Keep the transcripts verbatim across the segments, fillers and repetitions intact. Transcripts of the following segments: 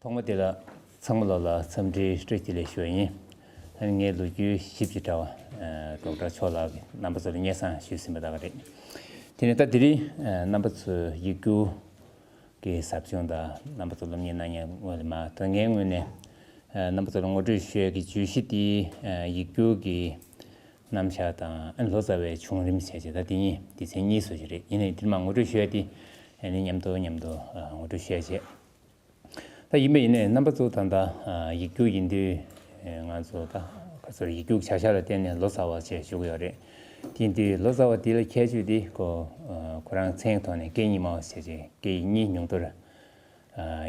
ཐོག་མ་དེ་ལ་ཚང་མ་ལོ་ལ་འཚམས་འདྲིའི་བཀྲ་ཤིས་བདེ་ལེགས་ཞུ་བ་ཡིན། ཨ་ནི་ངའི་ལོ་རྒྱུས་ཞིབ་ཅིང་ཕྲ་བ་ཨ་ཌོག་ཊར་མཆོག་ལགས་ཀྱིས་རྣམ་པ་ཚོ་ལ་སྙན་སེང་ཞུས་ཟིན་པ་ད་ག་རེད། དེ་ནས་ད་དེ་རིང་ཨ་རྣམ་པ་ཚོའི་ཡིག་སྒྱུར་གྱི་ཟབ་སྦྱོང་དང་རྣམ་པ་ཚོ་སློབ་གཉེར་གནང་མཁན་ངོས་ལ་མ་ད་ངའི་ངོས་ནས་ཨ་རྣམ་པ་ཚོ་ལ་ངོ་སྤྲོད་ཞུ་ཡས་ཀྱི་བརྗོད་གཞི་དེ་ཨ་ཡིག་སྒྱུར་གྱི་རྣམ་གཞག་དང་ཨ་ལོ་ཙཱ་བའི་བྱུང་རིམ་བྱས་རྗེས་ད་དེ་གཉིས་སྡེ་ཚན་གཉིས་བཟོ་གི་རེད། ཡིན་ནའི་འདིར་མ་ངོ་སྤྲོད་ཞུ་ཡ་དེ་ཨ་ནི་མཉམ་དུ་མཉམ་དུ་ཨ་ངོ་སྤྲོད་ཞུ་ཡ་བྱས། ད་ཡིན་པ་ཡིན་ནའི་རྣམ་པ་ཚོ་ད་ལྟ་ཨ་ཡིག་སྒྱུར་ཡིན་དུས་ཨ་ང་ཚོ་ད་ག་ཚོད་ཡིག་སྒྱུར་བྱ་གཞག་ལ་བརྟེན་ནས་ལོ་ཙཱ་བ་ཞེས་ཞུ་གི་ཡོད་རེད། དེ་ཡིན་དུས་ལོ་ཙཱ་བ་དེ་ལ་ཁྱད་ཆོས་དེ་ཁོ་ཨ་ཁོ་རང་མཚན་གྱི་ཐོག་ནས་སྐད་གཉིས་སྨྲ་བ་ཞེས་བྱས་སྐད་ཡིག་གཉིས་ཉུང་མཐོར་ཨ་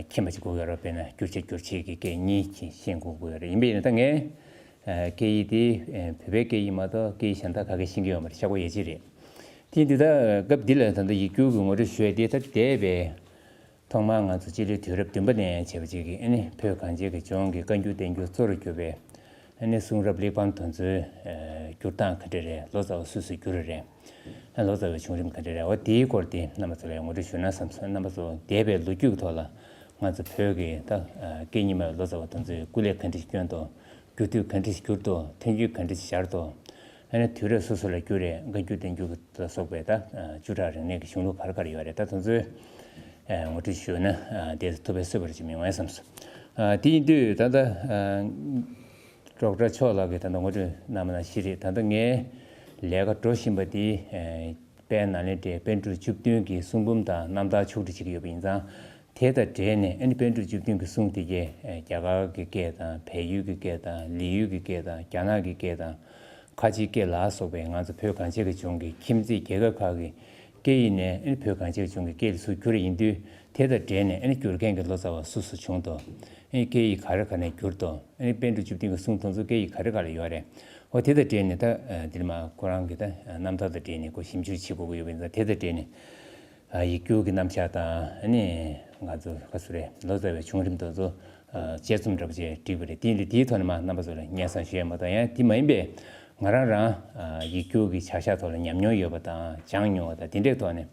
མཁྱེན་པ་ཅིག་དགོས་ཀྱི་ཡོད་རེད། དཔེར་ན་བསྒྱུར་བྱ་སྒྱུར་བྱེད་ཀྱི་སྐད་གཉིས་ཀྱིས་ཤེས་དགོས་ཀྱི་ཡོད་རེད། ཡིན་པ་ཡིན་ན་ད་ངས་ཨ་སྐད་ཡིག་དེ་ཨ་བོད་པའི་སྐད་ཡིག་མ་གཏོགས་སྐད་ཡིག་གཞན་དག་ག་གེ་ཤེས་ཀྱི་ཡོད་མ་རེད། ཤ་ཁོ་ཡ་གཅིག་རེད། དེ་ཡིན་དུས་ད་སྐབས་འདི་ལ་ད་ལྟ་ཡིག་སྒྱུར་གྱི་ངོ་སྤྲོད་ཞུ་ཡས་དེ་ད་འདས་པའི་ཐོག་མར་ང་ཚོ་སྤྱི་ལོའི་དུས་རབས་བདུན་པ་ནས་བྱས་པ་ཅིག་གིས་ཨ་ནི་བོད་གངས་ཅན་གྱི་ལྗོངས་ཀྱི་བཀའ་འགྱུར་བསྟན་འགྱུར་གཙོ་རུ་གྱུར་པའི་ཨ་ནི་གསུང་རབ་གླེགས་བམ་དེ་ཚོའི་ཨ་བསྒྱུར་སྟངས་ག་འདྲ་རེད། ལོ་ཙཱ་བ་སུ་སུས་བསྒྱུར་བ་རེད། ཨ་ལོ་ཙཱ་བའི་བྱུང་རིམ་ག་འདྲ་རེད། འོ་དེའི་སྐོར་དེ་རྣམ་པ་ཚོ་ལ་ངོ་སྤྲོད་ཞུ་ན་བསམ་སོང་། རྣམ་པ་ཚོ་འདས་པའི་ལོ་རྒྱུས་ཀྱི་ཐོག་ལ་ང་ཚོ་བོད་ཀྱི་ད་ཨ་སྐད་གཉིས་སྨྲ་བའི་ལོ་ཙཱ་བ་དེ་ཚོས་སྐུ་ལས་ག་འདྲ་ཞིག་བསྐྱོན་ཏོ། རྒྱུ་མཐུན་ག་འདྲ་ཞིག་གྱུར་ཏོ། ཐོན་རྒྱུ་ག་འདྲ་ཞིག་སྦྱར་ཏོ། ཨ་ནི་དུས་རབས་སོ་སོ་ལ་བསྒྱུར་རེད། བཀའ་འགྱུར་བསྟན་འགྱུར་ལ་སོགས་པའི་ད་ཨ་བཅུ་ཕྲག་རིང་ལུགས་ཀྱི་གཞུང་ལུགས་ག་རེ་ག་རེ་ཡོད་རེད། ད་དེ་ཚོའི་ཨ་ངོ་སྤྲོད་ཞུས་ན་ཨ་དེ་ཐུབ་པའི་བཟོད་པ་རེ་ཅིག་མི་འོང་ངས་བསམ་སོང་། ཨ་དེ་ཡིན་དུས་ད་ལྟ་ཨ་ཌོག་ཊར་མཆོག་ལགས་ཀྱིས་ད་ལྟ་ངོ་སྤྲོད་གནང་བ་ནང་བཞིན་རེད། ད་ལྟ་ངའི་ལས་ཀ་འགྲོ་བཞིན་པ་དེ་ཨ་དཔལ་ནཱ་ལེནྡྲའི་པཎ་གྲུབ་བཅུ་བདུན་གྱི་གསུང་འབུམ་དང་རྣམ་ཐར་ཕྱོགས་བསྒྲིགས་བྱེད་ཀྱི་ཡོད་པ་ཡིན་ཙང་། དེ་དང་འབྲེལ་ནས་ཨ་ནི་པཎ་གྲུབ་བཅུ་བདུན་གྱི་གསུང་དེ་གས་ཨ་རྒྱ་གར་གྱི་སྐད་དང་བལ་ཡུལ་གྱི་སྐད་དང་ལི་ཡུལ་གྱི་སྐད་དང་རྒྱ་ནག་གི་སྐད་དང་ཁ་ཆེའི་སྐད་ལ་སོགས་པའི་ང་ཚོ་བོད་གངས་ཅན་གྱི་ལྗོངས་ཀྱི་ཁྱིམ་མཚེས་རྒྱལ་ཁབ་ཁག་གི་སྐད་ཡིག་ནས་ཨ་ནི་བོད་གངས་ཅན་གྱི་ལྗོངས་ཀྱི་སྐད་ལ་ཚུར་བསྒྱུར་ཡིན་དུས། དེ་དང་འབྲེལ་ནས་ཨ་ནི་བསྒྱུར་མཁན་གྱི་ལོ་ཙཱ་བ་སུ་སུ་བྱུང་དོ། ཨ་ནི་སྐད་ཡིག་ག་རེ་ག་ནས་བསྒྱུར་དོ། ཨ་ནི་པཎ་གྲུབ་བཅུ་བདུན་གྱི་གསུང་དེ་ཚོ་སྐད་ཡིག་ག་རེ་ག་ལ་ཡོད་རེད། འོ་དེ་དང་འབྲེལ་ནས་ད་ཨ་འདིར་མ་ཁོ་རང་གི་ད་ཨ་རྣམ་ཐར་དང་འབྲེལ་ནས་ཁོ་ཞིབ་འཇུག་བྱེད་དགོས་ཀྱི་ཡོད་པ་ཡིན་ཙང་། དེ་དང་འབྲེལ་ནས་ཨ་ཡིག་སྒྱུར་གྱི་རྣམ་གཞག་དང་། ཨ་ནི་ང་ཚོ་ག་ཚོད་རེད། ལོ་ཙཱ་བའི་བྱུང་རིམ་དེ་ཚོ་ཨ་དཔྱད་རྩོམ་འདྲ་པོ་ཅིག་བསྒྲིགས་པ་རེད། དེ་ཡིན་དུས་དེའི་ཐོག་ནས་མ་རྣམ་པ་ཚོ་ལ་སྙན་སེང་ཞུ་ཡ་མ་གཏོགས་ཡང་དེ་མ་ཡིན་པའི་ང་རང་རང་ཨ་ཡིག་སྒྱུར་གྱི་བྱ་གཞག་ཐོག་ལ་ཉམས་མྱོང་ཡོད་པ་དང་སྦྱངས་མྱོང་བ་དང་དེ་འདྲའི་ཐོག་ནས་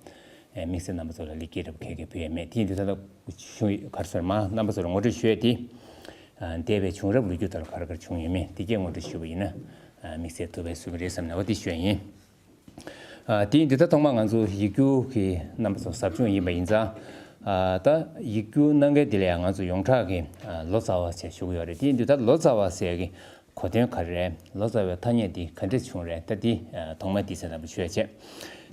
ཨ་དམིགས་བསལ་རྣམ་པ་ཚོ་ལ་ལེགས་སྐྱེས་འདྲ་པོ་ག་གེ་ཕུལ་ཡ་མེད། དེ་ཡིན་དུས་ད་ལྟ་གཞུང་ག་རེ་ཟེར་མ་རྣམ་པ་ཚོ་ལ་ངོ་སྤྲོད་ཞུ་ཡ་དེ། ཨ་འདས་པའི་བྱུང་རབས་ལོ་རྒྱུས་ཐོག་ལ་ག་རེ་ག་རེ་བྱུང་ཡོད་མེད་དེ་གས་ངོ་སྤྲོད་ཞུས་པ་ཡིན་ན་ཨ་དམིགས་བསལ་ཐུབ་པའི་བཟོད་པ་རེད་བསམ་ནས་འོ་དེ་ཞུ་ཡ་ཡིན། ཨ་དེ་ཡིན་དུས་ད་ཐོག་མར་ང་ཚོ་ཡིག་སྒྱུར་གྱི་རྣམ་པ་ཚོ་ཟབ་སྦྱོང་ཡིན་པ་ཡིན་ཙང་། ཨ་ད་ཡིག་སྒྱུར་གནང་མཁན་དེ་ལ་ཡང་ང་ཚོ་ཡོངས་གྲགས་ཀྱི་ཨ་ལོ་ཙཱ་བ་ཞེས་ཞུ་གི་ཡོད་རེད། དེ་ཡིན་དུས་ད་ལོ་ཙཱ་བ་ཟེར་གི་གོ་དོན་ག་རེ་རེད། ལོ་ཙཱ་བའི་ཐ་སྙད་འདི་ག་འདྲས་བྱུང་རེད། ད་འདི་ཨ་ཐོག་མར་འདི་ཚོའི་རྣམ་པ་ཞུ་ཡ་བྱས།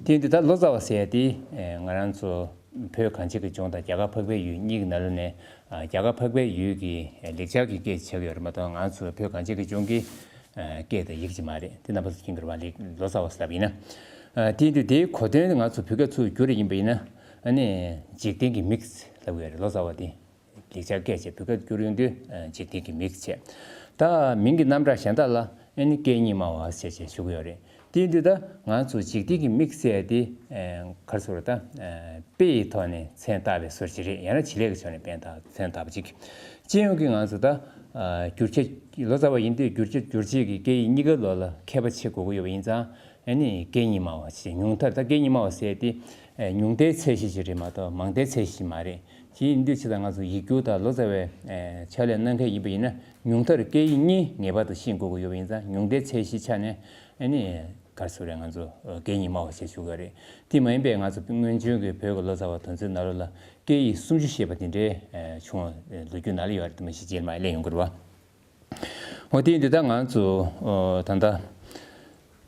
དེ་ཡིན་དུས་ད་ལོ་ཙཱ་བ་ཟེར་ཡ་འདི་ཨ་ང་རང་ཚོ་བོད་གངས་ཅན་གྱི་ལྗོངས་དང་རྒྱ་གར་འཕགས་པའི་ཡུལ་གཉིས་ཀྱི་ནང་ལོགས་ནས་ཨ་རྒྱ་གར་འཕགས་པའི་ཡུལ་གྱི་ལེགས་སྦྱར་གྱི་སྐད་ཆགས་ཀྱི་ཡོད་རེད་མ་གཏོགས་ང་ཚོ་བོད་གངས་ཅན་གྱི་ལྗོངས་ཀྱི་ཨ་སྐད་དང་ཡིག་ཅིག་མ་རེད། དེ་རྣམ་པ་ཚོ་མཁྱེན་གྱི་རེད་པ། ལེགས་ལོ་ཙཱ་བ་ཟེར་ལབ་ཡིན་ན། ཨ་དེ་ཡིན་དུས་དེའི་གོ་དོན་ང་ཚོ་བོད་སྐད་ཚུར་བསྒྱུར་ཡིན་པ་ཡིན་ན་ཨ་ནི་འཇིག་རྟེན་གྱི་མིག་ལབ་ཀྱི་ཡོད་རེད། ལོ་ཙཱ་བ་དེ་ལེགས་སྦྱར་སྐད་བྱས་བོད་སྐད་བསྒྱུར་ཡོང་དུས་ཨ་འཇིག་རྟེན་གྱི་མིག་བྱས། ད་མིང་གི་རྣམ་གྲངས་གཞན་དག་ལ་ཨ་ནི་སྐད་གཉིས་སྨྲ་བ་ཟེར་བྱས་ཞུ་གི་ཡོད་རེད། དེ་ཡིན་དུས་ད་ང་ཚོ་འཇིག་རྟེན་གྱི་མིག་ཟེར་ཡ་དེ་ཨ་ག་རེ་ཟེར་དགོས་རེད། ད་ཨ་དཔེ་ཡི་ཐོག་ནས་མཚན་བཏགས་པའི་བཟོ་ཅིག་རེད། ཡང་ན་བྱེད་ལས་ཀྱི་ཕྱོགས་ནས་དཔེ་བཏགས་མཚན་བཏགས་པ་ཅིག་སྤྱི་ཡོངས་ཀྱི་ང་ཚོ་ད་ཨ་བསྒྱུར་བྱ་ལོ་ཙཱ་བ་ཡིན་དུས་བསྒྱུར་བྱ་སྒྱུར་བྱེད་ཀྱི་སྐད་ཡིག་གཉིས་ཀ་ལོགས་ལ་མཁས་པ་བྱེད་དགོས་ཀྱི་ཡོད་པ་ཡིན་ཙང་། ཨ་ནི་སྐད་གཉིས་སྨྲ་བ་ཞེས་ཉུང་མཐར་ད་སྐད་གཉིས་སྨྲ་བ་ཟེར་དེ་ཨ་ཉུང་མཐའི་ཚད་གཞི་ཞིག་རེད་མ་གཏོགས་མང་མཐའི་ཚད་གཞི་ཞིག་མ་རེད། དེ་ཡིན་དུས་ཕྱི་དང་ང་ཚོ་ཡིག་སྒྱུར་དང་ལོ་ཙཱ་བའི་ཨ་ཕྱག་ལས་གནང་མཁན་ཡིན་པ་ཡིན་ན་ཉུང་མཐར་སྐད་ཡིག་གཉིས་ངེས་པར་དུ་ཤེས་དགོས་ཀྱི་ཡོད་པ་ཡིན་ཙང་། ཉུང་མཐའི་ཚད་གཞིའི་ཆ་ནས་ཨ་ནི་ག་རེ་ཟེར་དགོས་རེད། ང་ཚོ་ཨ་སྐད་གཉིས་སྨྲ་བ་ཞེས་ཞུ་གི་རེད། དེ་མ་ཡིན་པའི་ང་ཚོ་སྔོན་བྱོན་གྱི་བོད་ཀྱི་ལོ་ཙཱ་བ་དེ་ཚོའི་ནང་ལོགས་ལ་སྐད་ཡིག་སུམ་ཅུ་ཞེས་པ་དེ་འདྲའི་ཨ་བྱུང་བ་ལོ་རྒྱུས་ནང་ལ་ཡོད་རེད། དེ་མ་གཞི་རྗེས་མ་སླེབས་ཡོང་གི་རེད་པ། འོ་དེ་ཡིན་དུས་ད་ང་ཚོ་ཨོ་ད་ལྟ་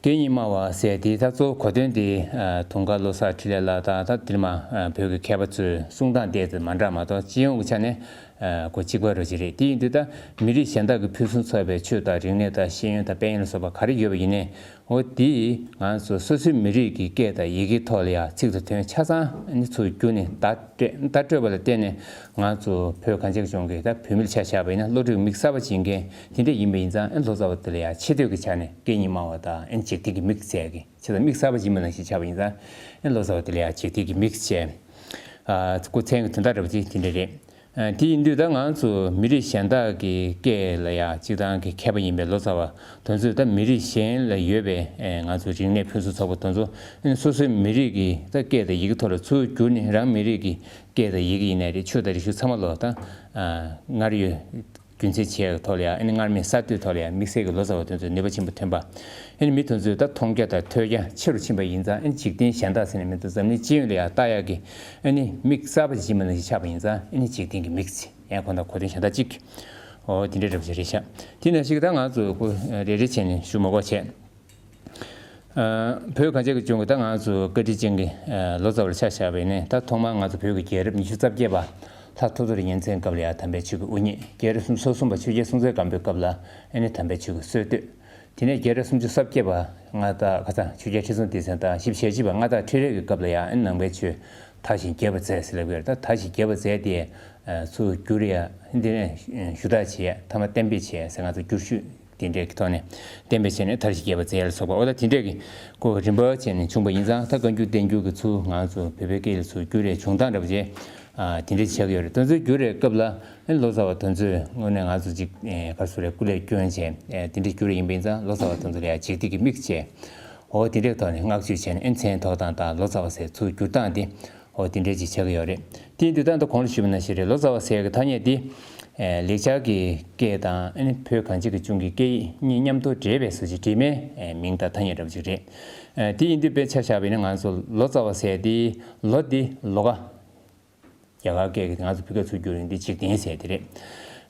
སྐད་གཉིས་སྨྲ་བ་ཟེར་དེ་ད་གཙོ་བོ་གོ་དོན་དེ་ཨ་དུང་དཀར་བློ་བཟང་འཕྲིན་ལས་ལགས་དང་ད་དེ་མ་ཨ་བོད་ཀྱི་མཁས་པ་ཚོའི་གསུང་སྟངས་དེ་ཚོ་མ་འདྲ་མ་གཏོགས་སྤྱི་ཡོངས་ཀྱི་ཆ་ནས་ཨ་གོ་གཅིག་པ་རོ་ཅིག་རེད། དེ་ཡིན་དུས་ད་མི་རིགས་གཞན་དག་གིས་ཕུན་སུམ་ཚོགས་པའི་ཆོས་དང་རིག་གནས་དང་ཤེས་ཡོན་དང་དཔལ་ཡོན་ལ་སོགས་པ་ག་རེ་ཡོད་པ་ཡིན་ནའི། འོ་དེས་ང་ཚོ་སོ་སོའི་མི་རིགས་ཀྱི་སྐད་དང་ཡི་གེའི་ཐོག་ལ་ཡང་ཚིག་དང་དོན་ཆ་ཚང་ཨ་ནི་ཚུར་བསྒྱུར་ནས་བརྡ་སྤྲད་བརྡ་སྤྲོད་པ་ལ་བརྟེན་ནས་ང་ཚོ་བོད་གངས་ཅན་གྱི་ལྗོངས་ཀྱི་ད་བོད་མི་ལ་ཆ་བཞག་པ་ཡིན་ན་བློ་གྲོས་མིག་གསར་པ་སྦྱིན་མཁན་དེ་འདྲ་ཡིན་པ་ཡིན་ཙང་། ཨ་ནི་ལོ་ཙཱ་བ་དེ་ལ་ཡང་ཆེ་བསྟོད་ཀྱི་ཆ་ནས་སྐད་གཉིས་སྨྲ་བ་དང་ཨ་ནི་འཇིག་རྟེན་གྱི་མིག་ཟེར་གི་ཆེ་ད་མིག་གསར་པ་སྦྱིན་པ་ནང་བཞིན་ཆགས་པ་ཡིན་ཙང་། ཨ་ནི་ལོ་ཙཱ་བ་དེ་ལ་ཡང་འཇིག་རྟེན་གྱི་མིག་ཟེར། ཨ་སྐུ་མཚན་གྱི་དོན་དག་འདྲ་པོ་ཅིག་དེ་འདྲ་རེད། དེ་ཡིན་དུས་ད་ང་ཚོ་མི་རིགས་གཞན་དག་གི་སྐད་ལ་ཡང་སྤྱིར་བཏང་གི་མཁས་པ་ཡིན་པའི་ལོ་ཙཱ་བ་དེ་ཚོས་ད་མི་རིགས་གཞན་ལ་ཡོད་པའི་ང་ཚོ་རིག་གནས་ཕུན་སུམ་ཚོགས་པ་དེ་ཚོ་སོ་སོའི་མི་རིགས་ཀྱི་ད་སྐད་དང་ཡི་གེ་ཐོག་ལ་ཚུར་བསྒྱུར་ནས། རང་མི་རིགས་ཀྱི་སྐད་དང་ཡི་གེ་ཡིན་ནའི་རེད། ཆོས་དང་རིག་གཞུང་ཚང་མ་ལོ་ད་སྔར་ཡོད་རྒྱུན་འཛིན་བྱེད་ཡག་ཐོག་ལ་ཡང་། ཨ་ནི་སྔར་མེད་གསར་གཏོད་ཐོག་ལ་ཡང་དམིགས་བསལ་གྱི་ལོ་ཙཱ་བ་དེ་ཚོས་ནུས་པ་ཆེན་པོ་ཐོན་པ། ཨ་ནི་མི་དེ་ཚོས་ད་མཐོང་རྒྱ་དང་ཐོས་རྒྱ་ཆེ་རུ་ཕྱིན་པ་ཡིན་ཙང་། ཨ་ནི་འཇིག་རྟེན་གཞན་དག་ཟེར་ནས་མི་འདུག་འཛམ་གླིང་སྤྱི་ཡོངས་ལ་ཡང་ལྟ་ཡག་གི་ཨ་ནི་མིག་གསར་པ་ཞིག་ཕྱིན་པ་ནང་བཞིན་ཆགས་པ་ཡིན་ཙང་། ཨ་ནི་འཇིག་རྟེན་གྱི་མིག་ཅེས་ཡང་ཁོ་ན་གོ་དོན་གཞན་དག་ཅིག་འོ་དེ་འདྲའི་འདྲ་པོ་ཞིག་རེད་ཤག་དེ་ནང་བཞིན་གྱི་ད་ང་ཚོ་ཁོ་རེ་རེ་བྱས་ནས་ཞུ་མ་དགོས་བྱས། ཨ། བོད་གངས་ཅན་གྱི་ལྗོངས་ཀྱི་ད་ང་ཚོ་བཀའ་དྲིན་ཅན་གྱི་ཨ་ལོ་ཙཱ་བ་ལ་ཆ་བཞག་པ་ཡིན་ན། ད་ཐོག་མར་ང་ཚོ་བོད་ཀྱི་རྒྱལ་རབས་ཉི་ཤུ་རྩ་བརྒྱད་པ་ལྷ་ཐོ་ཐོ་རི་ཡོན་ཚན་སྐབས་ལ་ཡང་དམ་པའི་ཆོས་ཀྱི་དབུ་བརྙེས། རྒྱལ་རབས་སུམ་ཅུ་སོ་གསུམ་པ་ཆོས་རྒྱལ་སྲོང་བཙན་སྒམ་པོའི་སྐབས་ལ་ཨ་ནི་དམ་པའི་ཆོས་ཀྱི་སྲོལ་བཏོད། དེ་ནས་རྒྱལ་རབས་སུམ་ཅུ་སོ་བརྒྱད་པ་མངའ་བདག་ཁ་སང་ཆོས་རྒྱལ་ཁྲི་སྲོང་ལྡེ་བཙན་དང་བཞི་བཅུ་ཞེ་གཅིག་པ་མངའ་བདག་ཁྲི་རལ་གྱི་སྐབས་ལ་ཡང་ཨ་ནི་ནང་པའི་ཆོས་དར་ཞིང་རྒྱས་པར་མཛད་ཟེར་ལབ་ཀྱི་ཡོད་རེད། ད་དར་ཞིང་རྒྱས་པར་མཛད་དེ་ཚུར་བསྒྱུར་ཡ། འདི་ནས་ཞུ་དག་བྱེད་ཡ། མཐའ་མ་གཏན་འབེབས་བྱེད་ཡ་ཟེར། ང་ཚོ་བསྒྱུར་ཞུས་འདི་འདྲའི་གི་ཐོག་ནས་གཏན་འབེབས་བྱས་ནས་དར་ཞིང་རྒྱས་པར་མཛད་ཡ་ལ་སོགས་པ། འོ་ད་དེ་འདྲའི་གི་ཁོ་རིམ་པ་བྱས་ནས་བྱུང་བ་ཡིན་ཙང་། ད་བཀའ་འགྱུར་བསྟན་འགྱུར་གྱི་ཚུར་ང་ཚོ་བོད་པའི་སྐད་ལ་ཚུར་བསྒྱུར་ཡའི་བྱུང་སྟངས་འདྲ་པོ་བྱས། ཨ། དེ་འདྲ་ཆགས་ཀྱི་ཡོད་རེད། དེ་ཚོའི་བསྒྱུར་བའི་སྐབས་ལ་ཨ་ནི་ལོ་ཙཱ་བ་དེ་ཚོས་དངོས་གནས་ང་ཚོ་ཅིག་ཨེ། ག་རེ་ཟེར་རེད། སྐུ་ལས་བསྐྱོན་བྱས། ཨེ། དེ་འདྲ་བསྒྱུར་བ་ཡིན་པ་ཡིན་ཙང་ལོ་ཙཱ་བ་དེ་ཚོ་ལ་ཡང་འཇིགས་སྡུག་གི་མིག་བྱས། འོ་དེ་འདྲའི་ཐོག་ནས་བསྔགས་བརྗོད་བྱས་ནས། ཨ་ནི་མཚན་ཐོགས་སྟངས་དང་ལོ་ཙཱ་བ་ཟེར་ཚུར་བསྒྱུར་སྟངས་དེ། འོ་དེ་འདྲ་ཅིག་ཆགས་ཀྱི་ཡོད་རེད། དེ་ཡིན་དུས་ད་ལྟ་གོང་ལ་ཞུས་པ་ནང་བཞིན་རེད། ལོ་ཙཱ་བ་ཟེར་གྱི་ཐ་སྙད་འདི་ཨེ། ལེགས་སྦྱར་གྱི་སྐད་དང་ཨ་ནི་བོད་གངས་ཅན་གྱི་ལྗོངས་ཀྱི་སྐད་ཡིག་གཉིས་མཉམ་དུ་འདྲེས་པའི་བཟོ་བྱེད་འདྲེས་མའི་ཨེ། མིང་དང་ཐ་སྙད་འདྲ་པོ་ཅིག་རེད། ཨེ། དེ་ཡིན་དུས་དཔེར་ཆ་བཞག་པ་ཡིན་ན། ང་ཚོ་ལོ་ཙཱ་བ་ཟེར་དེ། ལོ་འདི་ལོ་ཀ་རྒྱ་གར་སྐད་ཀྱི་ང་ཚོ་བོད་སྐད་ཚུར་བསྒྱུར་ཡོང་དུས་འཇིག་རྟེན་ཟེར་དེ་རེད།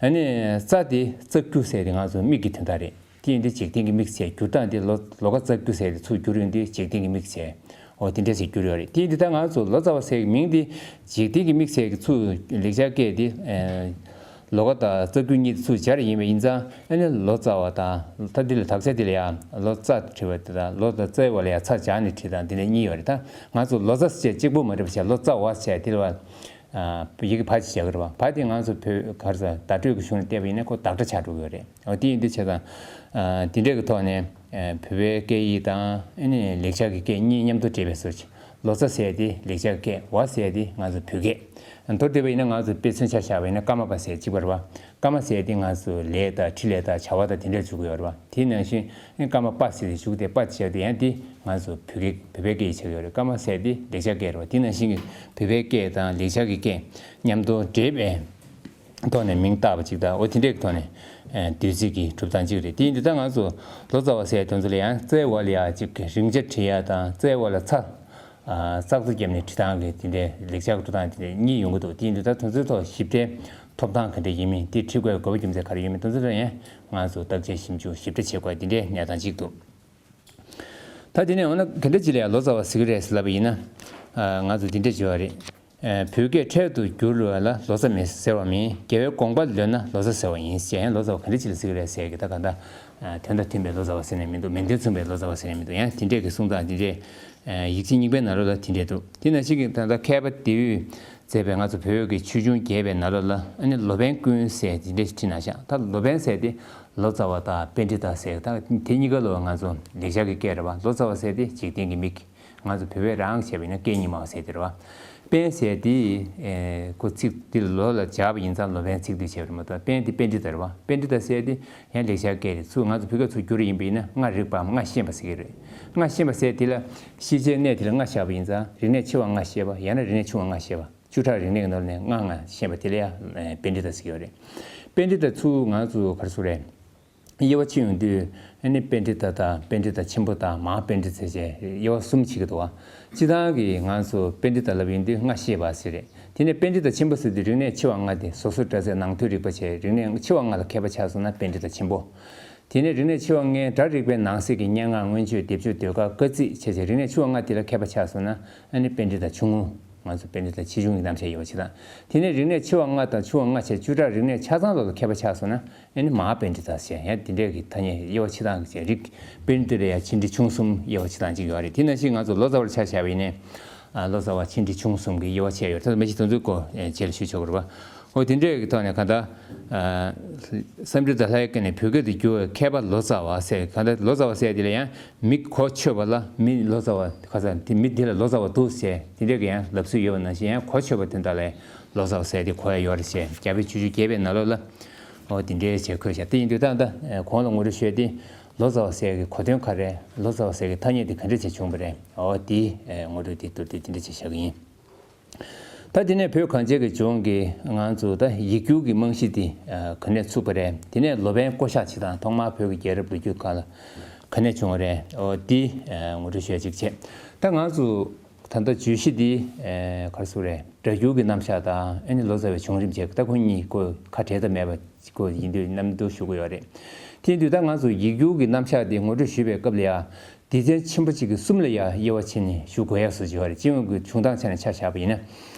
ཨ་ནི་ཙ་དེ་ཙ་རྒྱུ་ཟེར་དེ་ང་ཚོ་མིག་གི་དོན་དག་རེད། དེ་ཡིན་དུས་འཇིག་རྟེན་གྱི་མིག་ཟེར་བསྒྱུར་སྟངས་དེ། ལོ་ལོ་ཀ་ཙ་རྒྱུ་ཟེར་དེ་ཚུར་བསྒྱུར་ཡོང་དུས་འཇིག་རྟེན་གྱི་མིག་ཟེར། འོ་དེ་འདྲ་ཟེར་བསྒྱུར་ཡོད་རེད། དེ་ཡིན་དུས་ད་ང་ཚོ་ལོ་ཙཱ་བ་ཟེར་གྱི་མིང་དེ་འཇིག་རྟེན་གྱི་མིག་ཟེར་གྱི་ཚུར་ལེགས་སྦྱར་སྐད་དེ་ཨེ། ལོ་ཀ་དང་ཙ་རྒྱུ་གཉིས་དེ་ཚུར་སྦྱར་ཡིན་པ་ཡིན་ཙང་། ཨ་ནི་ལོ་ཙཱ་བ་དང་། ད་འདི་ལ་དག་ཆ་འདི་ལ་ཡང་ལོ་ཙ་བྲིས་པ་དེ་དང་། ལོ་དང་ཙའི་བར་ལ་ཡང་ཚ་སྦྱར་ནས་བྲིས་སྟངས་འདི་འདྲ་གཉིས་ཡོད་རེད། ད་ང་ཚོ་ལོ་ཙཱ་ཟེར་གཅིག་པོ་མ་རེད་པ་བྱས། ལོ་ཙཱ་བ་ཟེར་དེ་ལ་བ། ཨ། ཡི་གེ་བ་ཅིག་བྱ་གི་རེད་བ། བ་དེ་ང་ཚོ་བོད་ག་རེ་ཟེར། བརྡ་སྤྲོད་ཀྱི་གཞུང་ལ་བལྟས་པ་ཡིན་ན་ཁོ་བདག་སྒྲ་ཆགས་འགྲོ་གི་ཡོད་རེད། འོ་དེ་ཡིན་དུས་བྱས་ཙང་། ཨ། དེ་འདྲའི་གི་ཐོག་ནས་ཨ། བོད་པའི་སྐད་ཡིག་དང་ཨ་ནི་ལེགས་སྦྱར་གྱི་སྐད་གཉིས་མཉམ་དུ་འདྲེས་པའི་བཟོ་བྱེད། ལོ་ཙཱ་ཟེར་དེ་ལེགས་སྦྱར་སྐད། བ་ཟེར་དེ་ང་ཚོ་བོད་སྐད། མདོར་བསྡུས་པ་ཡིན་ན་ང་ཚོ་དཔེ་མཚོན་ཆ་བཞག་པ་ཡིན་ན་ཀརྨ་པ་ཟེར་གཅིག་པ་རེད་བ། ཀརྨ་ཟེར་དེ་ང་ཚོ་ལས་དང་འཕྲིན་ལས་དང་བྱ་བ་དང་དེ་འདྲ་འཇུག་གི་ཡོད་རེད་བ། དེ་ནང་བཞིན་ཀརྨ་པ་ཟེར་དེ་འཇུག་དེ། པ་བྱས་དེ་ཡང་དེ་ང་ཚོ་བོད་སྐད་བོད་པའི་སྐད་ཡིག་ཆགས་ཡོད་རེད། ཀརྨ་ཟེར་དེ་ལེགས་སྦྱར་སྐད་རེད་བ། དེ་ནང་བཞིན་གྱི་བོད་པའི་སྐད་དང་ལེགས་སྦྱར་གྱི་སྐད་མཉམ་དུ་འདྲེས་པའི་ཐོག་ནས་མིང་བཏགས་པ་ཅིག་དང་། འོ་དེ་འདྲའི་ཐོག་ནས་ཨ། བསྡུས་ཚིག་གི་གྲུབ་སྟངས་ཅིག་རེད། དེ་ཡིན་དུས་ད་ང་ཚོ་ལོ་ཙཱ་བ་ཟེར་དེ་ཚོ་ལ་ཡང་ཙའི་བར་ལ་ཡ་ཅིག་རིང་ཆ་བྲི་ཡ་དང་། ཙའི་བར་ལ་ཚ། ཨ། ཙག་ཙིག་བརྒྱབ་ནས་བྲི་སྟངས་ཀྱི་དེ་འདྲའི་ལེགས་སྦྱར་གྱི་འབྲི་སྟངས་དེ་འདྲ་གཉིས་ཡོང་གི་འདུག་དེ་ཡིན་དུས་ད་དེ་ཚོའི་ཐོག་ཞིབ་ཕྲའི་ཐོབ་ཐང་ག་འདྲ་ཡིན་མིན། དེ་འབྲི་དགོས་དགོས་པ་རྒྱུ་མཚན་ག་རེ་ཡོད་མིན། དེ་ཚོའི་ཐོག་ཡང་ང་ཚོ་བརྟག་དཔྱད་ཞིབ་འཇུག་ཞིབ་ཕྲ་བྱེད་དགོས་དེ་འདྲའི་གནས་སྟངས་ཅིག་འདུག་ད་དེ་ནས་འོ་ན་ག་འདྲ་ཅིག་ལ་ཡང་ལོ་ཙཱ་བ་ཟེར་གྱི་རེད་ཟེར་ལབ་པ་ཡིན་ན། ཨ། ང་ཚོ་འདི་འདྲ་བརྗོད་པ་རེད། ཨ། བོད་སྐད་འཕྲལ་དུ་བསྒྱུར་བ་ལ་ལོ་ཙཱ་མི་ཟེར་བ་མིན། རྒྱལ་བའི་དགོངས་པ་ལོན་ན་ལོ་ཙཱ་ཟེར་བ་ཡིན་ཟེར། ཡང་ལོ་ཙཱ་བ་ག་འདྲ་ཅིག་ལ་ཟེར་གྱི་རེད་ཟེར་གྱི། ད་ག་ད་ཨ། དོན་དང་མཐུན་པའི་ལོ་ཙཱ་བ་ཟེར་ནས་མི་འདུག་མིང་དོན་མཚུངས་པའི་ལོ་ཙཱ་བ་ཟེར་ནས་མི་འདུག་ཡང་དེ་འདྲས་ཀྱི་གསུང་སྟངས་དེ་འདྲས། ཨ། ཡིག་ཆ་རྙིང་པའི་ནང་ལོགས་ལ་དེ་འདྲས་འདུག་དེ་ནང་བཞིན་གྱི་ད་ལྟ་མཁས་པ་ལྡེའུས་མཛད་པའི་ང་ཚོ་བོད་ཀྱི་ཆོས་འབྱུང་རྒྱས་པའི་ནང་ལོགས་ལ་ཨ་ནི་ལོ་པཎ་ཀུན་ཟེར་དེ་འདྲས་བྲིས་གནང་ཤག་ད་ལོ་པཎ་ཟེར་དེ་ལོ་ཙཱ་བ་དང་པཎྜི་ཏ་ཟེར། ད་དེ་གཉིས་ཀ་ལོ་ང་ཚོ་ལེགས་སྦྱར་གྱི་སྐད་རེད་བ། ལོ་ཙཱ་བ་ཟེར་དེ་འཇིག་རྟེན་གྱི་མིག་ང་ཚོ་བོད་པས་རང་བྱས་པ་ཡིན་ན་སྐད་རྙིང་མ་བ་ཟེར་དེ་རེད་བ། པཎ་ཟེར་དེ་ཨེ། ཁོ་ཚིག་དེ་ལོ་ལ་སྦྱར་བ་ཡིན་ཙང་ལོ་པཎ་ཚིག་སྡུད་བྱས་པ་རེད་མ་གཏོགས། པཎྜི་ཏ་པཎྜི་ཏ་རེད་བ། པཎྜི་ཏ་ཟེར་དེ་ཡང་ལེགས་སྦྱར་སྐད་རེད། ཚུར་ང་ཚོ་བོད་སྐད་ཚུར་བསྒྱུར་ཡིན་པ་ཡིན་ན། སྔགས་རིག་པའམ་སྔགས་ཤེས་པ་ཟེར་གྱི་རེད། སྔགས་ཤེས་པ་ཟེར་དེ་ལ་ཤེས་བྱའི་གནས་དེ་ལ་སྔགས་བཞག་པ་ཡིན་ཙང་། རིག་གནས་ཆེ་བ་སྔགས་ཤེས་པ། ཡང་ན་རིག་གནས་ཆུང་བ་སྔགས་ཤེས་པ། བཅུ་ཕྲག་རིག་གནས་ཀྱི་ནང་ནས་སྔགས་ལྔ་ཤེས་པ་དེ་ལ་ཡང་པཎྜི་ཏ་ཟེར་གྱི་ཡོད་རེད། པཎྜི་ཏ་ཚུར་ང་ཚོ་ག་རེ་ཟེར་རེད། དབྱེ་བ་ཕྱེ་ཡོང་དུས་ཨ་ནི་པཎྜི་ཏ་དང་། པཎྜི་ཏ་ཆེན་པོ་དང་། མ་ཧཱ་པཎྜི་ཏ་ཟེར་བྱས་དབྱེ་བ་གསུམ་ཕྱེ་གི་འདུག་བ། སྤྱིར་བཏང་གི་ང་ཚོ་པཎྜི་ཏ་ལབ་ཡོང་དུས་སྔགས་ཤེས་པ་ཟེར་རེད། དེ་ནས་པཎྜི་ཏ་ཆེན་པོ་ཟེར་དུས་རིག་གནས་ཆེ་བ་ལྔ་སྟེ། སོ་སོར་སྒྲ་ཚད་ནང་དོན་རིག་པ་བཅས་རིག་གནས་ཆེ་བ་ལྔ་ལ་མཁས་པ་ཆགས་སོང་ན་པཎྜི་ཏ་ཆེན་པོ། དེ་ནས་རིག་གནས་ཆེ་བ་ལྔའི་སྒྲ་རིག་པའི་ནང་གསེས་ཀྱི་སྙན་ངག་མངོན་བརྗོད་སྡེབ་སྦྱོར་ཟློས་གར་སྐར་རྩིས་བྱས་བྱས་རིག་གནས་ཆེ་བ་ལྔ་དེ་ལ་མཁས་པ་ཆགས་སོང་ན་ཨ་ནི་པཎྜི་ཏ་ཆུང་ངུ། ང་ཚོ་པཎྜི་ཏ་ཆེ་ཆུང་གི་རྣམ་གཞག་དབྱེ་བ་ཕྱེ་སྟངས། དེ་ནས་རིག་གནས་ཆེ་བ་ལྔ་དང་ཆུང་བ་ལྔ་བཅས་བཅུ་ཕྲག་རིག་གནས་ཆ་ཚང་ལ་མཁས་པ་ཆགས་སོང་ན་ཨ་ནི་མ་ཧཱ་པཎྜི་ཏ་ཟེར་ཡང་དེ་འདྲའི་གི་ཐ་སྙད་དབྱེ་བ་ཕྱེ་སྟངས་ཀྱི་རིགས། པཎྜི་ཏ་ལ་ཡང་ཆེ་འབྲིང་ཆུང་གསུམ་དབྱེ་བ་ཕྱེ་སྟངས་ཅིག་ཡོད་རེད། དེ་ནང་བཞིན་ང་ཚོ་ལོ་ཙཱ་བར་ཆ་བཞག་པ་ཡིན་ནའི། ཨ། ལོ་ཙཱ་བ་ཆེ་འབྲིང་ཆུང་གསུམ་གྱི་དབྱེ་བ་ཕྱེ་ཡོད་རེད། ད་མི་ཞིག་དེ་ཚོའི་སྐོར་རྗེས་ལ་ཞུ་ཆོག་གི་རེད་པ། འོ་དེ་འདྲའི་གི་ཐོག་ནས་གང་ལྟར། ཨ། སཾསྐྲྀཏ་ལྷའི་སྐད་ནས་བོད་སྐད་དུ་བསྒྱུར་བའི་མཁས་པ་ལོ་ཙཱ་བ་ཟེར། གང་ལྟར་ལོ་ཙཱ་བ་ཟེར་དེ་ལ་ཡང་མི་གོ་ཆོད་པ་ལ་མི་ལོ་ཙཱ་བ་ཁ་ས་དེ་མི་དེ་ལ་ལོ་ཙཱ་བ་འདུག་ཟེར་དེ་འདྲའི་གི་ཡང་ལབ་སྲོལ་ཡོད་པ་ནང་བཞིན། ཡང་གོ་ཆོད་པ་དོན་དག་ལ་ ལོ་ཙཱ་བ་ཟེར་དེ་གོ་ཡ་ཡོད་རེད་ཅེས། རྒྱ་བོད་ཆོས་བརྒྱུད་བརྒྱད་པའི་ནང་ལོགས་ལ་འོ་དེ་འདྲའི་བྱས་འཁོད་བཞག་དེ་ཡིན་དུས་ད་ལྟ་གོང་ལ་ངོ་སྤྲོད་ཞུས་ཏེ་ལོ་ཙཱ་བ་ཟེར་གྱི་གོ་དོན་ག་རེ། ལོ་ཙཱ་བ་ཟེར་གྱི་ཐ་སྙད་དེ་ག་འདྲ་བྱས་བྱུང་བ་རེད། འོ་དེ་ངོ་སྤྲོད་དེ་མདོར་བསྡུས་དེ་འདྲ་བྱས་བཞག་གི་ཡིན། ད་དེ་ནས་བོད་གངས་ཅན་གྱི་ལྗོངས་ཀྱི་ང་ཚོ་ད་ཡིག་སྒྱུར་གྱི་རྨང་གཞི་དེ་ག་ནས་ཚུགས་པ་རེད། དེ་ནས་ལོ་པཎ་བསྐོ་བཞག་བྱེད་སྟངས་ཐོག་མར་བོད་ཀྱི་རྒྱལ་རབས་ལོ་རྒྱུས་སྒང་ལ་ག་ནས་བྱུང་བ་རེད། འོ་དེ་ངོ་སྤྲོད་ཞུ་ཡ་གཅིག་བྱས། ད་ང་ཚོ་ད་ལྟ་བརྗོད་གཞི་འདི་ག་རེ་ཟེར་དགོས་རེད། སྒྲ་སྒྱུར་གྱི་རྣམ་གཞག་དང་ཨ་ནི་ལོ་ཙཱ་བའི་བྱུང་རིམ་བཅས་ད་ཁོ་གཉིས་ཁོ་ཁ་བྲལ་ཐབས་མེད་པ་ཁོ་ཡིན་དུས་རྣམ་བསྡུར་ཞུ་གི་ཡོད་རེད། དེ་ཡིན་དུས་ད་ང་ཚོ་ཡིག་སྒྱུར་གྱི་རྣམ་གཞག་འདི་ངོ་སྤྲོད་ཞུས་པའི་སྐབས་ལ་ཡ། སྡེ་ཚན་ཆེན་པོ་གཅིག་གི་གསུམ་ལ་ཡ་དབྱེ་བ་ཕྱེ་ནས་ཞུ་དགོས་ཡ་བཟོ་ཅིག་ཡོད་རེད། སྤྱི་ཡོངས་ཀྱི་བྱུང་སྟངས་ཆ་ནས་ཆ་བཞག་པ་ཡིན་ན།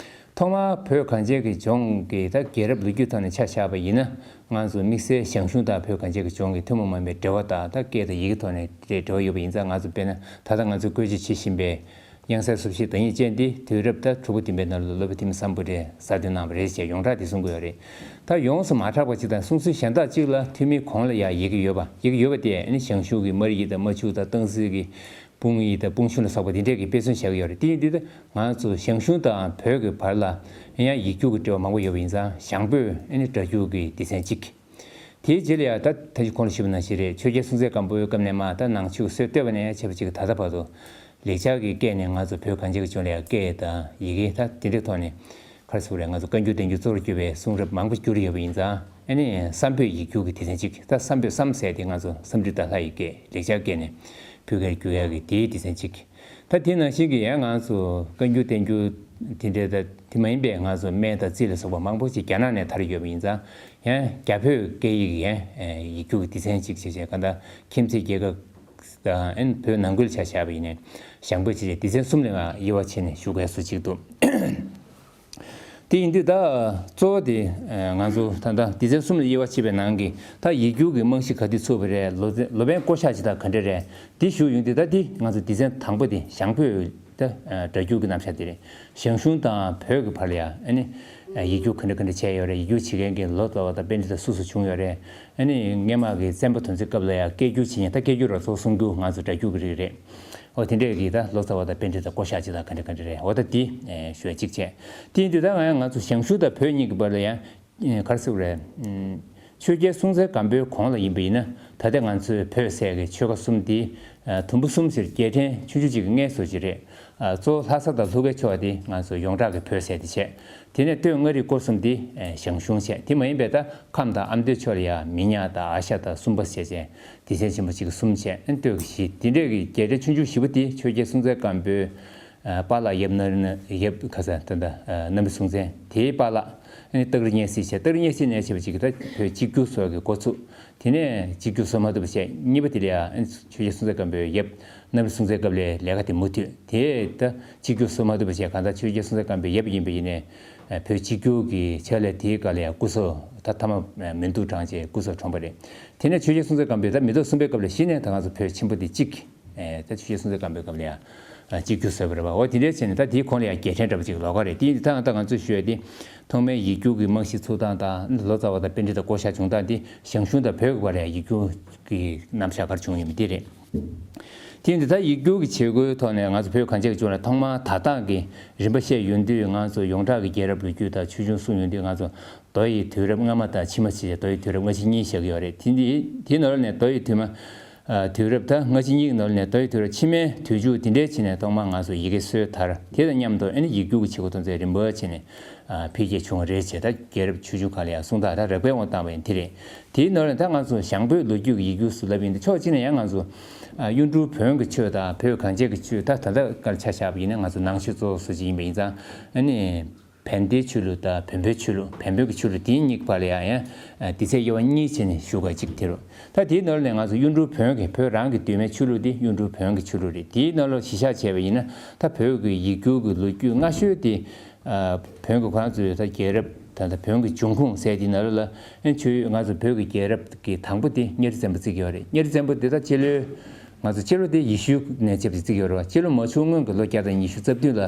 ཐོག་མར་བོད་གངས་ཅན་གྱི་ལྗོངས་ཀྱི་ད་རྒྱལ་རབས་ལོ་རྒྱུས་ཐོག་ནས་ཆ་བཞག་པ་ཡིན་ན། ང་ཚོ་དམིགས་བསལ་ཞང་ཞུང་དང་བོད་གངས་ཅན་གྱི་ལྗོངས་ཀྱི་ཐུན་མོང་མ་ཡིན་པའི་འབྲེལ་བ་དང་ད་སྐད་དང་ཡི་གེ་ཐོག་ནས་དེ་འབྲེལ་བ་ཡོད་པ་ཡིན་ཙང་། ང་ཚོ་དཔེར་ན་ད་ལྟ་ང་ཚོས་བཀོལ་སྤྱོད་བྱེད་བཞིན་པའི་དབྱངས་གསལ་སོ་བཞིའི་བདག་ཉིད་ཅན་འདི་དུས་རབས་ད་དྲུག་པ་བདུན་པའི་ནང་ལ་སློབ་དཔོན་ཐོན་མི་སམ་བྷོ་ཊས་གསར་གཏོད་གནང་བ་རེད་ཅེས་ཡོངས་གྲགས་འདི་གསུང་གི་ཡོད་རེད། ད་ཡོངས་སུ་མ་གྲགས་པ་གཅིག་དང་གསུང་ཚུལ་གཞན་དག་གཅིག་ལ་ཐོན་མིའི་གོང་ལ་ཡང་ཡི་གེ་ཡོད་པ། ཡི་གེ་ཡོད་པ་དེ་ནི་ཞང་ཞུང་གི་སྨར་ཡིག་དང་སྨར་ཆུ་དང་སྟག་གཟིག་གི་དཔུང་ཡིག་དང་དཔུང་ཤུ་ལ་སོགས་པ་འདི་འདྲས་ཀྱི་དཔེ་མཚོན་བཞག་གི་ཡོད་རེད། དེ་ཡིན་དུས་ད་ང་ཚོ་ཞང་ཞུང་དང་བོད་ཀྱི་བར་ལ་ཡང་ཡིག་སྒྱུར་གྱི་འབྲེལ་བ་མང་པོ་ཡོད་པ་ཡིན་ཙང་ཞང་བོད་ཨ་ནི་སྒྲ་སྒྱུར་གྱི་སྡེ་ཚན་གཅིག་དེའི་རྗེས་ལ་ཡང་ད་ད་གིན་གོང་ལ་ཞུས་པ་ནང་བཞིན་རེད། ཆོས་རྒྱལ་སྲོང་བཙན་སྒམ་པོའི་སྐབས་ནས་མར་ད་ནང་ཆོས་སྲོལ་གཏོད་པ་ནས་བྱས་པ་ཅིག་ད་ལྟ་བར་དུ་ལེགས་སྦྱར་གྱི་སྐད་ནས་ང་ཚོ་བོད་གངས་ཅན་གྱི་ལྗོངས་ལ་ཡང་སྐད་དང་ཡི་གེ་ད་དེ་འདྲའི་ཐོག་ནས་ག་རེ་ཟེར་དགོས་རེད། ང་ཚོ་བཀའ་འགྱུར་བསྟན་འགྱུར་གཙོ་བོར་གྱུར་པའི་གསུང་རབ་མང་པོ་བསྒྱུར་ཡོད་པ་ཡིན་ཙང་། ཨ་ནི་སམ་བྷོ་ཊའི་ཡིག་སྒྱུར་གྱི་སྡེ་ཚན་གཅིག་ད་སམ་བྷོ་ཊ་སམ་ཟེར་དེ་ང་ཚོ་སམ་སྐྲྀ་ཏ་ལྷ་ཡི་སྐད་ལེགས་སྦྱར་སྐད་ནས་བོད་སྐད་བསྒྱུར་ཡག་གི་དེའི་སྡེ་ཚན་གཅིག་ད་དེ་ནང་བཞིན་གྱི་ཡང་ང་ཚོ་བཀའ་འགྱུར་བསྟན་འགྱུར་དེ་འདྲའི་ད་དེ་མ་ཡིན་པའི་ང་ཚོ་སྨན་དང་རྩིས་ལ་སོགས་པ་མང་པོ་ཞིག་རྒྱ་ནག་ནས་དར་ཡོད་པ་ཡིན་ཙང་། ཡང་རྒྱ་བོད་སྐད་ཡིག་ཡང་ཡིག་སྒྱུར་གྱི་སྡེ་ཚན་གཅིག་བྱས་བྱས། གང་ལྟར་ཁྱིམ་མཚེས་རྒྱལ་ཁབ་དང་ཨན་བོད་ནང་ཁུལ་ཆ་བཞག་པ་ཡིན་ནའི་ཞང་བོད་བྱས་བྱས་སྡེ་ཚན་གསུམ་ལ་ཡང་དབྱེ་བ་ཕྱེ་ནས་ཞུ་དགོས་སུ་གཅིག་འདུག་དེ་ཡིན་དུས་ད་གཙོ་བོ་དེ་ང་ཚོ་ད་ལྟ་སྡེ་ཚན་གསུམ་ལ་དབྱེ་བ་ཕྱེ་བའི་ནང་གི་ད་ཡིག་སྒྱུར་གྱི་རྨང་གཞི་ག་དུས་ཚུགས་པ་རེད། ལོ་ལོ་པཎ་བསྐོ་བཞག་བྱེད་སྟངས་ག་འདྲ་རེད། དེ་ཞུ་ཡོང་དུས་ད་དེ་ང་ཚོ་སྡེ་ཚན་དང་པོ་དེ་ཞང་བོད་ད་སྒྲ་སྒྱུར་གྱི་རྣམ་གཞག་དེ་རེད། ཞང་ཞུང་དང་བོད་ཀྱི་བར་ལ་ཡང་ཨ་ནི་ཡིག་སྒྱུར་ག་འདྲ་ག་འདྲ་བྱས་ཡོད་རེད། ཡིག་སྒྱུར་བྱེད་མཁན་གྱི་ལོ་ཙཱ་བ་དང་པཎྜི་ཏ་སུ་སུ་བྱུང་ཡོད་རེད། ཨ་ནི་སྔོན་མ་གི་བཙན་པོ་དོན་ཚེ་སྐབས་ལ་ཡང་སྐད་སྒྱུར་བྱེད་མཁན་ད་སྐད་སྒྱུར་ར་གཙོ་བོ་གསུང་སྒྱུར་ང་ཚོ་སྒྲ་སྒྱུར་གྱི་རིགས་རེད། འོ་དེ་འདྲས་ཀྱི་ད་ལོ་ཙཱ་བ་དང་པཎྜི་ཏ་བསྐོ་བཞག་བྱེད་སྟངས་ག་འདྲ་ག་འདྲ་རེད། འོ་ད་དེ་ཞུ་ཡ་གཅིག་བྱས། དེ་ཡིན་དུས་ད་ང་ཡང་ང་ཚོ་ཞང་ཞུང་དང་བོད་གཉིས་ཀྱི་བར་ལ་ཡང་ག་རེ་ཟེར་དགོས་རེད། ཆོས་རྒྱལ་སྲོང་བཙན་སྒམ་པོའི་གོང་ལ་ཡིན་པ་ཡིན་ན་ད་ལྟ་ང་ཚོའི་བོད་ཟེར་གྱི་ཆོལ་ཁ་གསུམ་འདི་དུམ་བུ་གསུམ་ཟེར་རྒྱལ་ཕྲན་ཆུང་ཆུང་གཅིག་གི་སྔས་སུ་ཅིག་རེད། གཙོ་བོ་ལྷ་ས་དང་ལྷོ་ཁའི་ཕྱོགས་དེ་ང་ཚོ་ཡོངས་གྲགས་ཀྱི་བོད་ཟེར་དེ་བྱས། དེ་ནས་སྟོད་མངའ་རིས་སྐོར་གསུམ་དེ་ཞང་ཞུང་བྱས། དེ་མ་ཡིན་པའི་ད་ཁམས་དང་ཨ་མདོའི་ཕྱོགས་ལ་ཡང་མི་ཉག་དང་ཨ་ཤ་དང་སུམ་པ་བྱས་བྱས་སྡེ་ཚན་ཆེན་པོ་གཅིག་གསུམ་བྱས། སྟོད་ཀྱི་བཞི། དེ་འདྲས་ཀྱི་རྒྱལ་ཕྲན་ཆུང་ཆུང་བཞི་པོ་དེ་ཆོས་རྒྱལ་སྲོང་བཙན་སྒམ་པོའི་པཱ་ལགས་ཡབ་ན་ཡབ་ཁ་ས་ད་ལྟ་གནམ་རི་སྲོང་བཙན་དེའི་པཱ་ལགས་སྟག་རི་གཉན་གཟིགས་བྱས། སྟག་རི་གཉན་གཟིགས་ནས་བྱས་པ་ཅིག་གིས་ད་བོད་གཅིག་གྱུར་བཟོ་གི་འགོ་ཚུགས། དེ་ནས་གཅིག་གྱུར་བཟོ་མ་ཐུབ་པ་བྱས། གཉིས་པ་དེ་ལ་ཡང་ཆོས་རྒྱལ་སྲོང་བཙན་སྒམ་པོའི་ཡབ་གནམ་རི་སྲོང་བཙན་སྐབས་ལ་ལས་ཀ་དེ་མུ་མཐུད་དེ་ད་གཅིག་གྱུར་བཟོ་མ་ཐུབ་པ་བྱས། གང་ལྟར་ཆོས་རྒྱལ་སྲོང་བཙན་སྒམ་པོའི་ཡབ་ཡིན་པ་ཡིན་ནའི་བོད་གཅིག་གྱུར་གྱི་ཕྱག་ལས་དེའི་སྐབས་ལ་ཡང་སྐུ་སྲོག་ད་མཐའ་མ་མི་འདུག་གྲང་བྱས་སྐུ་སྲོག་གྲོངས་པ་རེད། དེ་ནས་ཆོས་རྒྱལ་སྲོང་བཙན་སྒམ་པོས་ད་མི་ཐོག་གསུམ་པའི་སྐབས་ལ་གཞི་ནས་ད་ང་ཚོ་བོད་ཆེན་པོ་འདི་གཅིག་ད་ཆོས་རྒྱལ་སྲོང་བཙན་སྒམ་པོའི་སྐབས་ལ་ཡང་གཅིག་གྱུར་བཟོས་པ་རེད་བ། འོ་དེ་འདྲའི་བྱས་ནས་ད་དེའི་གོང་ལ་ཡང་རྒྱལ་ཕྲན་འདྲ་པོ་ཅིག་ལོགས་ཀ་རེད། དེ་ཡིན་དུས་ད་ད་ང་ཚོས་ཞུ་ཡ་དེ་ཐོག་མའི་ཡིག་སྒྱུར་གྱི་རྨང་གཞི་ཚུགས་སྟངས་དང་ལོ་ཙཱ་བ་དང་པཎྜི་ཏ་བསྐོ་བཞག་བྱུང་སྟངས་དེ་ཞང་ཞུང་དང་བོད་ཀྱི་བར་ལ་ཡང་ཡིག་སྒྱུར་གྱི་རྣམ་གཞག་ག་རེ་བྱུང་ཡོད་མེད་དེ་རེད། དེ་ཡིན་དུས་ད་ཡིག་སྒྱུར་གྱི་བྱེད་སྒོའི་ཐོག་ནས་ང་ཚོ་བོད་གངས་ཅན་གྱི་ལྗོངས་ལ་ཐོག་མར་དར་སྟངས་ཀྱི་རིམ་པ་བཤད་ཡོང་དུས་ང་ཚོ་ཡོངས་གྲགས་ཀྱི་རྒྱལ་རབས་ལོ་རྒྱུས་དང་ཆོས་འབྱུང་གསུང་ཡོང་དུས་ང་ཚོ་མདོ་ཡི་དུས་རབས་སྔ་མ་དང་ཕྱི་མ་བྱས་བྱས་མདོ་ཡི་དུས་རབས་སྔ་ཕྱི་གཉིས་བཞག་གི་ཡོད་རེད། དེ་འདི་དེའི་ནང་ལ་ནས་མདོ་ཡི་དུས་མ་དུས་རབས་ད་སྔ་ཕྱི་གཉིས་ཀྱི་ནང་ལ་ནས་མདོ་ཡི་དུས་རབས་ཕྱི་མའི་དུས་མཇུག་དེ་འདྲའི་ཕྱི་ནས་ཐོག་མར་ང་ཚོ་ཡི་གེ་སྲོལ་དར། དེ་དང་མཉམ་དུ་ཨ་ནི་ཡིག་སྒྱུར་གྱི་བྱེད་སྒོ་དོན་ཚན་རིམ་པ་བྱས་ནས་འཕེལ་རྒྱས་བྱུང་བ་རེད་ཅེས་ད་རྒྱལ་རབས་ཆོས་འབྱུང་ཁག་ལ་ཡང་གསུང་སྟངས་ད་རགས་པའི་དབང་བཏང་བ་ཡིན། དེ་རེད། དེའི་ནང་ལ་ད་ང་ཚོ་ཞང་བོད་ལོ་རྒྱུས་ཀྱི་ཡིག་སྒྱུར་སུ་ལབ་ཡིན་དུས་ཕྱོགས་གཅིག་ནས་ཡང་ང་ཚོ་གཡུང་དྲུང་བོན་གྱི་ཆོས་དང་བོད་གངས་ཅན་གྱི་ཆོས་ད་ད་ལྟ་སྐབས་ཆ་བཞག་པ་ཡིན་ན་ང་ཚོ་ནང་ཆོས་གཙོ་བོ་བཟོ་ཅིག་ཡིན་པ་ཡིན་ཙང་ཨ་ནི། བན་དེའི་ཆོས་ལུགས་དང་བོན་པོའི་ཆོས་ལུགས། བན་བོན་གྱི་ཆོས་ལུགས་དེའི་གཉིས་བར་ལ་ཡང་ཡང་སྡེ་ཚན་དབྱེ་བ་གཉིས་ཕྱེ་ནས་ཞུ་དགོས་གཅིག་དེ་རུ། ད་དེའི་ནང་ལ་ནས་ང་ཚོ་གཡུང་དྲུང་བོན་གྱི་བོད་རང་གི་གདོད་མའི་ཆོས་ལུགས་དེ་གཡུང་དྲུང་བོན་གྱི་ཆོས་ལུགས་རེད། དེའི་ནང་ལ་གཞི་བཞག་བྱས་པ་ཡིན་ན་ད་བོད་ཀྱི་ཡིག་སྒྱུར་གྱི་ལོ་རྒྱུས་སྔ་ཤོས་དེ་བོན་གྱི་ཁོ་རང་ཚོའི་ད་རྒྱལ་རབས་ད་ལྟ་བོན་གྱི་འབྱུང་ཁུངས་ཟེར་དེའི་ནང་ལ་ལ་ཆོས་ང་ཚོ་བོད་ཀྱི་རྒྱལ་རབས་ཀྱི་དང་པོ་དེ་གཉའ་ཁྲི་བཙན་པོ་བརྩི་གི་ཡོད་རེད། གཉའ་ཁྲི་བཙན་པོ་དེ་ད་སྤྱི་ལོའི་ང་ཚོ་སྤྱི་ལོ་དེ་ཡེ་ཤུ་ནས་བྱས་པ་བརྩི་གི་ཡོད་རེད་བ། སྤྱི་ལོ་མ་བྱུང་སྔོན་གྱི་ལོ་བརྒྱ་དང་ཉི་ཤུ་རྩ་བདུན་ལ་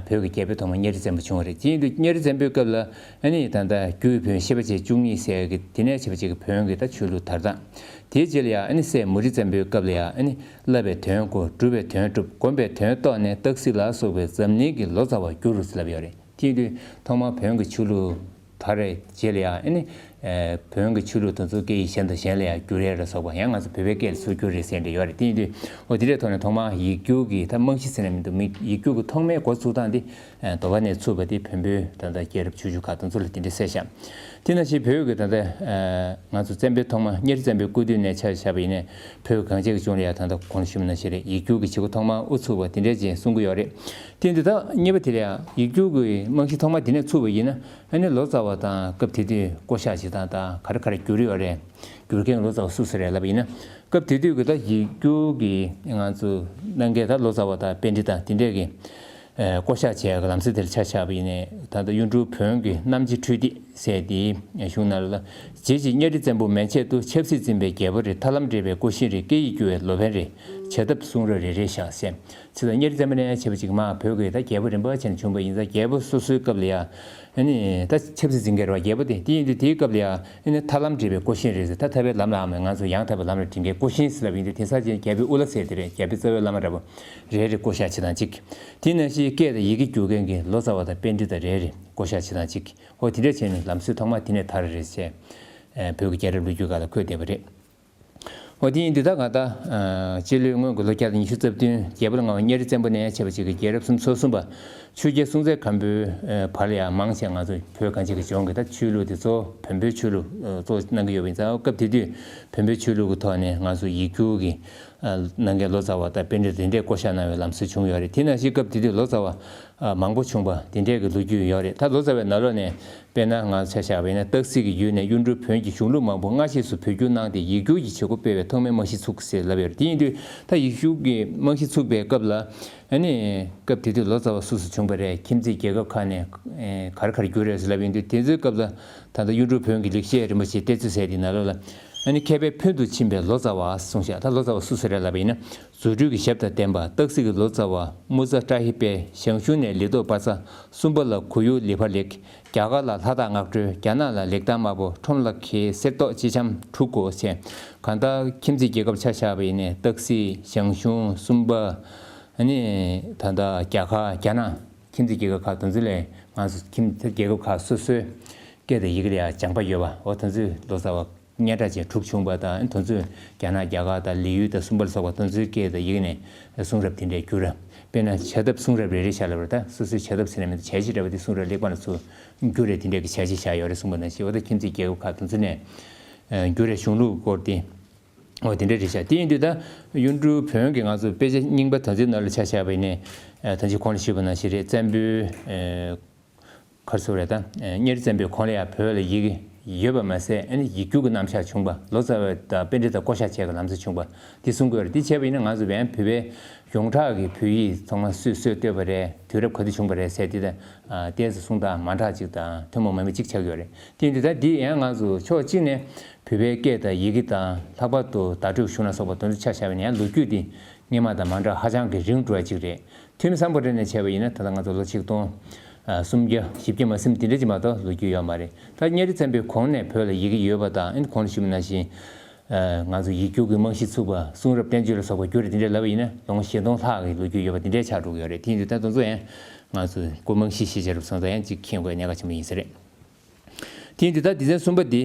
བོད་ཀྱི་རྒྱལ་པོའི་ཐོག་མ་གཉའ་ཁྲི་བཙན་པོ་བྱུང་བ་རེད། དེ་ཡིན་དུས་གཉའ་ཁྲི་བཙན་པོའི་སྐབས་ལ་ཨ་ནི་ད་ལྟ་རྒྱུའི་བོན་ཤེས་པ་བྱེད་བཅུ་གཉིས་ཟེར་གི་དེ་ནས་བྱས་པ་བྱེད་གི་བོན་གྱི་ད་ཆོས་ལུགས་དར་སྟངས། དེའི་རྗེས་ལ་ཡང་ཨ་ནི་སྲས་མུ་ཁྲི་བཙན་པོའི་སྐབས་ལ་ཡང་ཨ་ནི་བསླབ་པའི་དོན་གོ། སྒྲུབ་པའི་དོན་སྒྲུབ། བསྒོམ་པའི་དོན་རྟོགས་ནས་སྟག་གཟིག་ལ་སོགས་པའི་འཛམ་གླིང་གི་ལོ་ཙཱ་བར་གྱུར་ཟེར་ལབ་ཡོད་རེད། དེ་ཡིན་དུས་ཐོག་མར་བོན་གྱི་ཆོས་ལུགས་དར་བའི་རྗེས་ལ་ཡང་ཨ་ནི་བོན་གྱི་ཆོས་ལུགས་དེ་ཚོ་སྐད་ཡིག་གཞན་དང་གཞན་ལ་ཡང་བསྒྱུར་ཡས་ལ་སོགས་པ་ཡང་ང་ཚོ་བོད་པའི་སྐད་ལ་ཚུར་བསྒྱུར་རེད་ཟེར་འདྲ་ཡོད་རེད། དེ་ཡིན་དུས་འོ་དེ་འདྲའི་ཐོག་ནས་ཐོག་མར་ཡིག་སྒྱུར་གྱི་ད་རྨང་གཞི་ཟེར་ན་མི་འདུག་མི་ཡིག་སྒྱུར་གྱི་ཐོག་མའི་འགོ་ཚུགས་སྟངས་དེ་མདོ་ཁ་ནས་ཚུགས་པ་དེ་བོན་པོའི་ད་ལྟ་རྒྱལ་རབས་ཆོས་བརྒྱུད་ཁག་དེ་ཚོ་ལ་དེ་འདྲ་གསལ་བཤད། དེ་ནང་བཞིན་བོད་ཀྱི་ད་ལྟ་ང་ཚོ་བཙན་པོའི་ཐོག་མ་གཉའ་ཁྲི་བཙན་པོའི་སྐུ་དུས་ནས་ཆ་བཞག་པ་ཡིན་ནའི་བོད་གངས་ཅན་གྱི་ལྗོངས་ལ་ཡང་ད་ལྟ་གོང་ཞུས་པ་ནང་བཞིན་རེད། ཡིག་སྒྱུར་གྱི་བྱེད་སྒོ་ཐོག་མར་དབུ་ཚུགས་པ་དེ་འདྲ་ཅིག་གསུང་གི་ཡོད་རེད། དེ་ཡིན་དུས་ད་གཉིས་པ་དེ་ལ་ཡང་ཡིག་སྒྱུར་གྱི་རྨང་གཞི་ཐོག་མ་དེ་ནས་ཚུགས་པ་ཡིན་ན་ཨ་ནི་ལོ་ཙཱ་བ་དང་སྐབས་དེ་དུས་བསྐོ་བཞག་བྱེད་སྟངས་དང་ག་རེ་ག་རེ་བསྒྱུར་ཡོད་རེད། བསྒྱུར་མཁན་ལོ་ཙཱ་བ་སུ་སུ་རེད་ལབ་པ་ཡིན་ན། སྐབས་དེ་དུས་ཀྱི་ད་ཡིག་སྒྱུར་གྱི་ང་ཚོ་གནང་མཁན་ད་ལོ་ཙཱ་བ་དང་པཎྜི་ཏ་དེ་འདྲས་ཀྱི་ཨ་བསྐོ་བཞག་བྱས་ཀྱི་ལམ་སྲོལ་དེར་ཆ་བཞག་པ་ཡིན་ནའི་ད་ལྟ་གཡུང་དྲུང་བོན་གྱི་རྣམ་འབྱེད་འཕྲོས་ཏེ་ཟེར་དེའི་གཞུང་ནང་ལ། རྗེ་བཞིན་གཉའ་ཁྲི་བཙན་པོ་མན་ཆད་དུ། ཆབ་སྲིད་འཛིན་པའི་རྒྱལ་པོ་རེད། ཐར་ལམ་འབྲེལ་བའི་སྐུ་ཞེང་རེད། སྐད་ཡིག་བསྒྱུར་བའི་ལོ་པཎ་རེད། བྱ་ཐབས་གསུང་རབ་རེ་རེ་བཞག་ཟེར། ཚེ་དང་གཉའ་ཁྲི་བཙན་པོ་ནས་བྱས་པ་ཅིག་མ་བོད་ཀྱི་ད་རྒྱལ་པོ་རིམ་པ་བྱས་ནས་བྱུང་བ་ཡིན་ཙང་རྒྱལ་པོ་སོ་སོའི་སྐབས་ལ་ཡང་ཨ་ནི་ད་ཆབ་སྲིད་འཛིན་མཁན་རེད་བ་རྒྱལ་པོ་དེ། དེ་ཡིན་དུས་དེའི་སྐབས་ལ་ཡང་ཨ་ནི་ཐར་ལམ་འབྲེལ་བའི་སྐུ་ཞེང་རེད་ཟེར། ད་ཐར་པའི་ལམ་ལ་ཨ་མ་ང་ཚོ་ཡང་དག་པའི་ལམ་ལ་འགྲིམ་མཁན་སྐུ་ཞེང་ཟེར་ལབ་ཡིན་དུས་དེང་སང་ཅན་རྒྱལ་པོའི་དབུ་བླ་ཟེར་དེ་རེད། རྒྱལ་པོའི་རྩ་བའི་བླ་མ་འདྲ་པོ་རེ་རེ་བསྐོ་བཞག་བྱེད་སྟངས་གཅིག་དེ་ནང་བཞིན་སྐད་དང་ཡི་གེ་བསྒྱུར་མཁན་གྱི་ལོ་ཙཱ་བ་དང་པཎྜི་ཏ་རེ་རེ་བསྐོ་བཞག་བྱེད་སྟངས་གཅིག་འོ་དེ་འདྲ་བྱས་ནས་ལམ་སྲོལ་ཐོག་མ་དེ་ནས་དར་རེད་ཅེས། ཨ་བོད་ཀྱི་རྒྱལ་རབས་ལོ་རྒྱུས་སྒང་ལ་འཁོད་བསྡད་པ་རེད། འོ་དེ་ཡིན་དུས་ད་ག་ད་ཨ་སྤྱི་ལོའི་སྔོན་གྱི་ལོ་བརྒྱ་དང་ཉི་ཤུ་རྩ་བདུན་རྒྱལ་པོ་ལྔ་པ་གཉའ་ཁྲི་བཙན་པོ་ནས་བྱས་པ་ཅིག་གི་རྒྱལ་རབས་སུམ་ཅུ་སོ་གསུམ་པ་ཆོས་རྒྱལ་སྲོང་བཙན་སྒམ་པོའི་ཨ་བར་ལ་ཡང་མང་ཆེ་ང་ཚོ་བོད་གངས་ཅན་གྱི་ལྗོངས་ཀྱི་ད་ཆོས་ལུགས་དེ་གཙོ་བོ་བོན་པོའི་ཆོས་ལུགས་ཨ་གཙོ་བོ་གནང་གི་ཡོད་པ་ཡིན་ཙང་སྐབས་དེ་དུས་བོན་པོའི་ཆོས་ལུགས་ཀྱི་ཐོག་ནས་ང་ཚོ་ཡིག་སྒྱུར་གྱི་ཨ་གནང་མཁན་ལོ་ཙཱ་བ་དང་པཎྜི་ཏ་དེ་འདྲས་བསྐོ་བཞག་གནང་བའི་ལམ་སྲོལ་བྱུང་ཡོད་རེད། དེ་ནང་བཞིན་སྐབས་དེ་དུས་ལོ་ཙཱ་བ་ཨ་མང་པོ་བྱུང་བ་དེ་འདྲས་ཀྱི་ལོ་རྒྱུས་ཡོད་རེད། ད་ལོ་ཙཱ་བའི་ནང་ལོགས་ནས་དཔེར་ན་ང་ཚོ་ཆ་བཞག་པ་ཡིན་ན་སྟག་གཟིག་གི་ཡུལ་ནས་གཡུང་དྲུང་བོན་གྱི་གཞུང་ལུགས་མང་པོ་སྔ་རྗེས་སུ་བོད་བསྒྱུར་གནང་སྟེ་ཡིག་སྒྱུར་གྱི་བྱེད་སྒོ་སྤེལ་བའི་ཐོག་མའི་རྨང་གཞི་ཚུགས་ཟེར་ལབ་ཡོད་རེད། དེ་ཡིན་དུས་ད་ཡིག་སྒྱུར་གྱི་རྨང་གཞི་ཚུགས་པའི་སྐབས་ལ་ཨ་ནི་སྐབས་དེ་དུས་ལོ་ཙཱ་བ་སུ་སུ་བྱུང་བ་རེད། ཁྱིམ་མཚེས་རྒྱལ་ཁབ་ཁག་ནས་ཨེ་ག་རེ་ག་རེ་བསྒྱུར་རེད་ཟེར་ལབ་ཡོང་དུས་དེ་ཚོའི་སྐབས་ལ་ད་ལྟ་གཡུང་དྲུང་བོན་གྱི་ལེགས་བཤད་རིན་པོ་ཆེའི་གཏེར་མཛོད་ཟེར་དེའི་ནང་ལོགས་ལ་ཨ་ནི་མཁས་པའི་ཕུལ་དུ་ཕྱིན་པའི་ལོ་ཙཱ་བ་གསུངས་ཤག་ད་ལོ་ཙཱ་བ་སུ་སུ་རེད་ལབ་པ་ཡིན་ན། རྫུ་འཕྲུལ་གྱི་ཞབས་དང་ལྡན་པ་སྟག་གཟིག་གི་ལོ་ཙཱ་བ་དམུ་ཙ་བཀྲ་ཤིས་དཔལ། ཞང་ཞུང་ནས་ལི་ཏོག་པ་ཚ། སུམ་པ་ལ་གུ་ཡུ་ལི་ཕ་ལེགས། རྒྱ་གར་ལ་ལྷ་བདག་སྔགས་སྒྲོལ། རྒྱ་ནག་ལ་ལེགས་ཐང་དམར་པོ། ཁྲོམ་ལ་ཁའི་གསེར་ཏོག་ཅི་འཆམ་འབྲུ་དགུ་བྱས། གང་ལྟར་ཁྱིམ་མཚེས་རྒྱལ་ཁབ་ཆ་བཞག་པ་ཡིན་ནའི་སྟག་གཟིག་ཞང་ཞུང་སུམ་པ། ཨ་ནི་ད་ལྟ་རྒྱ་གར་རྒྱ་ནག་ཁྱིམ་མཚེས་རྒྱལ་ཁབ་ཁག་དེ་ཚོ་ལས་ང་ཚོ་ཁྱིམ་མཚེས་རྒྱལ་ཁབ་ཁག་སོ་སོའི་སྐད་དང་ཡི་གེ་ལ་ཡང་སྦྱངས་པ་ཡོད་པ་འོ་དེ་ཚོའི་ལོ་ཙཱ་བ་སྙན་གྲགས་ཅན་དྲུག་བྱུང་བ་དང་དེ་ཚོས་རྒྱ་ནག་རྒྱ་གར་དང་ལི་ཡུལ་དང་སུམ་པ་ལ་སོགས་པ་དེ་ཚོའི་སྐད་དང་ཡི་གེ་ནས་གསུང་རབ་དེ་འདྲའི་བསྒྱུར། དཔེར་ན་བྱ་ཐབས་གསུང་རབ་རེ་རེ་བཞག་ལབ་པ་རེད། ད་སོ་སོའི་བྱ་ཐབས་ཟེར་ན་མི་འདུག་བྱ་བྱེད་འདྲ་བ་དེ་གསུང་རབ་ལེགས་པ་ལ་ཚུར་བསྒྱུར་རེ་དེ་འདྲའི་གི་བྱ་བྱེད་བཞག་ཡོད་རེད་གསུངས་པ་ནང་བཞིན་འོ་ད་ཁྱིམ་མཚེས་རྒྱལ་ཁབ་ཁག་དེ་ཚོ་ནས་བསྒྱུར་རེ་གཞུང་ལུགས་སྐོར་དེ་འོ་དེ་འདྲ་རེད་བཞག་དེ་ཡིན་དུས་ད་གཡུང་དྲུང་བོན་གྱི་ང་ཚོ་དཔེ་ཆ་རྙིང་པ་དེ་ཚོའི་ནང་ལ་ཆ་བཞག་པ་ཡིན་ནའི་ད་ཅི་གོང་ལ་ཞུས་པ་ནང་བཞིན་རེད། བཙན་པོའི་གར་སོ་རེད་ད། གཉའ་ཁྲི་བཙན་པོའི་གོང་ལ་ཡང་བོད་ལ་ཡི་གེ་ཡོད་པ་མ་ཟད་ཨ་ནི་ཡིག་སྒྱུར་གྱི་རྣམ་གཞག་བྱུང་བ་ལོ་ཙཱ་བ་དང་པཎྜི་ཏ་བསྐོ་བཞག་བྱས་ཀྱི་ལམ་སྲོལ་བྱུང་བ་འདི་གསུང་དགོས་རེད། འདི་བྱས་པ་ཡིན་ན་ང་ཚོ་བན་བོད་པའི་ཡོངས་གྲགས་ཀྱི་བོད་ཡིག་ཚང་མ་སུས་སྲོལ་བཏོད་པ་རེད། དུས་རབས་ག་དུས་བྱུང་བ་རེད་ཟེར་འདི་ད་ཏོག་ཙམ་གསུང་སྟངས་མ་འདྲ་ཅིག་དང་ཐུན་མོང་མ་ཡིན་པ་ཅིག་ཆགས་ཡོད་རེད། དེ་ཡིན་དུས་ད་འདི་ཡང་ང་ཚོ་ཕྱོགས་གཅིག་ནས་བོད་པའི་སྐད་དང་ཡི་གེ་དང་ལྷག་པར་དུ་བརྡ་སྤྲོད་གཞུང་ལ་སོགས་པ་དེ་ཚོ་ཆ་བཞག་པ་ཡིན་ན་ཡང་ལོ་རྒྱུས་འདི་སྔོན་མ་དང་མ་འདྲ་ཧ་ཅང་གི་རིང་འགྲོ་བ་ཅིག་རེད། ཐུ་མི་སམ་བྷོ་ཊ་ནས་བྱས་པ་ཡིན་ན་ད་ལྟ་ང་ཚོ་ལོ་ཆིག་སྟོང་སུམ་བརྒྱ་བཞི་བརྒྱ་མ་ཟིན་དེ་འདྲ་ཅིག་མ་གཏོགས་ལོ་རྒྱུས་ཡོད་མ་རེད། ད་གཉའ་ཁྲི་བཙན་པོའི་གོང་ནས་བོད་ལ་ཡི་གེ་ཡོད་པ་དང་ཨ་ནི་གོང་ལ་ཞུས་པ་ནང་བཞིན་ང་ཚོ་ཡིག་སྒྱུར་གྱི་རྨང་གཞི་ཚུགས་པ་གསུང་རབ་བསྟན་བཅོས་ལ་སོགས་པ་བསྒྱུར་རེ་དེ་འདྲ་ལབ་པ་ཡིན་ན་ལོ་ངོ་བཞི་སྟོང་ལྷག་གི་ལོ་རྒྱུས་ཡོད་པ་དེ་འདྲའི་ཆགས་འགྲོ་གི་ཡོད་རེད། དེ་ཡིན་དུས་ད་དེ་ཚོ་ཡང་ང་ཚོ་སྐུ་རྨང་གཞི་ཤེས་བྱ་རུ་སོང་ཙང་ཡང་ཅིག་མཁྱེན་དགོས་གནད་འགག་ཆེན་པོ་ཡིན་ས་རེད། དེ་ཡིན་དུས་ད་སྡེ་ཚན་གསུམ་པ་འདི་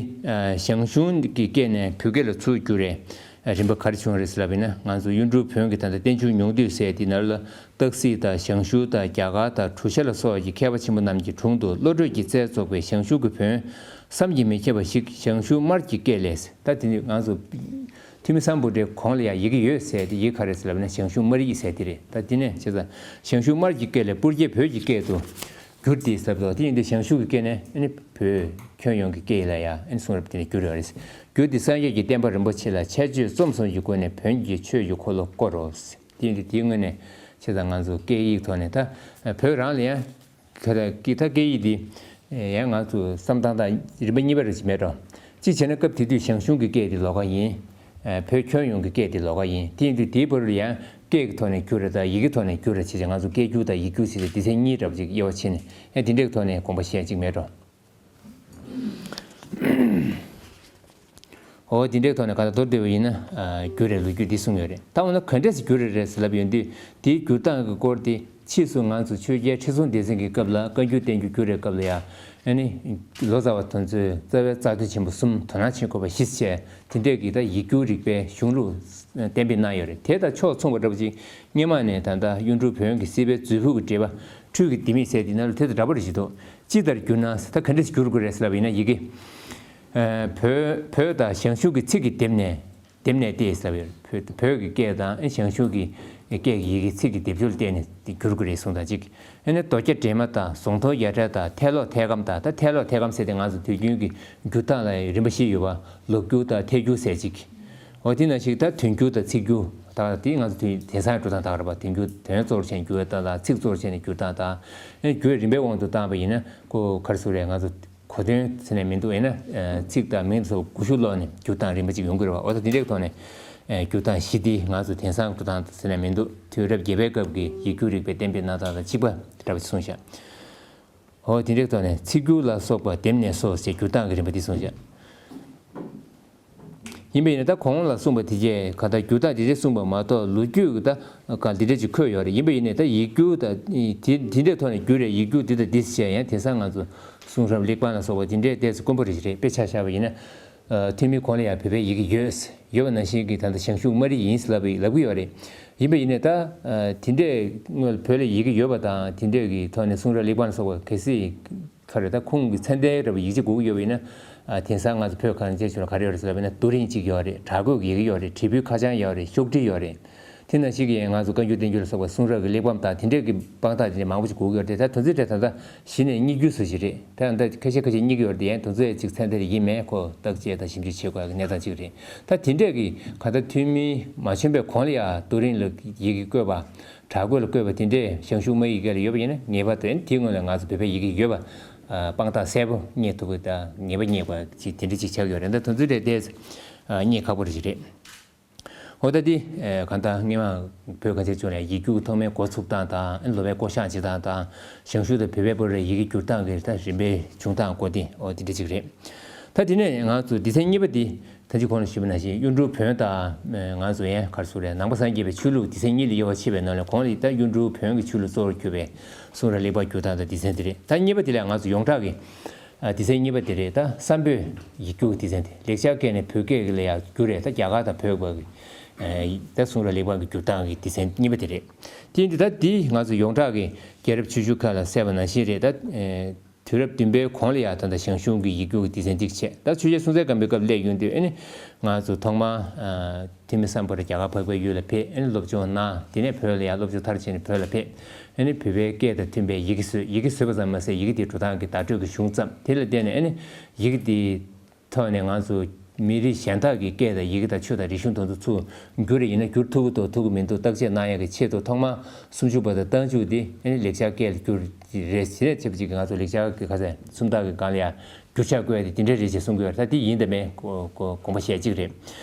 ཞང་ཞུང་གི་སྐད་ནས་བོད་སྐད་ལ་ཚུར་བསྒྱུར་རེད། རིམ་པ་ག་རེ་བྱུང་རེད་ཟེར་ལབ་པ་ཡིན་ན་ང་ཚོ་གཡུང་དྲུང་བོན་གྱི་ད་ལྟ་བསྟན་འགྱུར་ཉུང་བསྡུས་ཟེར་དེ་ནང་ལ་སྟག་གཟིག་དང་ཞང་ཞུང་དང་རྒྱ་གར་དང་གྲུ་ཤ་ལ་སོགས་ཀྱི་མཁས་པ་ཆེན་པོ་རྣམས་ཀྱི་དྲུང་དུ་བློ་གྲོས་ཀྱི་རྩལ་རྫོགས་པའི་ཞང་ཞུང་གི་བོན་བསམ་གྱིས་མི་ཁྱབ་པ་ཞིག་ཞང་ཞུང་སྨར་གྱི་སྐད་ལས། ད་དེ་ནི་ང་ཚོ་ཐུ་མི་སམ་བྷོ་ཊའི་གོང་ལ་ཡང་ཡི་གེ་ཡོད་ཟེར་དེ་ཡི་གེ་ག་རེ་ཟེར་ལབ་ན་ཞང་ཞུང་སྨར་ཡིག་ཟེར་དེ་རེད། ད་དེ་ནས་བྱས་ཙང་ཞང་ཞུང་སྨར་གྱི་སྐད་ལས་སྤུར་རྒྱལ་བོད་ཀྱི་སྐད་དུ་བསྒྱུར་ཏེ་ཟབ་ཏོ། དེ་ཡིན་དུས་ཞང་ཞུང་གི་སྐད་ནས་ཨ་ནི་བོད་ཁྱོན་ཡོངས་ཀྱི་སྐད་ཡིག་ལ་ཡང་ཨ་ནི་གསུང་རབ་དེ་ནས་བསྒྱུར་ཡོད་རེད། བསྒྱུར་ཏེ་སངས་རྒྱས་ཀྱི་བསྟན་པ་རིན་པོ་ཆེ་ལ་འཆད་རྩོད་རྩོམ་གསུམ་གྱི་སྒོ་ནས་བོན་གྱི་ཆོས་ཀྱི་འཁོར་ལོ་བསྐོར་རོ། དེ་ཡིན་དུས་དེའི་སྔོན་ནས་བྱས་ཙང་ང་ཚོ་སྐད་ཡིག་ཐོག་ནས་ད་བོད་རང་ལ་ཡང་ཁ་ད་སྐད་ད་སྐད་ཡིག་འདི་ཡང་ང་ཚོ་བསམ་སྟངས་དང་རིམ་པ་གཉིས་པ་རེ་ཞིག་མེད་འགྲོ། གཅིག་བྱས་ན་སྐབས་དེ་དུས་ཞང་ཞུང་གི་སྐད་དེ་ལོགས་ཀ་ཡིན། བོད་ཁྱོན་ཡོངས་ཀྱི་སྐད་དེ་ལོགས་ཀ་ཡིན། དེ་ཡིན་དུས་དེའི་བར་ལ་ཡང་སྐད་ཀྱི་ཐོག་ནས་བསྒྱུར་རེ་དང་ཡི་གེ་ཐོག་ནས་བསྒྱུར་རེ་བྱས་ཙང་ང་ཚོ་སྐད་བསྒྱུར་དང་ཡིག་བསྒྱུར་ཟེར་ཏེ་སྡེ་ཚན་གཉིས་འདྲ་པོ་ཅིག་དབྱེ་བ་ཕྱེ་ནས་ཡང་དེ་འདྲའི་ཐོག་ནས་དགོངས་པ་བཞེས་ཡ་ཅིག་མེད་འགྲོ། འོ་དེ་འདྲའི་ཐོག་ནས་ག་ད་མདོར་བསྡུས་པ་ཡིན་ན་བསྒྱུར་རེ་ལོ་རྒྱུས་འདི་གསུངས་ཡོད་རེད། ད་འོ་ན་ག་འདྲས་སེ་བསྒྱུར་རེ་རེད་ཟེར་ལབ་ཡོང་དུས་དེའི་བསྒྱུར་སྟངས་ཀྱི་སྐོར་དེ་ ཕྱིས་སུ་ང་ཚོ་ཆོས་རྒྱལ་ཁྲི་སྲོང་ལྡེ་བཙན་གྱི་སྐབས་ལ་བཀའ་འགྱུར་བསྟན་འགྱུར་བསྒྱུར་བའི་སྐབས་ལ་ཡང་ཨ་ནི་ལོ་ཙཱ་བ་དེ་ཚོས་རྩ་བའི་རྩ་དོན་ཆེན་པོ་གསུམ་དོ་སྣང་བྱེད་དགོས་པ་བཞི་བྱས། དེ་འདྲས་ཀྱི་ད་ཡིག་སྒྱུར་རིག་པའི་གཞུང་ལུགས་གཏན་འབེབས་གནང་ཡོད་རེད། དེ་དང་ཕྱོགས་མཚུངས་པ་འདྲ་པོ་ཅིག་སྔོན་མ་ནས་ད་ལྟ་གཡུང་དྲུང་བོན་གྱི་སྲིད་པའི་མཛོད་ཕུགས་ཀྱི་འགྲེལ་པ་འཕྲུལ་གྱི་ལྡེ་མིག་ཟེར་དེ་ནང་ལ་དེ་དང་འདྲ་པོ་རེ་ཞིག་འདུག་ཅི་ལྟར་བསྒྱུར་ན་ཟེར། ད་ག་འདྲས་བསྒྱུར་དགོས་རེད་ཟེར་ལབ་པ་ཡིན་ན། ཡི་གེ་ཨ་བོད་བོད་དང་ཞང་ཞུང་གི་ཚིག་གི་སྡེབ་ནས་སྡེབ་ནས་ཏེ་ཟེར་བའི་བོད་བོད་ཀྱི་སྐད་དང་ཞང་ཞུང་གི་སྐད་ཀྱི་ཡི་གེ་ཚིག་གི་སྡེབ་སྦྱོར་བལྟས་ནས་དེ་བསྒྱུར་དགོས་རེད་གསུངས་དང་གཅིག་ཨ་ནི་མདོ་རྒྱུད་འདྲེས་མ་དང་གཟུངས་ཐོང་ཡ་བྲལ་དང་ཐད་ལོག་ཐད་སྐམ་དང་། ད་ཐད་ལོག་ཐད་སྐམ་ཟེར་དེ་ང་ཚོ་དུས་རྒྱུན་གྱི་བསྒྱུར་སྟངས་ལ་རིམ་པ་བཞི་ཡོད་པ། ལོག་བསྒྱུར་དང་ཐད་བསྒྱུར་ཟེར་གཅིག་འོ་དེ་ནང་བཞིན་ད་དོན་བསྒྱུར་དང་ཚིག་བསྒྱུར་དང་དེ་ང་ཚོ་དུས་དེང་སང་འགྲོ་སྟངས་དག་རེད་པ། དོན་བསྒྱུར་དོན་གཙོ་བོར་བྱས་ནས་བསྒྱུར་བ་དང་ཚིག་གཙོ་བོར་བྱས་ནས་བསྒྱུར་སྟངས་དང་། ཨ་ནི་བསྒྱུར་བའི་རིམ་པའི་དབང་དུ་བཏང་བ་ཡིན་ན་ཁོ་ག་རེ་ཟེར་དགོས་རེད། ང་ཚོ་གོ་དོན་ཟེར་ནས་མི་འདུག་ཡིན་ན་ཚིག་དང་མིང་སོགས་དགུ་ཤུ་ཀློག་ནས་བསྒྱུར་སྟངས་རིམ་པ་གཅིག་ཡོང་གི་རེད་པ། འོ་ད་དེ་འདྲའི་ཐོག་ནས་བསྒྱུར་སྟངས་བཞི་འདི་ང་ཚོ་དེང་སང་འགྲོ་སྟངས་ཟེར་ནས་མི་འདུག་དུས་རབས་བརྒྱད་པའི་སྐབས་ཀྱི་ཡིག་སྒྱུར་རིག་པའི་གཏན་འབེབས་གནང་སྟངས་དང་གཅིག་པ་འདྲ་བ་གསུངས་ཤག་འོ་དེ་འདྲའི་ཐོག་ནས་ཚིག་བསྒྱུར་ལ་སོགས་པ་སྡེབ་ནས་སོ་ཞེས་བསྒྱུར་སྟངས་ཀྱི་རིམ་པ་འདི་གསུངས་ཤག་ཡིན་པ་ཡིན་ན་ད་གོང་ལ་གསུངས་པ་དེ་རྗེས་ག་ད་བསྒྱུར་སྟངས་དེ་རྗེས་གསུངས་པ་མ་གཏོགས་ལོ་རྒྱུས་ཀྱི་ད་ག་འདི་འདྲ་ཅིག་འཁོད་ཡོད་རེད། ཡིན་པ་ཡིན་ནའི་ད་ཡིག་སྒྱུར་ད་དེ་དེ་འདྲའི་ཐོག་ནས་བསྒྱུར་རེད། ཡིག་སྒྱུར་འདི་ད་འདི་ཟེར་ཡང་དེང་སང་ང་ཚོ་གསུང་རབ་གླེགས་བམ་ལ་སོགས་པ་དེ་འདྲའི་ཏོག་ཙམ་དཀོན་པོ་རེད་རེད། དཔེ་ཆ་བཞག་པ་ཡིན་ན་ཐོན་མིའི་གོང་ལ་ཡང་བོད་པའི་ཡི་གེ་ཡོད་ཡོད་པ་ནང་བཞིན་གྱི་ད་ལྟ་ཞང་ཞུང་སྨ་རི་ཡིན་ལབ་ལབ་ཀྱི་ཡོད་རེད། ཡིན་པ་ཡིན་ནའི་ད་དེ་འདྲའི་སྔོན་བོད་ལ་ཡི་གེ་ཡོད་པ་དང་དེ་འདྲའི་གི་ཐོག་ནས་གསུང་རབ་གླེགས་བམ་ལ་སོགས་པ་གལ་སྲིད། ག་རེ་ད་ཁོང་གི་མཚན་ལྡན་ར་བའི་ཡིག་ཆ་དགོས་ཀྱི་ཡོད་པ་ཡིན་ན། ཨ་དེང་སང་ང་ཚོ་བོད་གངས་ཅན་ལྗོངས་ལ་ག་རེ་ཡོད་རེད་ཟེར་ལབ་པ་ཡིན་ན་རྡོ་རིང་གཅིག་ཡོད་རེད། བྲག་བརྐོས་ཀྱི་ཡི་གེ་ཡོད་རེད། དྲིལ་བུའི་ཁ་བྱང་ཡོད་རེད། ཤོག་དྲིལ་ཡོད་རེད། དེ་ནང་བཞིན་གྱི་ང་ཚོ་བཀའ་འགྱུར་བསྟན་འགྱུར་ལ་སོགས་པ་གསུང་རབ་ཀྱི་གླེགས་བམ་དང་དེ་འདྲས་ཀྱི་དཔང་རྟགས་དེ་འདྲས་མང་པོ་ཞིག་དགོས་ཀྱི་ཡོད་རེད། ད་དེ་ཚོའི་གྲས་ད་ལྟ་གཞི་ནས་རྙེད་རྒྱུ་སུ་ཞིག་རེད། ད་ད་ཁ་ཤས་ཁ་ཤས་རྙེད་ཀྱི་ཡོད་རེད། དེ་ཡང་དེ་ཚོ་ཡང་ཅིག་མཚན་ལྡན་ཡིན་མིན་ཁོ་བརྟག་དཔྱད་དང་ཞིབ་འཇུག་བྱེད་དགོས་ཡག་གི་གནས་སྟངས་ཅིག་རེད། ད་དེ་འདྲས་ཀྱི་ག་ད་ཐོན་མི་མ་བྱོན་པའི་གོང་ལ་ཡ་རྡོ་རིང་ལ་ཡི་གེ་བརྐོས་པ། བྲག་བརྐོས་ལ་བརྐོས་པ་དེ་འདྲས་ཞང་ཞུང་སྨྲ་ཡི་གེ་ལ་ཡོད་པ་ཡིན་ན་ངེས་པར་དུ་དེའི་སྔོན་ལ་ང་ཚོ་བོད་པའི་ཡི་གེ་ཡོད་པ་དཔང་རྟགས་གསལ་པོ་རྙེད་ཐུབ་པ་དང་ངེས་པ་རྙེད་པ་ཅིག་དེ་འདྲ་ཅིག་ཆགས་ཡོད་རེད། ད་དེ་ཚོའི་གྲས་དེ་རྙེད་ཁག་པོ་རེད་ཅིག་རེད། འོ་ད་འདི་གང་ལྟར་སྔོན་མ་བོད་གངས་ཅན་ལྗོངས་ལ་ཡིག་རྒྱུགས་ཐོག་མའི་འགོ་ཚུགས་སྟངས་དང་སློབ་དཔོན་བསྐོ་བཞག་བྱེད་སྟངས་དང་ཞང་ཞུང་དང་བོད་པའི་བར་ལ་ཡི་གེ་བསྒྱུར་སྟངས་ཀྱི་ད་རིམ་པའི་བྱུང་སྟངས་སྐོར་འདི་འོ་དེ་འདྲ་ཅིག་རེད། ད་དེ་ནས་ང་ཚོ་སྡེ་ཚན་གཉིས་པ་འདི། ད་ཅི་གོང་ལ་ཞུས་པ་ནང་བཞིན་གཡུང་དྲུང་བོན་དང་ང་ཚོ་ཡན་གར་སུ་རེད། ནང་པ་སངས་རྒྱས་པའི་ཆོས་ལུགས་སྡེ་ཚན་གཉིས་ལ་དབྱེ་བ་ཕྱེ་བའི་ནང་ལས་གོང་ལ་ད་གཡུང་དྲུང་བོན་གྱི་ཆོས་ལུགས་གཙོ་བོར་གྱུར་པའི་གསུང་རབ་གླེགས་བམ་བསྒྱུར་སྟངས་དང་སྡེ་ཚན་དེ་རེད། ད་གཉིས་པ་དེ་ལ་ང་ཚོ་ཡོངས་གྲགས་ཀྱི་སྡེ་ཚན་གཉིས་པ་དེ་རེད། ད་གསར་འབོད་ཡིག་རྒྱུགས་སྡེ་ཚན་དེ་ལེགས་སྦྱར་སྐད་ནས་བོད་སྐད་ལ་ཡང་བསྒྱུར་རེད། ད་རྒྱ་གར་དང་བོད་བར་གྱི་ད་གསུང་རབ་གླེགས་བམ་གྱི་བསྒྱུར་སྟངས་ཀྱི་སྡེ་ཚན་གཉིས་པ་དེ་རེད། དེ་ཡིན་དུས་ད་འདི་ང་ཚོ་ཡོངས་གྲགས་ཀྱི་རྒྱལ་རབས་ཆུ་བཞི་ཁ་ལ་གསལ་བ་ནང་བཞིན་རེད། ད། དུས་རབས་བདུན་པའི་གོང་ལ་ཡང་ད་ལྟ་ཞང་ཞུང་གི་ཡིག་རྒྱུགས་ཀྱི་སྡེ་ཚན་ཅིག་བྱས། ད་ཆོས་རྒྱལ་སྲོང་བཙན་སྒམ་པོའི་སྐབས་སླེབས་ཡོང་དུས་ཨ་ནི་ང་ཚོ་ཐོག་མར་ཐོན་མི་སམ་བྷོ་ཊ་རྒྱ་གར་འཕགས་པའི་ཡུལ་ལ་ཕེབས། ཨ་ནི་སློབ་སྦྱོང་གནང་། དེ་ནས་བོད་ལ་ཡང་སློབ་སྦྱོང་མཐར་ཕྱིན་ནས་བོད་ལ་ཕེབས། ཨ་ནི་བོད་པའི་སྐད་དང་མཐུན་པའི་ཡི་གེ་བཟོས། ཡི་གེ་བཟོས་པ་ཙམ་མ་ཟད་ཡི་གེ་དེ་འགྲོ་སྟངས་ཀྱི་བརྡ་སྤྲོད་ཀྱི་གཞུང་བརྩམས། དེ་ལ་བརྟེན་ནས་ཨ་ནི་ཡི་གེ་དེ། ཐོག་ནས་ང་ཚོ་མི་རིགས་གཞན་དག་གི་སྐད་དང་ཡི་གེ་དང་ཆོས་དང་རིག་གཞུང་དེ་ཚོ་ཚུར་བསྒྱུར་རེ་ཡིན་ན་བསྒྱུར་ཐུབ་ཀྱི་འདུག་ཐུབ་ཀྱི་མི་འདུག་བརྟག་དཔྱད་གནང་ཡག་གི་ཆེད་དུ་ཐོག་མར་སུམ་ཅུ་པ་དང་རྟགས་འཇུག་འདི་ཨ་ནི་ལེགས་སྦྱར་སྐད་ལ་བསྒྱུར་རེ་བྱེད་ཆེད་ཅིག་གི་ང་ཚོ་ལེགས་སྦྱར་གྱི་ཁ་ཟས་སུམ་རྟགས་ཀྱི་སྒང་ལ་ཡང་བསྒྱུར་བྱ་བཀོད་དེ་དེ་འདྲ་རེད་ཅེས་གསུང་གི་ཡོད་རེད། ད་དེ་ཡིན་དང་མིན་དགོངས་པ་བཞེས་གཅིག་རེད།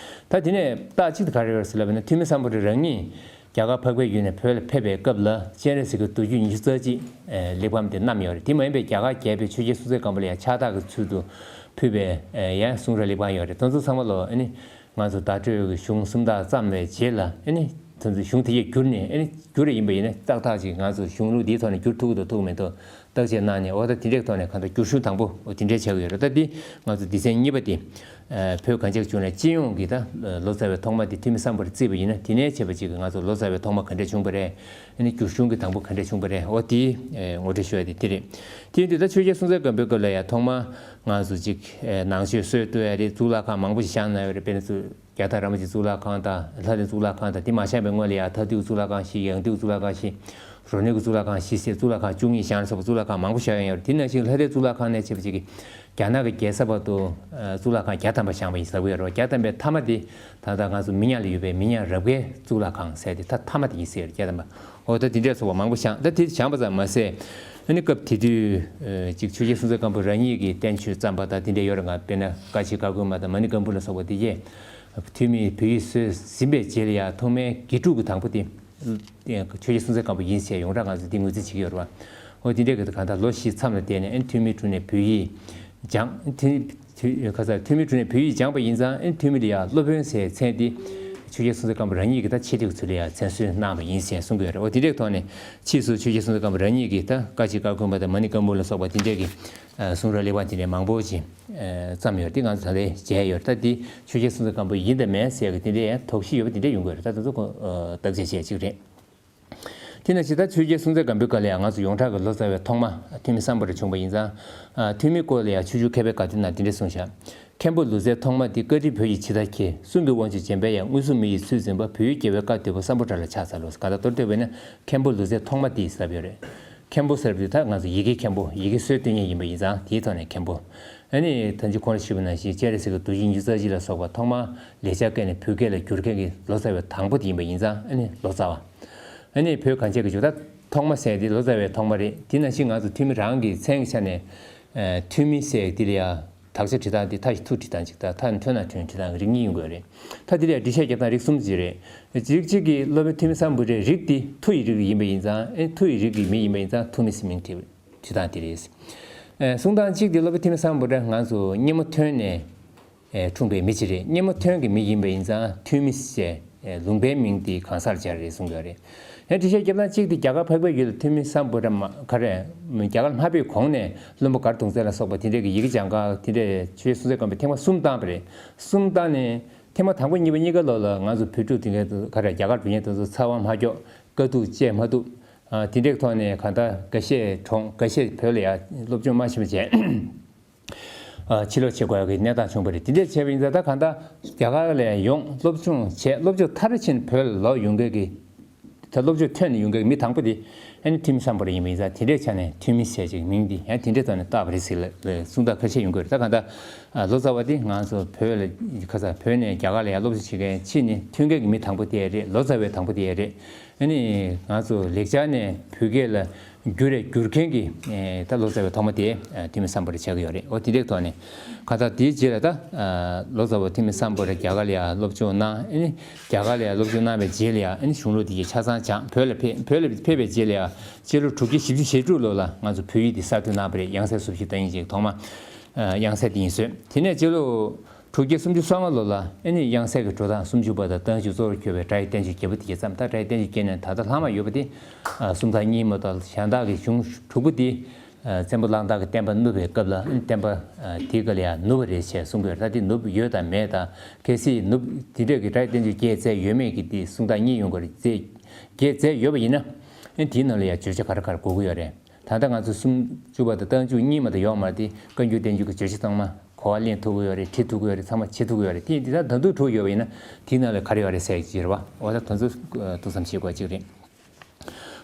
ད་དེ་ནས་རྟགས་གཅིག་དེ་ག་རེ་ཡོད་རེད་ཟེར་ལབ་ན་ཐོན་མི་སམ་བྷོ་ཊ་རང་ཉིད། རྒྱ་གར་འཕགས་པའི་ཡུལ་ནས་བོད་ལ་ཕེབས་པའི་སྐབས་ལ་སྤྱན་རས་གཟིགས་ཀྱི་མདོ་རྒྱུད་ཉི་ཤུ་རྩ་གཅིག་གླེགས་བམ་དེ་བསྣམས་ཡོད་རེད། དེ་མ་ཡིན་པའི་རྒྱ་གར་རྒྱལ་པོས་ཆོས་རྒྱལ་སྲོང་བཙན་སྒམ་པོ་ལ་ཡང་ཕྱག་རྟགས་ཀྱི་ཚུལ་དུ་ཕུལ་བའི་ཡང་གསུང་རབ་གླེགས་བམ་ཡོད་རེད། དེ་ཚོ་ཚང་མ་ལོ་ཨ་ནི་ང་ཚོ་བརྡ་སྤྲོད་ཀྱི་གཞུང་སུམ་རྟགས་བརྩམས་པའི་རྗེས་ལ་ཨ་ནི་དེ་ཚོ་གཞུང་དེ་ཡིས་བསྒྱུར་ནས་ཨ་ནི་བསྒྱུར་རེ་ཡིན་པ་ཡིན་ན་ཏག་ཏག་ཅིག་ང་ཚོ་གཞུང་ལུགས་འདིའི་ཐོག་ནས་བསྒྱུར་ཐུབ་ཀྱི་འདུག་ཐུབ་ཀྱི་མི་འདུག་བརྟག་དཔྱད་གནང་ནས་འོ་ད་དེ་འདྲའི་ཐོག་ནས་གང་ལྟར་བསྒྱུར་གཞུང་དང་པོ་འོ་དེ་འདྲའི་ཆགས་ཀྱི་ཡོད་རེད། ད་འདི་ང་ཚོ་སྡེ་ཚན་གཉིས་པ་དེ། བོད་གངས་ཅན་ལྗོངས་ལ་སྤྱི་ཡོངས་ཀྱི་ད་ལོ་ཙཱ་བའི་ཐོག་མ་དེ་ཐོན་མི་སམ་བྷོ་ཊ་བརྩིས་པ་ཡིན་ན་དེ་ནས་བྱས་པ་ཅིག་གི་ང་ཚོ་ལོ་ཙཱ་བའི་ཐོག་མ་ག་འདྲས་བྱུང་བ་རེད། ཨ་ནི་བསྒྱུར་གཞུང་གི་དང་པོ་ག་འདྲས་བྱུང་བ་རེད། འོ་དེ་ངོ་སྤྲོད་ཞུ་ཡ་དེ་དེ་རེད། དེ་ཡིན་དུས་ད་ཆོས་རྒྱལ་སྲོང་བཙན་སྒམ་པོའི་སྐབས་ལ་ཡང་ཐོག་མ་ང་ཚོ་ཅིག་ནང་ཆོས་སྲོལ་གཏོད་ཡ་རེད། གཙུག་ལག་ཁང་མང་པོ་ཞིག་བཞེངས་གནང་ཡོད་རེད། དཔེར་ན་ཚོ་རྒྱ་སྟག་ར་མོ་ཆེ་གཙུག་ལག་ཁང་དང་ལྷ་ལྡན་གཙུག་ལག་ཁང་དང་དེ་མ་བཞེངས་པའི་སྔོན་ལ་ཡང་མཐའ་འདུལ་གཙུག་ལག་ཁང་བཞི། ཡང་འདུལ་གཙུག་ལག་ཁང་བཞི། རོ་ནུས་ཀྱི་གཙུག་ལག་ཁང་བཞི་ཟེར་གཙུག་ལག་ཁང་བཅུ་གཉིས་བཞེངས་ལ་སོགས་པ་གཙུག་ལག་ཁང་མང་པོ་བཞེངས་ཡོད་རེད། དེ་ནང་བཞིན་ལྷ་ལྡན་གཙུག་ལག་ཁང་ནས་བྱས་པ་ཅིག་གིས་རྒྱ་ནག་གི་རྒྱལ་ས་བར་དུ་གཙུག་ལག་ཁང་བརྒྱ་ཐམ་པ་བཞེངས་པ་ཡིན་ཟེར་གྱི་ཡོད་རེད། བརྒྱ་ཐམ་པའི་མཐའ་མ་དེ་ད་ལྟ་ང་ཚོ་མི་ཉག་ལ་ཡོད་པའི་མི་ཉག་རབ་དགའི་གཙུག་ལག་ཁང་ཟེར་དེ་ད་མཐའ་མ་དེ་ཡིན་ཟེར་བརྒྱ་ཐམ་པ། འོ་ད་དེ་འདྲས་སོགས་པ་མང་པོ་བཞེངས། ད་དེ་བཞེངས་པ་ཙམ་མ་ཟད་ཨ་ནི་སྐབས་དེ་དུས་ཅིག་ཆོས་རྒྱལ་སྲོང་བཙན་སྒམ་པོ་རང་ཉིད་ཀྱིས་བསྟན་བཅོས་བརྩམས་པ་དང་དེ་འདྲས་ཡོད་རེད། ང་དཔེར་ན་བཀའ་ཆེན་བཀའ་བསྒོ་མ་དང་མ་ཎི་བཀའ་འབུམ་ལ་སོགས་པ་དེ་རྗེས་ཐོན་མིས་བོད་ཡིག་བཟོས་ཟིན་པའི་རྗེས་ལ་ཡང་ཐོག་མའི་དགེ་ཕྲུག་གི་དང་པོ་དེ། ཆོས་རྒྱལ་སྲོང་བཙན་སྒམ་པོ་ཡིན་ཟེར་ཡོངས་གྲགས་ང་ཚོས་འདི་ངོས་འཛིན་བྱེད་ཀྱི་ཡོད་རེད་བ། འོ་དེ་འདྲའི་གི་གང་ལྟར་ལོ་བཞི་མཚམས་ལ་བསྡད་ནས་ཨ་ནི་ཐོན་མིའི་དྲུང་ནས་བོད་ཡིག་སྦྱངས། དེ་དེ་ག་ས་ཐོན་མིའི་དྲུང་ནས་བོད་ཡིག་སྦྱངས་པ་ཡིན་ཙང་ཨ་ནི་ཐོན་མི་ལ་ཡང་སློབ་དཔོན་ཟེར་མཚན་དེ་ ཆོས་རྒྱལ་སྲོང་བཙན་སྒམ་པོ་རང་ཉིད་ཀྱིས་ད་ཆེ་མཐོའི་ཚུལ་ལ་ཡང་མཚན་གསོལ་གནང་བ་ཡིན་ཞེས་གསུང་གི་ཡོད་རེད། འོ་དེ་འདྲའི་ཐོག་ནས་ཕྱིས་སུ་ཆོས་རྒྱལ་སྲོང་བཙན་སྒམ་པོ་རང་ཉིད་ཀྱིས་ད་བཀའ་བཞིན་བཀའ་འཁོར་མ་དང་མ་ཎི་བཀའ་འབུམ་ལ་སོགས་པ་དེ་འདྲའི་གི་གསུང་རབ་ལེགས་པ་དེ་འདྲའི་མང་པོ་ཅིག་བརྩམས་ཡོད་རེད། དེ་ང་ཚོ་ད་ལྟའི་མཇལ་ཡོད་རེད། ད་དེ་ཆོས་རྒྱལ་སྲོང་བཙན་སྒམ་པོ་ཡིན་དང་མིན་ཟེར་གི་དེ་འདྲའི་ཡང་དོགས་གཞི་ཡོད་པ་དེ་འདྲ་ཡོང་གི་ཡོད་རེད། ད་དེ་ཚོ་ཁོ་བརྟག་དཔྱད་བྱས་ཅིག་རེད། དེ་ནང་བཞིན་ད་ཆོས་རྒྱལ་སྲོང་བཙན་སྒམ་པོའི་སྐབས་ལ་ཡང་ང་ཚོ་ཡོངས་གྲགས་ཀྱི་ལོ་ཙཱ་བའི་ཐོག་མ་ཐོན་མི་སམ་བྷོ་ཊ་བྱུང་བ་ཡིན་ཙང་། ཐོན་མིའི་སྐོར་ལ་ཡང་ཆོས་འབྱུང་མཁས་པའི་དགའ་སྟོན་ནང་འདི་འདྲ་གསུངས་བཞག། མཁན་པོ་ལུས་རྩལ་ཐོག་མ་འདི་བཀའ་དྲིན་བོད་ཀྱི་ཇི་ལྟར་མཁྱེན། གསུང་གི་དབང་ཕྱུག་འཇམ་དཔལ་ཡང་། མངོན་སུམ་མི་ཡི་ཚུལ་འཛིན་པ། བོད་ཡུལ་རྒྱལ་བའི་བཀའ་བསྡུས་པ། སམ་བྷོ་ཊ་ལ་ཕྱག་འཚལ་ལོ། གང་ལྟར་མདོར་བསྡུས་པ་ཡིན་ན་མཁན་པོ་ལུས་རྩལ་ཐོག་མ་འདི་ཟེར་བ་ཡོད་རེད། མཁན་པོ་ཟེར་བ་འདི་ད་ང་ཚོ་ཡི་གེ་མཁན་པོ་ཡི་གེ་སྲོལ་གཏོད་མཁན་ཡིན་པ་ཡིན་ཙང་དེའི་ཐོག་ནས་མཁན་པོ། ཨ་ནི་ད་ཅི་གོང་ལ་ཞུས་པ་ནང་བཞིན་སྤྱན་རས་གཟིགས་ཀྱི་མདོ་རྒྱུད་ཉི་ཤུ་རྩ་གཅིག་ལ་སོགས་པ་ཐོག་མར་ལེགས་སྦྱར་སྐད་ནས་བོད་སྐད་ལ་བསྒྱུར་མཁན་གྱི་ལོ་ཙཱ་བའི་དང་པོ་དེ་ཡིན་པ་ཡིན་ཙང་ཨ་ནི་ལོ་ཙཱ་བ། ཨ་ནི་བོད་གངས་ཅན་གྱི་ཇོ་བདག་ཐོག་མ་ཟེར་དེ་ལོ་ཙཱ་བའི་ཐོག་མ་རེད། དེ་ནང་བཞིན་ང་ཚོ་ཐོན་མི་རང་གི་མཚན་གྱི་ཆ་ནས། ཨ། ཐོན་མི་ཟེར་དེ་ལ་ཡང་དག་ཆ་འབྲི་སྟངས་དེ་མཐའ་ཞིག་ཐུ་འབྲི་སྟངས་གཅིག་དང་མཐའ་ཐོན་ན་ཐོན་འབྲི་སྟངས་རིགས་གཉིས་ཡོང་གི་ཡོད་རེད། མཐའ་དེ་ལ་ཡང་འགྲེལ་བཤད་རྒྱབ་སྟངས་རིགས་གསུམ་ཅིག་རེད། རིགས་གཅིག་གིས་སློབ་དཔོན་ཐོན་མི་སམ་བྷོ་ཊའི་རིགས་དེ་ཐུ་ཡི་རིགས་ཡིན་པ་ཡིན་ཙང་། ཨེ། ཐུ་ཡི་རིགས་ཀྱི་མི་ཡིན་པ་ཡིན་ཙང་ཐུ་མི་ཟེར་མིང་དེ་འབྲི་སྟངས་དེ་རེད། ཨེ། གསུང་སྟངས་གཅིག་དེ་སློབ་དཔོན་ཐོན་མི་སམ་བྷོ་ཊ་ང་ཚོ་སྙེ་མོ་ཐོན་ནས། ཨེ། འཁྲུངས་པའི་མི་ཅིག་རེད། སྙེ་མོ་ཐོན་གྱི་མི་ཡིན་པ་ཡིན་ཙང་ཐོན་མི་ཞེས། ཨེ། ལུང་པའི་མིང་དེ་གང་སར་སྦྱར་རེད་གསུང་གི་ཡོད་རེད། ཡང་འགྲེལ་བཤད་རྒྱབ་སྟངས་གཅིག་དེ་རྒྱ་གར་འཕགས་པའི་ཡུལ་ལ་ཐོན་མི་སམ་བྷོ་ཊ་མ་ག་རེ། རྒྱ་གར་ལ་མ་ཕེབས་གོང་ནས་བློན་པོ་མགར་གདུང་བཙན་ལ་སོགས་པ་དེ་འདྲས་ཀྱི་ཡི་གེ་སྦྱང་ག་དེ་འདྲས་ཆོས་རྒྱལ་སྲོང་བཙན་སྒམ་པོས་ཐེངས་མ་གསུམ་བཏང་བ་རེད། གསུམ་བཏང་ནས་ཐེངས་མ་དང་པོ་གཉིས་པ་གཉིས་ཀ་ལོག་ལ་ང་ཚོ་བོད་ཕྲུག་དེ་འདྲས་ག་རེ་རྒྱ་གར་འགྲོ་མཁན་དེ་ཚོ་ཚ་བ་མ་སྐྱོག་དཀའ་སྡུག་སྤྱད་མ་ཐུབ། ཨ། དེ་འདྲས་ཐོག་ནས་གང་ལྟར་འགའ་ཤས་གྲོངས། འགའ་ཤས་བོད་ལ་ཡ་སློབ་སྦྱོང་མ་ཕྱིན་པ་བྱས། ཨ། ཕྱིར་ལོག་བྱེད་དགོས་ཡག་གི་གནས་སྟངས་བྱུང་བ་རེད། དེ་འདྲས་བྱས་པ་ཡིན་ཙང་ད་གང་ལྟར་རྒྱ་གར་ལ་ཡོང་སློབ་སྦྱོང་བྱས། སློབ་སྦྱོང་མཐར་ཕྱིན་བོད་ལ་ལོག་ཡོང་མཁན་གྱི། ད་སློབ་སྦྱོང་ཐོན་ནས་ཡོང་མཁན་གྱི་མི་དང་པོ་དེ་ཨ་ནི་ཐོན་མི་སམ་བྷོ་ཊ་ཡིན་པ་ཡིན་ཙང་དེ་འདྲས་ཆ་ནས་ཐོན་མི་ཟེར་ཅིག་མིང་འདི་ཡང་དེ་འདྲས་ཐོག་ནས་བཏགས་པ་རེད་ཟེར་ལ་གསུང་སྟངས་ཁ་ཤས་ཡོང་གི་རེད། ད་གང་ལྟར་ལོ་ཙཱ་བ་དེ་ང་ཚོ་བོད་ལ་ཁ་ས་བོད་ནས་རྒྱ་གར་ལ་ཡང་སློབ་སྦྱོང་བྱེད་མཁན་ཕྱིན་ནས་ཐོན་མཁན་གྱི་མི་དང་པོ་དེ་རེད། ལོ་ཙཱ་བའི་དང་པོ་དེ་རེད། ཨ་ནི་ང་ཚོ་ལེགས་སྦྱར་ནས་བོད་སྐད་ལ་བསྒྱུར་རེ་བསྒྱུར་མཁན་གྱི། ཨེ། ད་ལོ་ཙཱ་བའི་ཐོག་མ་དེ། ཨེ། ཐོན་མི་སམ་བྷོ་ཊ་ཆགས་ཀྱི་ཡོད་རེད། འོ་དེ་འདྲའི་ཐོག་ནས་གང་ལྟར་དེའི་རྗེས་ལ་ད། ཨ། ལོ་ཙཱ་བ་ཐོན་མི་སམ་བྷོ་ཊ་རྒྱ་གར་ལ་ཡང་སློབ་སྦྱོང་གནང་། ཨ་ནི་རྒྱ་གར་ལ་ཡང་སློབ་སྦྱོང་གནང་བའི་རྗེས་ལ་ཡང་། ཨ་ནི་གཞུང་ལུགས་དེ་གའི་ཆ་ཚང་སྦྱངས། བོད་ལ་ཕེབས། བོད་ལ་ཕེབས་པའི་རྗེས་ལ་ཡང་སྤྱི་ལོ་དྲུག་བརྒྱ་བཞི་བཅུ་ཞེ་དྲུག་ལོ་ལ་ང་ཚོ་བོད་ཡིག་དེ་གསར་གཏོད་གནང་བ་རེད། དབྱངས་གསལ་སུམ་བཞི་བཏང་ཡིག་ཅིག་ཐོག་མ། ཨ། དབྱངས་གསལ་དེ་ཡིན་ཟེར། དེ་ནས་སྤྱི་ལོ་དྲུག་བརྒྱ་སུམ་ཅུ་སོ་ལྔ་ལོ་ལ་ཨ་ནི་དབྱངས་གསལ་གྱི་འགྲོ་སྟངས་སུམ་ཅུ་པ་དང་བརྟན་བཞུགས་གཙོ་བོར་གྱུར་པའི་སྒྲ་ཡི་བསྟན་བཅོས་རྒྱས་པོ་དེ་གའི་བརྩམས། ད་སྒྲ་ཡི་བསྟན་བཅོས་རྒྱས་ནས་ད་ལྟ་ལྷག་མ་ཡོད་པ་དེ། ཨ། སུམ་རྟགས་གཉིས་མ་གཏོགས། གཞན་དག་གི་གཞུང་དྲུག་པོ་དེ། ཨ། བཙན་པོ་གླང་དར་གྱིས་བསྟན་པ་བསྣུབས་པའི་སྐབས་ལ། ཨ། བསྟན་པ། ཨ། དེའི་སྐབས་ལ་ཡང་ནུབ་པ་རེད་ཅེས་གསུང་གི་ཡོད་རེད། ད་དེ་ནུབ་ཡོད་དང་མེད་དང་། གལ་སྲིད་ནུབ་དེ་འདྲས་ཀྱི་སྒྲ་ཡི་བསྟན་བཅོས་རྒྱས་མཛད་ཡོད་མེད་ཀྱི་དེ་སུམ་རྟགས་གཉིས་ཡོང་གི་རེད། རྒྱས་མཛད་ཡོད་པ་ཡིན་ན། ཨ། དེའི་ནང་ལ་ཡང་བརྗོད་བྱ་ག་རེ་ག་རེ་དགོས་ཀྱི་ཡོད་རེད། ད་ལྟ་ང་ཚོ་སུམ་ཅུ་པ་དང་རྟགས་འཇུག་གཉིས་མ་གཏོགས་ཡོད་མ་རེད་དེ། བཀའ་འགྱུར་བསྟན་འགྱུར་གྱི་བརྗོད་བྱ་ཚང་མ་གོ་བ་ལེན་ཐུབ་ཀྱི་ཡོད་རེད། བྲིས་ཐུབ་ཀྱི་ཡོད་རེད། ཚང་མ་བྱེད་ཐུབ་ཀྱི་ཡོད་རེད། དེ་ཡིན་དུས་ད་ད་དུང་དྲུག་ཡོད་པ་ཡིན་ན་དེའི་ནང་ལ་ག་རེ་ཡོད་རེད་ཟེར་གྱི་ཡོད་རེད་པ། འོ་ད་དེ་ཚོ་ཐུགས་བསམ་བཞེས་དགོས་ཅིག་རེད།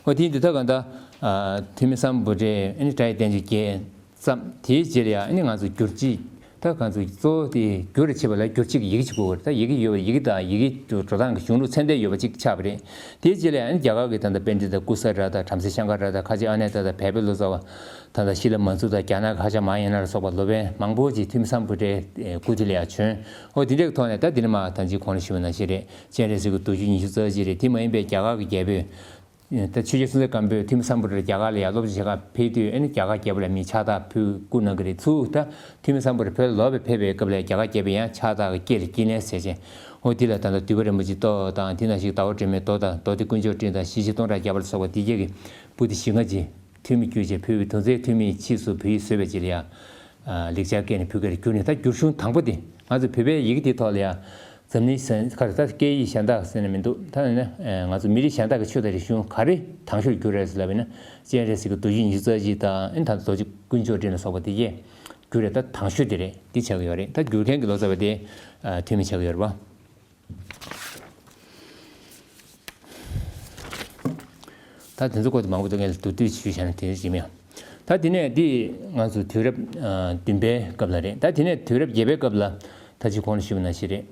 འོ་དེ་ཡིན་དུས་ད་གང་ལྟར། ཨ། ཐོན་མི་སམ་བྷོ་ཊས་ཨ་ནི་སྒྲ་ཡི་བསྟན་བཅོས་རྒྱས་བརྩམས། དེའི་རྗེས་ལ་ཡང་ཨ་ནི་ང་ཚོ་བསྒྱུར་བྱེད། ད་ང་ཚོ་གཙོ་བོ་དེ་བསྒྱུར་བྱེད་པ་ལ་བསྒྱུར་བྱེད་ཀྱི་ཡི་གེ་གཅིག་དགོས་པ་རེད། ད་ཡི་གེ་ཡོད་པ། ཡི་གེ་དང་ཡི་གེ་འགྲོ་སྟངས་ཀྱི་གཞུང་ལུགས་ཚད་ལྡན་ཡོད་པ་གཅིག་ཆགས་པ་རེད། དེའི་རྗེས་ལ་ཡང་རྒྱ་གར་གྱི་ད་ལྟ་པཎྜི་ཏ་ཀུ་ས་ར་དང་བྲམ་ཟེ་ཤང་ཀ་ར་དང་། ཁ་ཆེ་ཨ་ནེ་ཏ་དང་། བལ་པོའི་ལོ་ཙཱ་བ་ད་ལྟ་ཤི་ལ་མ་ཛུ་དང་། རྒྱ་ནག་གི་ཧ་ཤ་མ་ཧཱ་ཡ་ན་ལ་སོགས་པ་སློབ་དཔོན་མང་པོ་ཅིག་ཐོན་མི་སམ་བྷོ་ཊའི་སྐུ་དུས་ལ་ཡང་བྱོན། འོ་དེ་འདྲའི་ཐོག་ནས་ད་འདི་ནས་མར་ད་ཅི་གོང་ལ་ཞུས་པ་ནང་བཞིན་རེད། སྤྱན་རས་གཟིགས་ཀྱི་མདོ་རྒྱུད་ཉི་ཤུ་རྩ་གཅིག་རེད། དེ་མ་ཡིན་པའི་རྒྱ་གར་གྱི་རྒྱལ་པོས། ད་ཆོས་རྒྱལ་སྲོང་བཙན་སྒམ་པོས་ཐོན་མི་སམ་བྷོ་ཊ་རྒྱ་གར་ལ་ཡར་སློབ་སྦྱོང་བྱེད་གར་ཕེབས་དུས། ཨ་ནི་རྒྱ་གར་རྒྱལ་པོ་ལ་མིའི་ཕྱག་རྟགས་ཕུལ་བསྐུར་གནང་གི་རེད། ཚུར་ད་ཐོན་མི་སམ་བྷོ་ཊ་བོད་ལ་ལོག་པའི་ཕེབས་པའི་སྐབས་ལ་རྒྱ་གར་རྒྱལ་པོས་ཡང་ཕྱག་རྟགས་ཀྱི་སྐེ་ལ་དཀྱིལ་ལན་ཟེར་བྱས། འོ་དེ་ལ་ད་ལྟ་འདུས་པ་རིན་པོ་ཆེའི་མདོ་དང་། དེ་ནང་བཞིན་ཟླ་བ་སྒྲོལ་མའི་མདོ་དང་། མདོ་སྡེ་དཀོན་མཆོག་སྤྲིན་དང་། ཞི་བྱེད་སྟོང་ཕྲག་བརྒྱ་པ་ལ་སོགས་པ་དེ་གྱད་ཀྱི་པོ་ཏི་བཞི་ལྔ་ཅིག་ཐོན་མི་བསྒྱུར་བྱས་ཕུལ་བའི་དོན་ཚན། ཐོན་མིས་ཕྱིས་སུ་བོད་ཡིག་བཟོས་པའི་རྗེས་ལ་ཡང་། ཨ། ལེགས་སྦྱར་སྐད་ནས་བོད་སྐད་ལ་བསྒྱུར་ནས། ད་བསྒྱུར་གཞུང་དང་པོ་དེ་ང་ཚོ་བོད་པའི་ཡི་གེ་དེའི་ཐོག་ལ་ཡང་འཛམ་གླིང་གཞན་ཁར། ད་སྐད་ཡིག་གཞན་དག་ཟེར་ན་མི་འདུག་ད་ནི་ང་ཚོ་མི་རིགས་གཞན་དག་གི་ཆོས་དང་རིག་གཞུང་ག་རེ་དང་ཤོས་བསྒྱུར་རེད་ཟེར་ལབ་ན། སྤྱན་རས་གཟིགས་ཀྱི་མདོ་རྒྱུད་ཉི་ཤུ་རྩ་གཅིག་དང་། ཨ་ནི་ད་མདོ་རྒྱུད་དཀོན་མཆོག་སྤྲིན་ལ་སོགས་པ་དེ་གྱད་བསྒྱུར་རེད། ད་དང་ཤོས་དེ་རེད། དེ་ཆགས་ཀྱི་ཡོད་རེད། ད་བསྒྱུར་མཁན་གྱི་ལོ་ཙཱ་བ་དེ་ཐོན་མི་ཆགས་ཀྱི་ཡོད་རེད་པ། ད་དེ་ཚོ་སྐོར་དུ་མང་པོ་ད་ངས་མདོར་བསྡུས་ཞུས་བཞག་ན་དེ་ཡིན་མོད། ད་དེ་ནས་འདི་ང་ཚོ་དུས་རབས་བདུན་པའི་སྐབས་ལ་རེད། ད་དེ་ནས་དུས་རབས་བརྒྱད་པའི་སྐབས་ལ་ད་ཅི་གོང་ལ་ཞུས་པ་ནང་བཞིན་རེད།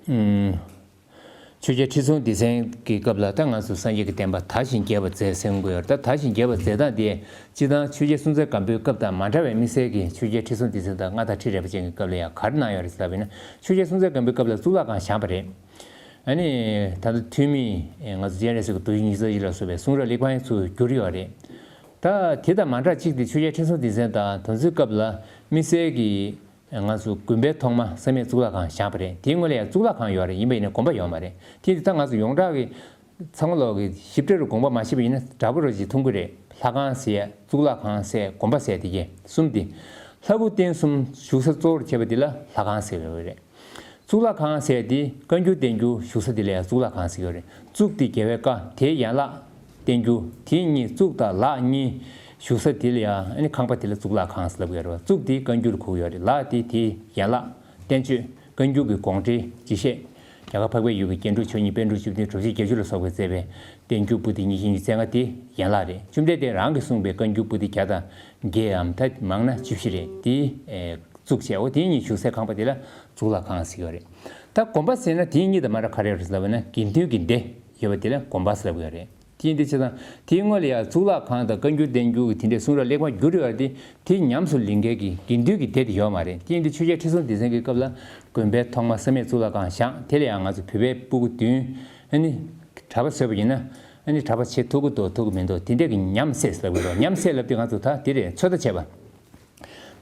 ཆོས་རྒྱལ་ཁྲི་སྲོང་ལྡེ་བཙན་གྱི་སྐབས་ལ་ད་ང་ཚོ་སངས་རྒྱས་ཀྱི་བསྟན་པ་དར་ཞིང་རྒྱས་པར་མཛད་ཟེར་གྱི་ཡོད་རེད། ད་དར་ཞིང་རྒྱས་པར་མཛད་སྟངས་དེ་སྤྱིར་བཏང་ཆོས་རྒྱལ་སྲོང་བཙན་སྒམ་པོའི་སྐབས་དང་མ་འདྲ་བའི་དམིགས་བསལ་གྱི། ཆོས་རྒྱལ་ཁྲི་སྲོང་ལྡེ་བཙན་དང་མངའ་བདག་ཁྲི་རལ་པ་ཅན་གྱི་སྐབས་ལ་ཡང་ག་རེ་གནང་ཡོད་རེད་ཟེར་ལབ་ན། ཆོས་རྒྱལ་སྲོང་བཙན་སྒམ་པོའི་སྐབས་ལ་གཙུག་ལག་ཁང་བཞེངས་པ་རེད། ཨ་ནི་ད་ལྟ་ཐོན་མི་ང་ཚོ་སྤྱན་རས་གཟིགས་ཀྱི་མདོ་རྒྱུད་ཉི་ཤུ་རྩ་གཅིག་ལ་སོགས་པའི་གསུང་རབ་ལེགས་པ་ཡང་ཚུར་བསྒྱུར་ཡོད་རེད། ད་དེ་དང་མ་འདྲ་གཅིག་དེ་ཆོས་རྒྱལ་ཁྲི་སྲོང་ལྡེ་བཙན་དང་དེ་ཚོའི་སྐབས་ལ་དམིགས་བསལ་གྱི་ ང་ཚོ་དགོན་པའི་ཐོག་མ་བསམ་ཡས་གཙུག་ལག་ཁང་བཞེངས་པ་རེད། དེའི་སྔོན་ལ་ཡང་གཙུག་ལག་ཁང་ཡོད་རེད། ཡིན་པ་ཡིན་ན་དགོན་པ་ཡོད་མ་རེད། དེ་ད་ང་ཚོ་ཡོངས་གྲགས་ཀྱི་ཚང་མ་ལོག་གི་ཞིབ་ཕྲ་རུ་དགོངས་པ་མ་ཤེས་པ་ཡིན་ན་འདྲ་པོ་རུ་ཅིག་མཐོང་གི་རེད། ལྷ་ཁང་ཟེར་ཡས། གཙུག་ལག་ཁང་ཟེར། དགོན་པ་ཟེར་དེ་གས་གསུམ་དེ། ལྷ་སྐུ་རྟེན་གསུམ་བཞུགས་ས་གཙོ་བོར་བྱས་པ་དེ་ལ་ལྷ་ཁང་ཟེར་བ་རེད། གཙུག་ལག་ཁང་ཟེར་དེ་བཀའ་འགྱུར་བསྟན་འགྱུར་བཞུགས་ས་དེ་ལ་ཡང་གཙུག་ལག་ཁང་ཟེར་གྱི་ཡོད་རེད། གཙུག་དེ་རྒྱལ་བའི་བཀའ། དེའི་ཡན་ལག་བསྟན་འགྱུར། དེ་གཉིས་གཙུག་དང་ལག་གཉིས་བཞུགས་ས་དེ་ལ་ཡང་ཨ་ནི་ཁང་པ་དེ་ལ་གཙུག་ལག་ཁང་ཟེར་ལབ་ཀྱི་ཡོད་རེད། གཙུག་དེ་བཀའ་འགྱུར་གོ་གི་ཡོད་རེད། ལག་དེ་དེའི་ཡན་ལག་བསྟན་བཅོས། བཀའ་འགྱུར་གྱི་དགོངས་འགྲེལ་ཅིག་བཤད། རྒྱ་གར་འཕགས་པའི་ཡུལ་གྱི་རྒྱན་དྲུག་མཆོག་གཉིས་པཎ་གྲུབ་བཅུ་བདུན་གྲུབ་ཆེན་བརྒྱད་ཅུ་ལ་སོགས་པས་མཛད་པའི་བསྟན་འགྱུར་པོ་ཏི་ཉི་ཤུ་ཉི་ཤུ་རྩ་ལྔ་དེ་ཡན་ལག་རེད། བཅོམ་ལྡན་འདས་རང་གིས་གསུངས་པའི་བཀའ་འགྱུར་པོ་ཏི་བརྒྱ་དང་བརྒྱད་འམ་ད་མང་ན་བཅུ་བཞི་རེད། དེ་ཨེ་གཙུག་བྱས། འོ་དེ་གཉིས་བཞུགས་སའི་ཁང་པ་དེ་ལ་གཙུག་ལག་ཁང་ཟེར་གྱི་ཡོད་རེད། ད་དགོན་པ་ཟེར་ན་དེ་གཉིས་དང་མ་ར་ག་རེ་རེད་ལབ་ན་དགེ་འདུན་གྱི་སྡེ་ཡོད་པ་དེ་ལ་དགོན་པ་ཟེར་ལབ་ཀྱི་ཡོད་རེད། དེ་ཡིན་དུས་བྱས་ཙང་དེའི་སྔོན་ལ་ཡང་གཙུག་ལག་ཁང་དང་བཀའ་འགྱུར་བསྟན་འགྱུར་གྱི་དེ་འདྲའི་གསུང་རབ་གླེགས་བམ་བསྒྱུར་ཡོད་རེད། དེ་ཉམས་སུ་ལེན་མཁན་གྱི་དགེ་འདུན་གྱི་སྡེ་དེ་ཡོད་མ་རེད། དེ་ཡིན་དུས་ཆོས་རྒྱལ་ཁྲི་སྲོང་ལྡེ་བཙན་གྱི་སྐབས་ལ་དགོན་པའི་ཐོག་མ་བསམ་ཡས་གཙུག་ལག་ཁང་བཞེངས། དེ་ལ་ཡང་ང་ཚོ་བོད་པའི་སྤུ་གུ་བདུན་ཨ་ནི་གྲྭ་པ་བཟོས་པ་ཡིན་ན་ཨ་ནི་གྲྭ་པ་བྱེད་ཐུབ་ཀྱི་འདུག་ཐུབ་ཀྱི་མི་འདུག་དེ་འདྲས་ཀྱི་ཉམས་སད་ལབ་ཀྱི་འདུག་ཉམས་སད་ལབ་དུས་ང་ཚོ་ད་དེ་རེད། ཚོད་ལྟ་བྱས་པ།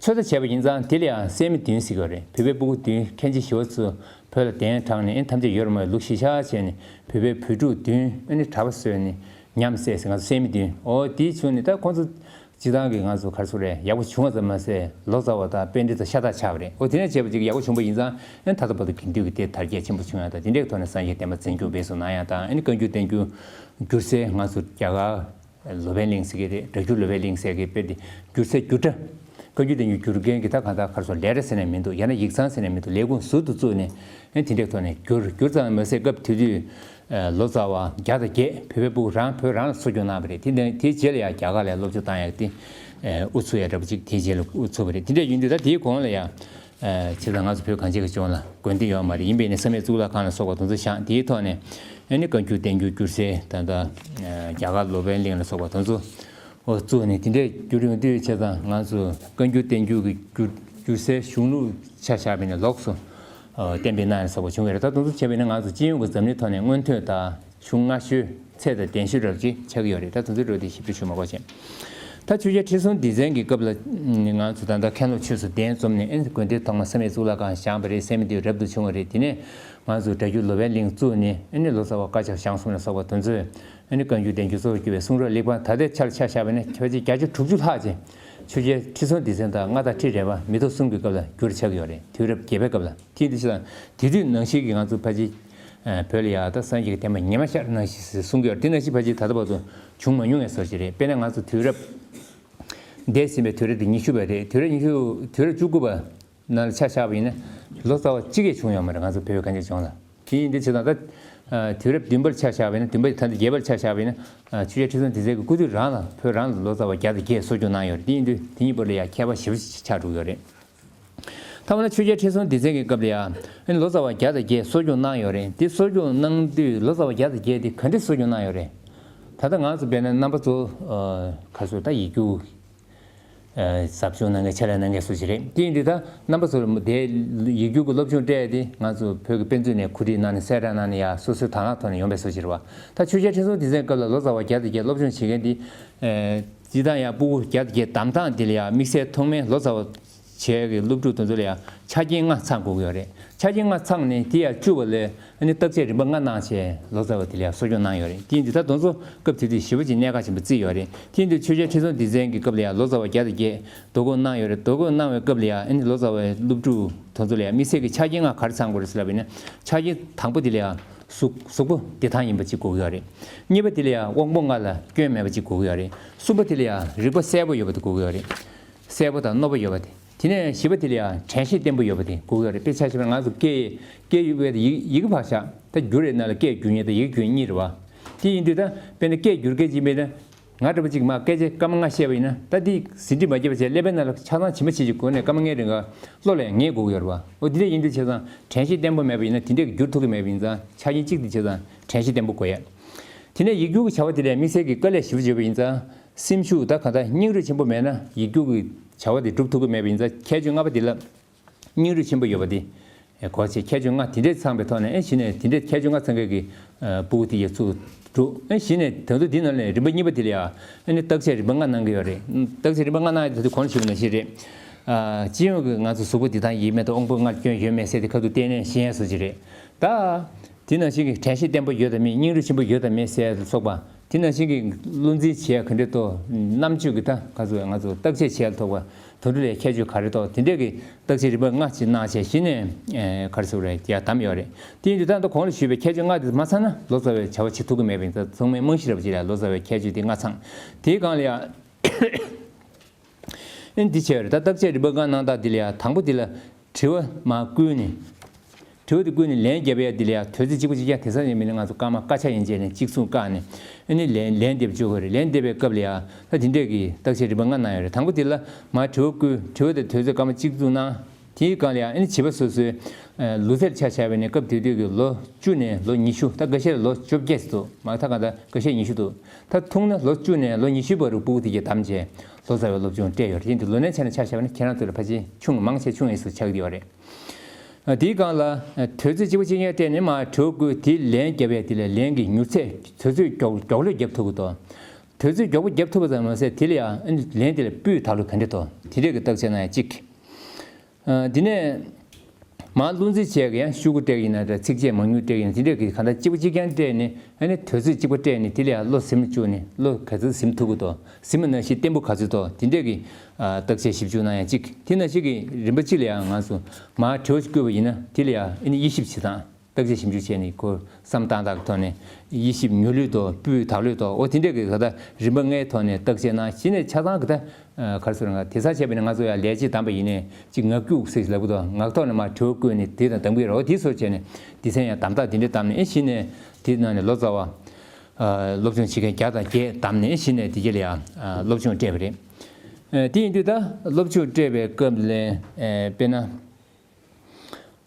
ཚོད་ལྟ་བྱས་པ་ཡིན་ཙང་དེ་ལ་ཡང་སད་མི་བདུན་ཟེར་གྱི་ཡོད་རེད། བོད་པའི་སྤུ་གུ་བདུན་མཁན་ཆེན་ཞི་བ་འཚོ་བོད་ལ་གདན་དྲངས་ནས་ཨ་ནི་ཐམས་ཅད་ཡོད་རེད་མ་ལུགས་གཞི་བཞག་བྱས་ནས་བོད་པའི་བོད་ཕྲུག་བདུན་ཨ་ནི་གྲྭ་པ་བཟོས་ནས་ཉམས་སད་ཟེར། ང་ཚོ་སད་མི་བདུན། འོ་དེའི་བྱུང་ནས་ད་ཁོང་ཚོ་སྤྱི་བཏང་གི་ང་ཚོ་ག་རེ་ཟེར་རེད། ཡག་པོ་བྱུང་བ་ཙམ་མ་ཟད་ལོ་ཙཱ་བ་དང་པཎྜི་ཏ་ཤ་སྟག་ཆགས་པ་རེད། འོ་དེ་ནས་བྱས་པ་ཅིག་ཡག་པོ་བྱུང་བ་ཡིན་ཙང་ཨ་ནི་ད་ལྟ་བར་དུ་དགེ་འདུན་གྱི་སྡེ་དར་རྒྱས་ཆེན་པོ་བྱུང་ཡག་དང་དེ་འདྲའི་ཐོག་ནས་སངས་རྒྱས་བསྟན་པ་འཛིན་སྐྱོང་འབད་བརྩོན་གནང་ཡག་དང་ཨ་ནི་བཀའ་འགྱུར་བསྟན་འགྱུར་བསྒྱུར་སའི་ང་ཚོ་རྒྱ་གར་ལོ་པཎ་གླིང་ཟེར་གྱི་རེད། སྒྲ་སྒྱུར་ལོ་པཎ་གླིང་ཟེར་གྱི་དཔེ་དེ་བསྒྱུར་སའི་བསྒྱུར་སྒྲ། བཀའ་འགྱུར་བསྟན་འགྱུར་བསྒྱུར་མཁན་གྱི་ད་གང་ལྟར་ག་རེ་ཟེར་ལས་ར་ཟེར་ནས་མི་འདུག་ཡང་ན་ཡིག་ཚང་ཟེར་ནས་མི་འདུག་ལས་ཁུངས་ཟུར་དུ་བཙུགས་ནས་ཨ་ནི་དེ་འདྲའི་ཐོག་ནས་བསྒྱུར་བསྒྱུར་ཙམ་མ་ཟད་སྐབས་དེ་དུས་ལོ་ཙཱ་བ་བརྒྱ་དང་བརྒྱད་བོད་པའི་སྤུ་གུ་རང་བོད་རང་ལ་གསོ་སྐྱོང་གནང་བ་རེད། དེ་ནས་དེའི་རྗེས་ལ་ཡང་རྒྱ་གར་ལ་སློབ་སྦྱོང་བཏང་ཡག་དེ་ཨུ་ཚུགས་ཡག་འདྲ་པོ་ཅིག་དེའི་རྗེས་ལ་ཨུ་ཚུགས་པ་རེད། དེ་འདྲ་ཡིན་དུས་ད་དེའི་གོང་ལ་ཡང་ཨ་བྱས་ཙང་ང་ཚོ་བོད་གངས་ཅན་གྱི་ལྗོངས་ལ་དགོན་སྡེ་ཡོད་མ་རེད། ཡིན་པས་ནི་བསམ་ཡས་གཙུག་ལག་ཁང་ལ་སོགས་པ་དེ་ཚོ་བཞེངས། དེའི་ཐོག་ནས་ཨ་ནི་བཀའ་འགྱུར་བསྟན་འགྱུར་བསྒྱུར་སའི་ད་ལྟ་རྒྱ་གར་ལོ་པཎ་གླིང་ལ་སོགས་པ་དེ་ཚོ་ཨོ་བཙུགས་ནས་དེ་འདྲས་བསྒྱུར་ཡོང་དུས་བྱས་ཙང་ང་ཚོ་བཀའ་འགྱུར་བསྟན་འགྱུར་གྱི་བསྒྱུར་བསྒྱུར་སའི་གཞུང་ལུགས་ཆ་བཞག་པ་ཡིན་ན་ལོགས་སུ་ཨ་གཏན་འབེབས་གནང་ནས་སོགས་པ་བྱུང་བ་རེད། ད་དེ་ཚོ་བྱས་པ་ཡིན་ན་ང་ཚོ་སྤྱི་ཡོངས་ཀྱི་འཛམ་གླིང་ཐོག་ནས་སྔོན་ཐོན་དང་གཞུང་སྔ་ཤོས་ཚད་དང་ལྡན་ཤོས་འདྲ་ཅིག་ཆགས་ཀྱི་ཡོད་རེད། ད་དེ་ཚོའི་འགྲོ་དེ་ཞིབ་ཕྲ་ཞུ་མ་དགོས་བྱས། ད་ཆོས་རྒྱལ་ཁྲི་སྲོང་ལྡེ་བཙན་གྱི་སྐབས་ལ་ང་ཚོ་ད་ལྟ་མཁན་སློབ་ཆོས་སུ་གདན་འཛོམས་ནས་ཨེ་དགོན་སྡེ་ཐོག་མ་བསམ་ཡས་གཙུག་ལག་ཁང་བཞེངས་པ་རེད། བསམ་ཡས་དེ་རབ་ཏུ་བྱུང་བ་རེད། དེ་ནས་ང་ཚོ་སྒྲ་སྒྱུར་ལོ་པཎ་གླིང་བཙུགས་ནས་ཨེ་ནི་ལོ་ཙཱ་བ་བཀའ་ཕྱག་བཞེངས་གསུམ་ལ་སོགས་པ་དེ་ཚོས་ཨེ་ནི་བཀའ་འགྱུར་བསྟན་འགྱུར་གཙོ་བོར་གྱུར་པའི་གསུང་རབ་གླེགས་བམ་ད་ལྟའི་ཆར་ཆ་བཞག་པ་ཡིན་ན་ཕལ་ཆེར་བརྒྱ་ཆ་དྲུག་ཅུ་ལྷག་ཅིག་ཆོས་རྒྱལ་ཁྲི་སྲོང་ལྡེ་བཙན་དང་མངའ་བདག་ཁྲི་རལ་པ་མེ་ཏོག་གསུམ་གྱི་སྐབས་ལ་བསྒྱུར་ཆགས་ཀྱི་ཡོད་རེད། དུས་རབས་བརྒྱད་པའི་སྐབས་ལ། དེ་ཡིན་དུས་ཆ་དང་དེ་དུས་ནང་བཞིན་གྱི་ང་ཚོ་ཕལ་ཆེར་ཨ་བོད་ལ་ཡ་ད་སངས་རྒྱས་ཀྱི་བསྟན་པ་ཉི་མ་ཤར་ནང་བཞིན་གསུང་གི་ཡོད་རེད། དེ་ནང་བཞིན་ཕལ་ཆེར་ད་ལྟ་བར་དུ་བྱུང་མ་མྱོང་བའི་བཟོ་ཞིག་རེད། དཔེར་ན་ང་ཚོ་དུས་རབས་འདས་ཟིན་པའི་དུས་རབས་དེ་ཉི་ཤུ་པ་རེད། དུས་རབས་ཉི་ཤུ་དུས་རབས་བཅུ་དགུ་པ་ནང་ལ་ཆ་བཞག་པ་ཡིན་ན་ལོ་ཙཱ་བ་གཅིག་ཀྱང་བྱུང་ཡོད་མ་རེད། ང་ཚོ་བོད་གངས་ཅན་ལྗོངས་ལ། དེ་ཡིན་དུས་ཆ་དང་ད་ཨ་དུས་རབས་བདུན་པར་ཆ་བཞག་པ་ཡིན་ན། བདུན་པ་ད་ལྟ་བརྒྱད་པར་ཆ་བཞག་པ་ཡིན་ན་ཨ་ཆོས་རྒྱལ་ཁྲི་སྲོང་ལྡེ་བཙན་གྱི་སྐུ་དུས་རང་ལ་བོད་རང་ལ་ལོ་ཙཱ་བ་བརྒྱ་དང་བརྒྱད་གསོ་སྐྱོང་གནང་ཡོད་རེད། དེ་ཡིན་དུས་དེ་གཉིས་བར་ལ་ཡང་ཁྱད་པར་ཞེ་པོ་ཅིག་ཆགས་འགྲོ་གི་ཡོད་རེད། ཐ་མ་ན་ཆོས་རྒྱལ་ཁྲི་སྲོང་ལྡེ་བཙན་གྱི་སྐབས་ལ་ཡང་ཨ་ནི་ལོ་ཙཱ་བ་བརྒྱ་དང་བརྒྱད་གསོ་སྐྱོང་གནང་ཡོད་རེད། དེ་གསོ་སྐྱོང་གནང་དུས་ལོ་ཙཱ་བ་བརྒྱ་དང་བརྒྱད་དེ་ག་འདྲས་གསོ་སྐྱོང་གནང་ཡོད་རེད། ད་ལྟ་ང་ཚོ་དཔེར་ན་རྣམ་པ་ཚོ་ཨ་ག་ཚོད་ད་ཡིག་རྒྱུགས་ཨ་ཟབ་སྦྱོང་གནང་མཁན་ཕྱག་ལས་གནང་མཁན་སུ་ཞིག་རེད། དེ་ཡིན་དུས་ད་རྣམ་པ་ཚོ་ལ་དེ་ཡིག་རྒྱུགས་ཀྱི་སློབ་སྦྱོང་སྤྲད་དེ་ང་ཚོ་བོད་ཀྱི་དཔེ་མཛོད་ནས་གོ་སྒྲིག་གནང་ནས་གསལ་བསྒྲགས་གནང་ནས་ཡ་སོ་སོའི་དང་བླངས་ཐོག་ནས་ཡོང་པའི་སུ་ཞིག་རེད་བ། ད་ཆོས་རྒྱལ་ཁྲི་སྲོང་ལྡེ་བཙན་སྐབས་ལ་ལོ་ཙཱ་བ་བརྒྱ་དང་བརྒྱད་སློབ་སྦྱོང་བྱེད་མཁན་དེ་ཨ་སྤྱིར་བཏང་ཡང་སྤུ་གུ་བརྒྱ་དང་བརྒྱད་གདམ་སྟངས་འདི་ལ་ཡང་དམིགས་བསལ་ཐོག་མའི་ལོ་ཙཱ་བ་བྱས་ཀྱི་སློབ་ཕྲུག་དེ་ཚོ་ལ་ཡང་ཆ་རྐྱེན་ལྔ་ཚང་དགོས་ཀྱི་ཡོད་རེད། ཆ་རྐྱེན་ལྔ་ཚང་ནས་དེ་ཡང་བཅུ་པ་ལ་ཨ་ནི་བརྟག་དཔྱད་རིམ་པ་ལྔ་གནང་བྱས་ལོ་ཙཱ་བ་དེ་ལ་ཡང་གསོ་སྐྱོང་གནང་ཡོད་རེད། དེ་ཡིན་དུས་ད་དེ་ཚོ་སྐབས་དེ་དུས་ཞེ་པོ་ཅིག་གནད་འགག་ཆེན་པོ་བརྩིས་ཡོད་རེད། དེ་ཡིན་དུས་ཆོས་རྒྱལ་ཁྲི་སྲོང་ལྡེ་བཙན་གྱི་སྐབས་ལ་ཡང་ལོ་ཙཱ་བ་བརྒྱ་དང་བརྒྱད་དོ་དགོང་གནང་ཡོད་རེད། དོ་དགོང་གནང་བའི་སྐབས་ལ་ཡང་ཨ་ནི་ལོ་ཙཱ་བའི་སློབ་ཕྲུག་དེ་ཚོ་ལ་ཡང་དམིགས་བསལ་གྱི་ཆ་རྐྱེན་ལྔ་ག་རེ་ཚང་དགོས་རེད་ཟེར་ལབ་པ་ཡིན་ན། ཆ་རྐྱེན་དང་པོ་དེ་ལ་ཡང་གཟུགས་གཟུགས་པོ་བདེ་ཐང་ཡིན་པ་ཅིག་དགོས་ཀྱི་ཡོད་རེད། གཉིས་པ་དེ་ལ་ཡང་དབང་པོ་ལྔ་ལ་སྐྱོན་མེད་པ་ཅིག་དགོས་ཀྱི་ཡོད་རེད། གསུམ་པ་དེ་ལ་ཡང་རིག་པ་གསལ་པོ་ཡོད་པ་དེ་དགོས་ཀྱི་ཡོད་རེད། གསལ་པོ་དང་རྣོ་པོ་ཡོད་པ་དེ། དེ་ནས་བཞི་པ་དེ་ལ་ཡང་དྲན་ཤེས་བརྟན་པོ་ཡོད་པ་དེ་དགོས་ཀྱི་ཡོད་རེད། དཔེ་ཆ་བཞག་ན་ང་ཚོ་སྐད་སྐད་ཡིག་ཡིག་གེ་ཕར་བཞག་ད་འགྱུར་རེད་ན་ལ་སྐད་འགྱུར་མཁན་དང་ཡིག་འགྱུར་མཁན་གཉིས་རེད་བ། དེ་ཡིན་དུས་ད་དཔེར་ན་སྐད་འགྱུར་མཁན་ཅིག་མེད་ན། ང་འདྲ་པོ་ཅིག་མར་སྐད་ཆ་སྐར་མ་ལྔ་བཤད་པ་ཡིན་ན་ད་འདི་ཟིན་བྲིས་མ་བརྒྱབ་པ་བྱས་ཀླད་པའི་ནང་ལ་ཆ་ཚང་ཇི་མ་ཇི་བཞིན་གོ་ནས་སྐར་མ་ལྔའི་རིང་ག་བློ་ལ་ངེས་དགོས་ཀྱི་ཡོད་རེད་བ། འོ་འདི་འདྲ་ཡིན་དུས་བྱས་ཙང་དྲན་ཤེས་བརྟན་པོ་མེད་པ་ཡིན་ན་དེ་འདྲས་ཀྱི་འགྱུར་ཐུབ་ཀྱི་མེད་པ་ཡིན་ཙང་ཆ་རྐྱེན་གཅིག་དེ་བྱས་ཙང་དྲན་ཤེས་བརྟན་པོ་དགོས་ཡ། དེ་ནས་ཡིག་སྒྱུར་གྱི་བྱ་བ་དེ་ལ་དམིགས་བསལ་གྱི་དཀའ་ལས་ཞེ་པོ་བརྗོད་པ་ཡིན་ཙང་སེམས་ཤུགས་ད་གང་ལྟར་སྙིང་རུས་ཆེན་པོ་མེད་ན་ཡིག་སྒྱུར་གྱི་བྱ་བ་དེ་སྒྲུབ་ཐུབ་ཀྱི་མེད་པ་ཡིན་ཙང་ཁྱད་ཆོས་ལྔ་པ་དེ་ལ། སྙིང་རུས་ཆེན་པོ་ཡོད་པ་དེ། གོ་ཆེ་ཁྱད་ཆོས་ལྔ་དེ་འདྲས་ཚང་བའི་ཐོག་ནས་ཨེ་གཞི་ནས་དེ་འདྲས་ཁྱད་ཆོས་ལྔ་ཚང་མཁན་གྱི་སྤུ་གུ་དེ་ཡ་ཚུགས་འགྲོ། ཨེ་གཞི་ནས་དོན་དུ་འདི་ནང་ནས་རིམ་པ་གཉིས་པ་དེ་ལ་ཡ་ཨེ་ནི་བརྟག་དཔྱད་རིམ་པ་ལྔ་གནང་གི་ཡོད་རེད། བརྟག་དཔྱད་རིམ་པ་ལྔ་གནང་ཡ་དེ་དུས་གོང་ཞུས་པ་ནང་བཞིན་རེད། ཨ། སྤྱི་ཡོངས་ཀྱི་ང་ཚོ་གཟུགས་པོ་འདི་དང་ཡིད་མེད་དང་དབང་པོ་ལྔར་སྐྱོན་ཡོད་མེད་ཟེར་དེ་ཁ་ཐུག་གཏན་ནས་ཤེས་ཡ་བཟོ་ཅིག་རེད། ད། དེ་ནང་བཞིན་གྱི་དྲན་ཤེས་བརྟན་པོ་ཡོད་དམ་མེད། སྙིང་རུས་ཆེན་པོ་ཡོད་དམ་མེད་ཟེར་ལ་སོགས་པ། དེ་ནང་བཞིན་གྱི་བློ་འཛིན་བྱེད་ཡ་ག་འདྲ་འདུག་རྣམ་དཔྱོད་ཀྱི་ད་ག་ཚོད་ང་ཚོ་བརྟག་དཔྱད་བྱེད་ཡ་ཐོག་པ། དོན་གྲུབ་ལས་ཁྱད་ཆོས་ག་རེ་འདུག་དེ་འདྲས་ཀྱི་བརྟག་དཔྱད་རིམ་པ་ལྔ་ཅིག་གནང་བྱས་གཞི་ནས་ཨེ་ག་རེ་ཟེར་དགོས་རེད། ཡར་བདམས་ཡོད་རེད། དེ་ཡིན་དུས་ད་ལྟ་གོང་ལ་ཞུས་པའི་ཁྱད་ཆོས་ལྔ་དེ་མ་ཚང་ན་ལོ་ཙཱ་བའི་བྱ་བ་བྱེད་ཐུབ་ཀྱི་མེད་པ་ཡིན་ཙང་། ཚང་མས་རྨང་གཞི་རབ་ཅིག་ལ་ལོ་ཙཱ་བའི་ཁྱད་ཆོས་དེ་ལྔ་ཚང་། དེའི་སྒང་ལ་ཡང་ཨེ་འདི་བྱས་ཡོད་རེད། ད་བརྟག་དཔྱད་རིམ་པ་ལྔ་གནང་སྟངས་འདི་ལ་ཡང་དང་པོ་འདི་ལ་དྲི་བ་མར་བསྐུལ་ནས། དྲི་བ་དེ་བསྐུལ་ནས་ལན་བརྒྱབ་ཡ་འདི་ལ་ཡང་དུས་ཚོད་གཅིག་པ་གཅིག་རྐྱང་། དེང་སང་ཡིན་མིན་ལ་ང་ཚོ་སྐར་མ་བཀའ་ཆ་ཡན་ཆད་ནས་གཅིག་མཚུངས་བཀག་ནས་ཨ་ནི་ལན་ལན་འདེབས་བཅུག་དགོས་རེད། ལན་འདེབས་པའི་སྐབས་ལ་ཡང་ད་དེ་འདྲས་ཀྱི་བརྟག་དཔྱད་རིམ་པ་ལྔ་གནང་ཡོད་རེད། དང་པོ་དེ་ལ་མར་དྲི་བ་བསྐུལ། དྲི་བ་དེ་དུས་ཚོད་སྐར་མ་གཅིག་མཚུངས་གནང་། དེའི་སྒང་ལ་ཡང་ཨ་ནི་བྱིས་པ་སོ་སོའི་ལོ་ཚད་ཆ་བཞག་པ་ཡིན་ན་སྐབས་དེ་དུས་ཀྱི་ལོ་བཅུ་ནས་ལོ་ཉི་ཤུ། ད་འགའ་ཤས་ལ་ལོ་བཅོ་བརྒྱད་ཙམ་འདུག་མ་ད་གང་ལྟར་འགའ་ཤས་ཉི་ཤུ་འདུག་ད་ཐུག་ན་ལོ་བཅུ་ནས་ལོ་ཉི་ཤུའི་བར་དུ་སྤུ་གུ་དེ་གས་བདམས་བྱས་ལོ་ཙཱ་བའི་སློབ་སྦྱོང་སྤྲད་ཡོད་རེད། དེ་ཡིན་དུས་ལོ་ནའི་ཆ་ནས་ཆ་བཞག་པ་ན་ཁྱེད་རང་ཚོ་ལ་ཕལ་ཆེར་ཆུང་། མང་ཆེ་ཆུང་ཡིན་ས་ཆགས་ཀྱི་ཡོད་རེད། ཨ། དེའི་སྒང་ལ་ཨ་དུས་ཚོད་གཅིག་པ་གཅིག་རྐྱང་སྤྲད་ནས་མར་དྲི་བ་བསྐུལ། དེའི་ལན་བརྒྱབ་ཡས་དེ་ལ་ལན་གྱི་མྱུར་ཚད་དུས་ཚོད་མགྱོགས་མགྱོགས་ལོས་བརྒྱབ་ཐུབ་ཀྱི་འདུག་དུས་ཚོད་མགྱོགས་པོ་བརྒྱབ་ཐུབ་པ་ཙམ་མ་ཟད་དེ་ལ་ཡང་ཨ་ནི་ལན་དེ་ལ་སྤུས་དག་ལོས་ག་འདྲ་འདུག་དེ་འདྲས་ཀྱི་བརྟག་དཔྱད་གནང་ཡ་གཅིག་ཨ། དེ་ནས་མར་བློ་འཛིན་བྱས་ཀྱི་ཡང་ཤོག་གུ་སྤྲད་ཀྱི་ཡིན་ན་འདྲ། ཚིགས་བཅད་མང་ཉུང་སྤྲད་ཀྱི་ཡིན་ན། དེ་འདྲས་ཀྱི་གང་ལྟར་གཅིག་པ་གཅིག་རྐྱང་སྤྲད་ནས་ཨ་ནི་དུས་ཚོད་གཅིག་པ་སྤྲད་ནས་དེ་ལ་ཡང་བློ་ཟིན་བཅུག་ནས་བློ་ག་ཚོད་ཟིན་ཐུབ་ཀྱི་འདུག་ཟིན་པ་ནང་བཞིན་བརྟན་པོ་ག་ཚོད་འདུག་དེ་འདྲས་ཀྱི་ཨ་བརྟག་དཔྱད་ཞིབ་འཇུག་གནང་ཡ་གཅིག་དེ་ནང་བཞིན་གྱི་རིམ་པ་གཅིག་ལ་ཡང་ང་ཚོ་མར་དྲི་བ་ཞིག་བསྐུལ་བ་ཡིན་ན་དེ་ལ་ཡང་ཨ་ནི་དབྱེ་ཞིབ་བྱེད་སྟངས། བརྟག་དཔྱད་ཞིབ་འཇུག་བྱས་ནས་ཁོ་བསམ་སྟངས་དག་ཐོག་ནས་དབྱེ་ཞིབ་མྱུར་ལོས་དང་སྤུས་དག་ལོས་དང་། འོ་དེ་འདྲས་ཀྱི་ག་ད་རིམ་པ་ལྔའི་ཐོག་ནས་བརྟག་དཔྱད་གནང་། གཞི་ནས་ཆ་ཚང་གི་ད་ག་རེ་ཟེར་ང་དེང་སང་བྱས་པ་ཡིན་ན་ང་ཚོ་ཡང་ལས་བྱེད་བདམས་པ་ཡིན་ནའི་ཅིག་ངག་རྒྱུགས་ཟེར་ལབ་ཀྱི་འདུག་ངག་ཐོག་ནས་མར་དྲི་བ་བཀོད་ནས་དེ་དང་གདམ་གྱི་རེད། འོ་དེ་བཟོ་བྱས་ནས་སྡེ་ཚན་ཡང་བདམས་སྟངས་དེ་འདྲས་བདམས་ནས་ཨེ་གཞི་ནས་དེ་ནང་ནས་ལོ་ཙཱ་བ་ཨ་སློབ་སྦྱོང་བྱེད་མཁན་བརྒྱ་དང་བརྒྱད་བདམས་ནས་ཨེ་གཞི་ནས་དེ་རྗེས་ལ་ཡང་ཨ་སློབ་སྦྱོང་སྤྲད་པ་རེད། ཨ་དེ་ཡིན་དུས་ད་སློབ་སྦྱོང་སྤྲད་པའི་སྐབས་ལ་ཨ་དཔེར་ན།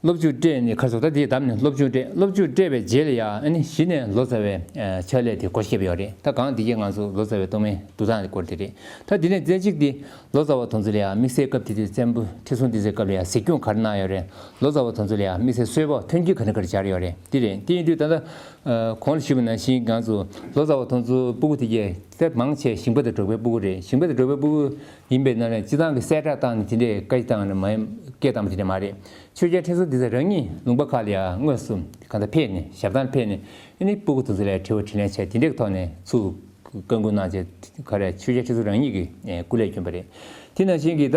སློབ་སྦྱོང་སྤྲད་ནས་ཁ་སོ་ད་དེ་བདམས་ནས་སློབ་སྦྱོང་སྤྲད། སློབ་སྦྱོང་སྤྲད་པའི་རྗེས་ལ་ཡང་ཨ་ནི་གཞི་ནས་ལོ་ཙཱ་བའི་ཨ་ཕྱག་ལས་དེ་སྒོ་ཕྱེ་བ་ཡོད་རེད། ད་གང་འདི་གའི་ང་ཚོ་ལོ་ཙཱ་བའི་གཏོང་མའི་འདུག་སྟངས་དེ་སྐོར་དེ་རེད། ད་དེ་ནས་མཚན་གཅིག་དེ་ལོ་ཙཱ་བ་དེ་ཚོ་ལ་ཡང་དམིགས་བསལ་སྐབས་དེ་དུས་བཙན་པོ་ཁྲི་སྲོང་ལྡེ་བཙན་སྐབས་ལ་ཡང་གཟིགས་སྐྱོང་ག་རེ་གནང་ཡོད་རེད། ལོ་ཙཱ་བ་དེ་ཚོ་ལ་ཡང་དམིགས་བསལ་གསོལ་ཕོགས་མཐུན་རྐྱེན་ག་འདྲ་ག་རེ་སྦྱར་ཡོད་རེད། དེ་རེད། དེ་ཡིན་དུས་ད་ལྟ་ཨ་གོང་ལ་ཞུས་པ་ནང་བཞིན་ང་ཚོ་ལོ་ཙཱ་བ་དེ་ཚོ་སྤུ་གུ་དེ་གས་དེབ་མང་ཆེ་ཞིང་པ་དང་འབྲོག་པའི་སྤུ་གུ་རེད། ཞིང་པ་དང་འབྲོག་པའི་སྤུ་གུ་ཡིན་པའི་ནང་ནས་སྤྱི་བཏང་གི་གསལ་བསྒྲགས་བཏང་ནས་དེ་འདྲའི་བཀའ་བཏང་ནས་མ་སྐད་བཏང་བ་དེ་འདྲ་མ་རེད། ཆོས་རྒྱལ་ཁྲི་སྲོང་ལྡེ་བཙན་རང་ཉིད་ལུང་པ་ཁག་ལ་ཡང་དངོས་སུ་གང་ལྟར་ཕེབས་ནས་ཞབས་བཏང་ཕེབས་ནས་ཨ་ནི་སྤུ་གུ་དེ་ཚོ་ལ་དྲི་བ་དྲིས་ལན་བྱས། དེ་འདྲའི་ཐོག་ནས་ཚུར་བཀའ་འགུག་གནང་བྱས་ག་རེ་ཆོས་རྒྱལ་ཁྲི་སྲོང་རང་ཉིད་ཀྱིས་སྐུ་ལས་བསྐྱོན་པ་རེད། དེ་ནང་བཞིན་གྱི་ད་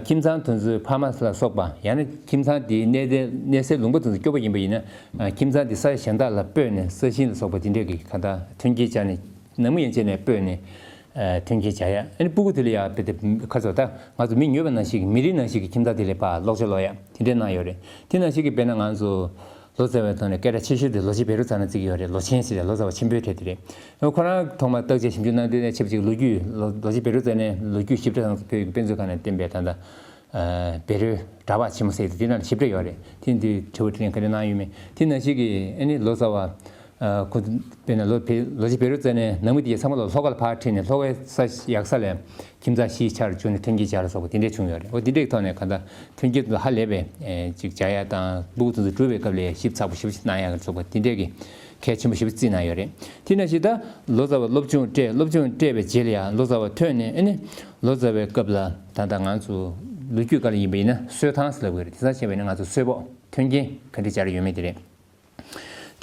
ཁྱིམ་ཚང་དེ་ཚོའི་ཕ་མ་ལ་སོགས་པ་ཡང་ན་ཁྱིམ་ཚང་དེའི་གནས་གནས་སའི་ལུང་པ་དེ་ཚོ་སྐྱོ་པོ་ཡིན་པ་ཡིན་ན་ཁྱིམ་ཚང་དེ་ས་གཞན་དག་ལ་སྤོས་ནས་ས་ཞིང་ལ་སོགས་པ་དེ་འདྲའི་གི་གང་ལྟར་མཐུན་རྐྱེན་སྦྱར་ནས། ནང་མི་ཡན་ཆད་ནས་སྤོས་ནས་ཨ་མཐུན་རྐྱེན་སྦྱར་ཡ། ཨ་ནི་སྤུ་གུ་དེ་ལ་ཡ་དཔེ་དེ་ཁ་ཚོ་ད་ང་ཚོ་མི་ཉོས་པ་ནང་བཞིན་གྱི་མི་རིགས་ནང་བཞིན་གྱི་ཁྱིམ་ཚང་དེ་ལ་ཕར་སློབ་གསོ་སློབ་ཡ་དེ་འདྲས་གནང་ཡོད་རེད། དེ་ནང་བཞིན་གྱི་དཔེར་ན་ང་ཚོ་ལོ་ཙཱ་བའི་ཐོག་ནས་སྐད་གྲགས་ཆེ་ཤོས་དེ་ལོ་ཆེན་བཻ་རོ་ཙ་ན་བརྩི་གི་ཡོད་རེད། ལོ་ཆེན་ཟེར་ཡ་ལོ་ཙཱ་བ་ཆེན་པོའི་གྲས་དེ་རེད། ཁོ་རང་ཐོག་མར་བརྟག་དཔྱད་ཞིབ་འཇུག་གནང་དུས་ནས་ཆབས་ཅིག་ལོ་རྒྱུས་ལོ་ལོ་ཆེན་བཻ་རོ་ཙ་ནའི་ལོ་རྒྱུས་ཞིབ་ཕྲ་ཙམ་བོད་ཀྱི་དཔེ་མཛོད་ཁང་ནས་བཏོན་པའི་ད་ལྟ། ཨ་བཻ་རོའི་གྲྭ་པ་ཆེན་མོ་ཟེར་ཏེ་དེ་ནང་ཞིབ་ཕྲ་ཡོད་རེད། དེ་འདི་དྲི་བ་དྲིས་ལན་ག་རེ་གནང་ཡོད་མེད། དེ་ནང་བཞིན་གྱི་ཨ་ནི་ལོ་ཙཱ་བ་ཨ་ཁོ་དཔེར་ན་ལོ་བེ་ལོ་རྗེ་བཻ་རོ་ཙ་ནའི་ནང་མི་དེ་ཚང་མ་ལ་ལྷོ་ཁ་ལ་ཕར་ཁྲིད་ནས་ལྷོ་ཁའི་ས་ཡག་ས་ལ་ཁྱིམ་ཚང་གཞིས་ཆགས་བཅུག་ནས་མཐུན་རྐྱེན་སྦྱར་ལ་སོགས་པ་དེ་འདྲས་བྱུང་ཡོད་རེད། འོ་དེ་འདྲས་ཀྱི་ཐོག་ནས་གང་ལྟར་མཐུན་རྐྱེན་དེ་ཧ་ལས་པའི་ཨེ་ཅིག་སྦྱར་ཡ་དང་སྤུ་གུ་དེ་ཚོ་སྒྲུབ་པའི་སྐབས་ལ་ཞིབ་ཚགས་པོ་ཞེ་པོ་ཅིག་གནང་ཡ་གི་ཚོགས་པ་དེ་འདྲས་ཀྱི་གལ་ཆེན་པོ་ཞེ་པོ་བརྩིས་གནང་ཡོད་རེད། དེ་ནང་བཞིན་ད་ལོ་ཙཱ་བ་སློབ་སྦྱོང་སྤྲད། སློབ་སྦྱོང་སྤྲད་པའི་རྗེས་ལ་ཡང་ལོ་ཙཱ་བ་ཐོན་ནས་ཨ་ནི་ལོ་ཙཱ་བའི་སྐབས་ལ་ད་ལྟ་ང་ཚོ་ལོ་རྒྱུས་སྐབས་ལ་ཡིན་པ་ཡིན་ན་གསོལ་ཐང་ཟེར་ལབ་ཀྱི་རེད། དེང་སང་བྱས་པ་ཡིན་ན་ང་ཚོ་གསོལ་ཕོགས་མཐུན་རྐྱེན་ག་འདྲ་སྦྱར་ཡོད་མེད་དེ་རེད།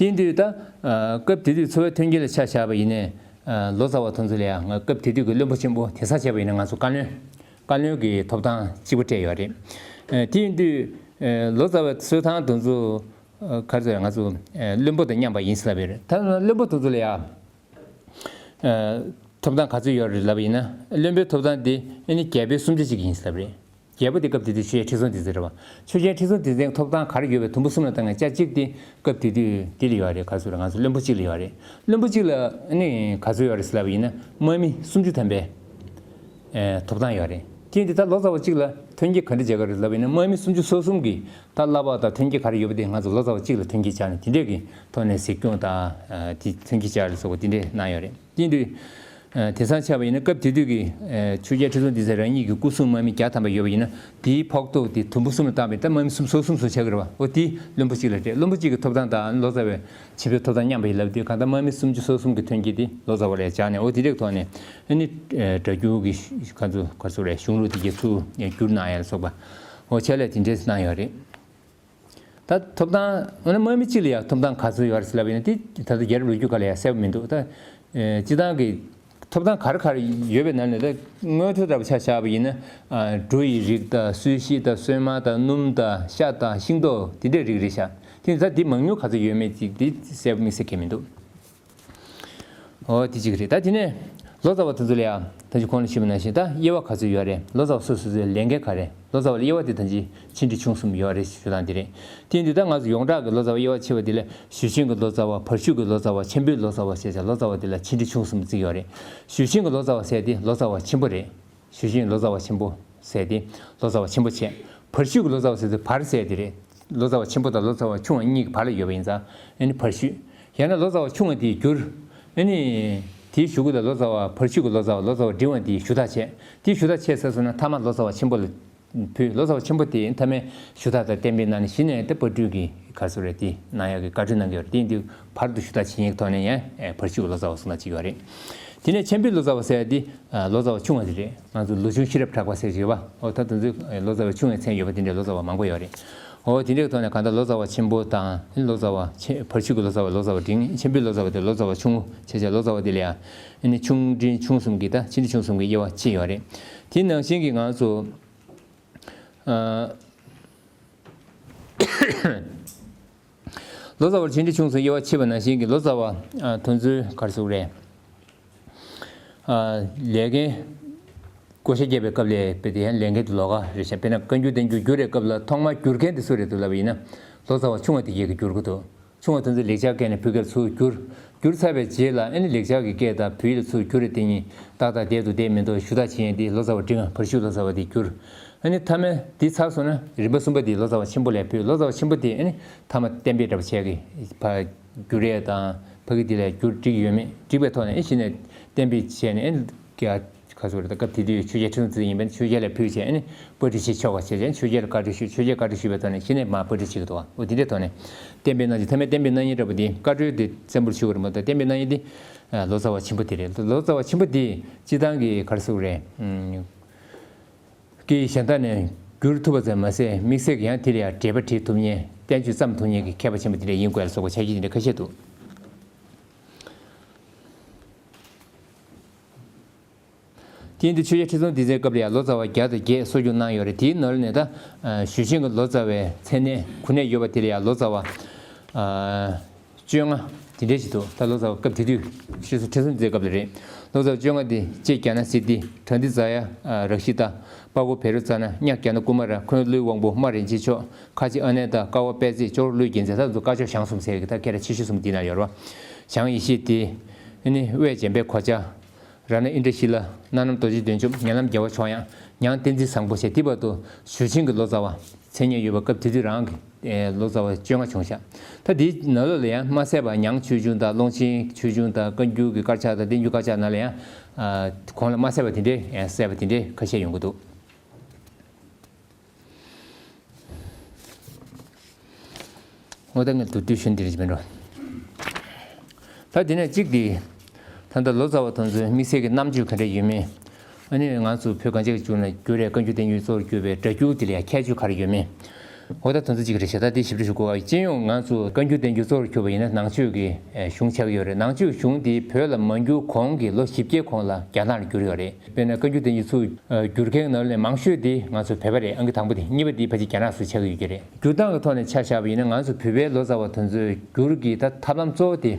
དེ་ཡིན་དུས་ད་ཨ་སྐབས་དེ་དུས་འཚོ་བའི་མཐུན་རྐྱེན་ལ་ཆ་བཞག་པ་ཡིན་ནའི་ཨ་ལོ་ཙཱ་བ་དེ་ཚོ་ལ་ཡང་ང་སྐབས་དེ་དུས་ཀྱི་བློན་པོ་ཆེན་པོ་དེང་སང་བྱས་པ་ཡིན་ན་ང་ཚོ་བཀའ་བློན་བཀའ་བློན་གྱི་ཐོབ་ཐང་གཅིག་པ་སྤྲད་ཡོད་རེད། ཨ་དེ་ཡིན་དུས་ཨ་ལོ་ཙཱ་བའི་གསོལ་ཐང་དེ་ཚོ་ཨ་ག་རེ་ཟེར་ང་ཚོ་ཨ་བློན་པོ་དང་མཉམ་པ་ཡིན་ཟེར་ལབ་ཡོད་རེད། ད་བློན་པོ་དེ་ཚོ་ལ་ཡང་ཨ་ཐོབ་ཐང་ག་ཚོད་ཡོད་རེད་ལབ་པ་ཡིན་ན། བློན་པོའི་ཐོབ་ཐང་དེ་ཨ་ནི་རྒྱལ་པོའི་སུམ་ཆ་གཅིག་ཡིན་ཟེར་ལབ་རེད། རྒྱལ་པོ་དེ་སྐབས་དེ་དུས་ཆོས་རྒྱལ་ཁྲི་སྲོང་ལྡེ་བཙན་རེད་བ། ཆོས་རྒྱལ་ཁྲི་སྲོང་ལྡེ་བཙན་ཐོབ་ཐང་ག་རེ་ཡོད་པའི་དུམ་བུ་གསུམ་ལ་བཏང་ན་ཆ་གཅིག་དེ་སྐབས་དེ་དུས་དེ་ལ་ཡོད་རེད། ག་ཚོད་རེད། ང་ཚོ་བློན་པོ་གཅིག་ལ་ཡོད་རེད། བློན་པོ་གཅིག་ལ་ཨ་ནི་ག་ཚོད་ཡོད་རེད་ཟེར་ལབ་པ་ཡིན་ན་དམག་མི་སུམ་ཅུ་ཐམ་པའི་ཨེ་ཐོབ་ཐང་ཡོད་རེད། དེ་ཡིན་དུས་ད་ལོ་ཙཱ་བ་གཅིག་ལ་མཐུན་རྐྱེན་ག་འདྲ་སྦྱར་གི་རེད་ལབ་པ་ཡིན་ན་དམག་མི་སུམ་ཅུ་སོ་གསུམ་གྱིས་ད་བསླབ་པ་དང་མཐུན་རྐྱེན་ག་རེ་ཡོད་པ་དེ་ང་ཚོ་ལོ་ཙཱ་བ་གཅིག་ལ་མཐུན་རྐྱེན་སྦྱར་ནས་དེ་འདྲས་ཀྱི་ཐོག་ནས་གཟིགས་སྐྱོང་དང་ཨ་དེ་མཐུན་རྐྱེན་སྦྱར་ལ་སོགས་པ་དེ་འདྲས་གནང་ཡོད་རེད། དེ་ཡིན་དུས། དེང་སང་ཆ་བ་ཡིན་ན་སྐབས་དེ་དུས་ཀྱི་ཆོས་རྒྱལ་ཁྲི་སྲོང་ལྡེ་བཙན་རང་ཉིད་ཀྱི་སྐུ་སྲུང་དམག་མི་བརྒྱ་ཐམ་པ་ཡོད་པ་ཡིན་ན། དེའི་ཕོག་ཐུག་དེ་དུམ་བུ་གསུམ་ལ་བཏང་བས་ད་དམག་མི་གསུམ་སོ་གསུམ་སོ་ཆགས་ཀྱི་རེད་བ། འོ་དེ་བློན་པོ་གཅིག་ལ་སྤྲད། བློན་པོ་གཅིག་གི་ཐོབ་ཐང་དང་ལོ་ཙཱ་བའི་ཆེན་པོའི་ཐོབ་ཐང་མཉམ་པ་ཡིན་ལབ་དུས་གང་ལྟར་དམག་མི་སུམ་ཅུ་སོ་གསུམ་གྱི་ཐོན་སྐྱེད་དེ་ལོ་ཙཱ་བ་ལ་སྦྱར་ནས། འོ་དེ་འདྲའི་ཐོག་ནས་ཨ་ནི་སྒྲ་སྒྱུར་གྱི་ག་ཚོད་ག་ཚོད་རེད། གཞུང་ལུགས་དེ་གའི་ཚུར་བསྒྱུར་གནང་ཡ་ལ་སོགས་པ། འོ་ཆེད་ལས་དེ་འདྲས་གནང་ཡོད་རེད། ད་ཐོབ་ཐང་འོ་ན་དམག་མི་གཅིག་ལ་ཡང་ཐོབ་ཐང་ག་ཚོད་ཡོད་རེད་ཟེར་ལབ་ཡིན་ན། དེ་ད་ལྟ་རྒྱལ་རབས་ལོ་རྒྱུས་སྒང་ལ་ཡང་གསལ་པོ་མི་འདུག་ད་ཨེ་སྤྱི་བཏང་གི་ཐོབ་ཐང་ག་རེ་ག་རེ་ཡོད་པའི་ནང་ནས། ད་མངོན་མཐོ་ལྟ་བུ་ཆ་བཞག་པ་ཡིན་ན། ཨ་འབྲུ་ཡི་རིགས་དང་། སོལ་ཤི་དང་། སོལ་མ་དང་། སྣུམ་དང་། ཤ་དང་། ཤིང་ཏོག་དེ་འདྲའི་རིགས་རེད་ཤག་དེ་ད་དེ་མང་ཉུང་ག་ཚོད་ཡོད་མེད་ཅིག་དེ་གསལ་པོ་དམིགས་བསལ་གང་ཡང་མི་འདུག་འོ་དེ་གཅིག་རེད། ད་དེ་ནས་ལོ་ཙཱ་བ་དེ་ཚོ་ལ་ཡང་ད་ཅི་གོང་ལ་ཞུས་པ་ནང་བཞིན་ད་དབྱེ་བ་ག་ཚོད་ཡོད་རེད། ལོ་ཙཱ་བ་སོ་སོ་སོའི་ལས་འགན་ག་རེ། ལོ་ཙཱ་བ་ལ་དབྱེ་བ་དེ་ད་ཅི་ཆེ་འབྲིང་ཆུང་གསུམ་ཡོད་རེད་ཞུ་སྟངས་དེ་རེད། དེ་ཡིན་དུས་ད་ང་ཚོ་ཡོངས་གྲགས་ཀྱི་ལོ་ཙཱ་བ་དབྱེ་བ་ཕྱེ་བ་དེ་ལ་ཞུས་ཆེན་གྱི་ལོ་ཙཱ་བ། བར་ཞུས་ཀྱི་ལོ་ཙཱ་བ། ཆེན་པོའི་ལོ་ཙཱ་བ་ཞེས་བྱ་ལོ་ཙཱ་བ་དེ་ལ་ཆེ་འབྲིང་ཆུང་གསུམ་བརྩི་ཡོད་རེད། ཞུས་ཆེན་གྱི་ལོ་ཙཱ་བ་ཟེར་དེ་ལོ་ཙཱ་བ་ཆེན་པོ་རེད། ཞུས་ཆེན་ལོ་ཙཱ་བ་ཆེན་པོ་ཟེར་དེ་ལོ་ཙཱ་བ་ཆེན་པོ་བྱས། བར་ཞུས་ཀྱི་ལོ་ཙཱ་བ་ཟེར་དེ་བར་ཟེར་དེ་རེད། ལོ་ཙཱ་བ་ཆེན་པོ་དང་ལོ་ཙཱ་བ་ཆུང་བ་གཉིས་ཀྱི་བར་ལ་ཡོད་པ་ཡིན་ཙང་ཨ་ནི་བར་ཞུས། ཡང་ན་ལོ་ཙཱ་བ་ཆུང་བ་དེའི་འགྱུར། ཨ་ནི་དེའི་གཞུག་གུ་ལ་ལོ་ཙཱ་བ། བར་ཞུས་ཀྱི་ལོ་ཙཱ་བ། ལོ་ཙཱ་བ་འབྲིང་བ་དེའི་ཞུ་དག་བྱས། དེའི་ཞུ་དག་བྱས་ཚར་སོང་ན་མཐའ་མ་ལོ་ཙཱ་བ་ཆེན་པོ་ལ་ཕུལ། ལོ་ཙཱ་བ་ཆེན་པོ་དེ་མཐའ་མའི་ཞུ་དག་དང་གཏན་འབེབས་གནང་ནས་གཞི་ནས་དེ་པར་སྐྲུན་གྱི་ག་ཚོད་རེད་དེ་གནང་ཡག་གི་བཀའ་འཁྲོལ་གནང་གི་ཡོད་རེད། དེ་ཡིན་དུས་བར་དུ་ཞུ་དག་བྱེད་མཁན་གྱི་ཐོག་ནས་ཡང་བར་ཞུས་ཀྱི་ལོ་ཙཱ་བ་གསུངས་དག་བྱེད་ཀྱི་ཡོད་རེད། དེ་ནས་ཆེན་པོའི་ལོ་ཙཱ་བ་ཟེར་ཡ་དེ་ལོ་ཙཱ་བ་ཆུང་བ་དེ་རེད། ང་ཚོ་ལོ་ཆུང་ཤེས་རབ་གྲགས་པ་ཟེར་གྱི་ཡོད་པ། འོ་ད་དེ་ཚོའི་ལོ་ཙཱ་བ་ཆུང་བའི་མཚན་ཡོད་པ་དེ་འདྲའི་ལོ་ཙཱ་བ་མང་པོ་ཡོད་རེད། འོ་དེ་འདྲའི་ཐོག་ནས་གང་ལྟར་ལོ་ཙཱ་བ་ཆེན་པོ་དང་། ལོ་ཙཱ་བ་ཆེ། བར་ཞུས་ཀྱི་ལོ་ཙཱ་བ། ལོ་ཙཱ་བ་འབྲིང་། ཆེན་པོའི་ལོ་ཙཱ་བ་དེ་ལོ་ཙཱ་བ་ཆུང་ངུ་བྱས་བྱས། ལོ་ཙཱ་བ་དེ་ལ་ཡང་ཨ་ནི་ཆུང་འབྲིང་ཆུང་གསུམ་གྱི་ད་ཆེ་འབྲིང་ཆུང་གསུམ་གྱི་དབྱེ་བ་ཕྱེ་ཡོད་རེད། དེ་ནང་བཞིན་གྱི་ང་ཚོ་ཨ། ལོ་ཙཱ་བར་ཆེ་འབྲིང་ཆུང་གསུམ་དབྱེ་བ་ཕྱེ་བ་ནང་བཞིན་གྱི་ལོ་ཙཱ་བ་ཨ་དེ་ཚོའི་ག་རེ་ཟེར་དགོས་རེད། ཨ་ལས་འགན་བགོ་བཤའ་བརྒྱབ་པའི་སྐབས་ལ་དཔེ་དེ་ཡང་ལས་འགན་དེ་ལོགས་ཀ་རེད་ཤག་དཔེར་ན་བཀའ་འགྱུར་བསྟན་འགྱུར་བསྒྱུར་བའི་སྐབས་ལ་ཐོག་མར་བསྒྱུར་མཁན་དེ་སུ་རེད་འདུག་ལབ་པ་ཡིན་ན། ལོ་ཙཱ་བ་ཆུང་བ་དེ་གས་ཀྱིས་བསྒྱུར་གྱི་འདུག་ཆུང་བ་དེ་ཚོས་ལེགས་སྦྱར་སྐད་ནས་བོད་སྐད་ལ་ཚུར་བསྒྱུར། བསྒྱུར་ཚར་བའི་རྗེས་ལ་ཨ་ནི་ལེགས་སྦྱར་གྱི་སྐད་དང་བོད་ཡིག་ལ་ཚུར་བསྒྱུར་རེ་དེ་གཉིས་ཏག་ཏག་བསྡད་འདུག་བསྡད་མི་འདུག་ཞུ་དག་བྱེད་མཁན་དེ་ལོ་ཙཱ་བ་འབྲིང་བ། བར་ཞུས་ལོ་ཙཱ་བ་དེས་བསྒྱུར། ཨ་ནི་མཐའ་མ་དེ་ཚར་སོང་ན་རིམ་པ་གསུམ་པ་དེ་ལོ་ཙཱ་བ་ཆེན་པོ་ལ་ཕུལ། ལོ་ཙཱ་བ་ཆེན་པོ་དེས་ཨ་ནི་མཐའ་མ་གཏན་འབེབས་འདྲ་པོ་བྱས་ཀྱི་ཕར་བསྒྱུར་ཡས་དང་ཕ་གི་དེ་ལ་བསྒྱུར་འགྲིག་ཡོད་མེད་འགྲིག་པའི་ཐོག་ནས་ཨེ་གཞི་ནས་གཏན་འབེབས་བྱས་ནས་ཨེ་ག་ཁ་སོ་རེད། ད་སྐབས་དེ་དུས་ཆོས་རྒྱལ་ཁྲི་སྲོང་ལྡེ་བཙན་ཡིན་པས་ན་ཆོས་རྒྱལ་ལ་ཕུལ་བྱས་ཨེ་ནི་པར་སྐྲུན་བྱེད་ཆོག་པ་བྱས་བྱས་ཆོས་རྒྱལ་ལ་བཀའ་འཁྲོལ་ཞུས། ཆོས་རྒྱལ་བཀའ་འཁྲོལ་ཞུས་པའི་ཐོག་ནས་གཞི་ནས་མར་པར་སྐྲུན་བྱེད་ཀྱི་འདུག་འོ་དེ་འདྲའི་ཐོག་ནས་གཏན་འབེབས་གནང་རྒྱུ། མཐའ་མའི་གཏན་འབེབས་གནང་མཁན་འདྲ་པོ་དེ་བཀའ་འཁྲོལ་དེ་བཙན་པོར་ཞུ་གི་རེད་མ་གཏོགས་གཏན་འབེབས་གནང་མཁན་དེ་ལོ་ཙཱ་བ་ཆེན་པོ་དེ་རེད། ལོ་ཙཱ་བ་ཆེན་པོ་དེ་སྤྱིར་བཏང་གི་ག་རེ་ཟེར་དགོས་རེད། སྐད་ཡིག་གཞན་དག་ནས་བསྒྱུར་ཐུབ་པ་ཙམ་མ་ཟད་དམིགས་བསལ་གྱི་ཡང་དེ་ལ་ཡང་འགྲེལ་པ་བྲིས་ཐུབ་མཁན། བསྟན་བཅོས་བརྩམས་ཐུབ་མཁན་གྱི་མཁས་པ་ཆེན་པོ་དེ་འདྲ་ཡིན་དགོས་ལ་སོགས་པ་ཆ་རྐྱེན་དེ་འདྲ་ཁ་ཤས་འདུག་དེ་ཡིན་དུས་ཆོས་རྒྱལ་ཁྲི་སྲོང་ལྡེ་བཙན་སྐབས་ལ་ཡང་ལོ་ཙཱ་བ་བརྒྱ་དང་བརྒྱད་གསོ་སྐྱོང་གནང་ཡོད་རེད། དེའི་ནང་ནས་ད་ཞུས་ཆེན་གྱི་ལོ་ཙཱ་བའི་མཚན་གནས་གོ་གནས་ཡོད་པ་དེ་ལ་ཡང་ལོ་ཙཱ་བ་བཅོ་ལྔ་དེ་འདྲས་ཅིག་འདུག་ད་ལོ་ཙཱ་བ་སྐབས་དེ་དུས་ཁྲི་སྲོང་ཁྲི་སྲོང་ལྡེ་བཙན་སྐབས་ལ་རེད། ལོ་ཙཱ་བ་བཅོ་ལྔ་དེ་ལྕེ་རྒྱ་ནག་སིདྡྷི། བྲ་ཏི་ཛ་ཡ་རཀྵི་ཏ། པ་ཀོ་བཻ་རོ་ཙ་ན། ཉ་རྒྱ་ནག་ཀུ་མ་ར། འཁོན་ཀླུའི་དབང་པོ། རྨ་རིན་ཆེན་མཆོག་ཁ་ཆེ་ཨ་ནེ་ད། ཀ་བ་པད་ཚེ། ཅོག་རོ་ཀླུའི་རྒྱལ་མཚན། ད་དེ་ཚོ་སྐ་ཅོག་ཞང་གསུམ་ཟེར་གི་ད་སྐད་གྲགས་ཆེ་ཤོས་གསུམ་འདི་ན་ཡོད་རེད་བ། ཞང་ཡེ་ཤེས་སྡེ། ཨ་ནི་དབལ་འཇམ་དཔལ་གོ་ཆ། རཏྣ་ཨིནྡྲ་ཤི་ལ། སྣ་ནམ་རྡོ་རྗེ་བདུད་འཇོམས། ཉེ་ལམ་རྒྱལ་བ་མཆོག་དབྱངས། ཉང་བསྟན་འཛིན་བཟང་པོ་ཞེས་དེ་བར་དུ་ཞུས་ཆེན་གྱི་ལོ་ཙཱ་བ་མཚན་སྙན་ཡོད་པ་སྐབས་དེ་དུས་རང་གི་ལོ་ཙཱ་བ་བཅོ་ལྔ་བྱུང་ཤག་ད་དེའི་ནང་ལོགས་ལ་ཡང་མ་གསལ་བ་ཉང་ཆོས་འབྱུང་དང་། ཀློང་ཆེན་ཆོས་འབྱུང་དང་། བཀའ་འགྱུར་གྱི་དཀར་ཆག་དང་། བསྟན་འགྱུར་དཀར་ཆག་ནང་ལ་ཡང་གོང་ལ་མ་གསལ་བ་དེ་འདྲའི་ཡང་གསལ་བ་དེ་འདྲའི་ཁ་ཤས་ཡོང་གི་འདུག་འོ་ད་ངས་མདོར་བསྡུས་ཞུ་འདི་རེད་མིན་འགྲོ། ད་དེ་ནས་གཅིག་དེ། ད་ལྟ་ལོ་ཙཱ་བ་དེ་ཚོའི་དམིགས་བསལ་གྱི་རྣམ་དཔྱོད་ག་འདྲ་ཡོད་མེད། ཨ་ནི་ང་ཚོ་བོད་གངས་ཅན་གྱི་ལྗོངས་ནས་བསྒྱུར་རེ་བཀའ་འགྱུར་བསྟན་འགྱུར་གཙོ་བོར་གྱུར་པའི་སྒྲ་སྒྱུར་དེ་ལ་ཡང་ཁྱད་ཆོས་ག་རེ་ཡོད་མེད། འོ་ད་དེ་ཚོ་གཅིག་རེད་ཤག་ད་དེ་ཞིབ་ཕྲ་ཞུ་དགོས་པ། སྤྱི་ཡོངས་ང་ཚོ་བཀའ་འགྱུར་བསྟན་འགྱུར་གཙོ་བོར་གྱུར་པ་ཡིན་ན་ནང་ཆོས་ཀྱི་གཞུང་ཆགས་ཀྱི་ཡོད་རེད། ནང་ཆོས་གཞུང་དེ་བོད་ལ་མ་འགྱུར་གོང་གི་ལོ་བཞི་བརྒྱའི་གོང་ལ་རྒྱ་ནག་ལ་བསྒྱུར་ཡོད་རེད། དཔེར་ན་བཀའ་འགྱུར་བསྟན་འགྱུར་ཚུར་བསྒྱུར་མཁན་ནང་ནས་མང་ཤོས་དེ་ང་ཚོ་བོད་པ་རེད། ཨང་ཀི་དང་པོ་དེ། གཉིས་པ་དེ་ཕལ་ཆེར་རྒྱ་ནག་ཚུར་ཆགས་ཀྱི་ཡོད་ཀྱི་རེད། བསྒྱུར་སྟངས་ཀྱི་ཐོག་ནས་ཆ་བཞག་པ་ཡིན་ན་ང་ཚོ་བོད་པའི་ལོ་ཙཱ་བ་དེ་ཚོའི་བསྒྱུར་གྱི་ད་ཐབས་ལམ་གཙོ་བོ་དེ་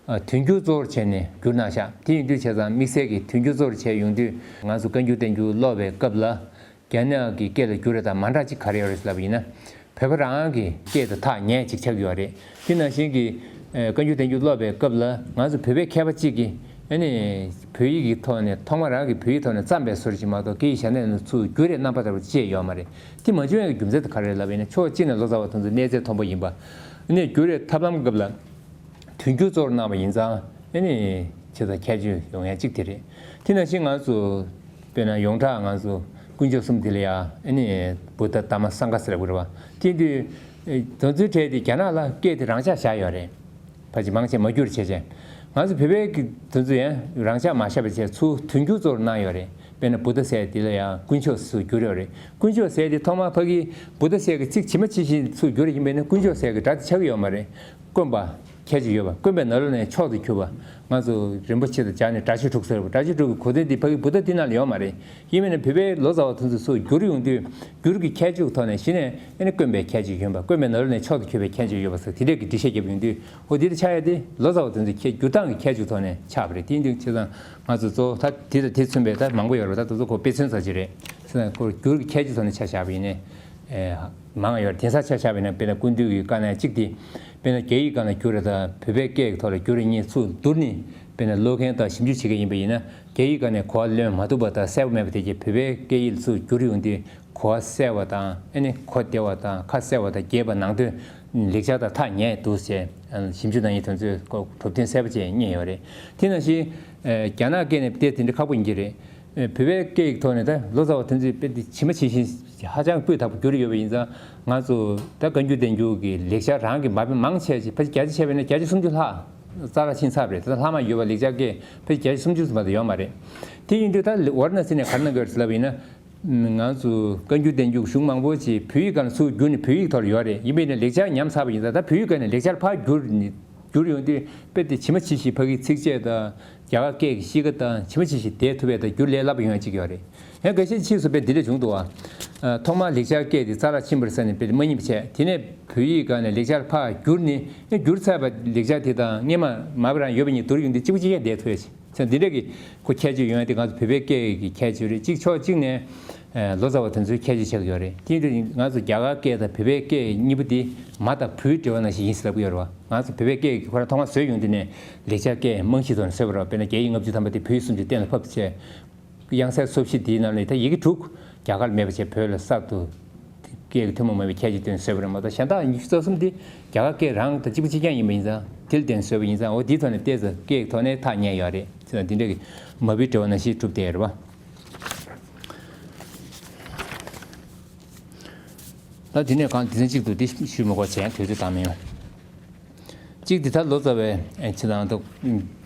དོན་བསྒྱུར་གཙོ་བོར་བྱས་ནས་བསྒྱུར་གནང་ཤག་དེ་ཡིན་དུས་བྱས་ཙང་དམིགས་བསལ་གྱི་དོན་བསྒྱུར་གཙོ་བོར་བྱས་ཡོང་དུས་ང་ཚོ་བཀའ་འགྱུར་བསྟན་འགྱུར་ཀློག་པའི་སྐབས་ལ། རྒྱ་ནག་གི་སྐད་ལ་བསྒྱུར་རེ་དང་མ་འདྲ་ཅིག་ག་རེ་ཡོད་རེད་ལབ་པ་ཡིན་ན། བོད་པ་རང་གི་སྐད་དང་ཐག་ཉེ་ཅིག་ཆགས་ཀྱི་ཡོད་རེད། དེ་ནང་བཞིན་གྱི་ཨེ་བཀའ་འགྱུར་བསྟན་འགྱུར་ཀློག་པའི་སྐབས་ལ་ང་ཚོ་བོད་པའི་མཁས་པ་གཅིག་གིས་ཨ་ནི་བོད་ཡིག་གི་ཐོག་ནས་ཐོག་མ་རང་གི་བོད་ཡིག་ཐོག་ནས་བརྩམས་པའི་བཟོ་འདྲ་ཅིག་མ་གཏོགས་སྐད་ཡིག་གཞན་ནས་ཚུར་བསྒྱུར་རེ་རྣམ་པ་ལྟ་བུ་ཅི་ཡང་ཡོད་མ་རེད། དེ་མ་བྱུང་ཡག་གི་རྒྱུ་མཚན་དེ་ག་རེ་རེད་ལབ་པ་ཡིན་ན། ཕྱོགས་གཅིག་ནས་ལོ་ཙཱ་བ་དེ་ཚོ་གནས་ཚད་མཐོན་པོ་ཡིན་པ། ཨ་ནི་བསྒྱུར་རེ་ཐབས་ལམ་སྐབས་ལ་དོན་བསྒྱུར་གཙོ་བོར་གནང་བ་ཡིན་ཙང་ཨ་ནི་ ཆེ་ས་ཁྱད་ཆོས་ཡོང་ཡ་གཅིག་དེ་རེད། དེ་ནང་བཞིན་ང་ཚོ་དཔེར་ན་ཡོངས་གྲགས་ང་ཚོ་དཀོན་མཆོག་གསུམ་དེ་ལ་ཡ་ཨ་ནི་བུདྡྷ་དྷརྨ་སངྒྷ་ཟེར་དགོས་རེད་བ། དེ་དུས་དེ་ཚོའི་གྲས་དེ་རྒྱ་ནག་ལ་སྐད་དེ་རང་འཇགས་བཞག་ཡོད་རེད། ཕལ་ཆེར་མང་ཆེ་མ་བསྒྱུར་བྱས་བྱས། ང་ཚོ་བོད་པའི་གི་དེ་ཚོ་ཡང་རང་འཇགས་མ་བཞག་པ་བྱས་ཚུར་དོན་འགྱུར་གཙོ་བོར་གནང་ཡོད་རེད། དཔེར་ན་བུདྡྷ་ཟེར་དེ་ལ་ཡང་དཀོན་མཆོག་ཟེར་བསྒྱུར་ཡོད་རེད། དཀོན་མཆོག་ཟེར་དེ་ཐོག་མར་ཕ་གིའི་བུདྡྷ་ཟེར་གི་ཚིག་ཇི་མ་ཇི་བཞིན་ཚུར་བསྒྱུར་ཡིན་པས་ན་དཀོན་མཆོག་ཟེར་གི་སྒྲ་དེ་ཆགས་ཀྱི་ཡོད་མ་རེད། དཀོན་པ། ཁྱད་ཆོས་ཡོད་པ། དཀོན་པའི་ནང་ལོགས་ནས་མཆོག་ཏུ་གྱུར་པ། ང་ཚོ་རིན་པོ་ཆེ་དང་སྦྱར་ནས་སྒྲ་ཆོས་དྲུག་ཟེར་བ། སྒྲ་ཆོས་དྲུག་གི་གོ་དོན་འདི་ཕ་གི་བུདྡྷ་འདི་ནང་ལ་ཡོད་མ་རེད། ཡིན་མིན་ན་བོད་པའི་ལོ་ཙཱ་བ་དེ་ཚོས་སུ་བསྒྱུར་ཡོང་དུས་བསྒྱུར་གྱི་ཁྱད་ཆོས་ཀྱི་ཐོག་ནས་གཞི་ནས་ཨ་ནི་དཀོན་པའི་ཁྱད་ཆོས་ཡོད་པ། དཀོན་པའི་ནང་ལོགས་ནས་མཆོག་ཏུ་གྱུར་པའི་ཁྱད་ཆོས་ཡོད་པ་སོགས་དེ་འདྲས་ཀྱི་འགྲེལ་བཤད་བརྒྱབ་ཡོང་དུས་ཨོ་འདི་ལ་ཆགས་ཡ་དེ་ལོ་ཙཱ་བ་དེ་ཚོའི་ཁྱད་བསྒྱུར་སྟངས་ཀྱི་ཁྱད་ཆོས་ཐོག་ནས་ཆགས་པ་རེད། དེ་ཡིན་དུས་བྱས་ཙང་ང་ཚོ་གཙོ་བོ་ད་དེ་དང་དེ་མཚོན་པའི་ད་མང་པོ་ཡོད་རེད། ད་དེ་ཚོ་ཁོ་དཔེ་མཚོན་ཙམ་ཅིག་རེད། བྱས་ཙང་ཁོ་བསྒྱུར་གྱི་ཁྱད་ཆོས་ཐོག་ནས་ཆ་བཞག་པ་ཡིན་ནའི། ཨེ། མང་ཡོད་རེད། དེང་སང་ཆ་བཞག་པ་ཡིན་ན་དཔེར་ན་སྐུ་མདུན་གྱི་བཀའ་ནང་གཅིག་དེ། དཔེར་ན་རྒྱ་ཡིག་སྒང་ལ་བསྒྱུར་རེད་དང་བོད་པའི་སྐད་ཀྱི་ཐོག་ལ་བསྒྱུར་རེད་གཉིས་ཚུར་བསྡུར་ནས། དཔེར་ན་ཀློག་མཁན་དང་ཞིབ་འཇུག་བྱེད་མཁན་ཡིན་པ་ཡིན་ན་རྒྱ་ཡིག་སྒང་ནས་གོ་བ་ལོན་མ་ཐུབ་པ་དང་གསལ་པོ་མེད་པ་དེ་གྱད་བོད་པའི་སྐད་ཡིག་ལ་ཚུར་བསྒྱུར་ཡོང་དུས་གོ་བ་གསལ་བ་དང་ཨ་ནི་གོ་བདེ་བ་དང་ཁ་གསལ་བ་དང་རྒྱས་པ་ནང་དོན་ལེགས་སྦྱར་དང་ཐག་ཉེ་འདུག་ཅེས་ཞིབ་འཇུག་གནང་མཁན་དེ་ཚོས་གོ་གྲུབ་དོན་གསལ་པོ་བྱས་རྙེད་ཡོད་རེད། དེ་ནང་བཞིན་རྒྱ་ནག་སྐད་ནས་བལྟས་དེ་འདྲ་ཁག་པོ་ཡིན་གྱི་རེད། བོད་པའི་སྐད་ཡིག་ཐོག་ནས་ད་ལོ་ཙཱ་བ་དེ་ཚོས་དཔེ་དེ་ཇི་མ་ཇི་བཞིན་ཧ་ཅང་སྤུས་དག་པོ་བསྒྱུར་ཡོད་པ་ཡིན་ཙང་། ང་ཚོ་ད་བཀའ་འགྱུར་བསྟན་འགྱུར་གྱི་ལེགས་སྦྱར་རང་གི་མ་དཔེ་མང་ཆེ་ཞིག་ཕལ་ཆེར་བརྒྱ་ཆ་བྱས་པ་ཡིན་ན་བརྒྱ་ཆ་སུམ་ཅུ་ལྷག་རྩ་ལག་ཕྱིན་ཚར་བ་རེད། ད་ལྷག་མ་ཡོད་པ་ལེགས་སྦྱར་སྐད་ཕལ་ཆེར་བརྒྱ་ཆ་སུམ་ཅུ་ཙམ་མ་གཏོགས་ཡོད་མ་རེད། དེ་ཡིན་དུས་ད་ཝཱ་ར་ཎ་སི་ནས་ག་རེ་གནང་གི་ཡོད་རེད་ཟེར་ལབ་པ་ཡིན་ན། ང་ཚོ་བཀའ་འགྱུར་བསྟན་འགྱུར་གཞུང་མང་པོ་ཅིག་བོད་ཡིག་སྒང་ལ་ཚུར་བསྒྱུར་ནས་བོད་ཡིག་ཐོག་ལ་ཡོད་རེད། ཡིན་པས་ན་ལེགས་སྦྱར་ཉམས་ཚར་བ་ཡིན་ཙང་ད་བོད་ཡིག་སྒང་ནས་ལེགས་སྦྱར་ཕར་བསྒྱུར་ནས་བསྒྱུར་ཡོང་དུས་དཔེ་དེ་ཇི་མ་ཇི་བཞིན་ཕ་གིའི་ཚིགས་བཅད་དང་རྒྱ་གར་སྐད་ཀྱི་གཤིས་ཀ་དང་ཇི་མ་ཇི་བཞིན་བསྡད་ཐུབ་པའི་དང་བསྒྱུར་ལས་སླ་པོ་ཡོང་ཡ་གཅིག་ཡོད་རེད། ཡང་འགའ་ཤས་ཕྱིས་སུ་དཔེ་འདི་འདྲ་བྱུང་འདུག་བ། ཐོག་མར་ལེགས་སྦྱར་སྐད་དེ་རྩ་ལག་ཕྱིན་པ་རེད་ཟེར་ནས་དཔེ་མ་རྙེད་པ་བྱས། དེ་ནས་བོད་ཡིག་སྒང་ནས་ལེགས་སྦྱར་ཕར་བསྒྱུར་ནས་ཡང་བསྒྱུར་ཚར་བ་ལེགས་སྦྱར་དེ་དང་སྔས་མ་མ་དཔེ་རང་ཡོད་པ་གཉིས་བསྡུར་ཡོང་དུས་གཅིག་པ་གཅིག་རྐྱང་བསྡད་ཐུབ་ཡ་ཅིག་བྱས་ཙང་འདི་འདྲ་གི་ཁོ་ཁྱད་ཆོས་ཡོང་ཡ་དེ་ང་ཚོ་བོད་པའི་སྐད་ཀྱི་ཁྱད་ཆོས་རེད། གཅིག་ཕྱོགས་གཅིག་ནས་ལོ་ཙཱ་བ་དེ་ཚོའི་ཁྱད་ཆོས་ཆགས་ཀྱི་ཡོད་རེད། དེ་ཡིན་དུས་ང་ཚོ་རྒྱ་གར་སྐད་དང་བོད་པའི་སྐད་གཉིས་པོ་དེ་མ་དང་བུའི་འབྲེལ་བ་ནང་བཞིན་ཡིན་ཟེར་ལབ་ཀྱི་ཡོད་རེད་བ། ང་ཚོ་བོད་པའི་སྐད་ཀྱི་ཁོ་རང་ཐོག་མར་བཟོས་ཡོང་དུས་ནས་ལེགས་སྦྱར་སྐད་རྨང་གཞིའི་ཐོག་ནས་བཟོས་པ་རེད་བ། དཔེར་ན་རྒྱ་ཡིག་ལྔ་བཅུ་ཐམ་པ་དེ་བོད་ཡིག་སུམ་ཅུ་གཏན་ལ་ཕབ་བྱས། དབྱངས་གསལ་སོ་བཞི་དེའི་ནང་ནས་ད་ཡི་གེ་དྲུག་རྒྱ་གར་མེད་པ་བྱས་བོད་ལ་གསར་དུ་སྐད་ཀྱི་ཐུན་མོང་མ་ཡིན་པའི་ཁྱད་ཆོས་བཏོན་བཟོས་པ་རེད་མ་གཏོགས། གཞན་དག་ཉི་ཤུ་རྩ་གསུམ་དེ་རྒྱ་གར་སྐད་རང་དང་གཅིག་པ་གཅིག་རྐྱང་ཡིན་པ་ཡིན་ཙང་དེ་ལ་བརྟེན་བཟོས་པ་ཡིན་ཙང་། འོ་དེའི་ཐོག་ནས་བལྟས་ཙང་སྐད་ཀྱི་ཐོག་ནས་ཐག་ཉེ་ཡོད་རེད། བྱས་ཙང་འདི་འདྲ་གི་མ་བུའི་འབྲེལ་བ་ནང་བཞིན་གྲུབ་བསྡད་ཡོད་རེད་བ། ད་དེ་ནས་གང་སྡེ་ཚན་གཅིག་ཏུ་དེ་ཞུ་མི་དགོས་བྱས་དུས་ཚོད་བཏང་མི་ཡོང་། གཅིག་དེ་ད་ལོ་ཙཱ་བའི་ཨེ་ཕྱི་ནང་དུ་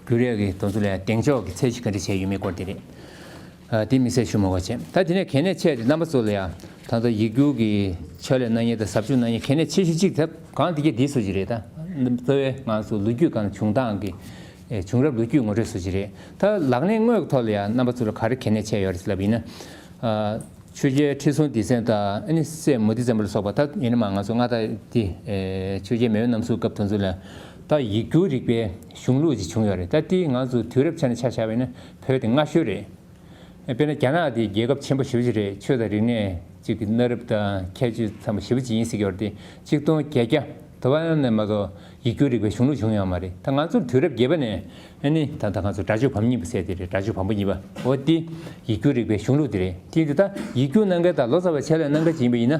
བསྒྱུར་ཡས་ཀྱི་དོན་ཚུལ་ལ་གདེང་འཇོག་གི་ཚད་གཞི་ག་འདྲ་བྱས་ཡོད་མེད་སྐོར་དེ་རེད། ཨ་དེ་དམིགས་བསལ་ཞུ་མ་དགོས་བྱས། ད་དེ་ནས་གལ་གནད་ཆེ་རེད། རྣམ་པ་ཚོ་ལ་ཡང་ད་ལྟ་ཡིག་སྒྱུར་གྱི་ཕྱག་ལས་གནང་མཁན་དང་ཟབ་སྦྱོང་གནང་མཁན་གལ་གནད་ཆེ་ཤོས་གཅིག་ད་གང་དེ་གས་འདི་སུ་ཞིག་རེད། ད་རྩ་བའི་ང་ཚོ་ལོ་རྒྱུས་སྒང་བྱུང་སྟངས་ཀྱི་ཨེ་བྱུང་རབས་ལོ་རྒྱུས་ངོ་སྤྲོད་སུ་ཞིག་རེད། ད་ལག་ལེན་དངོས་ཀྱི་ཐོག་ལ་ཡང་རྣམ་པ་ཚོ་ལ་ག་རེ་གལ་གནད་ཆེ་ཡོད་རེད་ཟེར་ལབ་ཡིན་ན། ཨ། ཆོས་རྒྱལ་ཁྲི་སྲོང་ལྡེ་བཙན་དང་ཨ་ནི་སྲས་མུ་ཏིག་བཙན་པོ་ལ་སོགས་པ། ད་ཡིན་ན་མ་ང་ཚོ་མངའ་བདག་འདི་ཨེ་ཆོས་རྒྱལ་མེས་དབོན་རྣམ་གསུམ་སྐབས་དེ་ཚོ་ལ་ད་ཡིག་སྒྱུར་རིག་པའི་གཞུང་ལུགས་ཅིག་བྱུང་ཡོད་རེད། ད་འདི་ང་ཚོ་དུས་རབས་ཆ་ནས་ཆ་བཞག་པ་ཡིན་ན་བོད་དེ་སྔ་ཤོས་རེད། དཔེར་ན་རྒྱ་ནག་དེ་རྒྱལ་ཁབ་ཆེན་པོ་ཞེ་པོ་ཅིག་རེད། ཆོས་དང་རིག་གནས་ཅིག་གི་གནའ་རབས་དང་ཁྱད་ཆོས་ཚང་མ་ཞེ་པོ་ཅིག་ཡིན་སྲིད་ཀྱི་ཡོད་རེད། དེ་ཆིག་སྟོང་བརྒྱད་བརྒྱ་དུ་བ་ནས་མ་གཏོགས་ཡིག་སྒྱུར་རིག་པའི་གཞུང་ལུགས་བྱུང་ཡོད་མ་རེད། ད་ང་ཚོར་དུས་རབས་བརྒྱད་པ་ནས་ཨ་ནི་ད་ལྟ་ང་ཚོ་སྒྲ་སྦྱོར་བམ་གཉིས་པ་ཟེར་དེ་རེད། སྒྲ་སྦྱོར་བམ་པོ་གཉིས་པ། འོ་དེ་ཡིག་སྒྱུར་རིག་པའི་གཞུང་ལུགས་དེ་རེད། དེ་ཡིན་དུས་ད་ཡིག་སྒྱུར་གནང་མཁན་དང་ལོ་ཙཱ་བའི་ཕྱག་ལས་གནང་མཁན་ཅིག་ཡིན་པ་ཡིན་ན།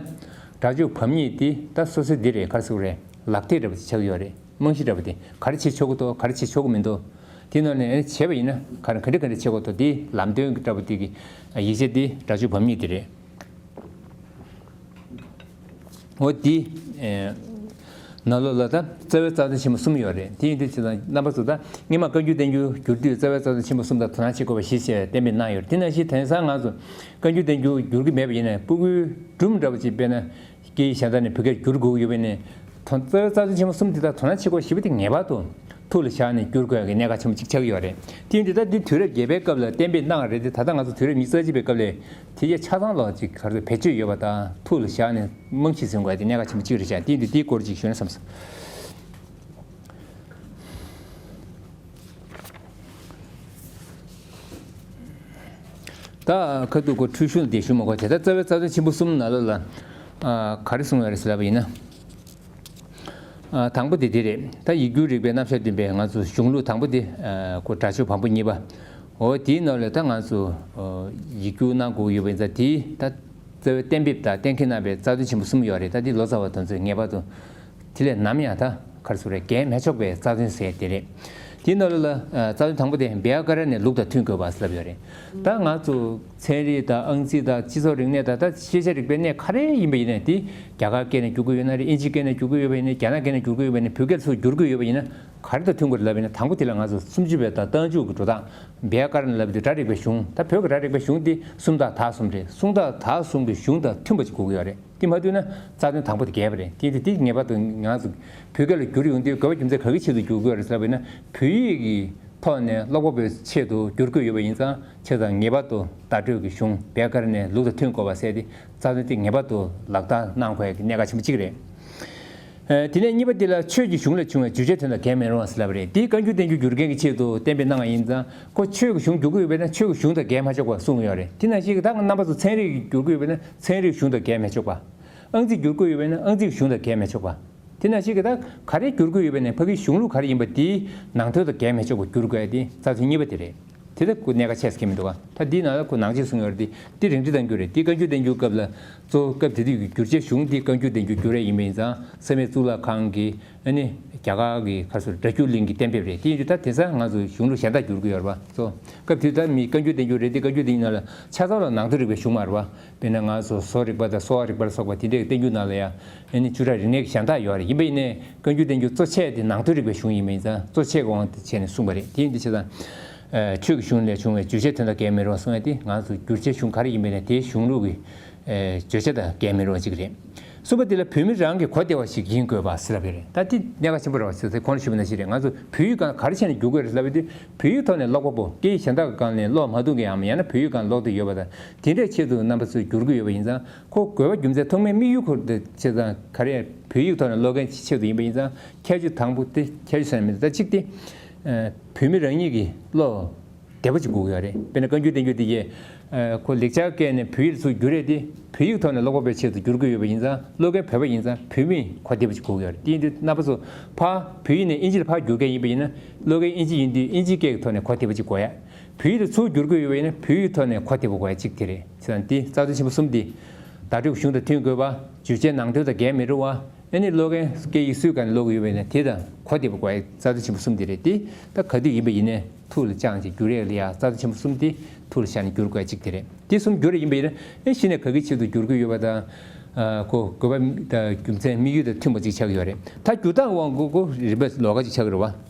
སྒྲ་སྦྱོར་བམ་གཉིས་དེ་ད་སོ་སོའི་འདི་རེད། ག་རེ་ཟེར་དགོས་རེད། ལག་ཐིག་འདྲ་པོ་ཅིག་ཆགས་ཀྱི་ཡོད་རེད། རྨང་གཞི་འདྲ་པོ་དེ་ག་རེ་བྱེད་ཆོག་གི་འདུག་ག་རེ་བྱེད་ཆོག་གི་མི་འདུག་དེ་ནང་ནས་བྱས་པ་ཡིན་ན་ག་རེ་ག་འདྲ་ག་འདྲ་བྱེད་དགོས་འདུག་དེ་ལམ་སྟོན་འདྲ་པོ་དེ་གི་ཡིག་ཆ་དེ་སྒྲ་སྦྱོར་བམ་གཉིས་དེ་རེད། འོ་དེ་ནང་ལོགས་ལ་ད་རྩ་བའི་རྩ་དོན་ཆེན་པོ་གསུམ་ཡོད་རེད། དེ་ཡིན་དུས་ཅི་ལ་རྣམ་པ་ཚོ་ད་སྔས་མ་བཀའ་འགྱུར་བསྟན་འགྱུར་བསྒྱུར་དུས་རྩ་བའི་རྩ་དོན་ཆེན་པོ་གསུམ་དང་དོ་སྣང་བྱེད་དགོས་པ་བཞི་བྱས་གཏན་འབེབས་གནང་ཡོད་རེད། དེ་ནང་བཞིན་དེང་སང་ང་ཚོ་བཀའ་འགྱུར་བསྟན་འགྱུར་བསྒྱུར་གྱི་མེད་པ་ཡིན་ན་སྤུ་གུའི་སྒྲུང་འདྲ་པོ་ཅིག་དཔེར་ན་སྐད་ཡིག་གཞན་དག་ནས་བོད་སྐད་བསྒྱུར་དགོས་ཡོད་པ་ཡིན་ན། དོན་རྩ་བའི་རྩ་དོན་ཆེན་པོ་གསུམ་དེ་དག་དོ་སྣང་བྱེད་དགོས་ཞེ་པོ་དེ་ངེས་པར་དུ་ཐུགས་ལ་བཞག་ནས་བསྒྱུར་དགོས་ཡག་གི་གནད་འགག་ཆེན་པོ་གཅིག་ཆགས་ཀྱི་ཡོད་རེད། དེ་ཡིན་དུས་ད་འདི་དུས་རབས་བརྒྱད་པའི་སྐབས་ལ་གཏན་འབེབས་གནང་བ་རེད་དེ། ད་ལྟ་ང་ཚོ་དུས་རབས་ཉི་ཤུ་རྩ་གཅིག་པའི་སྐབས་ལ་དེ་རྗེས་ཆ་ཚང་ལོག་ཅིག་ག་རེ་བེད་སྤྱོད་ཡོད་པ་དང་ཐུགས་ལ་བཞག་ནས་རྨང་གཞི་འཛིན་དགོས་ཡག་དེ་གནད་འགག་ཆེན་པོ་གཅིག་རེད་ཤག་དེ་ཡིན་དུས་དེའི་སྐོར་ཅིག་ཞུས་ན་བསམ་སོང་། ད་ཁ་ཐུག་གོ་འཁྲུལ་ཞུགས་དེ་ཞུ་མ་དགོས་བྱས། ད་རྩ་བའི་རྩ་དོན་ཆེན་པོ་གསུམ་ནང་ལོགས་ལ་ཨ་ག་རེ་གསུངས་ཡོད་རེད་ཟེར་ལབ་པ་ཡིན་ན། ཨ་དང་པོ་དེ་དེ་རེད། ད་ཡིག་སྒྱུར་རིག་པའི་རྣམ་གཞག་བསྟན་པའི་ང་ཚོ་གཞུང་ལུགས་དང་པོ་དེ་ཨ་ཁོ་སྒྲ་སྦྱོར་བམ་པོ་གཉིས་པ། འོ་དེའི་ནང་ལ་ད་ང་ཚོ་ཨ་ཡིག་སྒྱུར་གནང་དགོས་ཡོད་པ་ཡིན་ཙང་། དེའི་ད་རྩ་བའི་གཏན་འབེབས་དང་གཏན་འཁེལ་གནང་བའི་རྩ་དོན་ཆེན་པོ་གསུམ་ཡོད་རེད། ད་འདི་ལོ་ཙཱ་བ་དེ་ཚོས་ངེས་པར་དུ་དེ་ལས་ནམ་ཡང་ད་ག་རེ་ཟེར་རེད། འགལ་མི་ཆོག་པའི་རྩ་དོན་ཟེར་དེ་རེད། དེའི་ནང་ལ་རྩ་དོན་དང་པོ་དེ་བྱཱ་ཀ་ར་ཎའི་ལུགས་དང་མཐུན་དགོས་པ་ཟེར་ལབ་ཡོད་རེད། ད་ང་ཚོ་ཚན་རིག་དང་ཨང་རྩིས་དང་སྤྱི་ཚོགས་རིག་གནས་དང་ད་ཤེས་བྱ་རིག་པའི་གནས་ག་རེ་ཡིན་པ་ཡིན་ནའི་དེ་རྒྱ་གར་སྐད་ནས་བསྒྱུར་གྱི་ཡོད་ན་རེད། དབྱིན་ཇིའི་སྐད་ནས་བསྒྱུར་གྱི་ཡོད་པ་ཡིན་ནའི་རྒྱ་ནག་སྐད་ནས་བསྒྱུར་གྱི་ཡོད་པ་ཡིན་ནའི་བོད་སྐད་ཚུར་བསྒྱུར་གྱི་ཡོད་པ་ཡིན་ན་ག་རེ་དང་མཐུན་དགོས་རེད་ལབ་ཡིན་ན། དང་པོ་དེ་ལ་ང་ཚོ་སུམ་ཅུ་པའི་དང་རྟགས་འཇུག་གི་འགྲོ་སྟངས་བྱཱ་ཀ་ར་ཎ་ལབ་དུས་སྒྲ་རིག་པའི་གཞུང་། ད་བོད་ཀྱི་སྒྲ་རིག་པའི་གཞུང་དེ་སུམ་རྟགས་དག་གསུམ་རེད། སུམ་རྟགས་དག་གསུམ་གྱི་གཞུང་དང་མཐུན་པ་ཅིག་དགོས་ཀྱི་ཡོད་རེད། དེ་མ་མཐུན་ན་རྩ་དོན་དང་པོ་དེ་འགལ་བ་རེད། དེ་དེ་དེ་ངེས་པར་དུ་ང་ཚོ་བོད་སྐད་ལ་བསྒྱུར་ཡོང་དུས་དགོས་པ་རྒྱུ་མཚན་ག་གི་ཆེད་དུ་བསྒྱུར་དགོས་རེད་ཟེར་བ་ཡིན་ན། བོད་ཡིག་གི་ཐོག་ནས་ཀློག་པ་པོའི་ཆེད་དུ་བསྒྱུར་དགོས་ཡོད་པ་ཡིན་ཙང་། བྱས་ཙང་ངེས་པར་དུ་བརྡ་སྤྲོད་ཀྱི་གཞུང་བྱཱ་ཀ་ར་ཎའི་ལུགས་དང་མཐུན་དགོས་པ་ཟེར་ཏེ་རྩ་དོན་དེ་ངེས་པར་དུ་ལག་བསྟར་གནང་དགོས་ཡག་གི་གནད་འགག་ཆེན་པོ་གཅིག་རེད། ཨ། དེ་ནས་གཉིས་པ་དེ་ལ་ཆོས་ཀྱི་གཞུང་ལས་བྱུང་བའི་བརྗོད་བྱ་དོན་དང་འགལ་མི་རུང་བ་ཟེར་ལབ་པ་རེད། དེ་བཀའ་འགྱུར་བསྟན་འགྱུར་བསྒྱུར་མཁན་གྱི་ཆེད་དུ་གཏན་འབེབས་གནང་བ་ཡིན་ཙང་། ཁོ་ཆོས་ཀྱི་གཞུང་བསྒྱུར་གྱི་ཡོད་པས་ན་ཆོས་ཀྱི་གཞུང་དང་འགལ་མ་ཆོག་པ་གསུངས་ཡོད་རེད། དེ་ནང་བཞིན་གྱི་ད་རྣམ་པ་ཚོ་ཚན་རིག་བསྒྱུར་གྱི་ཡོད་པས་ན་ཚན་རིག་གཞུང་དང་འགལ་མི་ཆོག་པ། ཨང་རྩིས་བསྒྱུར་གྱི་ཡོད་པས་ན་ཨང་རྩིས་གཞུང་དང་འགལ་མི་ཆོག་པ། དེ་ནང་བཞིན་གྱི་ད་ག་རེ་བསྒྱུར་གྱི་ཡོད་པས་ན་ཕ་གིའི་གཞུང་ལུགས་ག་རེ་ཡིན་པ་དེའི་ནང་དོན་དང་འགལ་མི་ཆོག་པ་བསྒྱུར་དགོས་ཡ་དེ་རྩ་དོན་གཉིས་པ་དེ་རེད། དེ་ལ་ཁོ་གནད་འགག་ཆེ་ཟེར་གྱི་མི་འདུག་ག་ད་འདིའི་ནང་ལ་ཁོ་ནང་ཆེ་གསུངས་ཡོད་རེད། དེ་དེ་རིང་འབྲི་གཏང་རྒྱུ་རེད། དེ་བཀའ་འགྱུར་བསྟན་འགྱུར་སྐབས་ལ་གཙོ་བོ་སྐབས་དེ་དུས་ཀྱི་བསྒྱུར་བྱའི་གཞུང་དེ་བཀའ་འགྱུར་བསྟན་འགྱུར་བསྒྱུར་ཡ་ཡིན་པ་ཡིན་ཙང་བསམ་ཡས་གཙུག་ལག་ཁང་གི། ཨ་ནི་རྒྱ་གར་གྱི་ཁ་སོ་སྒྲ་བསྒྱུར་གླིང་གི་གཏན་འབེབས་རེད། དེ་ཡིན་དུས་ད་དེང་སང་ང་ཚོ་གཞུང་ལུགས་གཞན་དག་བསྒྱུར་གྱི་ཡོད་རེད་པ། གཙོ་སྐབས་དེ་དུས་ད་མི་བཀའ་འགྱུར་བསྟན་འགྱུར་རེད། དེ་བཀའ་འགྱུར་བསྟན་འགྱུར་ནང་ལ་ཆ་ཚང་ལ་ནང་དོན་རིག་པའི་གཞུང་མ་རེད་པ། དཔེར་ན་ང་ཚོ་བཟོ་རིག་པ་དང་གསོ་བ་རིག་པ་ལ་སོགས་པ་དེ་འདྲའི་བསྟན་འགྱུར་ནང་ལ་ཡང་ཨ་ནི་བཅུ་ཕྲག་རིག་གནས་ཀྱི་གཞན་དག་ཡོད་རེད། ཡིན་པ་ཡིན་ནའི་བཀའ་འགྱུར་བསྟན་འགྱུར་གཙོ་ཆེ་དེ་ནང་དོན་རིག་པའི་གཞུང་ཡིན་པ་ཡིན་ཙང་། གཙོ་ཆེ་གི་དབང་དུ་བྱས་ནས་གསུངས་པ་རེད། དེ་ཡིན་དུས་བྱས་ཙང་། ཨ། ཆོས་ཀྱི་གཞུང་ལས་བྱུང་བའི་བརྗོད་བྱའི་དོན་དང་འགལ་མི་རུང་གསུང་ཡ་དེ་ང་ཚོ་བསྒྱུར་བྱའི་གཞུང་ག་རེ་ཡིན་པ་ཡིན་ནའི་དེའི་གཞུང་ལུགས་ཀྱི། ཨ། བརྗོད་བྱ་དང་འགལ་མི་རུང་བ་གཅིག་རེད། གསུམ་པ་དེ་ལ་བོད་མི་རང་གིས་གོ་བདེ་བ་ཞིག་ཡིན་དགོས་པ་ཟེར་ལབ་པ་རེད། ད་དེ་གནད་འགག་ཆེན་པོ་རེད་པ། ཟེར་ཚེ་གོང་ལ་ཞུས་པ་ནང་བཞིན་རེད། ང་ཚོ་བོད་ཡིག་སྒང་ག་རེ་བྱས་ནས་བསྒྱུར་དགོས་རེད་ལབ་པ་དེ། བོད་ཡིག་ཐོག་ནས་ཀློག་པ་པོ། སྐད་ཡིག་གཞན་དག་གི་སྒང་ནས་ཀློག་མ་ཐུབ་མཁན་ཡང་མིན་ན་བོད་ཡིག་སྒང་ཀློག་བསྡད་ཡོད་པ་དང་། དེ་འདྲའི་ཆེད་དུ་རྣམ་པ་ཚོས་བསྒྱུར་གྱི་ཡོད་པ་ཡིན་ཙང་། ཁོ་དགོས་པ་རྒྱུ་མཚན་ཐོག་མའི་དམིགས་ཡུལ་ཁོ་དེ་བྱས་ཙང་ག་རེ་བོད་ཡིག་ཐོག་ནས་ཀློག་མཁན་ཆེད་དུ་ཡིན་པ་ཡིན་ཙང་། ཁྱད་ཆོས་དང་པོ་དེ། ཁྱད་ཆོས་ཟེར་ན་མི་འདུག་ད་གཅིག་དེ། ཨ། བོད་མི་རང་ཉིད་ཀྱིས་ཀློག་བདེ་པོ་ཅིག་དགོས་ཀྱི་ཡོད་རེད། དཔེར་ན་བཀའ་འགྱུར་བསྟན་འགྱུར་དེ་གས། ཨ། ཁོ་ལེགས་སྦྱར་སྐད་ནས་བོད་ཡིག་ལ་ཚུར་བསྒྱུར་ཡས་དེ། བོད་ཡིག་ཐོག་ནས་ཀློག་པ་པོའི་ཆེད་དུ་བསྒྱུར་གྱི་ཡོད་པ་ཡིན་ཙང་། ཀློག་མཁན་བོད་པ་ཡིན་ཙང་བོད་མིས་གོ་བདེ་པོ་ཅིག་དགོས་ཀྱི་ཡོད་རེད། དེ་ཡིན་དུས་རྣམ་པ་ཚོ་ཕར་བོད་ཡིག་ནས་དབྱིན་ཇི་ལ་ཕར་བསྒྱུར་མཁན་ཡིན་པ་ཡིན་ན། ཀློག་མཁན་དབྱིན་ཇི་ཡིན་དུས་དབྱིན་ཇིའི་སྐད་ཀྱི་ཐོག་ནས་གོ་བདེ་པོ་ཅིག་དགོས་ཡ། བོད་ཡིག་ལ་ཚུར་བསྒྱུར་དགོས་ཡོད་པ་ཡིན་ན་བོད་ཡིག་ཐོག་ནས་གོ་བདེ་པོ་དགོས་ཡ་གཅིག་དེ་རེད། བྱས་ཙང་དེ་རྩ་དོན་ཆེན་པོ་གསུམ་དེ། བརྡ་སྤྲོད་གཞུང་དང་མཐུན་དགོས་པ། བརྗོད་བྱའི་ནང་དོན་དང་འགལ་མི་རུང་བ། ཨ་ནི་ཀློག་མཁན་སྐད་ཡིག་སུའི་སྒང་ནས་ཀློག་གི་ཡོད་པ་ཡིན་ན་དེ་དང་གོ་བདེ་པོ་དགོས་ཡ་རྩ་དོན་ཆེན་པོ་གསུམ་དེ་རེད། དེ་ད་ག་དུས་ཡིན་པ་ཡིན་ནའི་ཐུགས་ལ་བཅངས་བྱས་བསྒྱུར་ཡས་ལ་ཡ། རྩ་དོན་ཆེན་པོ་གསུམ་དེ་ཐུགས་ལ་བཞག་ནས་བསྒྱུར་དགོས་ཡ་གཅིག་དེ་རེད། དེ་གསུམ་བསྒྱུར་ཡིན་པ་ཡིན་ན། ཨེ། གཞི་ནས་ག་གི་ཆེད་དུ་བསྒྱུར་གྱི་ཡོད་པ་དང་། ཨ། ཁོ་དགོས་པ་དང་རྒྱུ་མཚན་དམིགས་ཡུལ་དང་མཐུན་པ་ཅིག་ཆགས་ཀྱི་ཡོད་རེད། ད་བསྒྱུར་སྟངས་དབང་གིས་ཁོ་རིམ་པ་ལོགས་ཀ་ཅིག་ཆགས་ཀྱི་རེད་པ།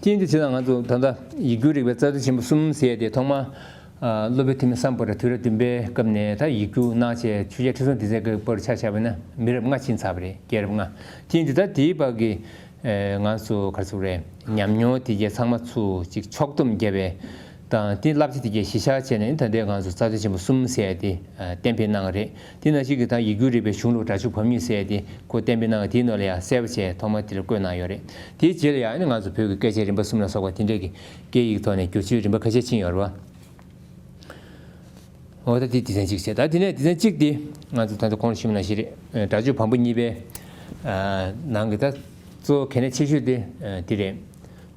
དེ་ཡིན་དུས་བྱས་ཙང་ང་ཚོ་ད་ལྟ་ཡིག་སྒྱུར་རིག་པའི་རྩ་དོན་ཆེན་པོ་གསུམ་ཟེར་ཡས་དེ་ཐོག་མར། ཨ། སློབ་དཔོན་ཐོན་མི་སམ་བྷོ་ཊ་དུས་རབས་བདུན་པའི་སྐབས་ནས་ད་ཡིག་སྒྱུར་གནང་བྱས། ཆོས་རྒྱལ་ཁྲི་སྲོང་ལྡེ་བཙན་སྐབས་བར་ཆ་བཞག་པ་ཡིན་ན་མི་རབས་ལྔ་ཕྱིན་ཚར་བ་རེད། རྒྱལ་རབས་ལྔ། དེ་ཡིན་དུས་ད་དེའི་བར་གྱི། ཨེ། ང་ཚོ་ག་རེ་ཟེར་དགོས་རེད། ཉམས་མྱོང་དེ་གས་ཚང་མ་ཚུར་ཅིག་ཕྱོགས་བསྡོམས་བརྒྱབ་པའི་དང་། དེ་བསླབ་བྱ་དེ་གས་གཞི་བཞག་བྱས་ནས་ད་ལྟའི་ང་ཚོ་རྩ་དོན་ཆེན་པོ་གསུམ་ཟེར་ཡ་དེ། ཨ། གཏན་འབེབས་གནང་བ་རེད། དེ་ནང་བཞིན་གྱི་ད་ཡིག་སྒྱུར་རིག་པའི་གཞུང་ལུགས་སྒྲ་འཇུག་བམ་གཉིས་ཟེར་ཡ་དེ་ཁོ་གཏན་འབེབས་གནང་བ་དེའི་ནང་ལ་ཡང་གསལ་པོ་བྱས་ཐོག་མར་དེ་ལ་བཀོད་གནང་ཡོད་རེད། དེའི་རྗེས་ལ་ཡང་ཨ་ནི་ང་ཚོ་བོད་ཀྱི་སྐད་ཆའི་རིམ་པ་གསུམ་ལ་སོགས་པ་དེ་འདྲས་ཀྱི་སྐད་ཡིག་ཐོག་ནས་བསྒྱུར་བཅོས་རིམ་པ་ཁ་ཤས་ཕྱིན་ཡོད་རེད་པ། འོ། ད་དེ་སྡེ་ཚན་གཅིག་བྱས། ད་དེ་ནས་སྡེ་ཚན་གཅིག་དེ་ང་ཚོ་ད་ལྟ་གོང་ལ་ཞུས་པ་ནང་བཞིན་རེད། སྒྲ་འཇུག་བམ་པོ་གཉིས་པའི། ཨ། ནང་གི་ད་གཙོ་བོ་གལ་གནད་ཆེ་ཤོས་དེ། ཨ། དེ་རེད།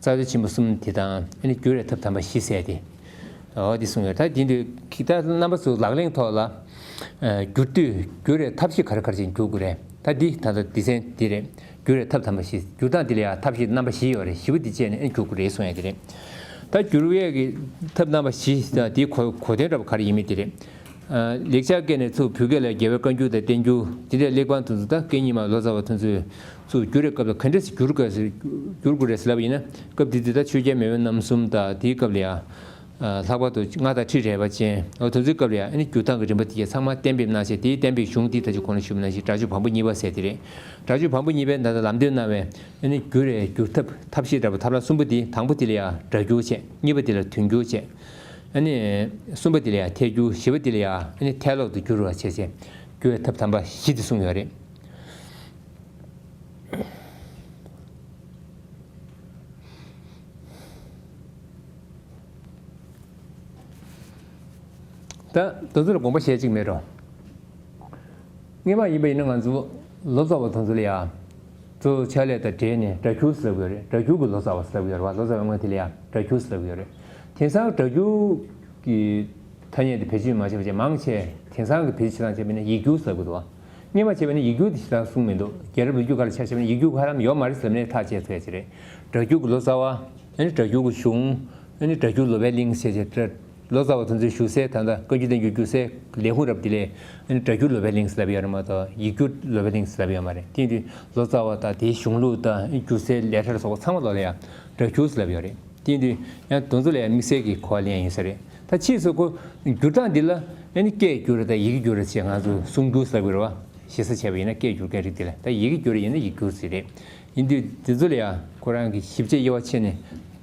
རྩ་དོན་ཆེན་པོ་གསུམ་དེ་དང་། ཨ་ནི་བསྒྱུར་བའི་ཐབས་དམ་པ་བཞི་ཟེར་དེ། འོ། དེ་གསུངས་ཡོད། ད་དེ་འདི་ད་རྣམ་པ་ཚོ་ལག་ལེན་ཐོག་ལ། ཨ། བསྒྱུར་དུས་བསྒྱུར་བའི་ཐབས་ཤེས་ག་རེ་ག་རེ་བྱས་ནས་བསྒྱུར་དགོས་རེད། ད་འདི་ད་ལྟ་སྡེ་ཚན་འདི་རེད། བསྒྱུར་བའི་ཐབས་དམ་པ་བཞི། བསྒྱུར་སྟངས་འདི་ལ་ཡང་ཐབས་ཤེས་རྣམ་པ་བཞི་ཡོད་རེད། བཞི་པོ་འདི་སྤྱད་ནས་ཨེ་འཇུག་དགོས་རེད་གསུང་ཡ་དེ་རེད། ད་བསྒྱུར་བའི་གི་ཐབས་རྣམ་པ་བཞི་དེ་གོ་གོ་དོན་འདྲ་པོ་ག་རེ་ཡིན་མིན་དེ་རེད། ཨ། ལེགས་སྦྱར་སྐད་ནས་ཚུར་བོད་སྐད་ལ་རྒྱལ་བའི་བཀའ་འགྱུར་དང་བསྟན་འགྱུར་དེ་འདྲའི་གླེགས་བམ་དེ་ཚོ། ད་སྐད་རྙིང་མ་ལོ་ཙཱ་བ་དེ་ཚོས་ཚུར་བསྒྱུར་བའི་སྐབས་ལ་ག་འདྲས་སེ་བསྒྱུར་དགོས་ཟེར། བསྒྱུར་དགོས་རེད་ཟེར་ལབ་པ་ཡིན་ན། སྐབས་དེ་དུས་ད་ཆོས་རྒྱལ་མེས་དབོན་རྣམ་གསུམ་དང་། དེའི་སྐབས་ལ་ཡང་། ཨ། ལྷག་པར་དུ་སྔགས་དང་ཁྲིད་རལ་པ་ཅན། འོ། དེ་ཚོའི་སྐབས་ལ་ཡང་ཨ་ནི་བསྒྱུར་སྟངས་ཀྱི་རིམ་པ་དེ་གས་ཚང་མ་གཏན་འབེབས་གནང་བྱས། དེའི་གཏན་འབེབས་གཞུང་དེ་ད་ཅི་གོང་ལ་ཞུས་པ་ནང་བཞིན་སྒྲ་འཇུག་བམ་པོ་གཉིས་པ་ཟེར་དེ་རེད། སྒྲ་འཇུག་བམ་པོ་གཉིས་པའི་ད་ལྟ་ལམ་སྟོན་གནང་བའི་ཨ་ནི་བསྒྱུར་བའི་བསྒྱུར་ཐབས། ཐབས་ཤེས་འདྲ་པོ་ཐབས་ལམ་གསུམ་པོ་དེ། དང་པོ་དེ་ལ་ཡང་སྒྲ་བསྒྱུར་བྱས། གཉིས་པ་དེ་ལ་དོན་བསྒྱུར་བྱས། ཨ་ནི་གསུམ་པ་དེ་ལ་ཡང་ཐད་བསྒྱུར། བཞི་པ་དེ་ལ་ཡང་ཨ་ནི་ཐད་ཀློག་ཏུ་བསྒྱུར་བ་བྱས་བྱས། བསྒྱུར་བའི་ཐབས་དམ་པ་བཞི་དེ་གསུངས་ཡོད་རེད། ད་དེ་ཚོ་ལ་དགོངས་པ་བཞེས་ཅིག་མེད་འགྲོ། སྔོན་མ་ཡིན་པ་ཡིན་ན་ང་ཚོ་ལོ་ཙཱ་བ་དེ་ཚོ་ལ་ཡ། གཙོ་བོ་ཕྱག་ལས་དང་འབྲེལ་ནས་སྒྲ་བསྒྱུར་ཟེར་གྱི་ཡོད་རེད། སྒྲ་བསྒྱུར་གྱི་ལོ་ཙཱ་བ་ཟེར་གྱི་ཡོད་རེད་པ། ལོ་ཙཱ་བའི་སྔོན་དེ་ལ་ཡ་སྒྲ་བསྒྱུར་ཟེར་གྱི་ཡོད་རེད། དེང་སང་སྒྲ་སྒྱུར་གྱི་ཐ་སྙད་དེ་བེད་སྤྱོད་མ་བྱས་པ་བྱས། མང་ཆེ་དེང་སང་གི་བེད་སྤྱོད་བྱེད་སྟངས་བྱས་པ་ཡིན་ན་ཡིག་སྒྱུར་ཟེར་དགོས་འདུག་བ། སྔོན་མ་བྱས་པ་ཡིན་ན་ཡིག་སྒྱུར་དེ་བྱེད་སྟངས་གསུངས་མི་འདུག་རྒྱལ་རབས་ལོ་རྒྱུས་སྒང་ལ་ཆ་བཞག་པ་ཡིན་ན་ཡིག་སྒྱུར་ག་རམ་ཡོད་མ་རེད་ཟེར་ནས་ཐག་བཅད་ཐུབ་ཡ་ཅིག་རེད། སྒྲ་སྒྱུར་གྱི་ལོ་ཙཱ་བ། ཨ་ནི་སྒྲ་སྒྱུར་གྱི་གཞུང་། ཨ་ནི་སྒྲ་སྒྱུར་ལོ་པཎ་གླིང་ཟེར་བྱས། ལོ་ཙཱ་བ་དེ་ཚོའི་བཞུགས་སའི་ད་ལྟ་བཀའ་བརྒྱུད་བསྟན་འགྱུར་བསྒྱུར་སའི་ལས་ཁུངས་རབ་དེ་ལས། ཨ་ནི་སྒྲ་སྒྱུར་ལོ་པཎ་གླིང་ཟེར་ལབ་ཡོད་རེད་མ་གཏོགས་ཡིག་སྒྱུར་ལོ་པཎ་གླིང་ཟེར་ལབ་ཡོད་མ་རེད། དེ་ཡིན་དུས་ལོ་ཙཱ་བ་དང་དེའི་གཞུང་ལུགས་དང་བསྒྱུར་སའི་ལས་གྲྭ་ལ་སོགས་པ་ཚང་མ་ལོ་ལ་ཡང་སྒྲ་སྒྱུར་ཟེར་ལབ་ཡོད་རེད། དེ་ཡིན་དུས་ཡང་དེ་ཚོ་ལ་ཡང་དམིགས་བསལ་གྱི་གོ་བ་ལེན་ཡ་ཡོད་ས་རེད། ད་ཕྱིས་སུ་ཁོ་སྒྱུར་སྟངས་འདི་ལ་ཨ་ནི་སྐད་བསྒྱུར་དང་ཡི་གེ་བསྒྱུར་ཅེས་ང་ཚོ་གསུམ་འགྱུར་ཟེར་དགོས་རེད་བ། ཞེ་ས་བྱས་པ་ཡིན་ན་སྐད་བསྒྱུར་མཁན་རིགས་དེ་ལ། ད་ཡི་གེ་བསྒྱུར་ཡིན་ན་ཡིག་སྒྱུར་ཟེར་རེད། ཡིན་དུས་དེ་ཚོ་ལ་ཡང་ཁོ་རང་གི་ཞིབ་དཔྱད་དབྱེ་བ་ཕྱེ་ནས་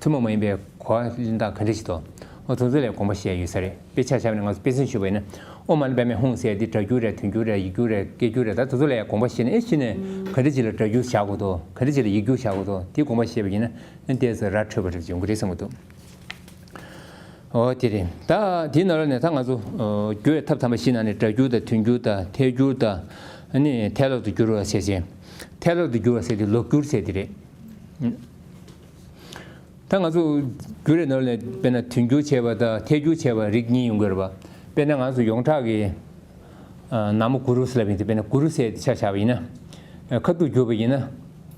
ཐུན་མོང་མ་ཡིན་པའི་གོ་བ་ལེན་སྟངས་ག་འདྲ་ཞིག་འདུག་འོ་དེ་ཚོ་ལ་དགོངས་པ་བཞེས་ཡོད་ས་རེད། དཔེ་ཆ་བཞག་ནས་ང་ཚོ་དཔེ་མཚོན་ཞུས་པ་ཡིན་ན། ཨོཾ་མ་ཎི་པདྨེ་ཧཱུྃ་ཟེར་དེ་སྒྲ་སྒྱུར་རེད། དོན་སྒྱུར་རེད། ཡིག་སྒྱུར་རེད། སྐད་སྒྱུར་རེད། ད་དེ་ཚོ་ལ་ཡང་དགོངས་པ་བཞེས་ནས། ཨེ་གཞི་ནས་ག་འདྲ་ཅིག་ལ་སྒྲ་སྒྱུར་བཞག་དགོས་འདུག་ག་འདྲ་ཅིག་ལ་ཡིག་སྒྱུར་བཞག་དགོས་འདུག་དེའི་དགོངས་པ་བཞེས་པ་ཡིན་ན། ཨ་ནི་ཏོག་ཙམ་ར་འཕྲོད་པ་འདྲ་ཅིག་ཡོང་གི་རེད་བསམ་གྱི་འདུག་འོ་དེ་རེད། ད་དེའི་ནང་ལོགས་ནས་ད་ང་ཚོ་ཨོ་བསྒྱུར་བའི་ཐབས་དམ་པ་བཞི་ནང་ནས་སྒྲ་སྒྱུར་དང་དོན་སྒྱུར་དང་ཐད་སྒྱུར་དང་། ཨ་ནི་ཐད་ཀར་དུ་བསྒྱུར་བ་ཟེར་བྱས། ཐད་ཀར་དུ་བསྒྱུར་བ་ཟེར་དེ་ལོག་སྒྱུར་ཟེར་དེ་རེད། ད་ང་ཚོ་བསྒྱུར་བའི་ནང་ལོགས་ནས་དཔེར་ན་དོན་སྒྱུར་བྱས་པ་དང་ཐད་སྒྱུར་བྱས་པ་རིགས་གཉིས་ཡོང་གི་རེད་པ། དཔེར་ན་ང་ཚོ་ཡོངས་གྲགས་ཀྱི་ཨ་ན་མོ་གུ་རུ་ཟེར་ལབ་ཡིན་དུས། དཔེར་ན་གུ་རུ་ཟེར་དེ་ཆ་བཞག་པ་ཡིན་ན། ཨ་ཁ་ཐུག་བསྒྱུར་བ་ཡིན་ན་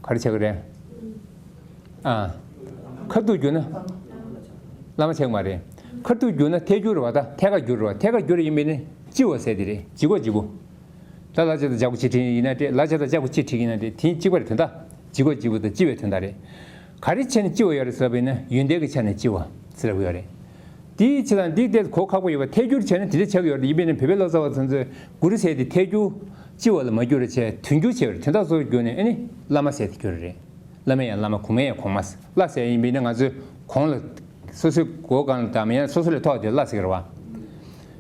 ག་རེ་ཆགས་ཀྱི་རེད། ཨ་ཁ་ཐུག་བསྒྱུར་ན་བླ་མ་ཆགས་ཀྱི་མ་རེད། ཁ་ཐུག་བསྒྱུར་ན་ཐད་སྒྱུར་རེད་པ། ད་ཐད་ཀར་བསྒྱུར་རེད་པ། ཐད་ཀར་བསྒྱུར་ཡིན་པ་ཡིན་ན་ལྕི་བ་ཟེར་དེ་རེད། ལྕི་གོ་ལྕི་གུ། ད་ལ་ཇ་དང་ཇ་གུ་ལྕི་བྲིས་ཡིན་ན་འདྲ། ལ་ཇ་དང་ལྕ་གུ་ལྕི་བྲིས་ཡིན་ན་འདྲ། དེ་གཅིག་པ་རེད། དོན་དག་ལྕི་གོ་ལྕི་གུ་དང་ལྕི་བའི་དོན་དག་རེད། ག་རེ་བྱས་ནས་ལྕི་བ་ཡོད་རེད་ཟེར་བ་ཡིན་ན་ཡོན་ཏན་གྱི་ཆ་ནས་ལྕི་བ་ཟེར་ལབ་ཀྱི་ཡོད་རེད། དེའི་ཕྱིར་དང་འདི་ལྟས་གོ་ཁག་པོ་ཡོད་པ། ཐད་སྒྱུར་བྱས་ན་དེ་འདྲ་ཆགས་ཀྱི་ཡོད་རེད། ཡིན་པས་ན་བོད་པའི་ལོ་ཙཱ་བ་ཚོ་ཚོས་གུ་རུ་ཟེར་དེ་ཐད་སྒྱུར་ལྕི་བ་ལ་མ་བསྒྱུར་བ་བྱས། དོན་སྒྱུར་བྱས་པ་རེད། དོན་དག་སོགས་བསྒྱུར་ནས་ཨ་ནི་བླ་མ་ཟེར་དེ་བསྒྱུར་རེད། བླ་མས་ཡང་བླ་མ། གོང་མས་ཡང་གོང་མ། བླ་ཟེར་ཡིན་པས་ན་ང་ཚོའི་གོང་ལ་སོ་སོའི་མགོ་སྒང་ལ་དང་མིན་ན་སོ་སོ་ལས་མཐོ་བ་དེ་བླ་ཟེར་གྱི་རེད་པ།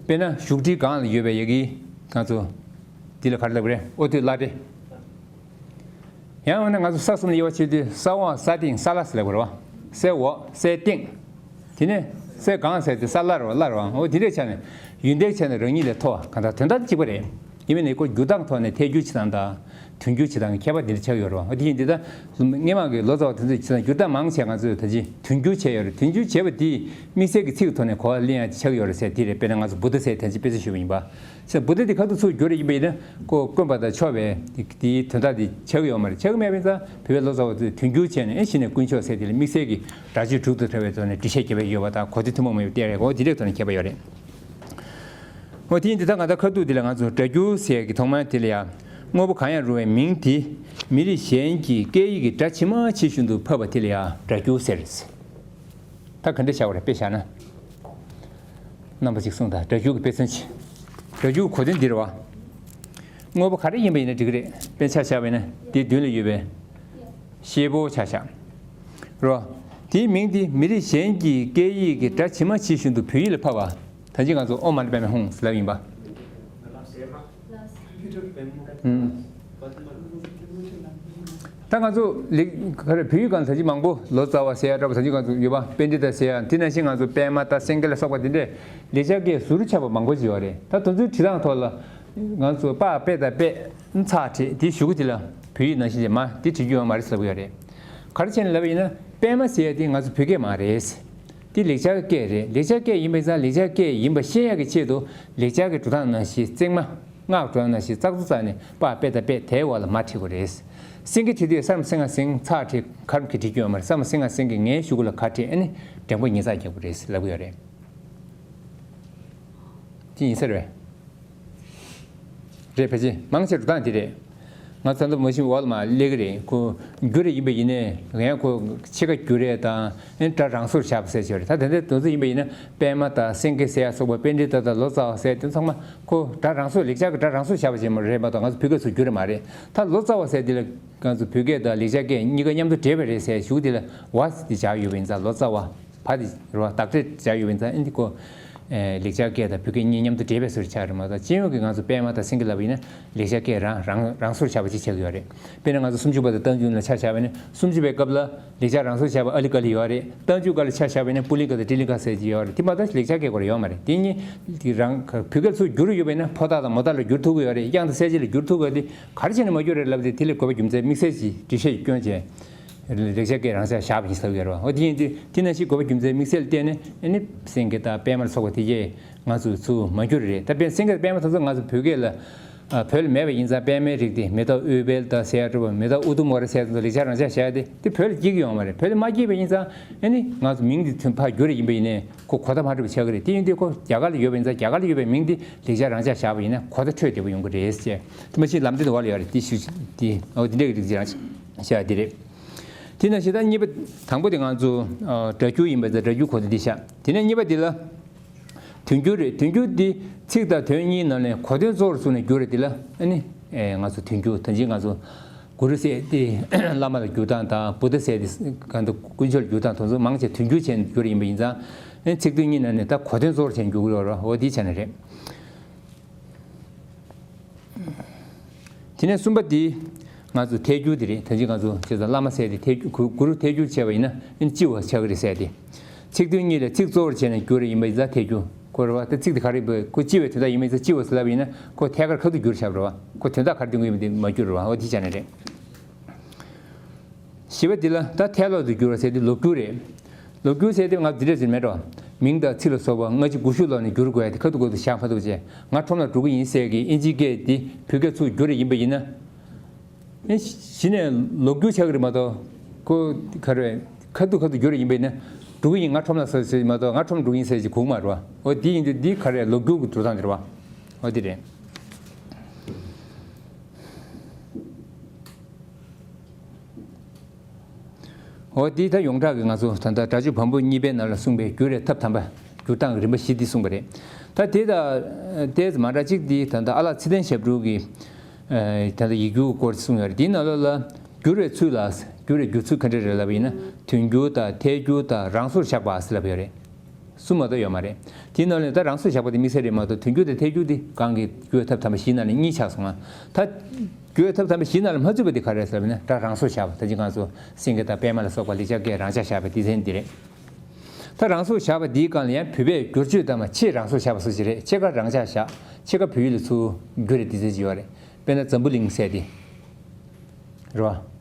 དཔེར་ན་བཞུགས་ཁྲིའི་སྒང་ལ་ཡོད་པའི་ཡ་གི་ང་ཚོ་འདི་ལ་ག་རེ་ལབ་ཀྱི་རེད། ཨོ་ཐོད་བླ་བྲེ། ཡང་འོ་ན་ང་ཚོ་ས་གསུམ་ལ་དབྱེ་བ་ཕྱེ་དུས་ས་འོག་ས་སྟེང་ས་བླ་ཟེར་ལབ་དགོས་རེད་པ། སའི་འོག་སའི་སྟེང་། དེ་ནས་སའི་སྒང་ཟེར་དུས་ས་བླ་རེད་པ། བླ་རེད་པ། འོ་དེ་འདྲའི་ཆ་ནས་ཡོན་ཏན་ཆ་ནས་རང་ཉིད་ལས་མཐོ་བ། གང་ལྟར་དོན་དག་གཅིག་པ་རེད། ཡིན་པས་ན་ཁོ་བསྒྱུར་སྟངས་ཐོག་ནས་ཐད་སྒྱུར་བྱེད་སྟངས་དང་དོན་སྒྱུར་བྱེད་སྟངས་ཀྱི་ཁྱད་པར་འདི་འདྲ་ཆགས་ཡོད་རེད་པ། འོ་དེ་ཡིན་དུས་ད་སྔོན་མ་གི་ལོ་ཙཱ་བ་དེ་ཚོས་བྱེད་སྟངས་བསྒྱུར་སྟངས་མང་ཆེ་ང་ཚོས་ད་ཅི་དོན་སྒྱུར་བྱས་ཡོད་རེད། དོན་སྒྱུར་བྱས་པ་དེས་དམིགས་བསལ་གྱི་ཚིག་གི་ཐོག་ནས་གོ་བ་ལེན་ཡ་ཆགས་ཡོད་རེད་ཟེར་དེ་རེད། དཔེར་ན་ང་ཚོ་བུདྡྷ་ཟེར་ད་ཅི་དཔེ་ཆ་ཞུས་པ་ཡིན་པ། ས་བུདྡྷ་དེ་ཁ་ཐུག་ཚུར་བསྒྱུར་ཡིན་པ་ཡིན་ན་ཁོ་དཀོན་པ་དང་ཕྱོགས་པའི་དེའི་དོན་དག་དེ་ཆགས་ཀྱི་ཡོད་མ་རེད། ཆགས་ཀྱི་མེད་པ་ཡིན་ཙང་བོད་པའི་ལོ་ཙཱ་བ་ཚོས་དོན་སྒྱུར་བྱས་ནས་ཨེ་གཞི་ནས་དཀོན་མཆོག་ཟེར་དེ་ལ་དམིགས་བསལ་གྱི་སྒྲ་ཆོས་དྲུག་ཏུ་ཕྲ་བའི་ཐོག་ནས་འགྲེལ་བཤད་བརྒྱབ་པ་ཡོད་པ་དང་། གོ་དོན་ཐུན་མོང་མ་ཡིན་པ་བསྟན་རེད། འོ་དེ་འདྲའི་ཐོག་ནས་ཁྱད་པར་ཡོད་རེད། འོ་དེ་ཡིན་དུས་ད་ང་ད་ཁ་ཐུག་འདི་ལ་ང་ཚོ་སྒྲ་སྒྱུར་ཟེར་གྱི་ཐོག་མར་དེ་ལ་ཡང་དངོས་པོ་གང་ཡང་རུང་བའི་མིང་དེ་མི་རིགས་གཞན་གྱི་སྐད་ཡིག་གི་སྒྲ་ཇི་མ་ཇི་བཞིན་དུ་ཕབ་པ་དེ་ལ་ཡང་སྒྲ་སྒྱུར་ཟེར། ད་ག་འདྲ་བྱ་བ་རེད། དཔེ་བཞག་ན། རྣམ་པ་ཅིག་གསུངས་དང་། སྒྲ་སྒྱུར་གྱི་དཔེ་མཚོན་ཅིག་སྒྲ་སྒྱུར་གྱི་གོ་དོན་འདི་རེད་པ། དངོས་པོ་ག་རེ་ཡིན་པ་ཡིན་ན་འགྲིག་གི་རེད། དཔེར་ཆ་བཞག་པ་ཡིན་ན་དེའི་མདུན་ལ་ཡོད་པའི་ཤེལ་ཕོར་ཆ་བཞག་རོ། དེའི་མིང་དེ་མི་རིགས་གཞན་གྱི་སྐད་ཡིག་གི་སྒྲ་ཇི་མ་ཇི་བཞིན་དུ་བོད་ཡིག་ལ་ཕབ་པ། ད་ཅི་ང་ཚོ་ཨོཾ་མ་ཎི་པདྨེ་ཧཱུྃ་ལབ་ཡིན་པ། ཨུམ། ད་ང་ཚོ་ལེགས་ག་རེ་བོད་ཡིག་སྒང་ད་ཅི་མང་པོ་ལོ་ཙཱ་བ་ཟེར་ཡ་འདྲ་པོ་ད་ཅི་ང་ཚོ་ཡོད་པ། པཎྜི་ཏ་ཟེར་ཡ། དེ་ནང་བཞིན་ང་ཚོ་པདྨ་དང་སེང་གེ་ལ་སོགས་པ་དེ་འདྲས་ལེགས་སྦྱར་སྐད་ཟུར་ཆག་པ་མང་པོ་ཅིག་ཡོད་རེད། ད་དེ་ཚོའི་བྲིས་སྟངས་ཐོག་ལ་ང་ཚོ་པ་པེ་དང་པད་ཚེག་བྲིས་དེ་གཞུག་གུ་དེ་ལ་བོད་ཡིག་ནང་བཞིན་བྱས་མ་དེ་བྲིས་རྒྱུ་ཡོད་མ་རེད་ཟེར་གྱི་ཡོད་རེད། ག་རེ་བྱས་ནས་ལབ་པ་ཡིན་ན་པདྨ་ཟེར་ཡ་དེ་ང་ཚོ་བོད་སྐད་མ་རེད། དེ་ལེགས་སྦྱར་སྐད་རེད། ལེགས་སྦྱར་སྐད་ཡིན་པ་ཡིན་ཙང་ལེགས་སྦྱར་སྐད་ཡིན་པ་ཤེས་ཡ་གི་ཆེད་དུ་ལེགས་སྦྱར་གྱི་འགྲོ་སྟངས་ནང་བཞིན་བརྩེགས་མ། སྔགས་འགྲོ་སྟངས་ནང་བཞིན་ཙག་ཙུག་ཙག་ནས་པ་པེ་དང་པད་དེའི་འོག་ལ་མ་བྲིས་དགོས་རེད། སེང་གེ་བྲིས་དུས་ས་མ་སེང་ང་སེང་ཚེག་བྲིས་ཁ་རུ་གི་བྲིས་རྒྱུ་ཡོད་མ་རེད། ས་མ་སེང་ང་སེང་གི་ངའི་གཞུག་གུ་ལ་ག་བྲིས་ཨ་ནི་འགྲེང་བུ་ཉིས་ཚེག་རྒྱག་དགོས་རེད་ལབ་ཀྱི་ཡོད་རེད། དེ་ཡིན་ས་རེད། རེད། ཕལ་ཆེར་མང་ཆེ་འགྲོ་སྟངས་དེ་རེད། ང་ཚོ་ད་མ་གཞི་འོག་ལ་མ་སླེབས་ཀྱི་རེད། ཁོ་བསྒྱུར་རེ་ཡིན་པ་ཡིན་ནའི་ཡང་ཁོ་ཕྱེད་ཀ་བསྒྱུར་རེ་དང་ཨ་ནི་སྒྲ་རང་སོར་བཞག་པ་ཟེར་གྱི་ཡོད་རེད། ད་དེ་འདྲའི་དོན་ཚན་ཡིན་པ་ཡིན་ན་པདྨ་དང་སེང་གེ་ཟེར་ཡ་སོགས་པ་པཎྜི་ཏ་དང་ལོ་ཙཱ་བ་ཟེར་དེ་ཚང་མ་ཁོ་སྒྲ་རང་སོར་ལེགས་སྦྱར་གྱི་སྒྲ་རང་སོར་བཞག་པ་ཅིག་མ་རེད་མ་གཏོགས་ང་ཚོ་བོད་སྐད་ཚུར་བསྒྱུར་རེ་མ་རེད། ད་ལོ་ཙཱ་བ་ཟེར་དེ་ལ་ང་ཚོ་བོད་སྐད་དང་ལེགས་སྦྱར་སྐད་གཉིས་ཀ་མཉམ་དུ་འདྲེས་པ་རེད་ཟེར་གཞུག་དེ་ལ་བ་དེ་སྦྱར་ཡོད་པ་ཡིན་ཙང་ལོ་ཙཱ་བ། བ་དེ་རེད་བ། བདག་སྒྲ་སྦྱར་ཡོད་པ་ཡིན་ཙང་ཨ་ནི་ཁོ། ཨེ་ལེགས་སྦྱར་སྐད་དང་བོད་སྐད་གཉིས་མཉམ་དུ་འདྲེས་པའི་བཟོ་འདྲ་ཆགས་རེད་མ་གཏོགས་སྤྱི་ཡོངས་ཀྱི་ང་ཚོ་པདྨ་དང་སེང་གེ་ལབ་པ་ཡིན་ན་ལེགས་སྦྱར་སྐད་རང་རང་རང་སོར་བཞག་པ་ཅིག་ཆགས་ཀྱི་ཡོད་རེད། དཔེར་ན་ང་ཚོ་སུམ་ཅུ་པ་དང་རྟགས་འཇུག་ལ་ཆ་བཞག་པ་ཡིན་ན་སུམ་ཅུ་པའི་སྐབས་ལ་ལེགས་སྦྱར་རང་སོར་བཞག་པ་ཨ་ལི་ཀ་ལི་ཡོད་རེད། རྟགས་འཇུག་སྐབས་ལ་ཆ་བཞག་པ་ཡིན་ན་པུ་ལིང་ག་དང་ཏྲི་ལིང་ག་ཟེར་གྱི་ཡོད་རེད། དེ་མ་གཏོགས་ལེགས་སྦྱར་སྐད་ཁོ་རང་ཡོད་མ་རེད། དེ་གཉིས་དེ་རང་བོད་སྐད་ཚུར་བསྒྱུར་ཡོད་པ་ཡིན་ན་ཕོ་རྟགས་དང་མོ་རྟགས་ལ་བསྒྱུར་ཐུབ་ཀྱི་ཡོད་རེད། དབྱངས་དང་གསལ་བྱེད་ལ་བསྒྱུར་ཐུབ་ཀྱི་ཡོད་དེ་ག་རེ་བྱས་ནས་མ་བསྒྱུར་རེད་ལབ་དེ་དེ་ལ་དགོས་པ་རྒྱུ་མཚན་དམིགས་བསལ་གྱི་འགྲེལ་བཤད་ཀྱི་སྐྱོན་བྱས། ལེགས་སྦྱར་སྐད་རང་འཇགས་བཞག་པ་ཡིན་ཟེར་གྱི་རེད་བ། འོ་དེ་ཡིན་དུས་དེ་ནང་བཞིན་དགོས་པ་རྒྱུ་མཚན་དམིགས་བསལ་བལྟས་ནས་ཨ་ནི་སེང་གེ་དང་པད་མ་ལ་སོགས་པ་དེ་གས་ང་ཚོ་ཚུར་མ་བསྒྱུར་རེད། ད་དཔེར་སེང་གེ་དང་པད་མ་དེ་ཚོ་ང་ཚོ་བོད་སྐད་ལ་ཨ་བོད་ལ་མེད་པ་ཡིན་ཙང་པད་མའི་རིགས་དེ་མེ་ཏོག་ཨུཏྤལ་དང་ཟེར་ཡ་འདྲ་བོ། མེ་ཏོག་ཨུ་དུམ་ཝ་ར་ཟེར་ཡ་དེ་ཚོ་ལེགས་སྦྱར་རང་འཇགས་བཞག་ཡ་དེ་དེ་བོད་ལ་སྐྱེ་གི་ཡོད་མ་རེད། བོད་ལ་མ་སྐྱེས་པ་ཡིན་ཙང་ཨ་ནི་ང་ཚོ་མིང་དེ་ཐོན་ཕར་བསྒྱུར་རེ་ཡིན་པ་ཡིན་ནའི་ཁོ་གོ་བརྡ་མ་འཕྲོད་པ་ཆགས་ཀྱི་རེད། དེ་ཡིན་དུས་ཁོ་རྒྱ་གར་ལ་ཡོད་པ་ཡིན་ཙང་རྒྱ་གར་ལ་ཡོད་པའི་མིང་དེ་ལེགས་སྦྱར་རང་འཇགས་བཞག་པ་ཡིན་ན་གོ་བརྡ་འཕྲོད་བདེ་པོ་ཡོང་གི་རེད་ཟེར། དེ་མ་གཞི་ལམ་སྟོན་འོག་ལ་ཡོད་རེད། དེ་ཞུ་དེ་འོ་དེ་འདྲའི་རིགས་ཅིག་རང་བཞག་དེ་རེད། དེ་ནང་བཞིན་ད་གཉིས་པ་དང་པོ་དེ་ང་ཚོ་ཨ་སྒྲ་སྒྱུར་ཡིན་པ་ཙང་སྒྲ་སྒྱུར་གོ་བརྡ་འདི་བཞག་དེ་ནས་གཉིས་པ་འདི་ལ་དོན་སྒྱུར་རེད། དོན་སྒྱུར་འདི་ཚིག་དང་དོན་གཉིས་ནང་ནས་གོ་དོན་གཙོ་བོར་བཟུང་ནས་བསྒྱུར་རེད། འདི་ལ་ཨ་ནི་ཨེ་ང་ཚོ་དོན་སྒྱུར་ད་ཅི་ང་ཚོ་གུ་རུ་ཟེར་དེ་བླ་མ་ལ་བསྒྱུར་སྟངས་དང་བུདྡྷ་ཟེར་དེ་གང་དུ་དཀོན་མཆོག་ལ་བསྒྱུར་སྟངས་དེ་ཚོ་མང་ཆེ་དོན་སྒྱུར་བྱས་ནས་བསྒྱུར་ཡིན་པ་ཡིན་ཙང་ཨ་ནི་ཚིག་དོན་གཉིས་ནང་ནས་ད་གོ་དོན་གཙོ་བོར་བྱས་ནས་བསྒྱུར་གི་ཡོད་རེད། འོ་དེའི་ཆ་ནས་རེད། དེ་ནས་གསུམ་པ་འདི་ང་ཚོ་ཐལ་འགྱུར་འདི་རེད། ད་ཅི་ང་ཚོ་བྱས་ཙང་བླ་མ་ཟེར་དེ་ཐལ་འགྱུར་གུ་གུ་རུ་ཐལ་འགྱུར་བྱས་པ་ཡིན་ན་ཨ་ནི་སྤྱི་བོ་ཆགས་ཀྱི་རེད་ཟེར་དེ། ཚིག་དོན་གཉིས་ལས་ཚིག་གཙོ་བོར་བྱས་ནས་བསྒྱུར་རེ་ཡིན་པ་ཡིན་ཙང་ཐལ་འགྱུར་གོ་རེད་བ། ད་ཚིག་དེ་ག་རེ་ཡིན་པ་ཁོ་སྤྱི་བོའི་དོན་དག་ཡིན་པ་ཡིན་ཙང་སྤྱི་བོ་ཟེར་ལབ་པ་ཡིན་ན་ཁོ་ཐད་ཀར་ཁ་ཐུག་བསྒྱུར་བཞག་པ་རེད་བ། ཁོ་དོན་དག་ག་རེ་སྟོན་གྱི་ཡིན་པ་དེ་མ་བསྒྱུར་རེད་བ། འོ་དེ་ཆ་ནས་རེད། བཞི་པ་འདི་ལ་ད་ཐལ་ལོག་ཏུ་བསྒྱུར་བ་ཟེར་དེ་ལོག་སྒྱུར་རེད། ལོག་སྒྱུར་ཟེར་དེ་ང་འདི་འདྲ་ཟེར་མེད་འགྲོ། མིང་དང་ཚིག་ལ་སོགས་པ་སྔ་ཕྱི་སྒུལ་ཤུགས་ལོག་ནས་བསྒྱུར་དགོས་ཡ་དེ་ཁ་ཐུག་ཁ་ཐུག་བཞག་མ་ཐུབ་བྱས། ང་ཁྲོམ་ལ་འགྲོ་གི་ཡིན་ཟེར་གི་ཨིན་ཇིའི་སྐད་དེ་བོད་སྐད་ཚུར་བསྒྱུར་རེ་ཡིན་པ་ཡིན་ན། ཨེ་གཞི་ནས་ལོག་སྒྱུར་ཆགས་ཀྱི་རེད་མ་གཏོགས། ཁོ་ག་རེ་ཁ་ཐུག་ཁ་ཐུག་བསྒྱུར་རེ་ཡིན་པ་ཡིན་ན། འགྲོ་གི་ཡིན་ང་ཁྲོམ་ལ་ཟེར་ཟེར་མ་གཏོགས་ང་ཁྲོམ་འགྲོ་གི་ཡིན་ཟེར་གྱི་གོ་གི་མ་རེད་བ། འོ་འདི་ཡིན་དུས་འདི་ག་རེ་ལོག་སྒྱུར་གྱི་འགྲོ་སྟངས་དེ་རེད་བ། འོ་འདི་རེད། འོ་འདི་ད་ཡོངས་གྲགས་ཀྱི་ང་ཚོ་ད་ལྟ་སྒྲ་སྒྱུར་བམ་པོ་གཉིས་པའི་ནང་ལ་གསུངས་པའི་བསྒྱུར་བའི་ཐབས་དམ་པ། བསྒྱུར་སྟངས་ཀྱི་རིམ་པ་བཞི་འདི་གསུངས་པ་རེད། ད་དེ་དང་ཏོག་ཙམ་མ་འདྲ་གཅིག་འདི་ད་ལྟ་ཨ་ལགས་ཚེ་བརྟན་ཞབས་དྲུང་གིས་ད་ལྟ་ཡིག་སྒྱུར་སྐོར་གསུངས་ཡོད་རེད། འདིའི་ནང་ལོགས་ལ་བསྒྱུར་བའི་ཚུལ་ལ་བསྒྱུར་བའི་བསྒྱུར་ཚུལ་ག་འདྲ་རེད་ལབ་པ་ཡིན་ན། དོན་སྒྱུར་དང་ཐལ་འགྱུར་དང་རང་སོར་བཞག་པ་ཟེར་ལབ་ཡོད་རེད། གསུམ་མ་གཏོགས་ཡོད་མ་རེད། དེའི་ནང་ནས་ད་རང་སོར་བཞག་པ་དེ་དམིགས་བསལ་རེད་མ་གཏོགས་དོན་སྒྱུར་དང་ཐལ་འགྱུར་དེ་གང་གི་བསྒྱུར་བའི་ཐབས་དམ་པ་བཞིའི་ནང་ནས་གཉིས་ཆགས་སོང་ང་། ད་བསྒྱུར་བའི་ཐབས་དམ་པ་བཞིའི་ནང་ལ་མ་ཚུད་པ་དེ་ག་རེ་རེད་ཟེར་བ་ན་ད་རང་སོར་བཞག་པ། ད་ཅི་ང་ཚོ་སེང་གེ་དང་པད་མ་ལ་སོགས་པ་ལེགས་སྦྱར་སྐད་རང་འཇགས་བཞག་པའི་སྡེ་ཚན་འདི་རེད། ད་རང་སོར་བཞག་པ་འདིའི་སྒང་ལ་ཡང་བོད་པས་བསྒྱུར་བཅོས་བཏང་བ་ཕྱེད་རང་སོར་བཞག་པ་སོགས་ཅིག་རེད། ཕྱེད་ཀ་རང་འཇགས་བཞག་ཕྱེད་ཀ་བོད་ཡིག་ལ་ཚུར་བསྒྱུར་རེ་སྡེ་ཚན་ཅིག་ཡོད་རེད། དཔེར་ན་འཛམ་བུ་གླིང་ཟེར་དེ། རེད་བ།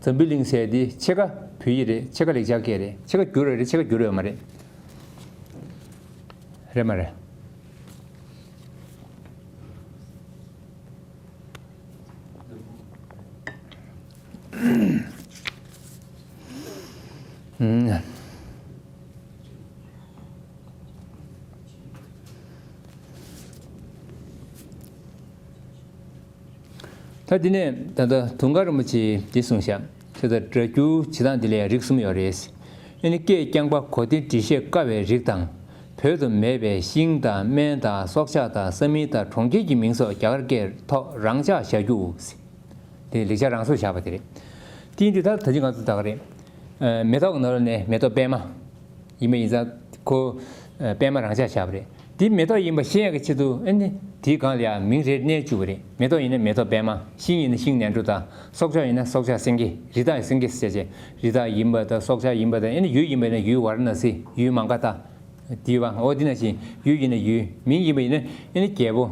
འཛམ་བུ་གླིང་ཟེར་དེ་ཕྱེད་ཀ་བོད་ཡིག་རེད། ཕྱེད་ཀ་ལེགས་སྦྱར་སྐད་རེད། ཕྱེད་ཀ་བསྒྱུར་བ་རེད། ཕྱེད་ཀ་བསྒྱུར་བ་ཡོད་མ་རེད། རེད་མ་རེད། ཨུམ། ད་དེ་ནས་ད་ལྟ་དུང་དཀར་རིན་པོ་ཆེས་འདི་གསུངས་ཤག་ཁྱེད་ཚོ་སྒྲ་སྒྱུར་བྱེད་སྟངས་འདི་ལ་ཡང་རིགས་གསུམ་ཡོད་རེད། ཨ་ནི་སྐད་རྐྱང་པ་གོ་བདེ་འགྲེལ་བཤད་དཀའ་བའི་རིགས་དང་། བོད་དུ་མེད་པའི་ཤིང་དང་སྨན་དང་སྲོག་ཆགས་དང་ས་མིང་དང་གྲོང་ཁྱེར་གྱི་མིང་སོགས་རྒྱ་གར་སྐད་ཐོག་རང་འཇགས་བཞག་རྒྱུ། དེ་ལེགས་སྦྱར་རང་སོར་བཞག་པ་དེ་རེད། དེ་ཡིན་དུས་ད་ད་ཅི་ང་ཚོ་ད་ག་རེད། ཨ་མེ་ཏོག་གི་ནང་ལ་ནས་མེ་ཏོག་པད་མ། ཡིན་པ་ཡིན་ཙང་ཁོ་ཨ་པད་མ་རང་འཇགས་བཞག་པ་རེད། དེ་མེ་ཏོག་ཡིན་པ་ཤེས་ཡག་གི་ཆེད་དུ་ཨ་ནི་དེའི་སྒང་ལ་ཡང་མིང་རེ་བསྣན་བཅུག་པ་རེད། མེ་ཏོག་ཡིན་ན་མེ་ཏོག་པད་མ། ཤིང་ཡིན་ན་ཤིང་ནས་འབྲུ་དང་། སྲོག་ཆགས་ཡིན་ན་སྲོག་ཆགས་སེང་གེ། རི་དྭགས་ཡིན་སེང་གེ་ཟེར་བྱས། རི་དྭགས་ཡིན་པ་དང་སྲོག་ཆགས་ཡིན་པ་དང་། ཨ་ནི་ཡུལ་ཡིན་པ་ཡིན་ན་ཡུལ་ཝཱ་ར་ཎ་སི། ཡུལ་མང་ག་ཏ། དེ་བ། འོ་དེ་ནང་བཞིན་ཡུལ་ཡིན་ན་ཡུལ། མིང་ཡིན་པ་ཡིན་ན་ཨ་ནི་རྒྱལ་པོ།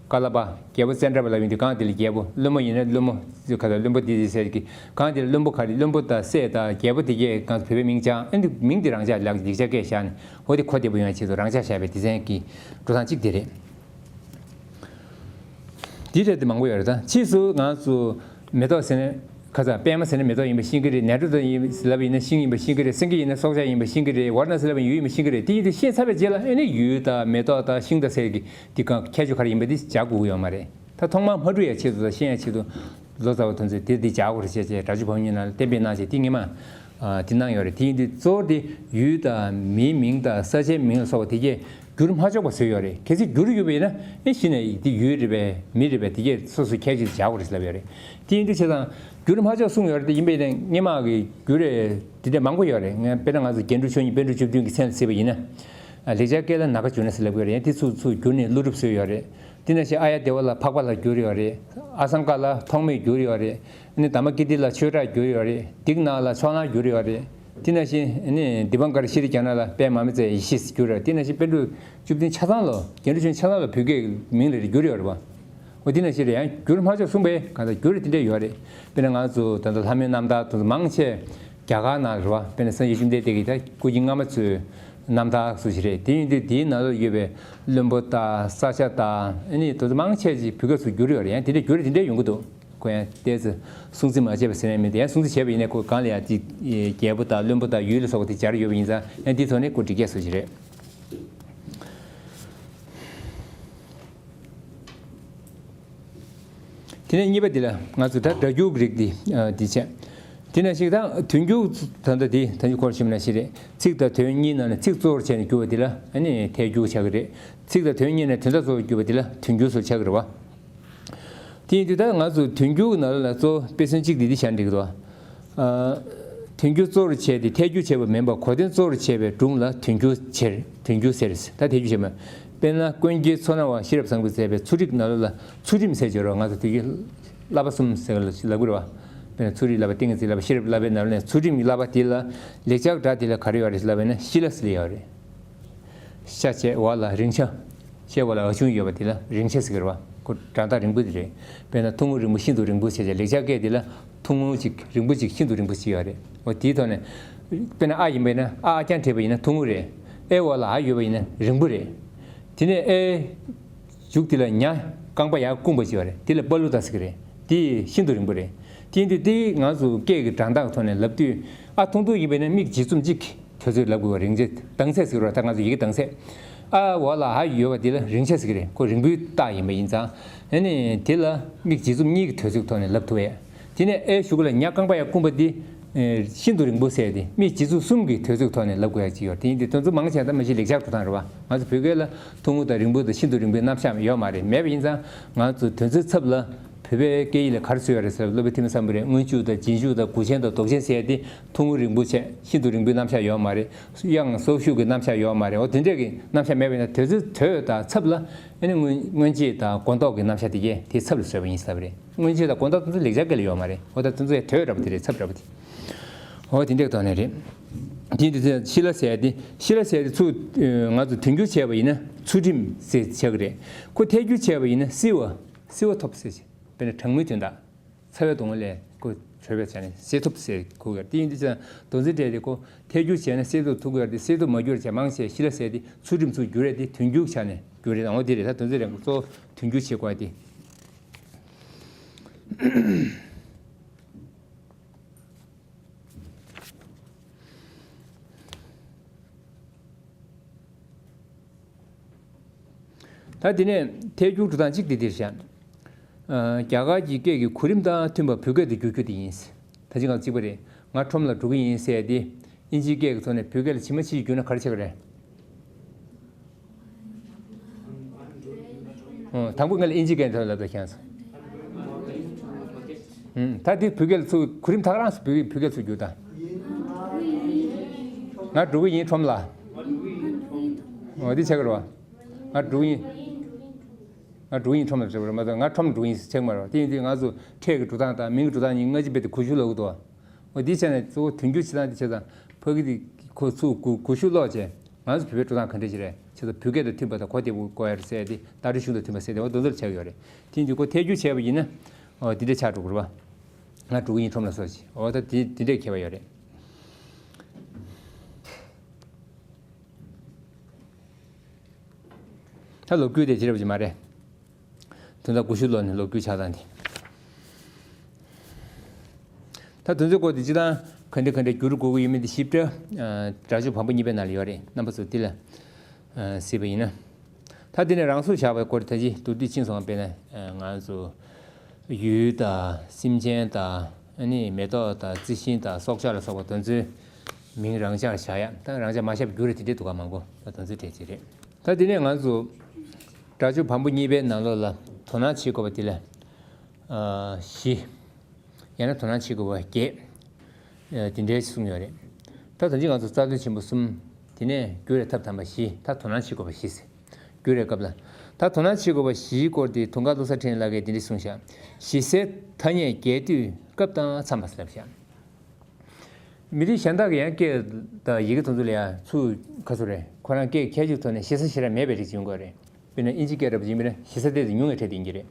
ཀ་ལ་པ། རྒྱལ་པོ་ཙནྡྲ་པ་ལབ་ཡོང་དུས་སྒང་དེ་ལ་རྒྱལ་པོ། བློན་པོ་ཡིན་ན་བློན་པོ། ག་ད་བློན་པོ་འདི་འདི་ཟེར་གི། སྒང་དེ་ལ་བློན་པོ་ག་རེ། བློན་པོ་དང་སྲས་དང་རྒྱལ་པོ་དེ་གས་སྒང་བོད་པའི་མིང་བྱས། ཨ་ནི་མིང་དེ་རང་འཇགས་ལགས་ལེགས་སྦྱར་སྐད་བཞག་ནས། འོ་དེ་གོ་བདེ་པོ་ཡོང་ཆེད་དུ་རང་འཇགས་བཞག་པའི་སྡེ་ཚན་གྱི་འགྲོ་སྟངས་གཅིག་དེ་རེད། འདི་འདྲ་དེ་མང་པོ་ཡོད་རེད། ད་ཕྱིས་སུ་ང་ཚོ་མེ་ཏོག་ཟེར་ནས་ཁ་ཚ་པད་མ་ཟེར་ནས་མེ་ཏོག་ཡིན་པ་ཤེས་ཀྱི་རེད། ནས་འབྲུ་དང་ཡིན་ལབ་ཡིན་ན་ཤིང་ཡིན་པ་ཤེས་ཀྱི་རེད། སེང་གེ་ཡིན་ན་སྲོག་ཆགས་ཡིན་པ་ཤེས་ཀྱི་རེད། ཝཱ་ར་ཎ་སི་ལབ་ཡིན་ཡུལ་ཡིན་པ་ཤེས་ཀྱི་རེད། དེ་ཡིན་དུས་ཤེས་ཚར་བའི་རྗེས་ལ་ཨ་ནི་ཡུལ་དང་མེ་ཏོག་དང་ཤིང་དང་ཟེར་གི་དེ་གང་ཁྱད་ཆོས་ག་རེ་ཡིན་པ་དེ་སྦྱར་དགོས་ཀྱི་ཡོད་མ་རེད། ད་ཐོག་མར་མ་འགྲོ་ཡ་ཆེད་དུ་དང་ཤེས་ཡ་ཆེད་དུ་ལོ་ཙཱ་བ་དེ་ཚོས་དེ་འདི་སྦྱར་དགོས་རེད་ཅེས་བྱས་སྒྲ་སྒྱུར་བམ་གཉིས་ནང་ལ་གཏན་འབེབས་གནང་བྱས། དེ་སྔོན་མ་ཨ་དེ་གནང་ཡོད་རེད། དེ་ཡིན་དུས་གཙོ་བོ་དེ་ཡུལ་དང་མིའི་མིང་དང་ས་ཆའི་མིང་ལ་སོགས་པ་དེ་གས་བསྒྱུར་མ་ཆོག་པ་བཟོས་ཡོད་རེད། གལ་སྲིད་བསྒྱུར་ཡོད་པ་ཡིན་ན་ཨེ་གཞི་ནས་དེ་ཡུལ་རེད་པས་མི་རེད་པས་དེ་གས་སོ་སོའི་ཁྱད་ཆོས་སྦྱར་དགོས་རེད་ལབ་ཡོད་རེད། དེ་ཡིན་དུས་བྱས་ཙང་བསྒྱུར་མ་ཆོག་གསུངས་ཡོད་རེད། དེ་ཡིན་པ་ཡིན་ན་སྔོན་མ་གི་བསྒྱུར་རེད་དེ་འདྲ་མང་པོ་ཡོད་རེད། ངས་དཔེར་ན་ང་ཚོ་རྒྱན་དྲུག་ཆོས་གཉིས་པཎ་གྲུབ་བཅུ་བདུན་གྱི་མཚན་ལ་གཟིགས་པ་ཡིན་ན། ལེགས་སྦྱར་སྐད་ལ་ནཱ་གཱ་ཇུ་ཎ་ཟེར་ལབ་ཀྱི་ཡོད་རེད། ཡང་དེ་ཚུར་ཚུར་བསྒྱུར་ནས་ཀླུ་སྒྲུབ་བཟོས་ཡོད་རེད། དེ་ནང་བཞིན་ཨཱརྱ་དེ་ཝ་ལ་འཕགས་པ་ལ་བསྒྱུར་ཡོད་རེད། ཨ་སཾ་ཀ་ལ་ཐོགས་མེད་བསྒྱུར་ཡོད་རེད། ཨ་ནི་དྷརྨ་ཀིརྟི་ལ་ཆོས་གྲགས་བསྒྱུར་ཡོད་རེད། དིག་ནཱ་ལ་ཕྱོགས་གླང་བསྒྱུར་ཡོད་རེད། དེ་ནང་བཞིན་ཨ་ནི་དི་པང་ཀ་ར་ཤྲི་ཀྱ་ཎ་ལ་པདྨ་མི་ཚད་ཡེ་ཤེས་བསྒྱུར་ཡོད་རེད། དེ་ནང་བཞིན་པཎ་གྲུབ་བཅུ་བདུན་ཆ་ཚང་ལ་རྒྱན་དྲུག་ཆོས་ཆ་ཚང་ལ་བོད་སྐད་མིང་ལ་བསྒྱུར་ཡོད་རེད་བ། འདི་ནང་བཞིན་རེད། ཡང་འགྱུར་མ་ཆོག་གསུངས་པས་གང་ལྟར་འགྱུར་དེ་འདྲ་ཡོད་རེད། དཔེར་ན་ང་ཚོ་ད་ལྟ་ལྷ་མོའི་རྣམ་ཐར་དེ་ཚོ་མང་ཆེ་རྒྱ་གར་ནང་རེད་བ། དཔེར་ན་སངས་རྒྱས་བཅོམ་ལྡན་འདས་ཀྱི་ད་སྐུ་བརྙན་སྔ་མ་ཚོའི་རྣམ་ཐར་སུ་ཞིག་རེད། དེ་ཡིན་དུས་དེའི་ནང་ལ་ཡོད་པའི་བློན་པོ་དང་ས་སྐྱ་དང་ཨ་ནི་དེ་ཚོ་མང་ཆེ་ཅིག་བོད་སྐད་ཚུར་བསྒྱུར་ཡོད་རེད། ཡང་དེ་འདྲ་བསྒྱུར་རེད། དེ་འདྲ་ཡོང་གི་འདུག་ཁོ་ཡང་ཏོག་ཙམ་སྲུང་བརྩི་མ་བྱས་པ་ཟེར་ནས་མི་འདུག་ཡང་སྲུང་བརྩི་བྱས་པ་ཡིན་ན་ཁོ་གང་ལ་ཡང་དེ་རྒྱལ་པོ་དང་བློན་པོ་དང་ཡུལ་ལ་སོགས་པ་དེ་སྦྱར་ཡོད་པ་ཡིན་ཙང་ཡང་དེའི་ཐོག་ནས་ཁོ་འགྲིག་གས་སུ་ཞིག་རེད། དེ་ནས་གཉིས་པ་འདི་ལ་ང་ཚོ་ད་སྒྲ་འགྱུར་གྱི་རིགས་འདི་འདི་བྱས། དེ་ནང་བཞིན་ད་དོན་འགྱུར་ད་ལྟ་འདི་ད་འགྱུར་སྐོར་ཞིག་ནང་བཞིན་རེད། ཚིག་དང་དོན་གཉིས་ནང་ནས་ཚིག་གཙོ་བོར་བྱས་ནས་བསྒྱུར་བ་འདི་ལ་ཨ་ནི་ཐད་སྒྱུར་བྱ་གི་རེད། ཚིག་དང་དོན་གཉིས་ནས་དོན་དག་གཙོ་བོར་བསྒྱུར་བ་འདི་ལ་དོན་སྒྱུར་སོགས་བྱ་གི་རེད་བ། དེ་ཡིན་དུས་ད་ང་ཚོ་དོན་སྒྱུར་གྱི་ནང་ལ་གཙོ་བོ་དཔེ་མཚོན་གཅིག་འདི་འདི་བཞག་འགྲིག་གི་འདུག་ཨ། དོན་སྒྱུར་གཙོ་བོར་བྱས་ཏེ་ཐད་སྒྱུར་བྱས་པ་མིན་པར་གོ་དོན་གཙོ་བོར་བྱས་པའི་སྒྲུང་ལ་དོན་སྒྱུར་ཟེར། དོན་སྒྱུར་ཟེར། ད་ཐད་སྒྱུར་བྱས་པ། དཔེར་ན་ཀུན་མཁྱེན་མཚོ་སྣ་བ་ཤེས་རབ་བཟང་པོས་མཛད་པའི་ཚུལ་ཁྲིམས་ནང་ལོགས་ལ་ཚུལ་ཁྲིམས་ཟེར་བརྗོད་རོགས། ང་ཚོ་དུས་ཀྱི་བསླབ་པ་གསུམ་ཟེར་བ་ལ་ལབ་དགོས་རེད་བ། དཔེར་ན་ཚུལ་ཁྲིམས་བསླབ་པ། ཏིང་ངེ་འཛིན་བསླབ་པ། ཤེས་རབ་བསླབ་པའི་ནང་ནས་ཚུལ་ཁྲིམས་ཀྱི་བསླབ་པ་དེ་ལ་ལེགས་སྦྱར་སྒྲ་དེ་ལ་ག་རེ་ཡོད་རེད་ལབ་པ་ཡིན་ན་ཤི་ལ་ཟེར་ཡོད་རེད། ཤ་བཅད་འོག་ལ་རིང་ཤ། ཤའི་འོག་ལ་འ་ཆུང་ཡོད་པ་དེ་ལ་རིང་ཤ་ཟེར་གྱི་རེད་བ། ཁོ་སྒྲ་གདངས་རིང་པོ་དེ་རེད། དཔེར་ན་ཐུང་ངུ་རིང་པོ་ཤིན་ཏུ་རིང་པོ་བྱས་བྱས། ལེགས་སྦྱར་སྐད་དེ་ལ་ཐུང་ངུ་གཅིག་རིང་པོ་གཅིག་ཤིན་ཏུ་རིང་པོ་གཅིག་ཡོད་རེད། འོ་དེའི་ཐོག་ནས་དཔེར་ན་ཨ་ཡིན་པ་ཡིན་ན་ཨ་ཨ་རྐྱང་བྲིས་པ་ཡིན་ན་ཐུང་ངུ་རེད། ཨའི་འོག་ལ་འ་ཡོད་པ་ཡིན་ན་རིང་པོ་རེད། དེ་ནས་ཨའི་མཇུག་དེ་ལ་ཉ་རྐང་པ་ཡར་བསྐུམ་པ་ཅིག་ཡོད་རེད། དེ་ལ་པ་ལུ་ཏ་ཟེར་གྱི་རེད། དེ་ཤིན་ཏུ་རིང་པོ་རེད། དེ་ཡིན་དུས་དེ་ང་ཚོ་སྐད་ཀྱི་སྒྲ་གདངས་ཐོག་ནས་ལབ་དུས་ཨ་ཐུང་ཐུང་ཡིན་པ་ཡིན་ན་མིག་འབྱེད་མཚམས་གཅིག་དོད་ཚོད་ལབ་དགོས་པ། རིང་ཆེ་གདངས་ཚད་ཟེར་བ་ད་ང་ཚོ་ཡི་གེ་གདངས་ཚད། ཨ་འོག་ལ་འ་ཡོད་པ་དེ་ལ་རིང་ཆེ་ཟེར་གྱི་རེད། ཁོ་རིང་པོའི་རྟགས་ཡིན་པ་ཡིན་ཙང་། ཨ་ནི་དེ་ལ་མིག་འབྱེད་མཚམས་གཉིས་ཀྱི་དོད་ཚོད་ཐོག་ནས་ལབ་ཐུབ་པས། དེ་ནས་ཨའི་གཞུག་ལ་ཉ་རྐང་པ་ཡར་བསྐུམ་པ་དེ་ཤིན་ཏུ་རིང་པོ་ཟེར་ཏེ་མིག་འབྱེད་མཚམས་གསུམ་གྱི་དོད་ཚོད་ཐོག་ནས་ལབ་དགོས་ཡ་ཅིག་ཡོད། དེ་ཡིན་དུས་དོན་ཚན་མང་ཆེ་ད་མ་གཞི་ལེགས་སྦྱར་འགྲོ་སྟངས་རེད་བ། ང་ཚོ་བོད་སྐད་ལ་ཐུང་ངུ་དང་རིང་པོ་དང་ཤིན་ཏུ་རིང་པོའི་རྣམ་གཞག་ཡོད་མ་རེད། མེད་པ་ཡིན་ཙང་ང་ཚོ་དོན་ཚན་ཚབ་ལ་བོད་པའི་སྐད་ཡིག་ལ་ག་རེ་ཟེར་ཡོད་རེད་ཟེར་ན། སློབ་དཔོན་ཐོན་མི་སམ་བྷོ་ཊས་སྔོན་འཇུག་དང་རྗེས་འཇུག་དང་དགོས་ཆེན་དང་ལྡོག་ཆེན་ཟེར་ཏེ་ཐུང་ངུ་རིང་པོ་བྱས། ཤིན་ཏུ་རིང་པོའི་རྣམ་གཞག་ཡོད་མ་རེད། དབྱངས་སོར་ཞུགས་ཀྱི་རྣམ་གཞག་ཡོད་མ་རེད། འོ་དེ་འདྲས་ཀྱི་རྣམ་གཞག་མེད་པ་ཡིན་ན་དོན་ཚན་དོད་དང་ཚབ་ལ་ཨ་ནི་སྔོན་སྔོན་རྗེས་དང་མགོ་འདོགས་ཀྱི་རྣམ་གཞག་དེ་གས་དེ་ཚབ་ལ་བཟོས་པ་ཡིན་ཟེར་བ་རེད། སྔོན་རྗེས་དང་མགོ་འདོགས་དེ་ཚོ་ལེགས་སྦྱར་སྐད་ལ་ཡོད་མ་རེད། འོ་ད་དེ་ཚོ་ཡང་དོད་འདྲ་པོ་དེ་རེད། ཚབ་འདྲ་པོ་དེ། འོ་དེ་འདྲས་ཐོག་ནས་རེད། དེ་འདི་ཚོ་ཤི་ལ་ཟེར་ཏེ་ཤི་ལ་ཟེར་ཏེ་ཚུར་ང་ཚོ་དོན་སྒྱུར་བྱས་པ་ཡིན་ན་ཚུལ་ཁྲིམས་ཟེར་བྱ་གི་རེད། ཁོ་ཐད་སྒྱུར་བྱས་པ་ཡིན་ན་སིལ་བ། སིལ་བ་ཐོབ་ཟེར་བྱས། དཔེར་ན་གྲང་མོའི་དོན་དག་ཚ་བའི་གདོང་ལས་ཁོ་གྲོལ་བའི་ཆ་ནས་སེལ་ཐུབ་ཟེར་གོ་གི་རེད། དེ་ཡིན་དུས་ཙང་མདོ་འཛིན་གྲས་དེ་ཁོ་ཐད་སྒྱུར་བྱས་ན་སེལ་ཐུབ་ཐུབ་ཀྱི་རེད་དེ། སེལ་ཐུབ་མ་གྱུར་བྱས་མང་ཆེ་ཤི་ལ་ཟེར་ཏེ་ཚུལ་ཁྲིམས་ཚུར་བསྒྱུར་རེད་དེ། དོན་སྒྱུར་ཆ་ནས་བསྒྱུར་རེད། འོ་དེ་རེད། ད་མདོ་འཛིན་གྲས་གཙོ་བོ་དོན་སྒྱུར་བྱེད་དགོས་དེ། ད་དེ་ནས་ཐད་སྒྱུར་འགྲོ་སྟངས་གཅིག་དེ་འདིར་བཞག་ཨ། རྒྱ་གར་གྱི་སྐད་ཀྱི་གོ་རིམ་དང་མཐུན་པར་བོད་སྐད་དུ་བསྒྱུར་རྒྱུ་དེ་ཡིན། ད་ཅི་གང་གཅིག་པ་རེད། ང་ཁྲོམ་ལ་འགྲོ་གི་ཡིན་ཟེར་ཏེ་ཨིན་ཇིའི་སྐད་ཀྱི་ཐོག་ནས་བོད་སྐད་ལ་ཇི་མ་ཇི་བསྒྱུར་ན་ག་རེ་ཆགས་ཀྱི་རེད། ཨོ། དང་པོ་ང་ལ་ཨིན་ཇི་སྐད་ཐོག་ལབ་ད་ཁྱེད་ཚོ། ཨུམ། ད་དེ་བོད་སྐད་ལ་ཚུར་གོ་རིམ་ཐག་རིང་སུ་བོད་བོད་སྐད་ཚུར་བསྒྱུར་དང་། ང་འགྲོ་གི་ཡིན་ཁྲོམ་ལ། ཨོ་དེ་ཆགས་ཀྱི་རེད་བ། ང་འགྲོ་གི་ཡིན། ང་འགྲོ་གི་ཡིན་ཁྲོམ་ལ་འགྲོ་གི་རེད་མ་གཏོགས་ང་ཁྲོམ་ལ་འགྲོ་གི་ཡིན་ཟེར་ཆགས་མ་རེད་བ། དེ་ཡིན་དུས་ང་ཚོ་ཕྲད་ཀྱི་འགྲོ་སྟངས་དང་མིང་གི་འགྲོ་སྟངས་གཉིས་སྔ་ཕྱི་རྦད་དེ་གོ་ཤུགས་ལོག་གི་འདུག་བ། འོ་འདི་བྱས་ནས་གཙོ་བོ་དོན་སྒྱུར་བྱེད་སྟངས་འདི་བྱས་ཙང་ཕ་གི་འདི་ཁོ་ཚུར་གོ་གོ་ཤུགས་ལོག་བྱས་ང་ཚོ་བོད་པའི་འགྲོ་སྟངས་ག་འདྲས་ཞིག་རེད། བྱས་ཙང་བོད་སྐད་དང་མཐུན་པ་དང་གོ་བདེ་པོ་དགོས་ཡ་རེད་ཟེར་ཏེ་ད་རེས་གཞུང་དང་མཐུན་པ་ཟེར་ཏེ་འོ་དེ་ཚོ་ལ་ཆགས་ཡོད་རེད། དེ་འདི་ཁོ་ཐད་སྒྱུར་བྱས་པ་ཡིན་ན་འོ་འདི་འདྲས་ཆགས་འགྲོ་དགོས་རེད་བ། ང་འགྲོ་གི་ཡིན་ཁྲོམ་ལ་སོགས་ཤིག་འོ་ད་འདི་འདི་འདྲས་ཁྱད་པར་ཡོད་རེད། ད་ལོ་རྒྱུས་དེ་བྱེད་རབས་ཅིག་མ་རེད། དོན་དག་གོ་ཤུགས་ལོག་ནས་ལོ་རྒྱུས་ཆགས་སྟངས་དེ། ད་དོན་ཚན་སྐོར་དེ་སྤྱིར་བཏང་ག་འདྲ་ག་འདྲ་བསྒྱུར་དགོས་ཀྱི་ཡོད་མེད་དེ་ཞིབ་ཕྲ། ཨ། སྒྲ་སྦྱོར་བམ་པོ་གཉིས་པའི་ནང་ལ་ཡོད་རེད། རྣམ་པ་ཚོ་དེ་ལ་ཨ་གཟིགས་པ་ཡིན་ན། ད་དེ་ནས་རང་སོར་བཞག་པའི་སྐོར་ད་ཅི་མདོར་བསྡུས་ཕྱིན་སོང་བ། དཔེར་ན་ཨ་ང་ཚོ་ཡུལ་དང་སེམས་ཅན་དང་ཨ་ནི་མེ་ཏོག་དང་རྩི་ཤིང་དང་སྲོག་ཆགས་ལ་སོགས་པ་དེ་ཚོའི་མིང་རང་འཇགས་བཞག་ཡ། ད་རང་འཇགས་མ་བཞག་པའི་རྒྱུ་རེད། དེ་འདྲས་འདུག་ག་མང་པོ་ད་དེ་ཚོའི་གྲས་ཅིག་རེད། ད་དེ་ནས་ང་ཚོ་སྒྲ་སྦྱོར་བམ་པོ་གཉིས་པའི་ནང་ལོགས་ལ་དོ་སྣང་བྱེད་དགོས་པ་དེ་ལ་ཨ་བཞི། ཡང་ན་དོ་སྣང་བྱེད་དགོས་པ་བརྒྱད། ཨ་དེ་འདྲའི་གསུངས་ཡོད་རེད། ད་ད་ཅི་ང་ཚོ་རྩ་དོན་ཆེན་པོ་གསུམ། དེ་ནས་རྒྱུ་རེད་ཐབས་དམ་པ་བཞི། ད་དོ་སྣང་བྱེད་དགོས་པ་བཞི་ཟེར། རྒྱུ་རེད་སྐབས་ལ། ད་དོ་སྣང་བྱེད་དགོས་པ་བཞིའི་སྐོར་དེ་དུང་དཀར་བློ་བཟང་འཕྲིན་ལས་ཀྱིས་འདི་འདྲ་གསུངས་བཞག་ཞི་བསད་ཐ་སྙད་རྒྱས་བསྡུས་སྐབས་དང་མཚམས་པ་ཟེར་བཞག་མི་རིགས་གཞན་དག་གི་ཡང་སྐད་དང་ཡི་གེ་དེ་ཚོ་ལ་ཡང་ཚུར་ག་ཚོད་རེད། ཁོ་རང་སྐད་ཁྱད་ཆོས་ཐོག་ནས་ཞེ་ས་ཞེ་དྲག་མེད་པའི་རིགས་ཡོང་གི་རེད། དཔེར་ན་ཨིན་ཇི་སྐད་འདྲ་པོ་ཡིན་པ་ན་ཞེ་ས་དེ་ཚོ་ཉུང་བའི་གྲས་དེ་ཡིན་གྱི་རེད།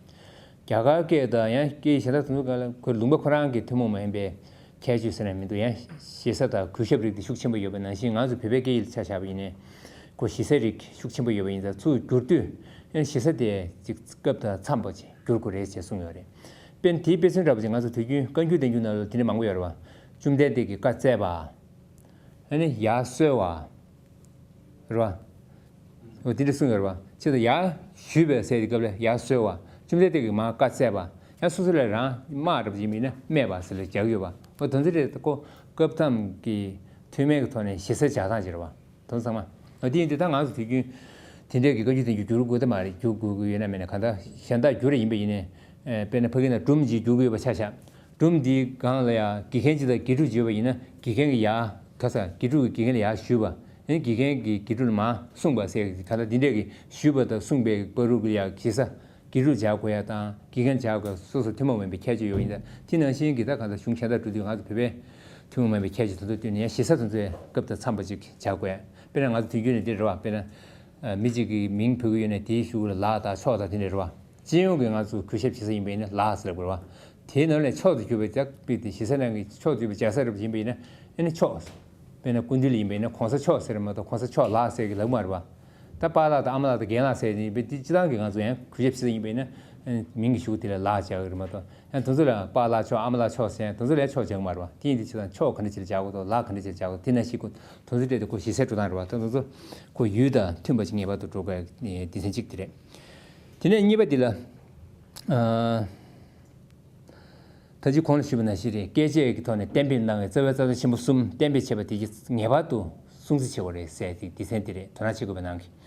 རྒྱ་གར་སྐད་དང་ཡང་སྐད་ཡིག་གཞན་དག་དེ་ཚོ་སྒང་ལ་ཁོ་ལུང་པ་ཁོ་རང་གི་ཐུན་མོང་མ་ཡིན་པའི་ཁྱད་ཆོས་ཟེར་ན་མི་འདུག་ཡང་ཞེ་ས་དང་གུས་ཞབས་རིགས་དེ་ཤུགས་ཆེན་པོ་ཡོད་པ་ནང་བཞིན། ང་ཚོ་བོད་པའི་སྐད་ཡིག་ལ་ཆ་བཞག་པ་ཡིན་ནའི་ཁོ་ཞེ་ས་རིགས་ཤུགས་ཆེན་པོ་ཡོད་པ་ཡིན་ཙང་། ཚུར་བསྒྱུར་དུས་ཡང་ཞེ་ས་དེ་ཅིག་སྐབས་དང་འཚམས་པ་ཅིག་བསྒྱུར་དགོས་རེད་ཅེས་གསུངས་ཡོད་རེད། དཔེར་ན་དེའི་དཔེ་མཚོན་འདྲ་པོ་ཅིག་ང་ཚོ་དུས་རྒྱུན་བཀའ་འགྱུར་བསྟན་འགྱུར་ནང་ལ་དེ་འདྲ་མང་པོ་ཡོད་རེད་བ། བཅོམ་ལྡན་འདས་ཀྱིས་བཀའ་སྩལ་བ། ཨ་ནི་ཡར་གསོལ་བ། རེད་བ། འོ་དེ་འདྲ་གསུངས་ཡོད་རེད་བ། ཅེས་དང་ཡར་ཞུས་པའི་ཟེར་དེ་སྐབས་ལ་ཡར་གསོལ་བ། བཅོམ་ལྡན་འདས་ཀྱིས་མར་བཀའ་སྩལ་བ། ཡང་སོ་སོ་ལ་རང་སྨྲ་འདྲ་པོ་ཅིག་ཡིན་ན་སྨྲས་པ་ཟེར་ལ་སྦྱར་གྱི་ཡོད་པ། འོ་དོན་ཚན་དེ་ཁོ་སྐབས་ཐམས་ཀྱི་ཐུན་མིན་གྱི་ཐོག་ནས་ཞེ་ས་སྦྱར་སྟངས་ཅིག་རེད་བ། དོན་ཚང་མ། འོ་དེ་ཡིན་དུས་ད་ང་ཚོ་དུས་རྒྱུན་དེ་འདྲའི་གི་བཀའ་འགྱུར་བསྟན་འགྱུར་བསྒྱུར་དགོས་ད་མ་རེད། བསྒྱུར་དགོས་ཀྱི་ཡོད་ན་མེད་ན། གང་ལྟར་གཞན་དག་བསྒྱུར་ཡིན་པ་ཡིན་ནའི། ཨེ། དཔེར་ན་ཕ་གི་ན་སྒྲུང་ཅིག་བསྒྱུར་གྱི་ཡོད་པ་ཆ་བཞག་སྒྲུང་འདིའི་སྒང་ལ་ཡང་དགེ་རྒན་ཅིག་དང་དགེ་ཕྲུག་ཅིག་ཡོད་པ་ཡིན་ན། དགེ་རྒན་གྱིས་ཡར་ག་ས་དགེ་ཕྲུག་གིས་དགེ་རྒན་ལ་ཡར་ཞུས་པ། ཨེ། དགེ་རྒན་གྱིས་དགེ་ཕྲུག་ལ་མར་གསུངས་པ་ཟེར། གང་ལྟར་འདི་འདྲས་ཀྱི་ཞུས་པ་དང་གསུངས་པའི་བར་དུ་གི་ཡ་ཞེ་ས་དགེ་ཕྲུག་སྦྱར་དགོས་ཡ་དང་དགེ་རྒན་སྦྱར་དགོས་ཡ་སོ་སོ་ཐུན་མོང་མ་ཡིན་པའི་ཁྱད་ཆོས་ཡོད་པ་ཡིན་ཙང་། དེ་ནང་བཞིན་གྱི་ད་གང་ལྟར་གཞུང་གཞན་དག་འགྲོ་དུས་ང་ཚོ་བོད་པའི་ཐུན་མོང་མ་ཡིན་པའི་ཁྱད་ཆོས་དེ་ཚོ་བསྟུན་ནས་ཡང་ཞེ་ས་དེ་ཚོའི་སྐབས་དང་འཚམས་པ་ཅིག་སྦྱར་དགོས་ཡ། དཔེར་ན་ང་ཚོ་དུས་རྒྱུན་ནས་འདི་རེད་བ། དཔེར་ན་མི་གཅིག་གིས་མིང་འབོད་ཀྱི་ཡོད་ན་དེའི་གཞུག་ལ་ལགས་དང་མཆོག་དང་དེ་འདྲ་རེད་བ། སྤྱི་ཡོངས་ཀྱི་ང་ཚོ་གུས་ཞབས་བྱེད་ས་ཡིན་པ་ཡིན་ན་ལགས་ཟེར་དགོས་རེད་བ། དེའི་ནང་ལས་མཆོག་ཏུ་གྱུར་པའི་ལྗགས་པའི་དེ་ཞེ་ས་ནང་གི་མཆོག་ཏུ་གྱུར་པའི་ལྗགས་ས་རབ་ཡིན་པ་ཡིན་ན། ཨ་ནི་མཆོག་དཔེར་ན་སྐུ་མདུན་ལ་ཡིན་པ་ཡིན་ན་གོང་ས་མཆོག་ཟེར་མ་གཏོགས་གོང་ས་མཆོག་ལགས་ཟེར་གྱི་ལབ་མ་རེད་བ། ད་པཱ་ལགས་དང་ཨ་མ་ལགས་དང་རྒན་ལགས་ཟེར་ནས་དཔེ་དེ་སྤྱི་བཏང་གི་ང་ཚོ་ཡང་གུས་ཞབས་བྱེད་ས་ཡིན་པ་ཡིན་ན། ཨ་ནི་མིང་གི་གཞུག་དེ་ལ་ལགས་སྦྱར་གྱི་རེད་མ་གཏོགས། ཡང་དེ་ཚོ་ལ་པཱ་ལགས་མཆོག་ཨ་མ་ལགས་མཆོག་ཟེར་ཡང་དེ་ཚོ་ལ་མཆོག་སྦྱར་གྱི་མ་རེད་བ། དེ་ཡིན་དུས་ཅི་ལ་མཆོག་ག་འདྲ་ཅིག་ལ་སྦྱར་དགོས་འདུག་ལགས་ག་འདྲ་ཅིག་ལ་སྦྱར་དགོས་འདུག་དེ་ནང་བཞིན་ཁོ་དོན་ཚན་སྤྲད་དེ་ཁོ་ཞེ་སའི་འགྲོ་སྟངས་རེད་བ། ད་དེ་ཚོ་ཁོ་ཡུལ་དང་མཐུན་པ་ཞིག་ངེས་པར་དུ་འགྲོ་དགོས་ཡ་སྡེ་ཚན་གཅིག་དེ་རེད། དེ་ནས་གཉིས་པ་འདི་ལ། ཨ། ད་ཅི་གོང་ལ་ཞུས་པ་ནང་བཞིན་རེད། བཀས་བཅད་ཀྱི་ཐོག་ནས་གཏན་འབེབས་གནང་བའི་རྩ་བའི་རྩ་དོན་ཆེན་པོ་གསུམ་གཏན་འབེབས་བྱས་པ་དེ་གྱིས་ངེས་པར་དུ་སྲུང་བརྩི་བྱེད་དགོས་རེད་ཟེར་ཏེ་སྡེ་ཚན་དེ་རེད། དོ་སྣང་བྱེད་དགོས་པའི་ནང་གི།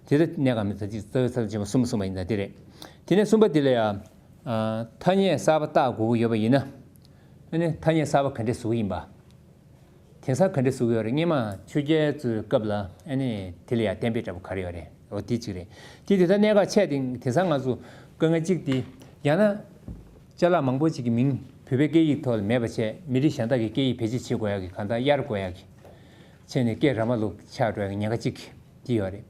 དེ་ལ་གནད་འགག་མི་ད་ཅི་རྩ་བའི་རྩ་དོན་ཆེན་པོ་གསུམ་གསུངས་པ་ཡིན་ད་དེ་རེད། དེ་ནས་གསུམ་པ་དེ་ལ་ཡང་། ཨ། ཐ་སྙད་གསར་པ་བཏགས་དགོས་ཀྱི་ཡོད་པ་ཡིན་ན། ཨ་ནི་ཐ་སྙད་གསར་པ་ག་འདྲས་བཟོ་གི་ཡིན་པ། དེང་སང་ག་འདྲས་བཟོ་གི་ཡོད་རེད། སྔོན་མ་ཆོས་རྒྱལ་ཚོའི་སྐབས་ལ་ཨ་ནི་དེ་ལ་ཡང་གཏན་འབེབས་འདྲ་པོ་ག་རེ་ཡོད་རེད། འོ་དེ་གཅིག་རེད། དེ་དེ་ལྟར་གནད་འགག་ཆེ་སྟེ་དེང་སང་ང་ཚོ་དཀའ་ངལ་གཅིག་དེ། ཡང་ན་ཅ་ལག་མང་པོ་ཅིག་གི་མིང་བོད་པའི་སྐད་ཡིག་ཐོག་ལ་མེད་པ་བྱས། མི་རིགས་གཞན་དག་གི་སྐད་ཡིག་བེད་སྤྱོད་བྱེད་དགོས་ཡག་གི། གང་ལྟར་གཡར་དགོས་ཡག་གི་བྱས་ནས་སྐད་ར་མ་ལུག་ཆགས་འགྲོ་ཡག་གི་ཉེན་ཁ་གཅིག་དེ་ཡོད་རེད།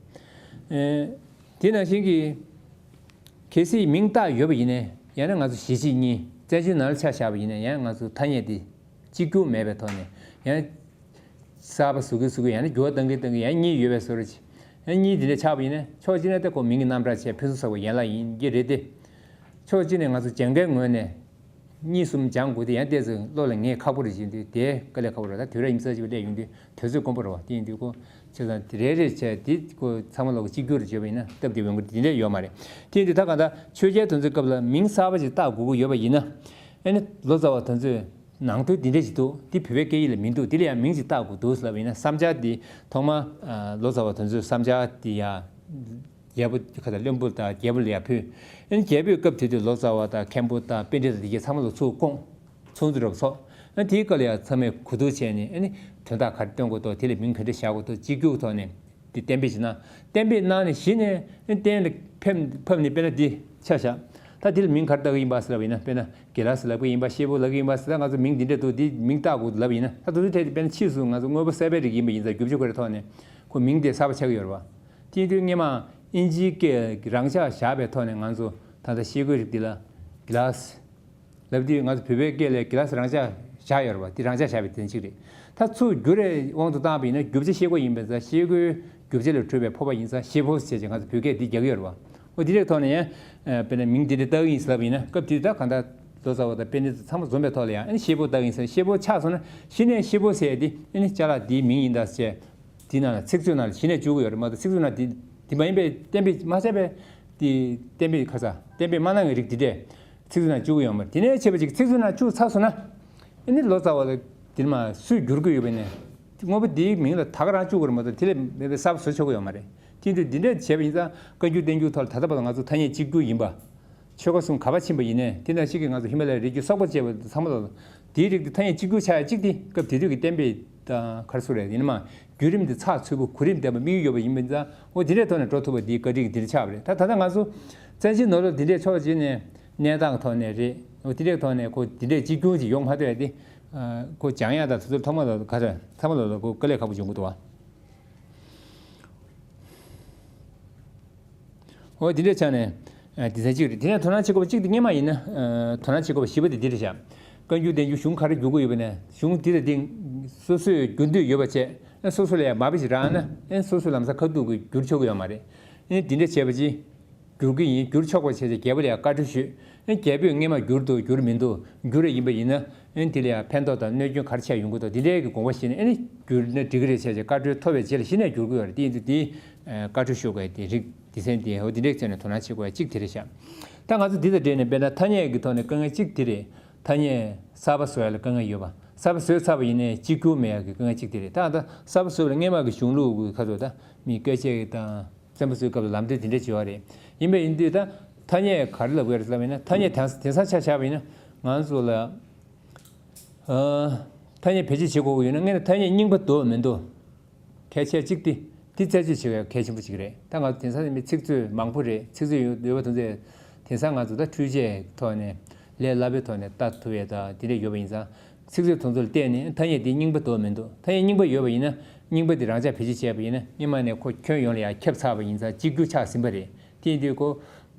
ཨེ། དེ་ནང་བཞིན་གྱི་གལ་སྲིད་མིང་བཏགས་ཡོད་པ་ཡིན་ནའི། ཡང་ན་ང་ཚོ་གཞིས་བྱེས་གཉིས་བཙན་བྱོལ་ནང་ལ་ཆ་བཞག་པ་ཡིན་ན། ཡང་ང་ཚོ་ཐ་སྙད་དེ་གཅིག་གྱུར་མེད་པའི་ཐོག་ནས་ཡང་གསར་པ་བཟོ་གི་བཟོ་གི། ཡང་ན་འགྱུར་བ་གཏང་གི་གཏང་གི། ཡང་གཉིས་ཡོད་པའི་བཟོ་འདྲ་ཅིག་ཡང་གཉིས་དེ་འདྲ་ཆགས་པ་ཡིན་ན། ཕྱོགས་གཅིག་ནས་ད་ཁོ་མིང་གི་རྣམ་གྲངས་བྱས་ཕུན་སུམ་ཚོགས་པའི་ཡན་ལག་ཡིན་གྱི་རེད་དེ། ཕྱོགས་གཅིག་ནས་ང་ཚོ་སྦྱང་མཁན་ངོས་ནས་གཉིས་གསུམ་སྦྱང་དགོས་དེ་ཡང་ཏོག་ཙམ་བློ་ལ་ངེས་ཁག་པོ་རེད། བྱེད་དུས་དེ་དཀའ་ལས་ཁག་པོ་རེད། ད་དུས་རབས་ཉི་ཤུ་རྩ་གཅིག་པ་སླེབས་ཡོང་དུས་དུས་ཚོད་དཀོན་པོ་རེད་བ། དེ་ཡིན་དུས་ཁོ་བྱས་ཙང་དེ་རེ་རེ་བྱས་དེ་ཁོ་ཚང་མ་ལོག་གཅིག་གྱུར་བརྗོད་པ་ཡིན་ན་སྟབས་བདེ་པོ་ཡོང་གི་རེད། དེ་འདྲ་ཡོད་མ་རེད། དེ་ཡིན་དུས་ད་གང་ལྟར་ཆོས་རྒྱལ་དེ་ཚོའི་སྐབས་ལ་མིང་གསར་པ་ཅིག་བཏགས་དགོས་ཀྱི་ཡོད་པ་ཡིན་ན། ཨ་ནི་ལོ་ཙཱ་བ་དེ་ཚོས་ནང་དོན་འདི་འདྲ་ཞིག་འདུག་འདི་བོད་པའི་སྐད་ཡིག་ལ་མི་འདུག་འདི་ལ་ཡང་མིང་ཅིག་བཏགས་དགོས་འདུག་ཟེར་ལབ་པ་ཡིན་ན། བསམ་འཆར་འདི་ཐོག་མར། ཨ། ལོ་ཙཱ་བ་དེ་ཚོས་བསམ་འཆར་འདི་ཡང་རྒྱལ་པོ་ཁ་དང་བློན་པོ་དང་རྒྱལ་པོ་ལ་ཡང་ཕུལ། ཨ་ནི་རྒྱལ་པོས་སྐབས་དེ་དུས་ལོ་ཙཱ་བ་དང་མཁན་པོ་དང་པཎྜི་ཏ་དེ་གའི་ཚང་མ་ལ་ཚུར་བསྐོངས། ཚོགས་འདུ་འདྲ་པོ་ཚོགས། ཨ་ནི་དེའི་སྐབས་ལ་ཡང་ཚང་མས་གོ་བསྡུར་བྱས་ནས། ཨ་ནི་དོན་དག་ག་རེ་སྟོན་དགོས་འདུག་དེ་ལ་མིང་ག་འདྲ་བཞག་དགོས་འདུག་གཅིག་གྱུར་ཐོག་ནས་དེ་གཏན་འབེབས་བྱས་ན། གཏན་འབེབས་གནང་ནས་གཞི་ནས་གཏན་ལ་ཕེབས་ཕབ་ནས། དཔེར་ན་འདི་ཆ་བཞག་ད་འདི་ལ་མིང་ག་རེ་བཏགས་ཀྱི་ཡིན་པ་ཟེར་ལབ་པ་ཡིན་ན། དཔེར་ན་དགེ་ལགས་ཟེར་ལབ་ཀྱི་ཡིན་པ། ཤེལ་ཕོར་ལབ་ཀྱི་ཡིན་པ་ཟེར། ད་ང་ཚོ་མིང་འདི་འདྲ་འདུག་འདི་མིང་བཏགས་དགོས་ལབ་པ་ཡིན་ན། ད་དེ་ཚོའི་གྲས་དེ་དཔེར་ན་ཕྱིས་སུ་ང་ཚོ་དངོས་པོ་གསར་པའི་རིགས་ཡིན་པ་ཡིན་ཙང་། རྒྱུ་ཆ་ཁོ་རའི་ཐོག་ནས་ཁོ་མིང་དེ་གསར་པ་ཆགས་ཀྱི་ཡོད་རེད་བ། དེ་ཡིན་དུས་སྔོན་མ་དབྱིན་ཇིའི་སྐད་རང་འཇགས་བཞག་པའི་ཐོག་ནས་ང་ཚོ་ད་ལྟ་ཤེལ་སྒོའི་རིགས་འདི་ལ་དགེ་ལགས་ལབ་དུས། ང་ཚོ་བོད་པའི་སྐད་ལ་དགེ་ལགས་རང་འཇགས་བཞག་ཡོད་རེད་བ། དེ་རང་འཇགས་བཞག་པའི་དོན་གཅིག་རེད། ད་ཚུར་བསྒྱུར་བའི་དབང་དུ་བཏང་བ་ཡིན་ན། རྒྱུ་ཆ་ཤེལ་སྒོ་ཡིན་པ་ཡིན་ཙང་། ཤེལ་སྒོའི་རྒྱུ་ཆ་ལས་གྲུབ་པའི་ཕོར་པ་ཡིན་ཙང་ཤེལ་ཕོར་ཟེར་བྱས་ང་ཚོ་བོད་སྐད་འདི་རྒྱག་གི་ཡོད་རེད་བ། འོ་དེ་འདྲའི་ཐོག་ནས་ཡང་། ཨ། དཔེར་ན་མིང་འདི་འདྲ་བཏགས་ཀྱི་ཡིན་ཟེར་ལབ་པ་ཡིན་ན། སྐབས་དེ་དུས་ད་གང་ལྟར་ལོ་ཙཱ་བ་དང་པཎྜི་ཏ་ཚང་མ་འཛོམས་པའི་ཐོག་ལ་ཡང་། ཨ་ནི་ཤེལ་ཕོར་བཏགས་ཀྱི་ཡིན་ཟེར། ཤེལ་ཕོར་ཆགས་སོང་ན་གཞི་ནས་ཤེལ་ཕོར་ཟེར་ཡ་དེ་ཨ་ནི་ཅ་ལག་འདིའི་མིང་ཡིན་ད་ཟེར། དེའི་ནང་ལ་ཚིག་མཛོད་ནང་ལ་གཞི་ནས་བཅུག་གི་ཡོད་རེད་མ་གཏོགས། ཚིག་མཛོད་ནང་དེ་འདི་མ་ཡིན་པའི་གཏན་འབེབས་མ་བྱས་པའི་དེ་གཏན་འབེབས་ཁ་ས་གཏན་འབེབས་མ་གནང་བའི་རིགས་དེ་འདྲས་ཚིག་མཛོད་ནང་བཅུག་གི་ཡོད་མ་རེད། དེ་ནས་བྱས་པ་ཅིག་ཚིག་མཛོད་ནང་བཅུག་ཚར་སོང་ན། ཨ་ནི་ལོ་ཙཱ་བ་ལ་དེ་མ་སུས་བསྒྱུར་གྱི་ཡོད་པ་ཡིན་ན། དངོས་པོ་དེའི་མིང་ལ་ད་ག་རང་བཅུག་དགོས་རེད་མ་གཏོགས། དེ་ལས་མེད་པའི་གསར་པ་བཟོ་ཆོག་གི་ཡོད་མ་རེད། དེ་དུས་འདི་འདྲས་བྱས་པ་ཡིན་ཙང་། བཀའ་འགྱུར་བསྟན་འགྱུར་ཐོག་ལ་ད་ལྟ་བར་ལ་ང་ཚོ་ཐ་སྙད་གཅིག་གྱུར་ཡིན་པ། ཆོལ་ཁ་གསུམ་ག་པར་ཕྱིན་པ་ཡིན་ནའི། དེ་ནང་བཞིན་གྱི་ང་ཚོ་ཧི་མ་ལ་ཡའི་རི་རྒྱུད་སོག་པོ་བཅས་པ་ཚང་མ་ལ་དེའི་རིགས་དེ་ཐ་སྙད་གཅིག་གྱུར་ཆགས་ཡ་གཅིག་དེ་སྐབས་དེ་དུས་ཀྱི་གཏན་འབེབས་དང་ག་རེ་ཟེར་དགོས་རེད། ཡིན་ན་མ་བརྒྱུད་རིམ་དེ་ཚགས་ཚུད་པོ་གོ་རིམ་ལྡན་པ་དམིགས་ཡུལ་ཡོད་པ་ཡིན་པ་ཡིན་ཙང་། འོ་དེ་འདྲའི་ཐོག་ནས་འགྲོ་ཐུབ་པ་འདི་བཀའ་དྲིན་གྱི་དེ་འདྲ་ཆགས་པ་རེད། ད་ད་ལྟ་ང་ཚོ་བཙན་བྱོལ་ནང་ལོགས་དེ་འདྲའི་ཕྱོགས་གཅིག་ནས་གནས་སྟངས་ཐོག་ནས་རེད། འོ་དེ་འདྲའི་ཐོག་ནས་ཁོ་དེ་འདྲའི་གཅིག་གྱུར་ཅིག་ཡོང་མ་ཐུབ་ཡ་དེ། ཨ། ཁོ་སྦྱང་ཡ་དང་དེ་ཚོ་ལ་ཐོག་མ་ལ་ག་རེ་ཚང་མ་ལ་ཁོ་དཀའ་ལས་ཁག་པོ་བྱུང་གི་འདུག་བ། འོ་དེ་འདྲའི་ཆ་ནས། ཨ། དེ་ཚན་གཅིག་རེད། དེ་ནས་དོ་སྣང་བྱེད་དགོས་པ་གཅིག་དེ་སྔོན་མ་ཡིན་ན། ཨ། དོ་སྣང་བྱེད་དགོས་པ་བཞི་པ་དེ་འདི་རེད་ཤག་བཀའ་འགྱུར་བསྟན་འགྱུར་གཞུང་ག་རེ་བསྒྱུར་གྱི་ཡོད་པ་ནས། གཞུང་འདི་དང་འདི་སོ་སོས་བསྒྱུར་འདོད་ཡོད་པ་བྱས། ཨ། སོ་སོ་ལ་ཡང་མ་དཔེ་ཞིག་རག་ན། ཨ། སོ་སོས་ལམ་སང་ཁ་ཐུག་གི་བསྒྱུར་ཆོག་གི་ཡོད་མ་རེད། ཨ། འདི་འདྲ་བྱས་པ་ཅིག་བསྒྱུར་གྱི་ཡིན། བསྒྱུར་ཆོག་པ་བྱས་ཏེ་རྒྱལ་པོ་ལ་ཡང་བཀའ་འཁྲོལ་ཞུས། ཨ། རྒྱལ་པོས་སྔོན་མ་བསྒྱུར་འདུག་བསྒྱུར་མི་འདུག་བསྒྱུར་རེ་ཡིན་པ་ཡིན་ན། ཨ། འདི་ལ་ཡང་ཕན་ཐོགས་དང་གནོད་སྐྱོན་ག་རེ་ཆགས་ཡོང་གི་འདུག་འདི་འདྲའི་གི་དགོངས་པ་བཞེས་ནས། ཨ་ནི་བསྒྱུར་ན་འགྲིག་གི་རེད་བྱས་བྱས་བཀའ་འཁྲོལ་ཐོབ་པའི་རྗེས་ལ་གཞི་ནས་བསྒྱུར་གྱི་ཡོད་རེད། དེ་ཡིན་དུས་འདི། ཨ། བཀའ་འཁྲོལ་ཞུ་དགོས་དེ་རིགས་སྡེ་ཚན་འདི། འོ། འདི་འདྲའི་ཚོ་ནས་དོ་སྣང་བྱེད་དགོས་ཡ་གཅིག་དེ་རེད་ཤག་ད་ང་ཚོ་འདི་དང་འབྲེལ་ནས་དཔེར་ན་ཐ་སྙད་ཀྱི་ཐོག་ནས་དཀའ་ངལ་གཅིག་དེ་རེད། ཐ་སྙད་གསར་པ་བཟོ་ཡ་ལ་དཀའ་ངལ་ཡོད་པ། གསར་པ་བཟོས་ཚར་བ་ཡིན་ནའི་གཅིག་གྱུར་མེད་ཡ་གི་དཀའ་ངལ་གཅིག་དེ་རེད། ད་ད་གསར་པ་བཟོས་པ་ལ་སྔོན་མ་གི་གཞུང་ལུགས་ཀྱི་ཁ་ཐོག་ད་མི་བཀས་བཅད་དང་བཙན་པོ་བཟོའི་སྐབས་ལ་ལམ་སྟོན་དེ་འདྲ་བྱེད་པ་རེད། ཡིན་པ་ཡིན་དུས་ད་ཐ་སྙད་ག་རེ་ལབ་དགོས་རེད་ལབ་ཡིན་ན། ཐ་སྙད་དེང་དེང་སང་ཆ་བཞག་པ་ཡིན་ན། ང་ཚོ་ལ། ཨ། ཐ་སྙད་བེད་སྤྱོད་བྱེད་དགོས་ཀྱི་ཡོད་ན། སྔོན་ལ་ཐ་སྙད་རྙིང་པ་འདུག་མི་འདུག་གལ་ཆེ་གཅིག་དེ། དེ་རྩད་གཅོད་བྱེད་པ་གལ་ཆེན་པོ་གཅིག་རེད། ད་ང་ཚོ་དེང་སང་མི་ཚིག་མཛོད་མང་པོ་རེད། ཚིག་མཛོད་ཡོད་ཡོད་པ་དེ་ཚོས་དེང་སང་ང་ཚོ་ད་འཕྲུལ་ཆས་ཐོག་ནས་ལས་སླ་པོའི་ཐོག་ནས་ལྟ་ཐུབ་ཡས་ད་དེ་འདྲ་ཡོད་པ་ཡིན་ཙང་། ཚིག་མཛོད་དེ་ཚོ་ལ་བལྟས་ནས་ཐ་སྙད་དེ་རྙིང་པ་འདུག་མི་འདུག་ཐ་སྙད་རྙིང་པ་ཡོད་པ་ཡིན་ན། རྙིང་པ་དེ་རང་འཇགས་བེད་སྤྱོད་བྱས་པ་ཡིན་ན། སྔོན་མ་ནས་ཁོ་ཁྱོན་ཡོངས་ལ་ཡང་ཁྱབ་ཚར་བ་ཡིན་ཙང་། གཅིག་གྱུར་ཆགས་ཟིན་པ་རེད། དེ་ཡིན་དུས་ཁོ་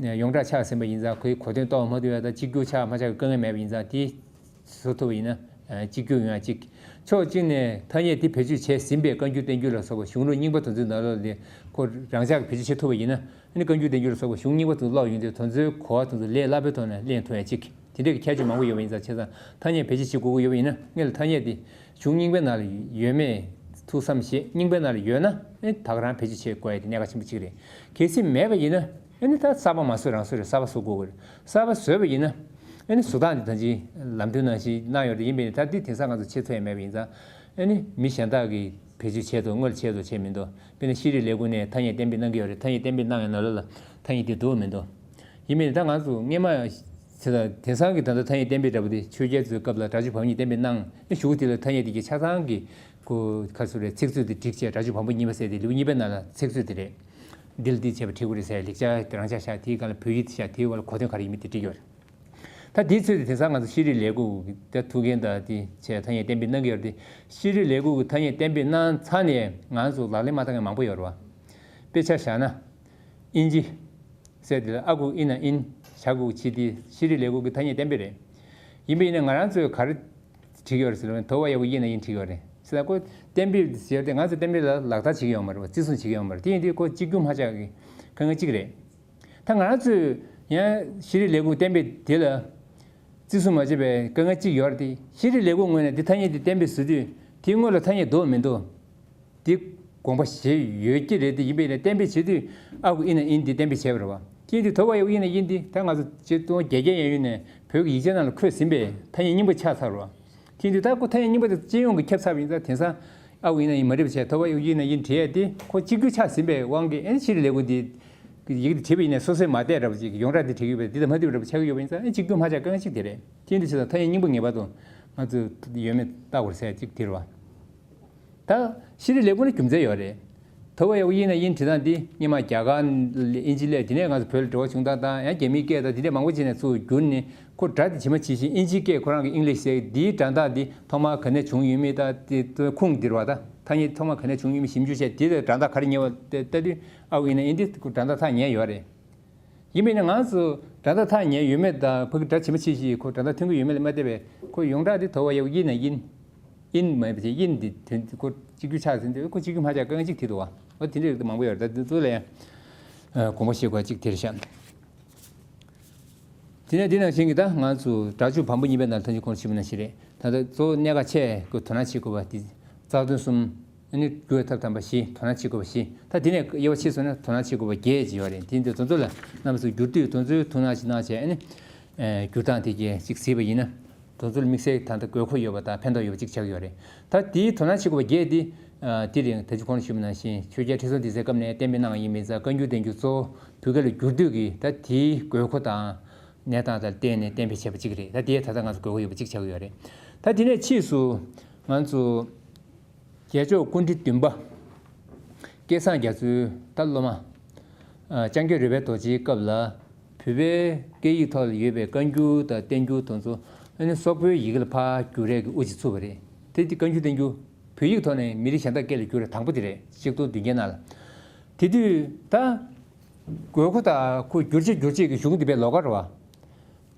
ཡོངས་གྲགས་ཆགས་ཟིན་པ་ཡིན་ཙང་། ཁོའི་གོ་དོན་རྟོགས་མ་ཐུབ་ཡ་དང་གཅིག་གྱུར་ཆགས་མ་ཆགས་ཀྱི་དཀའ་ངལ་མེད་པ་ཡིན་ཙང་། དེ་བཟོ་ཐུབ་པ་ཡིན་ན། ཨ། གཅིག་གྱུར་ཡོང་ཡ་གཅིག་ཕྱོགས་གཅིག་ནས་ཐ་སྙད་དེ་བེད་སྤྱོད་བྱས་ཟིན་པའི་བཀའ་འགྱུར་བསྟན་འགྱུར་ལ་སོགས་པ་གཞུང་ལུགས་རྙིང་པ་དེ་ཚོའི་ནང་ལོགས་ལ་ཁོ་རང་འཇགས་བེད་སྤྱོད་བྱེད་ཐུབ་པ་ཡིན་ན། ཨ་ནི་བཀའ་འགྱུར་བསྟན་འགྱུར་ལ་སོགས་པ་གཞུང་རྙིང་པ་དེ་ཀློག་ཡོང་དུས་དེ་ཚོའི་གོ་བ་དེ་ཚོ་ལས་སླ་པོའི་ཐོག་ནས་ལེན་ཐུབ་ཡ་གཅིག་དེ་འདྲའི་གི་ཁྱད་ཆོས་མང་པོ་ཡོད་པ་ཡིན་ཙང་། བྱས་ཙང་ཐ་སྙད་བེད་སྤྱོད་བྱེད་དགོས་ཀྱི་ཡོད་པ་ཡིན་ན། སྔོན་ལ་ཐ་སྙད་དེ་གཞུང་རྙིང་པའི་ནང་ལ་ཡོད་མེད་ཐུགས་བསམ་བཞེས། རྙིང་པའི་ནང་ལ་ཡོད་ན། ཨ་ནི་ད་ག་རང་བེད་སྤྱོད་བྱེད་དགོས་ཡ་དེ་གནད་འགག་ཆེན་པོ་གཅིག་རེད། གལ་སྲིད་མེད་པ་ཡིན་ན། ཨ་ནི་ད་གསར་པ་མ་བཟོས་རང་བཟོས་རེད། གསར་པ་བཟོ་དགོས་ཀྱི་རེད། གསར་པ་བཟོས་པ་ཡིན་ན། ཨ་ནི་བཟོ་སྟངས་དེ་ད་ཅི་ལམ་སྟོན་ནང་བཞིན་གནང་ཡོད་རེད། ཡིན་པས་ད་འདི་དེང་སང་ང་ཚོ་བྱེད་ཐུབ་ཡ་མེད་པ་ཡིན་ཙང་། ཨ་ནི་མི་གཞན་དག་གིས་བེད་སྤྱོད་བྱས་འདུག་སྔོན་ལ་བྱས་འདུག་བྱས་མི་འདུག་དཔེར་ན་ཤེས་རིག་ལས་ཁུངས་ནས་ཐ་སྙད་གཏན་འབེབས་གནང་གི་ཡོད་རེད། ཐ་སྙད་གཏན་འབེབས་གནང་བའི་ནང་ལོགས་ལ་ཐ་སྙད་དེ་འདུག་མི་འདུག་ཡིན་མིན་ད་ང་ཚོ་སྔོན་མ་དེ་དང་དེང་སང་གི་ད་ལྟ་ཐ་སྙད་གཏན་འབེབས་འདྲ་པོ་དེ་ཆོས་རྒྱལ་ཚོའི་སྐབས་ལ་སྒྲ་སྒྱུར་བམ་གཉིས་གཏན་འབེབས་གནང་། ཨེ། གཞུག་དེ་ལ་ཐ་སྙད་དེ་གི་ཆ་ཚང་གི་གོ་ག་ཚོད་རེད། ཚིག་མཛོད་དེ་བསྒྲིགས་བྱས་སྒྲ་སྒྱུར་བམ་པོ་གཉིས་པ་ཟེར་ཏེ། ལེའུ་གཉིས་པའི་ནང་ལ་ཚིག་མཛོད་དེ་རེད། འདི་ལ་འདི་བྱས་པ་བྲིས་དགོས་རེད་ཟེར། ལེགས་སྦྱར་རང་འཇགས་བཞག་དེའི་སྒང་ལ་བོད་ཡིག་དེ་བཞག་དེའི་འོག་ལ་གོ་དོན་ག་རེ་ཡིན་མིན་དེ་བྲིས་ཡོད་རེད། ད་དེའི་ཚོད་དེ་དེང་སང་ང་ཚོ་ཤེས་རིག་ལས་ཁུངས་ཀྱི་ད་ཐུགས་འགན་དང་དེ་བྱས་ཐ་སྙད་གཏན་འབེབས་གནང་གི་ཡོད་རེད་དེ། ཤེས་རིག་ལས་ཁུངས་ཀྱིས་ཐ་སྙད་གཏན་འབེབས་གནང་ཚར་ནས་ང་ཚོ་ལག་ལེན་མ་བསྟར་མཁན་མང་པོ་ཡོད་རེད་བ། དཔེ་ཆ་བཞག་ན། ཨིན་ཇི་ཟེར་དེ་ལ། ཨ་གུ་ཨི་ན་ཨིན། ཇ་གུ་ཇི། དེ་ཤེས་རིག་ལས་ཁུངས་ཀྱི་ཐ་སྙད་གཏན་འབེབས་རེད། ཡིན་པ་ཡིན་ན་ང་རང་ཚོས་ག་རེ་བྲིས་ཡོད་རེད་ཟེར་ན། དོ་བ་ཡ་གུ་ཡི་ན་ཡིན་བྲིས་ཡོད་རེད། ཟེར་ན་ཁོ་གཏན་འབེབས་ཟེར་ཏེ་ང་ཚོ་གཏན་འབེབས་ལ་ལག་བསྟར་བྱེད་ཀྱི་ཡོད་མ་རེད་བ། བརྩི་སྲུང་བྱེད་ཀྱི་ཡོད་མ་རེད། དེ་ཡིན་དུས་ཁོ་གཅིག་གྱུར་མ་ཆགས་ཀྱི་དཀའ་ངལ་གཅིག་རེད། ད་ང་རང་ཚོས་ཡང་ཤེས་རིག་ལས་ཁུངས་གཏན་འབེབས་དེ་ལ་བརྩི་སྲུང་མ་བྱས་པའི་དཀའ་ངལ་གཅིག་ཡོད་རེད་དེ། ཤེས་རིག་ལས་ཁུངས་ངོས་ནས་དེ་ཐ་སྙད་དེ་གཏན་འབེབས་བཟོ་དུས་དེའི་སྔོན་ལ་ཐ་སྙད་འདུག་མི་འདུག་དེ་དགོངས་པ་བཞེས་ཡོད་ཀྱི་རེད་དེ། ཡིན་པས་ན་གཏན་འབེབས་བྱེད་དུས་ཨ་གུ་ཨི་ན་ཨིན་དེ་གཏན་འབེབས་བྱས་པ་རེད་བ། དེ་ཡིན་དུས་དོ་བ་ཡ་གུ་ཨི་ན་ཨིན་དེ་ད་ང་ཚོ་ཆིག་སྟོང་བརྒྱད་བརྒྱ་ཡན་ཡོད་ནས་བོད་ཀྱི་ཡིག་ཆ་ནང་ལ་འཁོད་ཟིན་པས་ཐ་སྙད་རྙིང་པ་ཆགས་ཚར་བ། དེ་ཡིན་དུས་ད་ཁོ་ཐ་སྙད་རྙིང་པ་དེ་སྤྱི་ཡོངས་ཀྱི་ཁྱབ་ཚར་བ་ཡིན་ཙང་། དེང་སང་ཨ་གུ་ཨི་ན་ཨིན་མ་རེད་པ་བྱས། དོ་བ་ཡ་གུ་ཨི་ན་ཨིན་བྲིས་ཡ་དེ་ཁོ་གཅིག་གྱུར་ཆགས་ཟིན་པའི་དབང་གིས། ཨ་ནི་ཤེས་རིག་ལས་ཁུངས་དེ་ཡི་གེ་དེ་བྲིས་པ་ཡིན་ནའི་སོ་སོས་མ་བལྟས་འདྲ་པོ་ཅིག་ཡོངས་གྲགས་དེ་བྲིས་ཡོད་པས། འདི་དང་མ་མཐུན་པ་འདྲ་པོ་ཆགས་ཀྱི་ཡོད་པ་ཡིན་ཙང་། ཨ་ནི་གཅིག་གྱུར་མ་ཆགས་དཀའ་ངལ་གཅིག་དེ་རེད། དེ་ཡིན་དུས་བྱས་ཙང་ཐ་སྙད་རྙིང་པ་ངེས་པར་དུ་ང་ཚོས་ཡོད་མེད་བལྟ་དགོས་ཟེར་གཅིག་དེ་རེད་བ། ད་ཤེས་རིག་ལས་ཁུངས་ནི་རྒྱུ་མཚན་ཡོད་རེད། དོ་བ་ཡ་གུ་ཨི་ན་ཨིན་བྲིས་སྟངས་འདི་སྔོན་མ་རྒྱ་གར་ཨིན་ཇི་སླེབས། དེ་ནས་ང་ཚོ་བོད་ལ་འགྲོ་བ་བྱུང་སྟངས་དང་། ཡང་རྒྱ་མིའི་སྐད་དང་དེ་འདྲས་མང་པོ་བྱས་ནས་ཚུར་བསྒྱུར་ནས། ཁོ་སྒྲ་དེ་ཇི་མ་ཇི་བཞིན་ཨིན་ཇིའི་སྐད་ཁོ་རང་གི་ཨིང་ལིཤ་ཟེར་འདིའི་སྒྲ་གདངས་འདི་ཐོག་མར་ག་ནས་བྱུང་ཡོད་མེད། ད་དེ་ཁུངས་འདིར་བ། ད་ཐ་སྙད་ཐོག་མར་ག་ནས་བྱུང་ཡོད་མེད་ཞིབ་འཇུག་བྱས། དེ་ལ་སྒྲ་གདངས་ག་རེ་ཉེ་བ་དེ་ལྟ་དུས་ཨ་གུ་ཨི་ན་ཨིན་འདི་ཁོ་སྒྲ་གདངས་ཐག་ཉེ་ཡོད་རེད། ཡིན་པས་ན་ང་ཚོ་སྒྲ་གདངས་ཐག་ཉེ་ཡོད་མེད་དང་ཕ་གི་སྒྲ་ཇི་མ་ཇི་བཞིན་ཁོ་སྒྲ་གདངས་མཐུན་གྱི་ཡོད་མེད་ལ་མ་བལྟས་པས། ཁོ་ཡོངས་གྲགས་དེ་དོ་བ་ཡ་གུ་ཨི་ན་ཨིན། ཨིན་མ་ཡིན་པ་བྱས། ཨིན་འདི་དོན་ཁོ་གཅིག་གྱུར་ཆགས་ཟིན་དུས་ཁོ་གཅིག་གྱུར་མ་ཆགས་དཀའ་ངལ་གཅིག་དེ་འདུག་བ། འོ་དེ་འདྲའི་རིགས་མང་པོ་ཡོད་རེད། ད་འདི་ཚོ་ལ་ཡང་དགོངས་པ་བཞེས་དགོས་གཅིག་དེ་རེད་ཤག་དེ་ནས་འདི་ནང་བཞིན་གྱི་ད་ང་ཚོ་སྒྲ་སྒྱུར་བམ་པོ་གཉིས་པའི་ནང་ལ་ཐམས་ཅད་ཁོང་ཞུས་པ་ནང་བཞིན་རེད། ད་ལྟ་གཙོ་བོ་གནད་འགག་ཆེ་དགོས་དོ་སྣང་བྱེད་དགོས་པ་འདི་རྩ་དོན་གསུམ། ཨ་ནི་བསྒྱུར་བའི་ཐབས་དམ་པ་བཞི། དོ་སྣང་བྱེད་དགོས་པ་བཞི། ད་དེ་ནས་དབྱེ་བ་ཕྱེ་སོང་ན་དོ་སྣང་བྱེད་དགོས་པ་བརྒྱད་ཅིག་ཡོད་རེད། དེ་འདི་དེ་ཚོ་ལ་རྣམ་པ་ཚོས་བསྒྱུར་དུས་དེ་ཚོའི་ཐུགས་སྣང་ཅིག་གནང་བྱས། ཨ་ནི་བསྒྱུར་སྟངས་དེ་གས་ཅིག་གཟིགས་པ་ཡིན་ན། དེ་ཚོ་ལ་དམིགས་བསལ་ད་ལྟ་དགོས་མཁོ་ཡོད་པ་དང་ཕན་ཐོགས་ཡོད་པ་ཅིག་ཆགས་ཀྱི་ཡོད་རེད། ད་དེའི་དོ་སྣང་བྱེད་དགོས་པ་བརྒྱད་དེ། ཨ། དེ་རིང་ད་ཅི་གོང་ལ་ཞུས་པ་ནང་བཞིན་ཆོས་རྒྱལ་ཁྲི་སྲོང་ལྡེ་བཙན་སྐབས་ནས་གཏན་འབེབས་གནང་བ་ཡིན་པ་ཡིན་ཙང་། བཀའ་འགྱུར་བསྟན་འགྱུར་གཙོ་བོ་བོད་སྐད་ལ་བསྒྱུར་དུས་ཀྱི་ད་དེའི་དགོས་མཁོ་དང་གནས་སྟངས་དང་བལྟས་ནས་གཏན་འབེབས་བྱས་པ་གཅིག་རེད། ད་དེ་ད་ལྟ་ང་ཚོ་དགོས་མཁོ་ཡོད་པ་གཅིག་ཆགས་ཀྱི་ཡོད་རེད། ད་དེ་ནས་ཕྱིས་སུ་ང་ཚོ་རྒྱལ་མཆོག་སྐུ་ཕྲེང་བདུན་པ་སྐལ་བཟང་རྒྱ་མཚོའི་ད་སློབ་མ། ཨ། ལྕང་སྐྱ་རོལ་པའི་རྡོ་རྗེའི་སྐབས་ལ་བོད་པའི་སྐད་ཡིག་ཐོག་ལ་ཡོད་པའི་བཀའ་འགྱུར་དང་བསྟན་འགྱུར་དེ་ཚོ་ཨ་ནི་སོག་པོའི་ཡི་གེ་ལ་ཕར་བསྒྱུར་ཡས་ཀྱི་དབུ་ཅིག་ཚུགས་པ་རེད། དེ་དེ་བཀའ་འགྱུར་བསྟན་འགྱུར་བོད་ཡིག་ཐོག་ནས་མི་རིགས་གཞན་དག་སྐད་ལ་བསྒྱུར་ཡས་དང་པོ་དེ་རེད། ཆིག་སྟོང་བདུན་བརྒྱ་ནང་ལ། དེ་དུས་ད་ དགོས་མཁོ་དང་ཁོ་བསྒྱུར་བྱེད་བསྒྱུར་བྱེད་ཀྱི་གཞུང་འདི་པའི་ལོགས་ཀ་རེད་བ།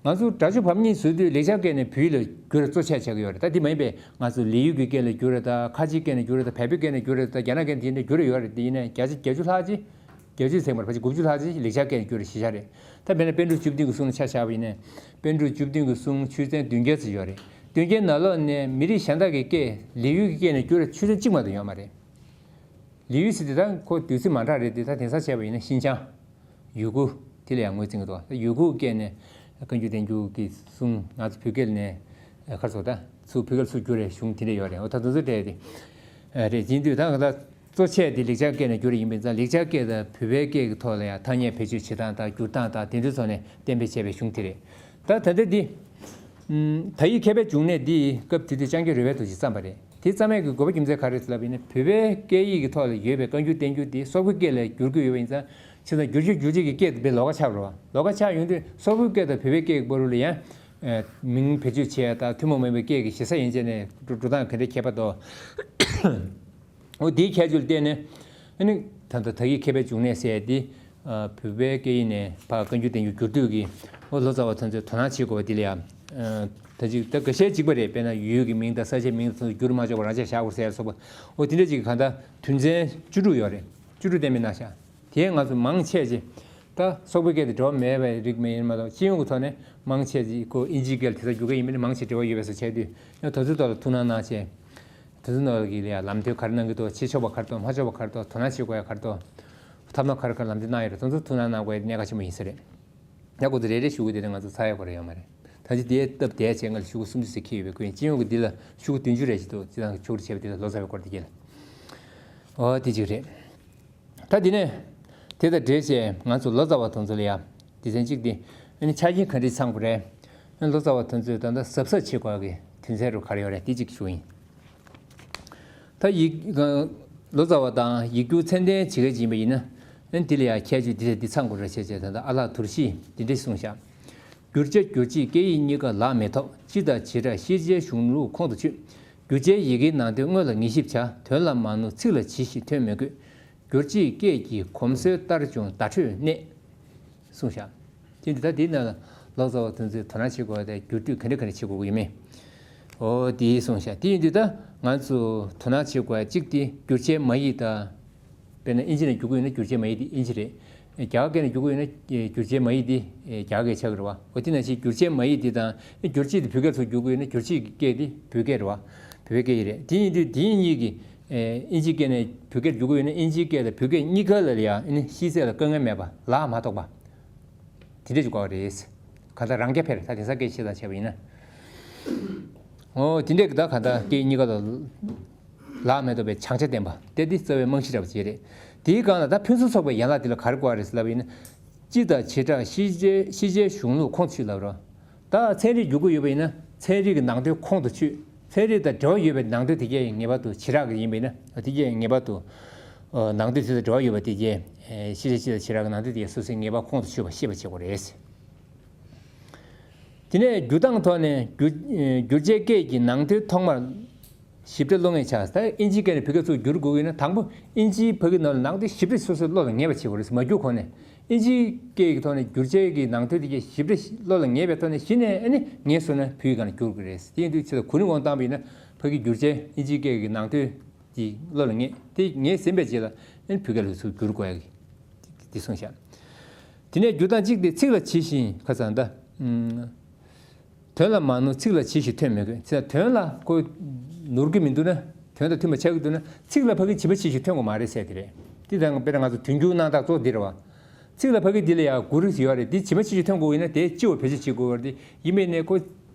ང་ཚོ་སྒྲ་སྒྱུར་བམ་གཉིས་བཟོ་དུས་ལེགས་སྦྱར་སྐད་ནས་བོད་ཡིག་ལ་བསྒྱུར་གཙོ་ཆེ་ཆགས་ཀྱི་ཡོད་རེད། ད་འདི་མ་ཡིན་པའི་ང་ཚོ་ལི་ཡུལ་གྱི་སྐད་ལ་བསྒྱུར་རེད་ད། ཁ་ཆེའི་སྐད་ནས་བསྒྱུར་རེད་ད། བལ་པོའི་སྐད་ནས་བསྒྱུར་རེད་ད། རྒྱ་ནག་སྐད་ནས་དེ་ནས་བསྒྱུར་རེད་ཡོད་རེད། དེ་ཡིན་ནའི་བརྒྱ་ཆ་བརྒྱད་ཅུ་ལྷག་ཅིག་བརྒྱད་ཅུ་ཟེར་མ་རེད། ཕལ་ཆེར་དགུ་བཅུ་ལྷག་ཅིག་ལེགས་སྦྱར་སྐད་ནས་བསྒྱུར་རེད་ཞེ་ཆ་རེད། ད་དཔེར་ན་པཎ་གྲུབ་བཅུ་བདུན་གྱི་གསུང་ལ་ཆ་བཞག་པ་ཡིན་ནའི། པཎ་གྲུབ་བཅུ་བདུན་གྱི་གསུང་ཆོས་ཚན་བདུན་བརྒྱ་ཙམ་ཡོད་རེད། བདུན་བརྒྱའི་ནང་ལོགས་ནས་མི་རིགས་གཞན་དག་གི་སྐད་ལི་ཡུལ་གྱི་སྐད་ནས་བསྒྱུར་རེད་ཆོས་ཚན་གཅིག་མ་གཏོགས་ཡོད་མ་རེད། ལི་ཡུལ་ཟེར་དེ་ད་ཁོ་བསྡུས་ཚིག་མ་འདྲ་རེད་དེ། ད་དེང་སང་བྱས་པ་ཡིན་ན་ཤིན་ཅང་། ཡུ་གུར། དེ་ལ་ཡང་ངོས་འཛིན་གྱི་འདུག་ཡུ་གུར་སྐད་ནས་བཀའ་འགྱུར་བསྟན་འགྱུར་གྱི་གསུང་ང་ཚོ་བོད་སྐད་ནས་ཁར་སོ་ད་ཚུར་བོད་སྐད་ཚུར་བསྒྱུར་རེ་གཞུང་དེ་འདྲ་ཡོད་རེད། འོ་ད་དེ་ཚོ་སྤྲད་དེ་རེད། ཡིན་དུས་ད་ད་གཙོ་ཆེ་དེ་ལེགས་སྦྱར་སྐད་ནས་བསྒྱུར་ཡིན་པས་ཙང་ལེགས་སྦྱར་སྐད་དང་བོད་པའི་སྐད་ཀྱི་ཐོག་ལ་ཡང་ཐ་སྙད་བེད་སྤྱོད་བྱེད་སྟངས་དང་བསྒྱུར་སྟངས་དང་དེ་འདྲ་ཚོ་ནས་གཏན་འབེབས་བྱས་པའི་གཞུང་དེ་རེད། ད་ད་ལྟ་འདི་ད་ཡིག་མཁས་པའི་འབྱུང་གནས་འདི་སྐབས་དེ་དུས་ལྕང་སྐྱ་རོལ་པའི་རྡོ་རྗེས་བརྩམས་པ་རེད། དེ་བརྩམས་ཡས་ཀྱི་དགོས་པ་རྒྱུ་མཚན་ག་རེ་ཟེར་ལབ་པ་ཡིན་ན། བོད་པའི་སྐད་ཡིག་གི་ཐོག་ལ་ཡོད་པའི་བཀའ་འགྱུར་བསྟན་འགྱུར་དེ་སོག་པོའི་སྐད་ལ་བསྒྱུར་དགོས་ཡོད་པ་ཡིན་ཙང་། བྱས་ཙང་བསྒྱུར་བྱེད་བསྒྱུར་བྱེད་ཀྱི་སྐད་དེ་དཔེ་ལོགས་ཀ་ཆགས་པ་རེད་བ། ལོགས་ཀ་ཆགས་ཡོང་དུས་སོག་པོའི་སྐད་དང་བོད་པའི་སྐད་ཀྱི་བར་ལ་ཡང་མིང་བེད་སྤྱོད་བྱེད་ཡ་དང་ཐུན་མོང་མིན་པའི་སྐད་ཀྱི་ཞེ་ས་ཡན་ཆད་ནས་འགྲོ་སྟངས་ག་འདྲ་ཁྱད་པར་འདུག་འོ་དེའི་ཁྱད་ཆོས་ལ་བརྟེན་ནས་ཨ་ནི་ད་ལྟ་ད་ཡིག་མཁས་པའི་འབྱུང་གནས་ཟེར་ཡ་དེ། བོད་པའི་སྐད་ཡིག་ནས་ཕར་བཀའ་འགྱུར་བསྟན་འགྱུར་བསྒྱུར་དུས་ཀྱི་ཨོ་ལོ་ཙཱ་བ་དེ་ཚོས་དོ་སྣང་བྱེད་དགོས་པ་འདི་ལ་ཡང་། ད་ཅིག་ད་འགའ་ཤས་གཅིག་པ་རེད། དཔེར་ན་ཡུལ་གྱི་མིང་དང་ས་ཆའི་མིང་དེ་ཚོ་བསྒྱུར་མ་ཆོག་པ་རང་ཆས་བཞག་དགོས་ཟེར་སོགས་པ། ཨོ་དེ་འདྲ་ཅིག་གང་ལྟར་དོན་ཚན་བཅུ་དྲུག་ཡོད་རེད། བཅུ་དྲུག་གཏན་འབེབས་གནང་ཤག་དེ་ང་ཚོ་མང་ཆེ་ཆེ་ད་སོག་པོའི་སྐད་དེ་འབྲེལ་བ་མེད་པའི་རིགས་མེད་ཡིན་མ་གཏོགས། སྤྱི་ཡོངས་ཀྱི་ཐོག་ནས་མང་ཆེ་ཆེ་ཁོ་ཨིན་ཇིའི་སྐད་ལ་དེ་ཚོ་བསྒྱུར་མཁན་ཡིན་པ་ནི་མང་ཆེ་འབྲེལ་བ་ཡོད་པའི་བཟོ་བྱས་དུས། ཡང་དེ་ཚོའི་ཐོག་ལ་ཐུགས་སྣང་གནང་བྱས། དེ་ཚོ་ནང་གི་ལ་ཡང་ལམ་སྟོན་ག་རེ་གནང་གི་འདུག་བྱེད་ཆོག་པ་ག་རེ་འདུག་མ་ཆོག་པ་ག་རེ་འདུག་དོ་སྣང་བྱེད་དགོས་ཡ་ག་རེ་འདུག་ཐབས་ལམ་ག་རེ་ག་རེ་ལམ་སྟོན་གནང་ཡོད་རེད། དེ་ཚོ་ཐུགས་སྣང་གནང་དགོས་ཡ་གནད་འགག་ཆེན་པོ་ཡིན་ས་རེད། ཡ་ཁོ་ཚོ་རེ་རེ་ཞུ་གི་དེ་རིང་ང་ཚོ་ཚར་ཡ་ཁོ་རེ་ཡོད་མ་རེད། ད་ཅི་དེའི་སྟབས་བདེ་བྱས་ང་ལ་ཤོག་གུ་སུམ་ཅུ་ཙམ་འཁྱེར་ཡོད་པའི་ཁོ་ཡིན། སྤྱི་ཡོངས་ཀྱི་འདི་ལ་ཤོག་གུ་བདུན་ཅུ་རེ་ཞིག་འདུག་སྤྱི་བཏང་གི་ཕྱོགས་སྒྲིག་བྱས་པ་འདི་ལ་ལོ་ཙཱ་བའི་སྐོར་དེ་རྒྱལ། ཨོ་དེ་གཅིག་རེད། ད་དེ་ནས་དེ་དང་འབྲེལ་བྱས་ང་ཚོ་ལོ་ཙཱ་བ་དེ་ཚོ་ལ་ཡ་སྡེ་ཚན་གཅིག་དེ་ཨ་ནི་ཆ་རྐྱེན་ག་འདྲ་ཚང་དགོས་རེད། ཨ་ནི་ལོ་ཙཱ་བ་དེ་ཚོས་ད་ལྟ་གཟབ་གཟབ་བྱེད་དགོས་ཀྱི་དོན་ཚན་རུ་ག་རེ་ཡོད་རེད། དེ་གཅིག་ཞུ་ཡིན། ད་ཡིག་ལོ་ཙཱ་བ་དང་ཡིག་སྒྱུར་ཚད་ལྡན་བྱེད་མཁན་ཅིག་ཡིན་པ་ཡིན་ན། ཨ་ནི་དེ་ལ་ཡང་ཁྱད་ཆོས་འདི་དང་འདི་ཚང་དགོས་རེད་བྱས་བྱས། ད་ལྟ་ཨ་ལགས་དོར་ཞི་འདི་འདྲ་གསུངས་ཤག་བསྒྱུར་བྱ་བསྒྱུར་བྱེད་སྐད་ཡིག་གཉིས་ཀ་ལག་མི་ཐོགས། སྤྱི་དང་བྱེ་བྲག་ཤེས་བྱའི་གཞུང་ལུགས་ཁོང་དུ་ཆུད། བསྒྱུར་བྱའི་ཡི་གེའི་ནང་དོན་དངོས་ལ་ངེས་ཤེས་བྱ། དོན་ལ་མ་ནོར་ཚིག་ལ་ཇི་ཞིག་ཐོན་མི་དགོས། བསྒྱུར་བྱེད་སྐད་ཀྱི་གོམས་སྲོལ་ལྟར་ཀྱང་བརྡ་འཕྲོད་གནས། གསུངས་ཤག་དེ་འདི་ད་དེའི་ནང་ལ་ལོ་ཙཱ་བ་དེ་ཚོས་དོ་སྣང་བྱེད་དགོས་པ་དང་བསྒྱུར་དུས་ག་འདྲ་ག་འདྲ་བྱེད་དགོས་ཀྱི་ཡོད་མེད། འོ་དེ་གསུངས་ཤག་དེ་ཡིན་དུས་ད་ང་ཚོ་དོ་སྣང་བྱེད་དགོས་ཡ་གཅིག་དེ་བསྒྱུར་བྱའི་མ་ཡིག་དང་། དཔེར་ན་ཨིན་ཇི་ནས་བསྒྱུར་གྱི་ཡོད་ན་བསྒྱུར་བྱའི་མ་ཡིག་དེ་ཨིན་ཇི་རེད། རྒྱ་གར་སྐད་ནས་བསྒྱུར་གྱི་ཡོད་ན་བསྒྱུར་བྱའི་མ་ཡིག་དེ་རྒྱ་གར་སྐད་ཆགས་ཀྱི་རེད་བ། འོ་དེ་ནང་བཞིན་བསྒྱུར་བྱའི་མ་ཡིག་དེ་དང་བསྒྱུར་བྱེད་དེ་བོད་སྐད་ཚུར་བསྒྱུར་གྱི་ཡོད་ན་བསྒྱུར་བྱེད་ཀྱི་སྐད་དེ་བོད་སྐད་རེད་བ། བོད་པའི་སྐད་ཡིག་རེད། དེ་ཡིན་དུས་དེ་གཉིས་ཀྱི་ཨིན་ཇི་སྐད་ནས་བོད་སྐད་བསྒྱུར་གྱི་ཡོད་ན་ཨིན་ཇིའི་སྐད་དང་བོད་སྐད་གཉིས་ཀ་ལ་ཡང་ཤེས་ཚད་ལ་དཀའ་ངལ་མེད་པ་ལག་མ་ཐོགས་པ། དེ་འདྲས་ཅིག་དགོས་པ་རེད། གང་ལྟར་རང་རྐྱ་འཕེར་ད་དེང་སང་སྐད་ཆ་བཤད་པ་ཡིན་ན། འོ་དེ་འདྲས་ཀྱི་ད་གང་ལྟར་སྐད་གཉིས་ཀ་ལ་ལག་མེ་ཏོག་པའི་བྱང་ཆ་ལྡན་པ་དེ་འདི་རྩ་བའི་རྨང་གཞི་འདྲ་པོ་ཅིག་རེད། དེའི་སྒང་ལ་ད་ཕུན་སུམ་ཚོགས་པའི་ཡན་ལག་དེ་ལ་ག་རེ་དགོས་པ་རེད་ཟེར་ལབ་པ་ཡིན་ན། སྤྱི་དང་བྱེ་བྲག་ཤེས་བྱའི་ཤེས་བྱའི་གཞུང་ལུགས་ཁོང་དུ་ཆུད་ལབ་རོགས། ད་ཚན་རིག་བསྒྱུར་དགོས་ཡོད་པ་ཡིན་ན་ཚན་རིག་གི་ནང་དོན་ཁོང་དུ་ཆུད། ཚན་རིག་དང་འབྲེལ་བ་ཡོད་པའི་ནང་དོན་དེ་གས་ངེས་པར་དུ་བྱེ་བྲག་གི་ཡིན་པ་ཡིན་ན་དེ་གས་ངེས་པར་དུ། ནང་དོན་དེ་དང་འབྲེལ་བ་ཡོད་པ་དེ་གས། ཤེས་བྱ་སྤྱི་དང་བྱེ་བྲག་གི་ནང་དོན་དེ་གས་སོ་སོའི་ངེས་པར་ཁོང་དུ་ཆུད་པ་ཤེས་པ་བྱེད་དགོས་རེད། དེ་ནས་བསྒྱུར་སྟངས་ཐོག་ནས་བསྒྱུར་བསྒྱུར་བྱའི་སྐད་ཀྱི་ནང་དོན་ཐོག་མར་ཞིབ་ཕྲ་ཀློག་མཁན་ཆགས། ད་ཨིན་ཇིའི་སྐད་ནས་བོད་སྐད་ཚུར་བསྒྱུར་དགོས་ཀྱི་ཡོད་ན་དང་པོ་ཨིན་ཇིའི་ཕ་གི་ནང་ལ་ནང་དོན་ཞིབ་ཕྲ་སོ་སོས་བློ་ལ་ངེས་པ་བྱེད་དགོས་རེད། མ་བསྒྱུར་གོང་ནས་ཨིན་ཇིའི་སྐད་ཀྱི་ཐོག་ནས་བསྒྱུར་བྱའི་གི་ནང་དོན་དེ་གས་ཞིབ་ཕྲ་བློ་ལ་ངེས་པའི་ཐོག་ནས་གཞི་ནས་ཨ་ནི་ངེས་སོང་ན་བོད་ཡིག་སྒང་ལ་བསྒྱུར་དགོས་རེད། དེ་ཡིན་དུས་ཕྱི་ལ་གོ་རིམ་འོང་བཏང་བ་ཡིན་ན་ཕ་གི་བསྒྱུར་བྱའི་ཨིན་ཇིའི་སྐད་ཀྱི་ནང་དོན་དེ་བློ་ལ་ངེས། དེ་ངེས་ཟིན་པའི་རྗེས་ལ་ཨ་ནི་བོད་སྐད་ལ་ཚུར་བསྒྱུར་དགོས་ཡ་གི་དེ་གསུངས་ཤག་དེ་ནས་བསྒྱུར་སྟངས་གཅིག་དེ་ཚིག་ལ་ཇི་བཞིན་ཁ་སང་ད། དོན་ལ་མ་ནོར་ཚིག་ལ་ཇི་བཞིན་ཐོན་མི་དགོས། ཚིག་དོན་ལ་ཁོ་ནོར་གྱི་མི་འདུག་ན། དོན་དང་མཐུན་པ་ཆགས་ཀྱི་འདུག་ན་ཚིག་ལ་ཕ་གི་ཇི་མ་ཇི་བཞིན་ཐོན་དགོས་མ་རེད་ཟེར་དེ་རེད། དེ་དང་དཔེར་ན་ང་ཚོ་དོན་འགྱུར་གནང་སྟངས་གཙོ་བོ་འདི་རེད་བ། ཚིག་ལ་ཕ་གི་འདི་ལ་ཡང་གུ་རུ་ཡོད་རེད། འདི་ཇི་མ་ཇི་བཞིན་ཐོན་དགོས་ཡིན་ན་དེ་སྤྱི་བོ་བེད་སྤྱོད་བྱེད་དགོས་པ་རེད། ཡིན་པས་ནས་ཁོ་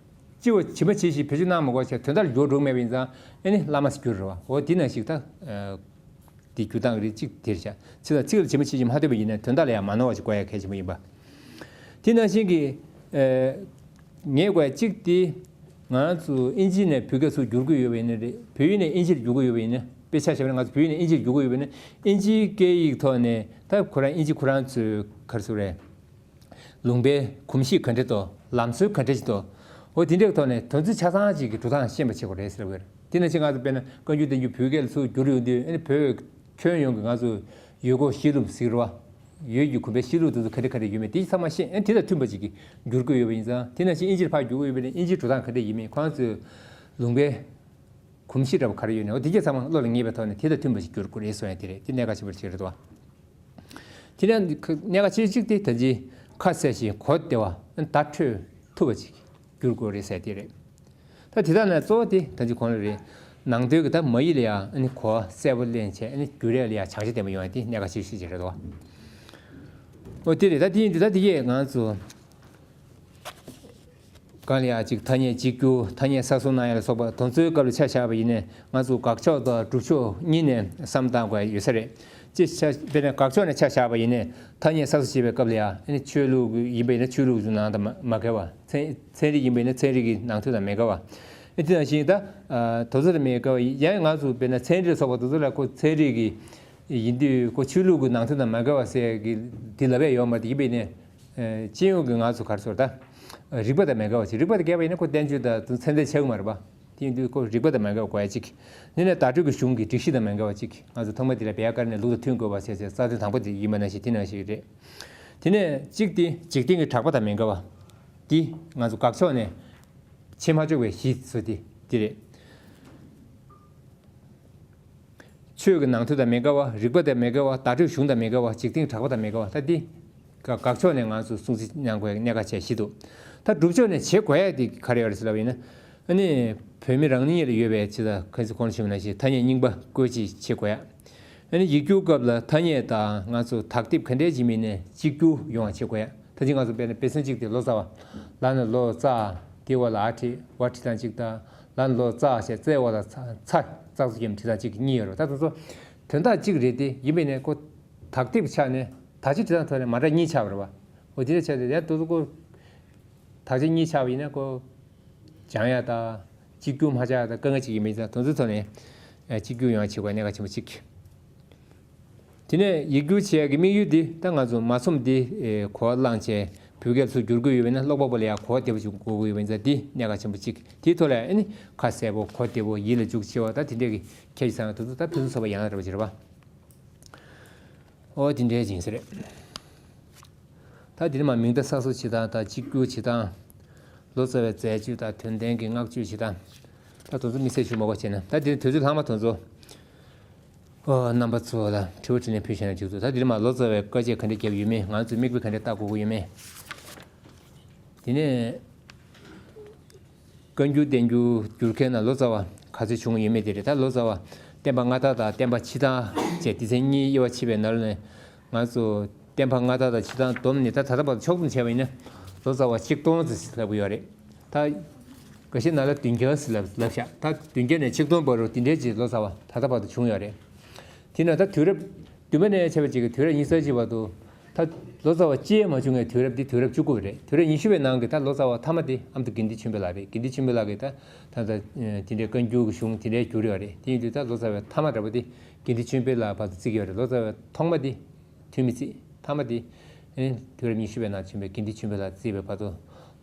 སྤྱི་བོ་ཇི་མ་ཇི་བཞིན་བེད་སྤྱོད་གནང་མ་དགོས་བྱས་དོན་དག་ལ་འགྱུར་འགྲོ་མེད་པ་ཡིན་ཙང་ཨ་ནི་བླ་མ་ཟེར་རྒྱུ་རེད་བ། འོ་འདི་ནང་བཞིན་ད། དེ་བསྒྱུར་སྟངས་རིགས་གཅིག་དེ་རེད་ཤག་ཚིག་ལ་ཚིག་ལ་ཇི་མ་ཇི་བཞིན་མ་ཐོན་པ་ཡིན་ན་དོན་དག་ལ་ཡང་མ་ནོར་བ་ཞིག་དགོས་ཡ་གལ་ཆེན་པོ་ཡིན་པ། དེ་ནང་བཞིན་གྱི། ངས་དགོས་ཡ་གཅིག་དེ། ང་ཚོ་ཨིན་ཇི་ནས་བོད་སྐད་ཚུར་བསྒྱུར་གྱི་ཡོད་པ་ཡིན་ན་རེད། བོད་ཡིག་ནས་ཨིན་ཇིར་བསྒྱུར་གྱི་ཡོད་པ་ཡིན་ན། དཔེ་ཆ་བཞག་པ་ན་ང་ཚོ་བོད་ཡིག་ནས་ཨིན་ཇིར་བསྒྱུར་གྱི་ཡོད་པ་ཡིན་ན་ཨིན་ཇིའི་སྐད་ཡིག་ཐོག་ནས་ད་ཁོ་རང་ཨིན་ཇི་ཁོ་རང་ཚོའི་ག་རེ་ཟེར་དགོས་རེད། ལུང་པའི་གོམས་གཤིས་ག་འདྲ་འདུག་ལམ་སྲོལ་ག་འདྲ་ཞིག་འདུག་འོ་དེ་འདྲའི་ཐོག་ནས་དོན་ཚན་ཆ་ཚང་ཅིག་གི་འགྲོ་སྟངས་ཤེས་པ་བྱེད་དགོས་རེད་ཟེར་བ་རེད། དེ་ནང་བཞིན་ང་ཚོ་དཔེར་ན་བཀའ་འགྱུར་བསྟན་འགྱུར་བོད་སྐད་ལ་ཚུར་བསྒྱུར་ཡོང་དུས་ཨ་ནི་བོད་ཁྱོན་ཡོངས་ཀྱི་ང་ཚོ་ཡུལ་སྐོར་གཞིས་ལུས་ཟེར་བ། ཡོས་ཀྱི་གོམས་པའི་གཤིས་ལུགས་དེ་ཚོ་ག་འདྲ་ག་འདྲ་ཡོད་མེད་དེ་ཚང་མ་ཤེས། ཨ་ནི་དེ་དང་མཐུན་པ་ཅིག་གི་བསྒྱུར་དགོས་ཡོད་པ་ཡིན་ཙང་། དེ་ནང་བཞིན་དབྱིན་ཇིར་ཕར་བསྒྱུར་དགོས་ཡོད་པ་ཡིན་ན་དབྱིན་ཇིའི་འགྲོ་སྟངས་ག་འདྲ་ཡིན་མིན། ཁོ་རང་ཚོའི་ལུང་པའི་གོམས་གཤིས་འདྲ་པོ་ག་རེ་ཡོད་ན། འོ་དེ་གྱད་ཚང་མ་བློ་ལ་ངེས་པའི་ཐོག་ནས་དེ་དང་མཐུན་པ་ཞིག་བསྒྱུར་དགོས་རེད་གསུང་ཡ་དེ་རེད། དེ་གནད་འགག་ཆེན་པོ་ཞིག་རེད་དོ། དེ་ནས་གནད་འགག་ཆེ་ཤོས་གཅིག་དེ་ད་ཅི་ཁ་གསལ་ཞིང་གོ་བདེ་བ་བརྡ་འཕྲོད་ཐུབ་པ་ཞིག་བསྒྱུར་དགོས་རེད་ཟེར་དེ་རེད། ད་དེ་དག་ནས་གཙོ་བོ་དེ་ད་ཅི་གོང་ལ་རེད། ནང་དོན་གྱི་ད་མ་ཡིག་ལ་ཡང་ཨ་ནི་གོ་བ་གསལ་པོ་ལེན་བྱས། ཨ་ནི་བསྒྱུར་ཡ་ལ་ཡང་བྱང་ཆ་ལྡན་པ་ཡོང་ཡ་དེ་གནད་འགག་ཆེ་ཤོས་ཅིག་རེད་དོ། འོ་དེ་རེད། ད་དེ་ཡིན་དུས་ད་དེ་གས་ང་ཚོ་གང་ལ་ཡང་ཅིག་ཐ་སྙད་གཅིག་གྱུར། ཐ་སྙད་གསར་བཟོ་གནང་ཡ་ལ་སོགས་པ་དེ་ཚོའི་སྐབས་ལ་ཆ་བཞག་པ་ཡིན་ནའི། ང་ཚོ་དགག་ཕྱོགས་དང་སྒྲུབ་ཕྱོགས་གཉིས་ནས་བསམ་བཏང་དགོས་ཡ་ཡོད་ས་རེད། ཅེས་ཆ་དཔེར་ན་དགག་ཕྱོགས་ནས་ཆ་བཞག་པ་ཡིན་ནའི། ཐ་སྙད་གསར་བཟོ་བྱེད་པའི་སྐབས་ལ་ཡང་ཨ་ནི་ཆོས་ལུགས་ཡིན་པ་ཡིན་ན་ཆོས་ལུགས་ཀྱི་ནང་དང་མ་མ་འགལ་བ། ཚན་ཚན་རིག་ཡིན་པ་ཡིན་ན་ཚན་རིག་གི་ནང་དོན་དང་མི་འགལ་བ། ཨ་དེ་ནང་བཞིན་ད་ཨ་དེ་ཚོ་དང་མི་འགལ་བ་ཡང་། ང་ཚོ་དཔེར་ན་ཚན་རིག་ལ་སོགས་པ་དེ་ཚོ་ལ་ཁོ་ཚན་རིག་གི་ཡིན་དུས་ཁོ་ཆོས་ལུགས་ཀྱི་ནང་དོན་དང་མ་འགལ་བ་ཟེར་གི་དེ་ལབ་ཡ་ཡོད་མ་རེད། ཡིན་པ་ཡིན་ནའི་ཨ་སྤྱི་ཡོངས་ཀྱི་ང་ཚོ་ག་རེ་ཟེར། ད་རིགས་པ་དང་མི་འགལ་བ་ཞིག་རིགས་པ་དང་འགལ་བ་ཡིན་ན་ཁོ་བསྟན་བཅོས་དང་ཚད་ལྡན་ཆགས་ཀྱི་མ་རེད་པ། དེ་ཡིན་དུས་ཁོ་རིགས་པ་དང་མ་འགལ་བ་དགོས་ཡ་གཅིག་ཡིན་ནའི་བརྡ་སྤྲོད་ཀྱི་གཞུང་གི་སྒྲིག་གཞི་དང་མི་འགལ་བ་གཅིག་ང་ཚོ་ཐོག་མ་དེ་ལ་བེ་ཡ་ཀ་ར་ཎའི་ལུགས་དང་མཐུན་དགོས་པ་ཟེར་བྱས་རྩ་དོན་དང་པོ་དེ་ཡིན་པ་ནང་བཞིན་དེ་ནང་བཞིན་རེད། དེ་ནས་གཅིག་དེ་འཇིག་རྟེན་གྱི་གྲགས་པ་དང་མི་འགལ་བ། དེ་ང་ཚོ་དགག་ཕྱོགས་ནས་ཕྱེ་མ་ཆོག་པའི་གཞི་བཟོ་དེ་དེ་རེད། ཆོས་ཀྱི་ནང་དོན་དང་མི་འགལ་བ། རིགས་པ་དང་མི་འགལ་བ། བརྡ་སྤྲོད་གཞུང་དང་མི་འགལ་བ། འཇིག་རྟེན་གྱི་གྲགས་པ་དང་མི་འགལ་བ། ད་འདི་དགག་ཕྱོགས་ནས་ང་ཚོས་སྲུང་བརྩི་གནང་དགོས་གནད་འགག་ཆེ་བཞི་འདུག་ད་སྒྲུབ་ཕྱོགས་ནས་བྱེད་དགོས་ཡ་དེ་ག་རེ་ཡོད་རེད་ཟེར་ལབ་པ་ཡིན་ན། ཨ་ནི་བོད་མི་རང་ཉིད་ལ་ཡོད་པའི་ཇི་ལྟར་ཁ་སང་གོང་ཞུས་པ་ནང་བཞིན་ཐ་སྙད་རྙིང་པ་བཀོལ་སྤྱོད་བྱེད་དགོས་ཡ། ཨ་ནི་ཡིག་སྒྱུར་སྐབས་ལ་ཐ་སྙད་དང་ང་ཚོ་དག་སྡེབ་ག་འདྲས་ཅིག་མིན་ནས་གཅིག་གྱུར་ཡོང་བ་བྱེད་དགོས་ཡ། ད་ཅི་ང་ཚོ་དཔེར་ན་དཔེ་མཚོན་གཅིག་དེ་ལོ་ཙཱ་བ། ལ་ནི་ལོ་ཙཱ། དེའི་འོག་ལ་ཨ་བྲིས་ཝ་བྲིས་སྟངས་གཅིག་དང་། ལ་ནི་ལོ་ཙཱ་ཞེས་ཙའི་འོག་ལ་ཚ་ཚ་ཙག་ཙིག་གི་བྲིས་སྟངས་གཅིག་གཉིས་ཡོད་རེད། ད་དེ་ཚོ་དོན་དག་གཅིག་རེད་དེ། ཡིན་པས་ནས་ཁོ་དག་སྡེབ་ཆགས་ནས་དག་ཆ་བྲིས་སྟངས་ཐོག་ནས་མ་འདྲ་གཉིས་ཆགས་པ་རེད་བ། འོ་དེ་འདྲ་ཆགས་ཏེ་ཡང་དེ་ཚོ་ཁོ་དག་ཆ་གཉིས་ཆགས་པ་ཡིན་ན་ཁོ་སྦྱང་ཡ་དང་གཅིག་གྱུར་མ་ཆགས་ཡ་དང་དཀའ་ངལ་ཅིག་ཡིན་པ་ཡིན་ཙང་། དེ་ཚོའི་ཐོག་ནས་ཨ་གཅིག་གྱུར་ཡོང་ཡ་བྱེད་དགོས་གནད་འགག་ཆེན་པོ་གཅིག་དེ་ནས་ཡིག་སྒྱུར་བྱེད་ཡག་གི་དམིགས་ཡུལ་འདི་ད་ང་ཚོ་མ་རྩོམ་འདི་ཨེ་གོ་བ་བླངས་བྱས་བོད་སྐད་ཚུར་བསྒྱུར་དགོས་ཡོད་པ་ཡིན་ན། ཀློག་པ་པོ་ལ་ཡང་གོ་བ་བདེ་པོ་ཞིག་དགོས་ཀྱི་ཡོད་པ་ཡིན་ཙང་། འདི་གནད་འགག་ཆེན་པོ་གཅིག་དེའི་ཐོག་ལ་ཨ་ནི་ཁ་གསལ་པོ་གོ་བདེ་པོ་ཡིད་ལ་འཇུག་ཆེ་བ་ད་དེ་འདྲས་ཀྱི་ཁྱད་ཆོས་ཚང་བའི་དུས་ཚོད་ད་ཕུན་སུམ་ཚོགས་པ་ཡང་ན་འདྲ་པོ་ཅིག་རེད་པ། ཨོ་དེ་འདྲས་ཅིག་ཡིན་ས་རེད། ད་དེ་ནས་མར་མིང་བརྡ་གསར་བཟོ་བྱེད་སྟངས་དང་གཅིག་གྱུར་བྱེད་སྟངས། ལོ་ཙཱ་བའི་མཛད་སྤྱོད་དང་དོན་ལྡན་གྱི་བསྔགས་བརྗོད་བྱེད་སྟངས། ད་དེ་ཚོ་དམིགས་བསལ་ཞུ་མ་དགོས་བྱས་ན། ད་དེ་ནས་དུས་ཚོད་ལྷག་མ་དེ་ཚོ། ཨོ་རྣམ་པ་ཚོ་ལ་དྲི་བ་དྲིས་ལན་ཕུལ་བྱས་ན་འགྲིག་འདུག་ད་དེ་ནས་མར་ལོ་ཙཱ་བའི་བཀའ་ཆད་ག་འདྲས་བརྒྱབ་ཡོད་མེད། ང་ཚོས་མིག་དཔེ་ག་འདྲས་ལྟ་དགོས་ཀྱི་ཡོད་མེད། དེ་ནས་བཀའ་འགྱུར་བསྟན་འགྱུར་བསྒྱུར་མཁན་ནང་ལོ་ཙཱ་བ་ག་ཚོད་བྱུང་ཡོད་མེད་དེ་རེད། ད་ལོ་ཙཱ་བ་བསྟན་པ་སྔ་དར་དང་བསྟན་པ་ཕྱི་དར་བཅས་སྡེ་ཚན་གཉིས་དབྱེ་བ་ཕྱེ་བའི་ནང་ནས། ང་ཚོ་བསྟན་པ་སྔ་དར་དང་ཕྱི་དར་བསྡོམས་ནས་ད་ད་ལྟ་བར་དུ་ཕྱོགས་བསྡོམས་བྱས་པ་ཡིན་ན་ལོ་ཙཱ་བ་ཆིག་སྟོང་ཙམ་ལབ་ཀྱི་ཡོད་རེད། ད་འགའ་ཤས་ནང་ལ་བདུན་བརྒྱ་ཙམ་ལབ་ལབ་ཤག་ད་བདུན་བརྒྱ་ནས་ཆིག་སྟོང་བར་དུ་དེ་འདྲའི་ཅིག་ལོ་ཙཱ་བ་ད་ལྟ་བར་དུ་བྱུང་ཡོད་རེད། དེས་ན་ད་དུས་རབས་བདུན་པ་ནས་བྱས་པ་ཅིག་གི་དུས་རབས་ཉི་ཤུ་རྩ་གཅིག་བར་དུ། ད་ལོ་ཙཱ་བ་གཅིག་མ་བྱུང་བའི་དུས་རབས་འདི་དུས་རབས་བཅུ་དགུ་པ་རེད། དུས་རབས་ཉི་ཤུ་པའི་ནང་གི་ད་ལོ་ཙཱ་བ་མཐའ་མ་དེ་ཨ་མདོ་དགེ་ལྡན་ཆོས་འཕེལ་ལགས་རེད། དགེ་ལྡན་ཆོས་འཕེལ་ལགས་ཀྱིས་ད་ད་ད་དེ་འདྲའི་བཀའ་འགྱུར་གྱི་གཞུང་དེ་འདྲའི་བསྒྱུར་ཡོད་རེད། དེ་ཡིན་དུས་ད་ལོ་ཙཱ་བའི་མཐའ་མ་འདྲ་པོ་དེ་དགེ་ལྡན་ཆོས་འཕེལ་ལགས་བར་དུ་བརྩི་གི་ཡོད་རེད། ལོ་ཙཱ་བའི་ཐོག་མ་དེ་ཐུ་མི་བརྩི། མཐའ་མ་དེ་ཨེ་དུས་རབས་ཉི་ཤུ་པའི་ནང་བྱོན་པའི་དགེ་ལྡན་ཆོས་འཕེལ་ལགས་བརྩིས་པའི་བར་དུ་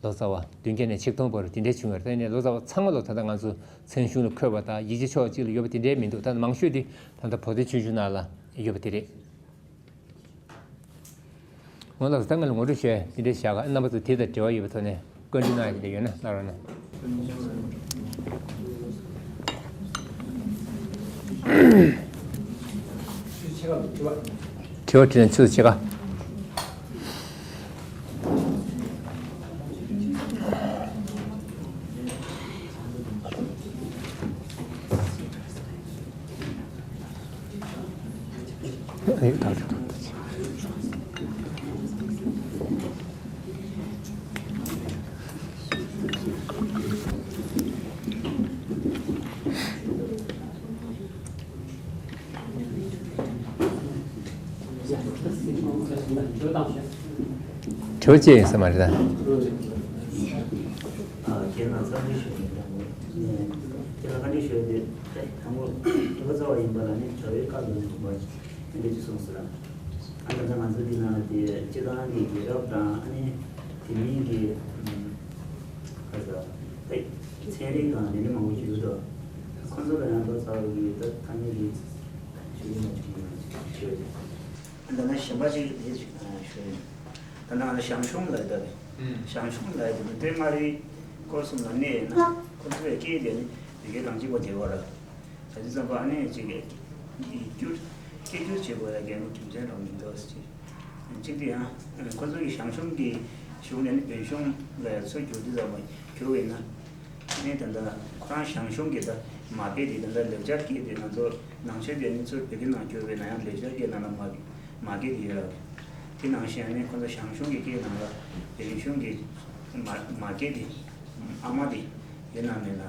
ལོ་ཙཱ་བ་བདུན་བརྒྱ་ནས་ཆིག་སྟོང་བར་དུ་དེ་འདྲའི་བྱུང་ཡོད་རེད། ད་ཡིན་ནའི་ལོ་ཙཱ་བ་ཚང་མ་ལོ་ད་ལྟ་ང་ཚོ་མཚན་གཞུང་ལ་འཁོད་པ་དང་ཡིག་ཆ་ཕྱོགས་གཅིག་ལ་ཡོད་པ་དེ་འདྲའི་མི་འདུག་ད་མང་ཤོས་དེ་ད་ལྟ་བོད་དོན་ཆུང་ཆུང་ནང་ལ་ཡོད་པ་དེ་རེད། འོ་ལགས་སོ། ད་ང་ལ་ངོ་སྤྲོད་ཞུ་ཡ་དེ་འདྲ་བཞག་ག་རྣམ་པ་ཚོ་དེ་དང་འབྲེལ་བ་ཡོད་པའི་ཐོག་ནས་བཀའ་འདྲི་གནང་ཡ་དེ་འདྲ་ཡོད་ན་གནང་རོགས་གནང་། དྲི་བ་དྲིས་ལན་ཆུ་ཚོད་ཕྱེད་ཀ། དྲི་བ་ཅི་ཡིན་ས་མ་རེད་ད། ཁྱེད་རང་བསམ་ཚུལ་ཞུ་ཡིན་ད། ཁྱེད་རང་བཀའ་འདྲི་ཞུ་ཡིན་དེ། དང་པོ་ལོ་ཙཱ་བ་ཡིན་པ་ལ་ནི་བྱ་བའི་བཀའ་ལུང་དགོངས་པ་དེ་འདྲ་ཅིག་གསུངས་སོང་ལ། ཨ་ནི་ད་ང་ཚོ་འདི་ནང་ལ་དེ་སྤྱི་བཏང་གི་རྒྱལ་རབས་དང་ཨ་ནི་དེ་མིན་གྱི་ཁ་ས་ཚན་རིག་དང་དེ་འདྲ་མང་པོ་ཞིག་འདུག་ཁོང་ཚོ་ལ་ཡང་ལོ་ཙཱ་བ་གི་ད་ཐ་སྙད་ཀྱི་ཆོས་ཀྱི་མ་ཆོས་ཀྱི་མ་ཆོས་ཀྱི། འདི་ན་གཞན་པ་ཅིག་དེ་ཅིག་ཞུ་ཡིན། ད་ནང་ལ་ཞང་ཞུང་ལ་ཡོད་ད། ཞང་ཞུང་ལ་ཡོད་ད་དེ་མངའ་རིས་སྐོར་གསུམ་ལ་གནས་ཡོད་ན་ཁོ་ཚོའི་སྐད་དེ་ནི་བོད་སྐད་རང་གཅིག་པ་དེ་བ་ར། ད་དེ་ཙམ་པ་ཨ་ནི་ཅིག་སྐད་སྒྱུར་སྐད་སྒྱུར་བྱེད་དགོས་ཡ་གལ་ནི་རྒྱུ་མཚན་རང་མི་འདུག་ཟེར། གཅིག་དེ་ཡང་ཁོ་ཚོ་གི་ཞང་ཞུང་གི་གཞུང་ནས་ནི་བོད་གཞུང་ལ་ཡ་ཚུར་བསྒྱུར་དུས་ཙམ་པ་བསྒྱུར་བས་ན། ནས་ད་ལྟ་ཁོ་རང་ཞང་ཞུང་གི་ད་མ་སྐད་དེ་ད་ལྟ་ལེགས་སྦྱར་སྐད་དེ་ང་ཚོ་ནང་ཆོས་དེ་ནི་ཚུར་བོད་སྐད་ནང་བསྒྱུར་བས་ན་ཡང་ལེགས་སྦྱར་སྐད་ནང་ལ་མ་མ་སྐད་དེ་ཡོད་ར། དེ་ནང་བཞིན་ནི་ཁོ་ཚོ་ཞང་ཞུང་གི་སྐད་ནང་ལ་བོད་གཞུང་གི་མ་མ་སྐད་དེ་ཨ་མ་དེ་ཡོད་ན་མེད་ན།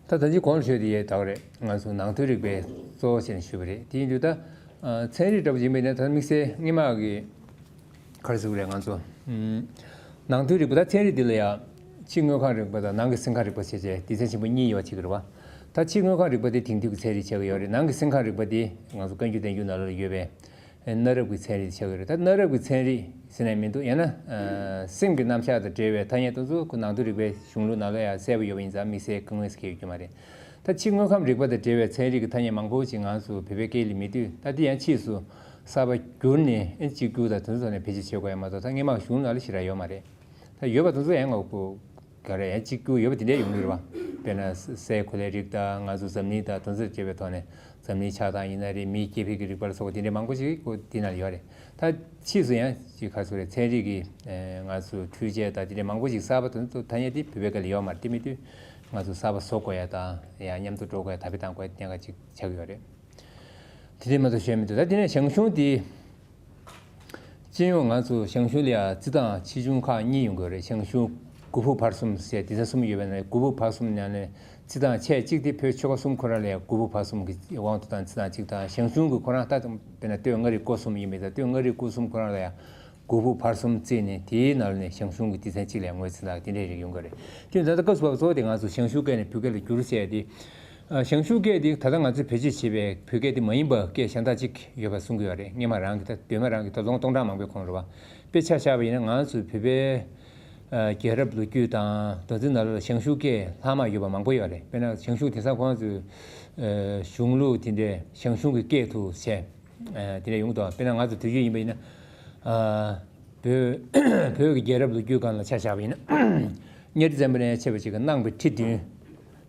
ད་ད་ཅི་གོང་ལ་ཞུས་དེ་ཡས་དག་རེད། ང་ཚོ་ནང་དོན་རིག་པའི་གཙོ་བོ་བྱས་ནས་ཞུས་པ་རེད། དེ་ཡིན་དུས་ད་ཚན་རིག་འདྲ་པོ་ཡིན་པས་ན་ད་དམིགས་བསལ་སྔོན་མ་གི་ག་རེ་ཟེར་དགོས་རེད། ང་ཚོ་ཨུམ། ནང་དོན་རིག་པ་དང་ཚན་རིག་འདི་ལ་ཡང་ཕྱི་དངོས་ཁམས་རིག་པ་དང་ནང་གི་སེམས་ཁམས་རིག་པ་བྱས་བྱས་སྡེ་ཚན་ཆེན་པོ་གཉིས་ཡོད་པ་བྱེད་ཀྱི་རེད་བ། ད་ཕྱི་དངོས་ཁམས་རིག་པ་དེ་དེང་དུས་ཀྱི་ཚན་རིག་ཆགས་ཀྱི་ཡོད་རེད། ནང་གི་སེམས་ཁམས་རིག་པ་དེ་ང་ཚོ་བཀའ་འགྱུར་བསྟན་འགྱུར་ནང་ལོགས་ལ་ཡོད་པའི་གནའ་རབས་ཀྱི་ཚན་རིག་ཆགས་ཀྱི་རེད། ད་གནའ་རབས་ཀྱི་ཚན་རིག་ཟེར་ནས་མི་འདུག་ཡང་ན་སེམས་ཀྱི་རྣམ་གཞག་དང་འབྲེལ་བའི་ཐ་སྙད་དེ་ཚོ་ཁོ་ནང་དོན་རིག་པའི་གཞུང་ལུགས་ནང་ལ་ཡང་གསལ་པོ་ཡོད་པ་ཡིན་ཙང་དམིགས་བསལ་དཀའ་ངལ་ཟེར་མཁན་ཡོད་རྒྱུ་མ་རེད། ད་ཕྱི་དངོས་ཁམས་རིག་པ་དང་འབྲེལ་བའི་ཚན་རིག་གི་ཐ་སྙད་མང་པོ་ཞིག་ང་ཚོ་བོད་པའི་སྐད་ལ་མེད་དུས། ད་འདི་ཡང་ཕྱིས་སུ་གསར་པ་བསྒྱུར་ནས་ཨེ་གཅིག་གྱུར་དང་དེ་ཚོ་ནས་བེད་སྤྱོད་བྱེད་དགོས་ཡ་མ་གཏོགས། ད་སྔོན་མ་གཞུང་ནང་ལ་ཞེ་དྲག་ཡོད་མ་རེད། ད་ཡོད་པ་དེ་ཚོ་ཡང་ང་ཚོ་ག་རེ་ཡང་གཅིག་གྱུར་ཡོད་པ་དེ་འདྲ་ཡོང་གི་རེད་བ། དཔེར་ན་སའི་གོ་ལའི་རིགས་དང་ང་ཚོ་འཛམ་གླིང་དང་དེ་ཚོ་བཅས་པའི་ཐོག་ནས་འཛམ་གླིང་ཆགས་སྟངས་ཡིན་ན་རེད། མིའི་སྐྱེ་འཕེལ་གྱི་རིག་པ་ལ་སོགས་པ་དེ་འདྲ་མང་པོ་ཞིག་ཁོ་དེ་ནང་ལ་ཡོད་རེད། ད་ཕྱིས་སུ་ཡང་ཅིག་ག་རེ་ཟེར་དགོས་རེད། ཚན་རིག་གི་ང་ཚོ་འཕྲུལ་ཆས་དང་དེ་འདྲ་མང་པོ་ཞིག་གསར་པ་དེ་ཚོ་ཐ་སྙད་དེ་བོད་པའི་སྐད་ལ་ཡོད་མ་རེད། དེ་མེད་དུས་ང་ཚོ་གསར་པ་བཟོ་དགོས་ཡ་དང་ཡང་མཉམ་དུ་འགྲོ་དགོས་ཡ་དར་སྤེལ་གཏང་དགོས་ཡ་གནད་འགག་ཅིག་ཆགས་ཀྱི་ཡོད་རེད། དེ་འདྲ་མ་གཏོགས་གཞན་མི་འདུག་ད་དེ་ནས་ཞང་ཞུང་དེ། སྤྱི་ཡོངས་ང་ཚོ་ཞང་ཞུང་ལ་ཡང་རྩི་ཐང་ཆེ་ཆུང་ཁག་གཉིས་ཡོང་གི་ཡོད་རེད། ཞང་ཞུང་དགུ་ཕུག་བར་གསུམ་ཟེར་སྡེ་ཚན་གསུམ་ཡོད་པའི་ནང་ནས་དགུ་ཕུག་བར་གསུམ་ནང་ནས་རྩི་ཐང་ཆེས་གཅིག་དེ་བོད་ཆོལ་ཁ་གསུམ་ཁོ་རང་ལ་ཡང་དགུ་ཕུག་བར་གསུམ་གྱི་དབང་དུ་བཏང་རྩི་ཐང་གཅིག་དང་། ཞང་ཞུང་གི་ཁོ་རང་ད་དཔེར་ན་སྟོད་མངའ་རིས་སྐོར་གསུམ་ཡིན་པའི་ད་སྟོད་མངའ་རིས་སྐོར་གསུམ་ཁོ་རང་ལ་ཡང་དགུ་ཕུག་བར་གསུམ་བརྩིས་ནས་དེའི་ནང་ནས་ཞང་ཞུང་གི་སྡེ་ཚན་གཅིག་ལ་ཡང་ངོས་འཛིན་ལ་དེ་འདྲའི་རིགས་ཡོང་གི་རེད། དེ་ད་ལྟ་སྐབས་སུ་བབ་གཙོ་བོ་དེ་ང་ཚོ་ཞང་ཞུང་སྐད་ནས་བོད་སྐད་ལ་བསྒྱུར་བྱས་ཏེ། ཞང་ཞུང་སྐད་འདི་ད་ལྟ་ང་ཚོས་བེད་སྤྱོད་བྱེད་པའི་བོད་སྐད་འདི་མ་ཡིན་པ་སྐད་གཞན་དག་ཅིག་ཡོད་པ་གསུང་གི་ཡོད་རེད། སྔོན་མ་རང་གི་ད་གདོད་མ་རང་གི་ད་ལོ་ངོ་སྟོང་ཕྲག་མང་པོའི་གོང་རེད་བ། དཔེ་ཆ་བཞག་པ་ཡིན་ན་ང་ཚོའི་བོད་པའི་རྒྱལ་རབས་ལོ་རྒྱུས་དང་མདོ་འཛིན་ནང་ལོགས་ལ་ཞང་ཞུང་སྐད་ལྷག་མ་ཡོད་པ་མང་པོ་ཡོད་རེད། དཔེར་ན་ཞང་ཞུང་དེང་སང་ཁོང་ཚོའི་གཞུང་ལུགས་དེ་འདྲའི་ཞང་ཞུང་གི་སྐད་དུ་བྱས། དེ་འདྲ་ཡོང་གི་འདུག་དཔེར་ན་ང་ཚོ་དུས་རྒྱུན་ཡིན་པ་ཡིན་ན། བོད་བོད་ཀྱི་རྒྱལ་རབས་ལོ་རྒྱུས་སྒང་ལ་ཆ་བཞག་པ་ཡིན་ན། གཉའ་ཁྲི་བཙན་པོ་ནས་མཆེད་པ་ཅིག་གི་གནང་བའི་ཁྲི་བདུན་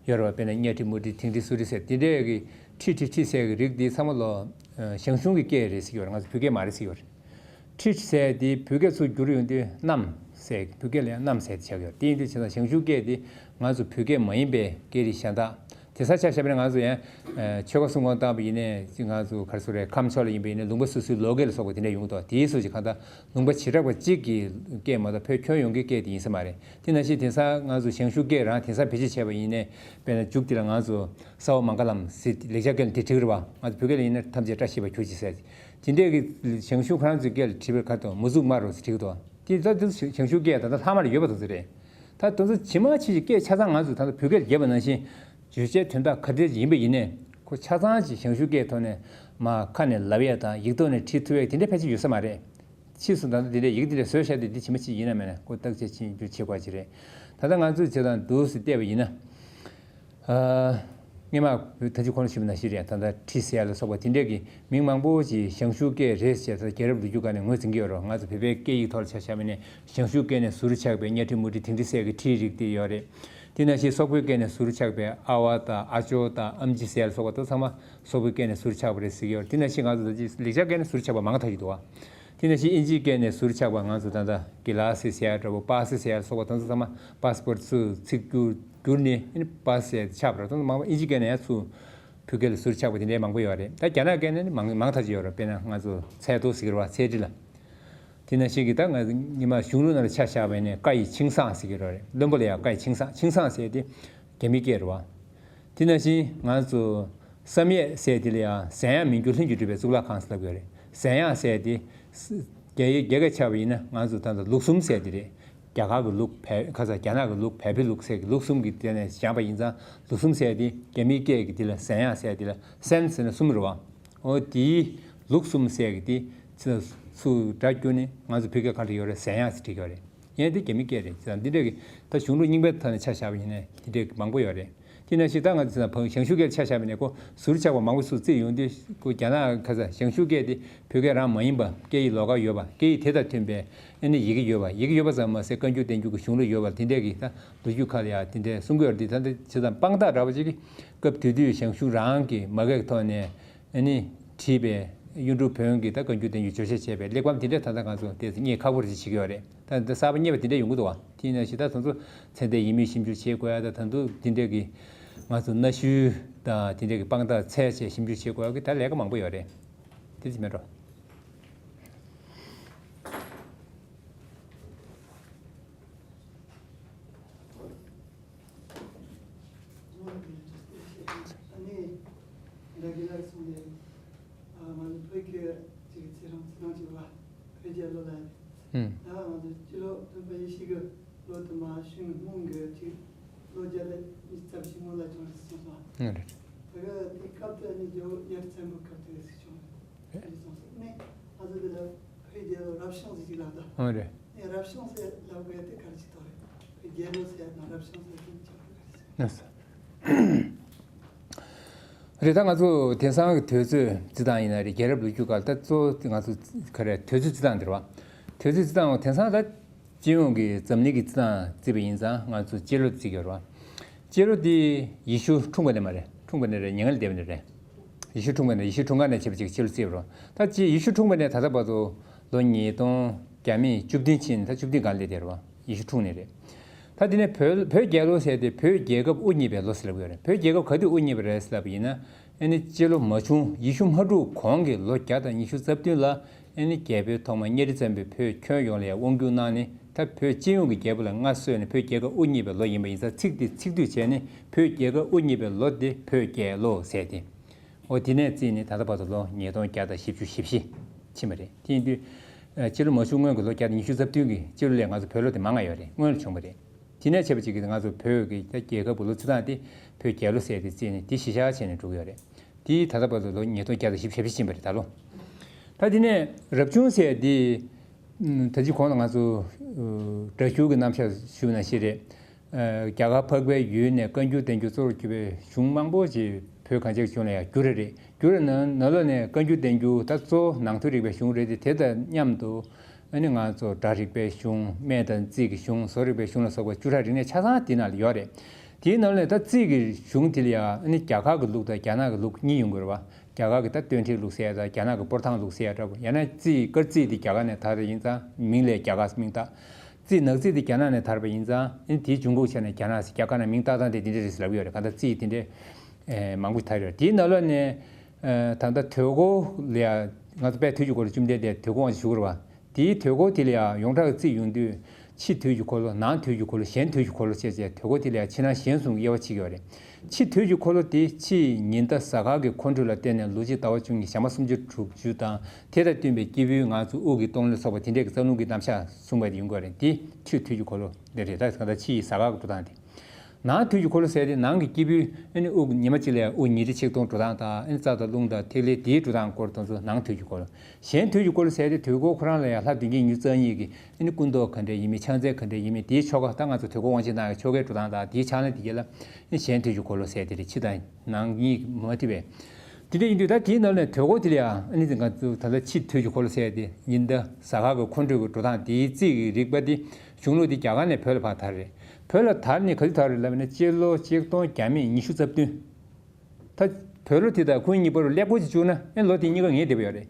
ཡོད་རེད་བ། དཔེར་ན་གཉའ་ཁྲི་མུ་ཁྲི་དིང་ཁྲི་སུ་ཁྲི་ཟེར་དེ་འདྲའི་གི་ཁྲི་ཁྲི་ཁྲི་ཟེར་གི་རིགས་འདི་ཚང་མ་ལོ་ཞང་ཞུང་གི་སྐད་རེད་ཟེར་གྱི་ཡོད་རེད། ང་ཚོ་བོད་སྐད་མ་རེད་ཟེར་གྱི་ཡོད་རེད། ཁྲི་ཟེར་དེ་བོད་སྐད་ཚུར་བསྒྱུར་ཡོང་དུས་གནམ་ཟེར། བོད་སྐད་ལ་ཡང་གནམ་ཟེར་དེ་ཆགས་ཡོད། དེ་ཡིན་དུས་བྱས་ཙང་ཞང་ཞུང་སྐད་དེ་ང་ཚོ་བོད་སྐད་མ་ཡིན་པའི་སྐད་རིགས་གཞན་དག་དེང་སང་ཆ་བཞག་པ་ན་ང་ཚོ་ཡང་ཆོལ་ཁ་གསུམ་དབང་བཏང་བ་ཡིན་ནའི་ང་ཚོ་ག་རེ་ཟེར་དགོས་རེད། ཁམས་ཕྱོགས་ལ་ཡིན་པ་ཡིན་ནའི་ལུང་པ་སོ་སོའི་ལོ་སྐད་ལ་སོགས་པ་དེ་འདྲ་ཡོང་གི་འདུག་དེའི་སོ་ཞིག་གང་ལྟར་ལུང་པ་བྱེ་བྲག་པ་གཅིག་གི་སྐད་མ་གཏོགས་བོད་ཁྱོན་ཡོངས་ཀྱི་སྐད་དེ་ཡིན་ས་མ་རེད། དེ་ནང་བཞིན་དེང་སང་ང་ཚོ་ཞང་ཞུང་སྐད་རང་དེང་སང་བེད་སྤྱོད་བྱས་པ་ཡིན་ནའི་དཔེར་ན་མཇུག་དེ་ལ་ང་ཚོ་ས་འོག་མངྒ་ལམ་ཟེར་ལེགས་སྦྱར་སྐད་ལ་དེ་བྲིས་ཀྱི་རེད་བ། ང་ཚོ་བོད་སྐད་ལ་ཡིན་ན་ཐམས་ཅད་བཀྲ་ཤིས་པར་གྱུར་ཅིག་ཟེར། དེ་འདྲས་ཀྱི་ཞང་ཞུང་ཁོ་རང་ཚོའི་སྐད་ལ་བྲིས་པའི་ཁ་དོག་མུ་ཟུག་དམར་རོ་ཟེར་བྲིས་ཀྱི་འདུག་དེ་ད་དེ་ཚོ་ཞང་ཞུང་སྐད་ད་ལྟ་ལྷག་མ་ལ་ཡོད་པ་དེ་ཚོ་རེད། ད་དེ་ཚོ་ཇི་མ་ཇི་བཞིན་སྐད་ཆ་ཚང་ང་ཚོས་ད་ལྟ་བོད་སྐད་ལ་བརྒྱབ་པ་ནང་བཞིན་བརྗོད་བྱའི་དོན་དག་ག་འདྲས་ཡིན་པ་ཡིན་ནའི་ཁོ་ཆ་ཚང་ཅིག་ཞང་ཞུང་སྐད་ཐོག་ནས་མར་ཁ་ནས་ལབ་ཡས་དང་ཡིག་ཐོག་ནས་བྲིས་ཐུབ་ཡས་དེ་འདྲ་ཕལ་ཆེར་ཡོད་ས་མ་རེད། ཕྱིས་སུ་ད་ལྟ་དེ་འདྲའི་ཡིག་དེ་འདྲ་བཟོས་བཞག་དེ་འདི་ཇི་མ་ཇི་བཞིན་ཡིན་ན་མེད་ན་ཁོ་བརྟག་དཔྱད་ཅིག་བྱེད་དགོས་ཀྱི་རེད། ད་ལྟ་ང་ཚོས་བྱེད་སྟངས་འདུག་སེ་བལྟས་པ་ཡིན་ན། ཨ། སྔོན་མ་ད་ཅི་གོང་ལ་ཞུས་པ་ནང་བཞིན་རེད། ད་ལྟ་ཁྲི་ཟེར་ཡ་ལ་སོགས་པ་དེ་འདྲས་ཀྱི་མིང་མང་པོ་ཅིག་ཞང་ཞུང་སྐད་རེད་ཟེར་ད་རྒྱལ་རབས་ལོ་རྒྱུས་སྒང་ནས་ངོས་འཛིན་གྱི་ཡོད་རེད། ང་ཚོ་བོད་པའི་སྐད་ཡིག་ཐོག་ལ་ཆ་བཞག་པ་ཡིན་ན་ཞང་ཞུང་སྐད་ནས་ཟུར་ཆག་པའི་གཉའ་ཁྲི་མུ་ཁྲི་དིང་ཁྲི་སེ་གི་ཁྲིའི་རིགས་དེ་ཡོད་རེད། དེ་ནང་བཞིན་སོག་པོའི་སྐད་ནས་ཟུར་ཆག་པའི་ཨ་བ་དང་ཨ་ཅོ་དང་ཨམ་ཆི་ཟེར་ཡ་ལ་སོགས་པ་དེ་ཚང་མ་སོག་པོའི་སྐད་ནས་ཟུར་ཆག་པ་རེད་ཟེར་གྱི་ཡོད་རེད། དེ་ནང་བཞིན་ང་ཚོ་ད་ཅི་ལེགས་སྦྱར་སྐད་ནས་ཟུར་ཆག་པ་མང་ཐག་ཆོད་འདུག་བ། དེ་ནང་བཞིན་ཨིན་ཇིའི་སྐད་ནས་ཟུར་ཆག་པ་ང་ཚོ་ད་ལྟ་གི་ལ་སི་ཟེར་ཡ་འདྲ་པོ་པ་སི་ཟེར་ཡ་སོགས་པ་དེ་ཚོ་ཚང་མ་པ་སི་པོར་ཊི་ཚུར་ཚིག་བསྒྱུར་བསྒྱུར་ནས་ཨ་ནི་པ་སི་ཟེར་ཆགས་པ་རེད། དེ་ཚོ་མང་པོ་ཨིན་ཇིའི་སྐད་ནས་ཡང་ཚུར་བོད་སྐད་ལ་ཟུར་ཆག་པ་དེ་འདྲའི་མང་པོ་ཡོད་རེད། ད་རྒྱ་ནག་སྐད་ནས་ནི་མང་མང་ཐག་ཆོད་ཡོད་རེད། དཔེར་ན་ང་ཚོ་ཚལ་ཏོ་ཟེར་གི་རེད་བ། ཚལ་ཁྲི་ལ། དེ་ནང་བཞིན་གྱི་ད་ང་ཉི་མ་གཞུང་ལུགས་ནང་ལ་ཆ་བཞག་པ་ཡིན་ན་ཀྭ་ཡི་ཆིང་སང་ཟེར་གྱི་རེད། བློན་པོ་ལ་ཡང་ཀྭ་ཡི་ཆིང་སང་། ཆིང་སང་ཟེར་དེ་རྒྱ་མིའི་སྐད་རེད་བ། དེ་ནང་བཞིན་ང་ཚོ་བསམ་ཡས་ཟེར་དེ་ལ་ཡང་ཟན་ཡང་མི་འགྱུར་ལྷུན་གྱིས་གྲུབ་པའི་གཙུག་ལག་ཁང་ཟེར་ལབ་ཀྱི་ཡོད་རེད། ཟན་ཡང་ཟེར་དེ་རྒྱ་ཡིག་རྒྱ་སྐད་ཆགས་པ་ཡིན་ན་ང་ཚོ་ད་ལྟ་ལུགས་གསུམ་ཟེར་དེ་རེད། རྒྱ་གར་གྱི་ལུགས་བལ་ཁ་ས་རྒྱ་ནག་གི་ལུགས་བལ་པོའི་ལུགས་ཟེར་གྱི་ལུགས་གསུམ་གྱི་སྟེང་ནས་བཞག་པ་ཡིན་ཙང་ལུགས་གསུམ་ཟེར་དེ་རྒྱ་མིའི་སྐད་ཀྱི་དེ་ལ་ཟན་ཡང་ཟེར་དེ་ལ་སན་ཟེར་ན་གསུམ་རེད་བ། འོ་དེའི་ལུགས་གསུམ་ཟེར་གྱི་དེ་ཚུར་སྒྲ་བསྒྱུར་ནས་ང་ཚོ་བོད་སྐད་ག་འདྲ་ཡོད་རེད། ཟན་ཡང་ཟེར་བྲིས་ཀྱི་ཡོད་རེད། ཡང་དེ་རྒྱ་མིའི་སྐད་རེད། ཙང་འདི་འདྲ་གི་ད་གཞུང་ལུགས་རྙིང་པའི་ཐོག་ནས་ཆ་བཞག་པ་ཡིན་ན་འདི་འདྲ་གི་མང་པོ་ཡོད་རེད། དེ་ནང་བཞིན་ད་ང་ཚོ་ན་བང་ཞང་ཞུང་སྐད་ཆ་བཞག་པ་ནས་ཁོ་ཟུར་ཆག་པ་མང་པོ་ཚུར་བརྩིས་ཡོང་དུས་ཁོ་རྒྱ་ནག་ཁ་ས་ཞང་ཞུང་སྐད་དེ་བོད་སྐད་རང་མ་ཡིན་པ་སྐད་ཡིག་ལོགས་ཀ་ཡོད་པ་སྐད་ཡིག་དེ་དང་མཐུན་པའི་ཨ་ནི་ཡི་གེ་ཡོད་པ་ཡི་གེ་ཡོད་པ་ཙམ་མ་ཟད་བཀའ་འགྱུར་བསྟན་འགྱུར་གྱི་གཞུང་ལུགས་ཡོད་པ་དེ་འདྲས་ཀྱི་ད་ལོ་རྒྱུས་ཁག་ལ་ཡང་དེ་འདྲས་གསུང་གི་ཡོད་རེད། དེ་ད་ལྟ་བྱས་ཙང་དཔང་རྟགས་འདྲ་པོ་ཅིག་གི་སྐབས་དེ་དུས་ཞང་ཞུང་རང་གི་མ་སྐད་ཀྱི་ཐོག་ནས་ཨ་ནི་བྲིས་པའི་གཡུང་དྲུང་བོན་གྱི་ད་བཀའ་འགྱུར་བསྟན་འགྱུར་བརྗོད་བྱ་བྱས་པའི་གླེགས་བམ་དེ་འདྲས་ད་ལྟ་ང་ཚོ་དེ་རྙེད་ཁག་པོ་རེད་ཅེས་བྱེད་ཀྱི་ཡོད་རེད། ད་ད་གསར་པ་རྙེད་པ་དེ་འདྲས་ཡོང་གི་འདུག་བ། དེ་ཡིན་ན་ཞེ་ད་དེ་ཚོ་ཚད་ལྡན་ཡིན་མིན་ཞིབ་འཇུག་བྱེད་དགོས་ཡ་ད་ད་དུང་དེ་འདྲས་ཀྱི་ང་ཚོ་གནའ་ཤུལ་དང་དེ་འདྲས་ཀྱི་དཔང་རྟགས་འཚོལ་བྱས་ཞིབ་འཇུག་བྱེད་དགོས་ཡ་གི་ད་ལས་ཀ་མང་པོ་ཡོད་རེད། དེ་ཅི་མེད་འགྲོ། ཨ་ནི། ད་གིན་ལ་སོང་ནས་ཨ་ང་ཚོ་བོད་ཀྱི་ཅིག་ཚེ་རིང་ཚེ་རིང་ཅིག་བ་བོད་རྒྱལ་ལོ་ལ་ཡིན། ད་ང་ཚོ་སྤྱི་ལོ་བདུན་པ་ཡེ་ཤུ་གི་ལོ་དུ་མ་ཤུན་སྔོན་གྱི་ཅིག་ལོ་བརྒྱ་དང་ཉི་ཤུ་རྩ་བཞི་སྔོན་ལ་བྱུང་རེད་གསུངས་སོང་། ཨ་རེད། ད་གི་དེ་སྐབས་དུ་ཨ་ནི་རྒྱལ་པོ་ཉེར་ཚན་པོ་སྐབས་དུ་ཟིག་བྱུང་རེད། རེད་སོང་ཟིག་ནས་ང་ཚོ་འདི་ལ་བོད་རྒྱལ་ལོ་རབ་བྱུང་ཟིག་ཅིག་ལབ་ད། ཨ་རེད། ནས་རབ་བྱུང་ཟེར་ལབ་དགོས་དེ་ག་རེ་ཅིག་ཐོག་རེད། བོད་རྒྱལ་ལོ་ཟེར་ན་རབ་བྱུང་ཟེར་དེ་ཅིག་རེད། རེད་ད། ང་ཚོ་དེང་སང་གི་དུས་ཚོད་རྩི་སྟངས་ཡིན་ན་རེད། རྒྱལ་རབས་ལོ་རྒྱུས་སྐབས་ལ་ད་གཙོ་བོ་ང་ཚོ་ག་རེ་དུས་ཚོད་རྩི་སྟངས་འདིར་བ། དུས་ཚོད་རྩི་སྟངས་དེང་སང་ད་སྤྱི་ཡོངས་ཀྱི་འཛམ་གླིང་གི་རྩི་སྟངས་བརྩིས་པ་ཡིན་ཙང་ང་ཚོ་སྤྱི་ལོ་བརྩི་གི་ཡོད་རེད་བ། སྤྱི་ལོ་འདི་ཡེ་ཤུ་འཁྲུངས་པ་ནས་མ་རེད། འཁྲུངས་པ་ནས་རེད། ཉེ་སྔ་ལ་འདས་པ་ནས་རེད། ཡེ་ཤུ་འཁྲུངས་པ་ནས་ཡེ་ཤུ་འཁྲུངས་སྐར་ནས་བྱས་པ་ཅིག་སྤྱི་ལོ་བརྩིས་པ་རེད། ད་ཅི་ཡེ་ཤུ་འཁྲུངས་པ་ནས་ད་ལྟ་བར་དུ་ལོ་ཉིས་སྟོང་བརྒྱ་མེད་བཅུ་བདུན་ཕྱིན་ནས་ད་བཅུ་བདུན་སྒང་སླེབས་བསྡད་རེད་བ། ཡེ་ཤུ་འཁྲུངས་ནས་རེད། ད་དེ་ནས་བོད་བོད་རྒྱལ་ལོ་ཟེར་དེ་བོད་རྒྱལ་ཁབ་དབུ་བརྙེས་པའི་ལོ་ཟེར་ལབ་ཡོད་རེད། བོད་རྒྱལ་ཁབ་ག་དུས་དབུ་བརྙེས་པ་རེད་ཟེར་ལབ་པ་ཡིན་ན། ཨ་ནི་སྤྱི་ལོ་མ་བྱུང་ཡེ་ཤུ་མ་འཁྲུངས་གོང་གི་ལོ་བརྒྱ་དང་ཉི་ཤུ་རྩ་བདུན་ལ་ཨ་ནི་རྒྱལ་པོའི་ཐོག་མ་གཉའ་ཁྲི་བཙན་པོས་བོད་ཁྱོན་ཡོངས་ལ་ཡང་དབང་བསྒྱུར་གནང་ནས་ད་བོད་སྤྱི་ཡོངས་ཀྱི་རྒྱལ་པོ་ལ་མངའ་གསོལ་ནས་བོད་རྒྱལ་ཁབ་དབུ་བརྙེས་པའི་ལོ་ཡིན་པ་ཡིན་ཙང་ཚིག་དེ་ཚིག་སྡུད་བྱས་ནས་བོད་རྒྱལ་ཁབ་དབུ་བརྙེས་པའི་ལོ་དེ་བོད་རྒྱལ་ལོ་ཟེར་ཏེ། འོ་དེ་ནས་བརྩིས་ནས་ད་ལྟ་བར་དུ་ལོ་ཉིས་སྟོང་བརྒྱ་དང་བཞི་བཅུ་ཞེ་བཞི་ཕྱིན་པ་རེད། དེ་ཡིན་དུས་ཨ་སྤྱི་ལོ་མ་བྱུང་སྔོན་གྱི་ལོ་བརྒྱ་དང་ཉི་ཤུ་རྩ་བདུན་གྱི་སྤྱི་ལོ་ལས་ང་ཚོ་བོད་ལོ་དེ་མང་ང་ཡོད་རེད། སྔོན་ལ་བྱུང་བ་རེད། དེ་ནས་བྱས་པ་ཅིག་གིས་ང་ཚོ་བོད་ཀྱི་ད་རྒྱལ་ཁབ་ཀྱི་ལོ་རྩི་སྟངས་དེ་བོད་རྒྱལ་ལོ་ཟེར་ཏེ་བརྩིས་ནས་དེ་གཞི་བཞག་བྱས་ནས་འགྲོ་གི་ཡོད་རེད། དེ་ད་ལྟ་བར་དུ་ལོ་ཉིས་སྟོང་བརྒྱ་དང་བཞི་བཅུ་ཞེ་བཞི་ཕྱིན་པ་རེད་ད་ལོ། ད་དེ་ནས་རབ་བྱུང་ཟེར་དེ་ད་ཅི་གོང་ལ་ང་ཚོ་སྒྲ་སྒྱུར་གྱི་རྣམ་གཞག་ཞུས་ན་ཤེས་རེད། རྒྱ་གར་འཕགས་པའི་ཡུལ་ནས་བཀའ་འགྱུར་བསྟན་འགྱུར་གཙོ་བོར་གྱུར་པའི་གཞུང་མང་པོ་ཞིག་བོད་གངས་ཅན་གྱི་ལྗོངས་ལ་ཡང་བསྒྱུར་རེད། བསྒྱུར་རེད་ནང་ནང་ལོགས་ནས་བཀའ་འགྱུར་བསྟན་འགྱུར་ད་གཙོ་བོ་ནང་དོན་རིག་པའི་གཞུང་རེད་དེ། དེ་དང་མཉམ་དུ་ཨ་ནི་ང་ཚོ་སྒྲ་རིག་པའི་གཞུང་སྨྲས་དང་རྩིས་ཀྱི་གཞུང་བཟོ་རིག་པའི་གཞུང་ལ་སོགས་པ་བཅུ་ཕྲག་རིག་གནས་ཆ་ཚང་དེའི་ནང་ལ་ཡོད་རེད། དེའི་ནང་ལས་ད་རྩིས་ཀྱི་གཞུང་དེ་ལ་ཡང་ཨ་ནི་རྒྱ་གར་གྱི་ལུགས་དང་རྒྱ་ནག་གི་ལུགས་གཉིས་ཡོང་གི་རེད་བ། རྒྱ་གར་གྱི་ད་སྟོད་འགྲེལ་ལུགས་ཟེར་ཡ་དང་རྒྱ་ནག་གི་སྤོར་ཐང་ལུགས་ཟེར་ཡ་འདྲ་པོ། ཡང་ན་རྩིས་སྐར་རྩིས་དེ་རྒྱ་གར་ནས་དར་བ་ཡིན་ཙང་མིང་ལ་རྒྱ་གར་མིང་བཏགས། རྩིས་ནག་རྩིས་དེ་རྒྱ་ནག་ནས་དར་བ་ཡིན་ཙང་ཨ་ནི་དེའི་འབྱུང་ཁུངས་ཆ་ནས་རྒྱ་ནག་ཟེར། རྒྱ་གར་ནས་མིང་བཏགས་སྟངས་དེ་འདི་འདྲ་རེད་ཟེར་ལབ་ཀྱི་ཡོད་རེད། གང་ལྟར་རྩིས་དེ་འདྲ་ཨེ་མང་པོ་དར་ཡོད་རེད། དེའི་ནང་ལོགས་ནས་ཨེ་ད་ལྟ་དུས་འཁོར་ལ་ཡ་ང་ཚོ་དཔལ་དུས་ཀྱི་འཁོར་ལོ་བཅུ་བདུན་དེ་དུས་འཁོར་དབང་ཆེན་ཞུ་དགོས་རེད་བ། དེའི་དུས་འཁོར་དེ་ལ་ཡང་ཡོངས་གྲགས་རྩིས་ཡོང་དུས་ཕྱི་དུས་ཀྱི་འཁོར་ལོ། ནང་དུས་ཀྱི་འཁོར་ལོ། གཞན་དུས་ཀྱི་འཁོར་ལོ་བྱས་བྱས་དུས་འཁོར་དེ་ལ་ཡང་ཕྱི་ནང་གཞན་གསུམ་གྱི་དབྱེ་བ་ཕྱེ་གི་ཡོད་རེད། ཕྱི་དུས་ཀྱི་འཁོར་ལོ་དེ་ཕྱི་ཉི་ཟླ་གཟའ་སྐར་གྱི་འཁོར་འགྲོས་ལ་བརྟེན་ནས་ལོ་གཅིག་ཟླ་བ་བཅུ་གཉིས་ཞག་མ་སུམ་ཅུ་དྲུག་ཅུ་དང་དེ་དང་བསྟུན་པའི་སྐྱེས་བུའི་ང་ཚོ་དབུགས་ཀྱི་སྟོང་ལ་སོགས་པ་དེ་འདྲས་ཀྱི་རྩ་རླུང་གི་རྣམ་གཞག་གསུངས་པ་དེ་ཡོང་གི་ཡོད་རེད། དེ་ཕྱི་དུས་ཀྱི་འཁོར་ལོ་དེ་རེད། ད་གང་ལྟར་ཕྱི་ཡི་གཟའ་སྐར་གྱི་འགྲོ་སྟངས་དེ། ནང་དུས་ཀྱི་འཁོར་ལོ་ཟེར་དེ་ནང་གི་སྐྱེས་བུའི་ཨ་ནི་དབུགས་ཉི་མ་གཅིག་ལ་ཡང་དབུགས་ཉི་ཁྲི་ཆིག་སྟོང་འགྲོ་སྟངས་དང་། ཨ་ནི་རྩ་དང་རླུང་དང་ཐིག་ལེ་དེའི་འགྲོ་སྟངས་སྐོར་དེ་ཚོ་ནང་དུས་ཀྱི་འཁོར་ལོ། གཞན་དུས་ཀྱི་འཁོར་ལོ་ཟེར་དེ་དུས་འཁོར་ཁོ་རང་ལ་ཡང་ལྷ་བདུན་བརྒྱ་ཉེར་གཉིས་ཀྱི་ཨ་ནི་སྐུ་མདོག་ག་འདྲ་ཡིན་མིན། ཕྱག་མཚན་ག་འདྲ་ཡིན་མིན། དེའི་ཆོ་ག་ད་ང་ཚོ་དུས་འཁོར་དབང་ཆེན་གནང་བའི་ཆོ་གའི་འགྲོ་སྟངས་དང་དེའི་ཕྱག་ལེན་དེ་གྱད་ལ་ཨ་ནི་གཞན་དུས་ཀྱི་འཁོར་ལོ་ཟེར་དེ་རེད། ཕྱི་དང་ནང་གཉིས་མ་མཐུན་པའི། དེ་འདྲ་ཡིན་དུས་ད་དེའི་ནང་ནས་དུས་འཁོར་དེ་ལ་ཡང་ཨ་ནི་ང་ཚོ་ད་ལྟ་ཕྱི་དུས་ཀྱི་འཁོར་ལོ་ཟེར་དེ་ཉི་ཟླ་གཟའ་སྐར་གྱི་འཁོར་འགྲོས་ཀྱི་འགྲོ་སྟངས་དེའི་རྩིས་ཀྱི་རིག་པ་དེ་གཞུང་ལུགས་དེ་རྒྱ་གར་ནས་བོད་ལ་ཕར་དར་རེད། བོད་ལ་དར་ནས་ག་དུས་དར་རེད་ལབ་ན་སྤྱི་ལོ་གཅིག་སྟོང་བརྒྱ་མེད་ཉི་ཤུ་རྩ་བདུན། ད་བོད་ལོ་དེ་དང་ཁོའི་གཉིས་བར་དུ་ཀླད་ཀོར་ཅིག་བཅུག་ན་ཨེ་ལོ་དེ་གཉིས་ཀ་ངེས་བསྡད་པ་ཡོད་རེད།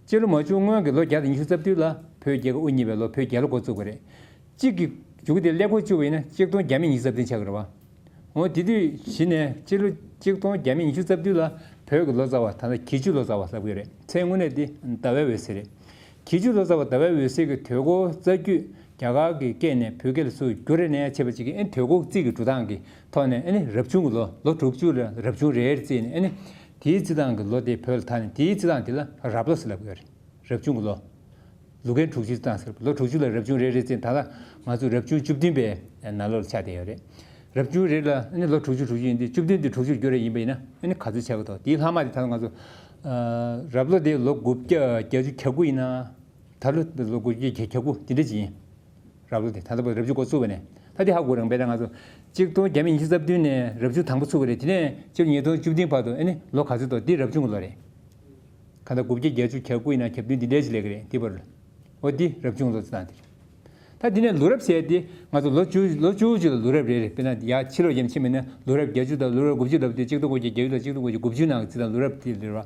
སྤྱི་ལོ་མ་བྱུང་སྔོན་གྱི་ལོ་བརྒྱ་དང་ཉི་ཤུ་རྩ་བདུན་ལ་བོད་རྒྱལ་ཁབ་དབུ་བརྙེས་པའི་ལོ་བོད་རྒྱལ་ལོ་འགོ་བཙུགས་པ་རེད། གཅིག་གི་མཇུག་དེ་ཀླད་ཀོར་བཅུག་པ་ཡིན་ན་གཅིག་སྟོང་བརྒྱ་མེད་ཉི་ཤུ་རྩ་བདུན་ཆགས་ཀྱི་རེད་བ། འོ་དེ་དུས་གཞི་ནས་སྤྱི་ལོ་གཅིག་སྟོང་བརྒྱ་མེད་ཉི་ཤུ་རྩ་བདུན་ལ་བོད་ཀྱི་ལོ་ཙཱ་བ་ད་ལྟ་གྱེས་ཆུ་ལོ་ཙཱ་བ་ལབ་ཀྱི་ཡོད་རེད། མཚན་དངོས་གནས་དེ་ཟླ་བའི་འོད་ཟེར་རེད། གྱེས་ཆུ་ལོ་ཙཱ་བ་ཟླ་བའི་འོད་ཟེར་གྱི་དུས་འཁོར་རྩ་རྒྱུད་རྒྱ་གར་གྱི་སྐད་ནས་བོད་སྐད་ལ་ཚུར་བསྒྱུར་རེ་ནས་བྱས་པ་ཅིག་གིས་ཨེ་དུས་འཁོར་རྩིས་ཀྱི་འགྲོ་སྟངས་ཀྱི་ཐོག་ནས་ཨེ་ནི་རབ་བྱུང་གི་ལོ་ལོ་དྲུག་ཅུ་ལ་རབ་བྱུང་རེ་རེ་བརྩིས་ནས་ཨེ་ནི་དེའི་རྩི་སྟངས་ཀྱི་ལོ་དེ་བོད་ལ་དར་ནས་དེའི་རྩི་སྟངས་དེ་ལ་རབ་ལོ་ཟེར་ལབ་ཀྱི་ཡོད་རེད། རབ་བྱུང་གི་ལོ། ལུག་རྒན་དྲུག་ཅུ་རྩི་སྟངས་ཟེར་ལོ་དྲུག་ཅུ་ལ་རབ་བྱུང་རེ་རེ་བརྩིས། ད་ལྟ་ང་ཚོ་རབ་བྱུང་བཅུ་བདུན་པའི་ནང་ལོགས་ལ་ཆགས་བསྡད་ཡོད་རེད། རབ་བྱུང་རེ་ལ་ཨེ་ནི་ལོ་དྲུག་ཅུ་དྲུག་ཅུ་ཡིན་དུས་བཅུ་བདུན་དེ་དྲུག་ཅུར་བསྒྱུར་རེ་ཡིན་པ་ཡིན་ན་ཨེ་ནི་ག་ཚོད་ཆགས་ཀྱི་འདུག་དེའི་ལྷག་མ་དེ་ད་ལྟ་ང་ཚོ་རབ་ལོ་དེ་ལོ་དགུ་བརྒྱ་བརྒྱད་ཅུ་གྱ་དགུ་ཡིན་ན། ད་ལོ་ལོ་དགུ་བརྒྱ་གྱ་དགུ་དེ་འདྲ་ཅིག་ཡིན། རབ་ལོ་དེ་ད་ལྟ་བར་རབ་བྱུང་འགོ་བཙུགས་པ་ནས་ད་དེ་ཧ་གོ་རང་པས་ན་ང་ཚོ་ གཅིག་སྟོང་བརྒྱ་མེད་ཉི་ཤུ་རྩ་བདུན་ནས་རབ་བྱུང་དང་པོ་ཚུགས་པ་རེད། དེ་ནས་སྤྱི་ལོ་ཉིས་སྟོང་བཅུ་བདུན་བར་དུ་ཨ་ནི་ལོ་ག་ཚོད་འདུག་འདི་རབ་བྱུང་གི་ལོ་རེད། གང་ལྟར་དགུ་བརྒྱ་བརྒྱད་ཅུ་གྱ་དགུ་ཡིན་ན་གྱ་བདུན་འདི་འདྲའི་ཅིག་སླེབས་ཀྱི་རེད། འདི་བར་ལ། འོ་འདི་རབ་བྱུང་ལོ་ཚོད་དང་དེ་རེད། ད་འདི་ནས་ལོ་རབས་ཟེར་དེ་ང་ཚོ་ལོ་བཅུ་ལོ་བཅུ་བཅུ་ལ་ལོ་རབས་རེ་རེ། དཔེར་ན་ཡར་ཕྱི་ལོགས་རྒྱབ་ཕྱིན་པ་ཡིན་ན་ལོ་རབས་བརྒྱད་ཅུ་དང་ལོ་རབས་དགུ་བཅུ་ལབ་དུས་གཅིག་སྟོང་དགུ་བརྒྱ་བརྒྱད་ཅུ་དང་གཅིག་སྟོང་དགུ་བརྒྱ་དགུ་བཅུ་ནང་གི་ཚིག་དང་ལོ་རབས་དེ་རེད་བ།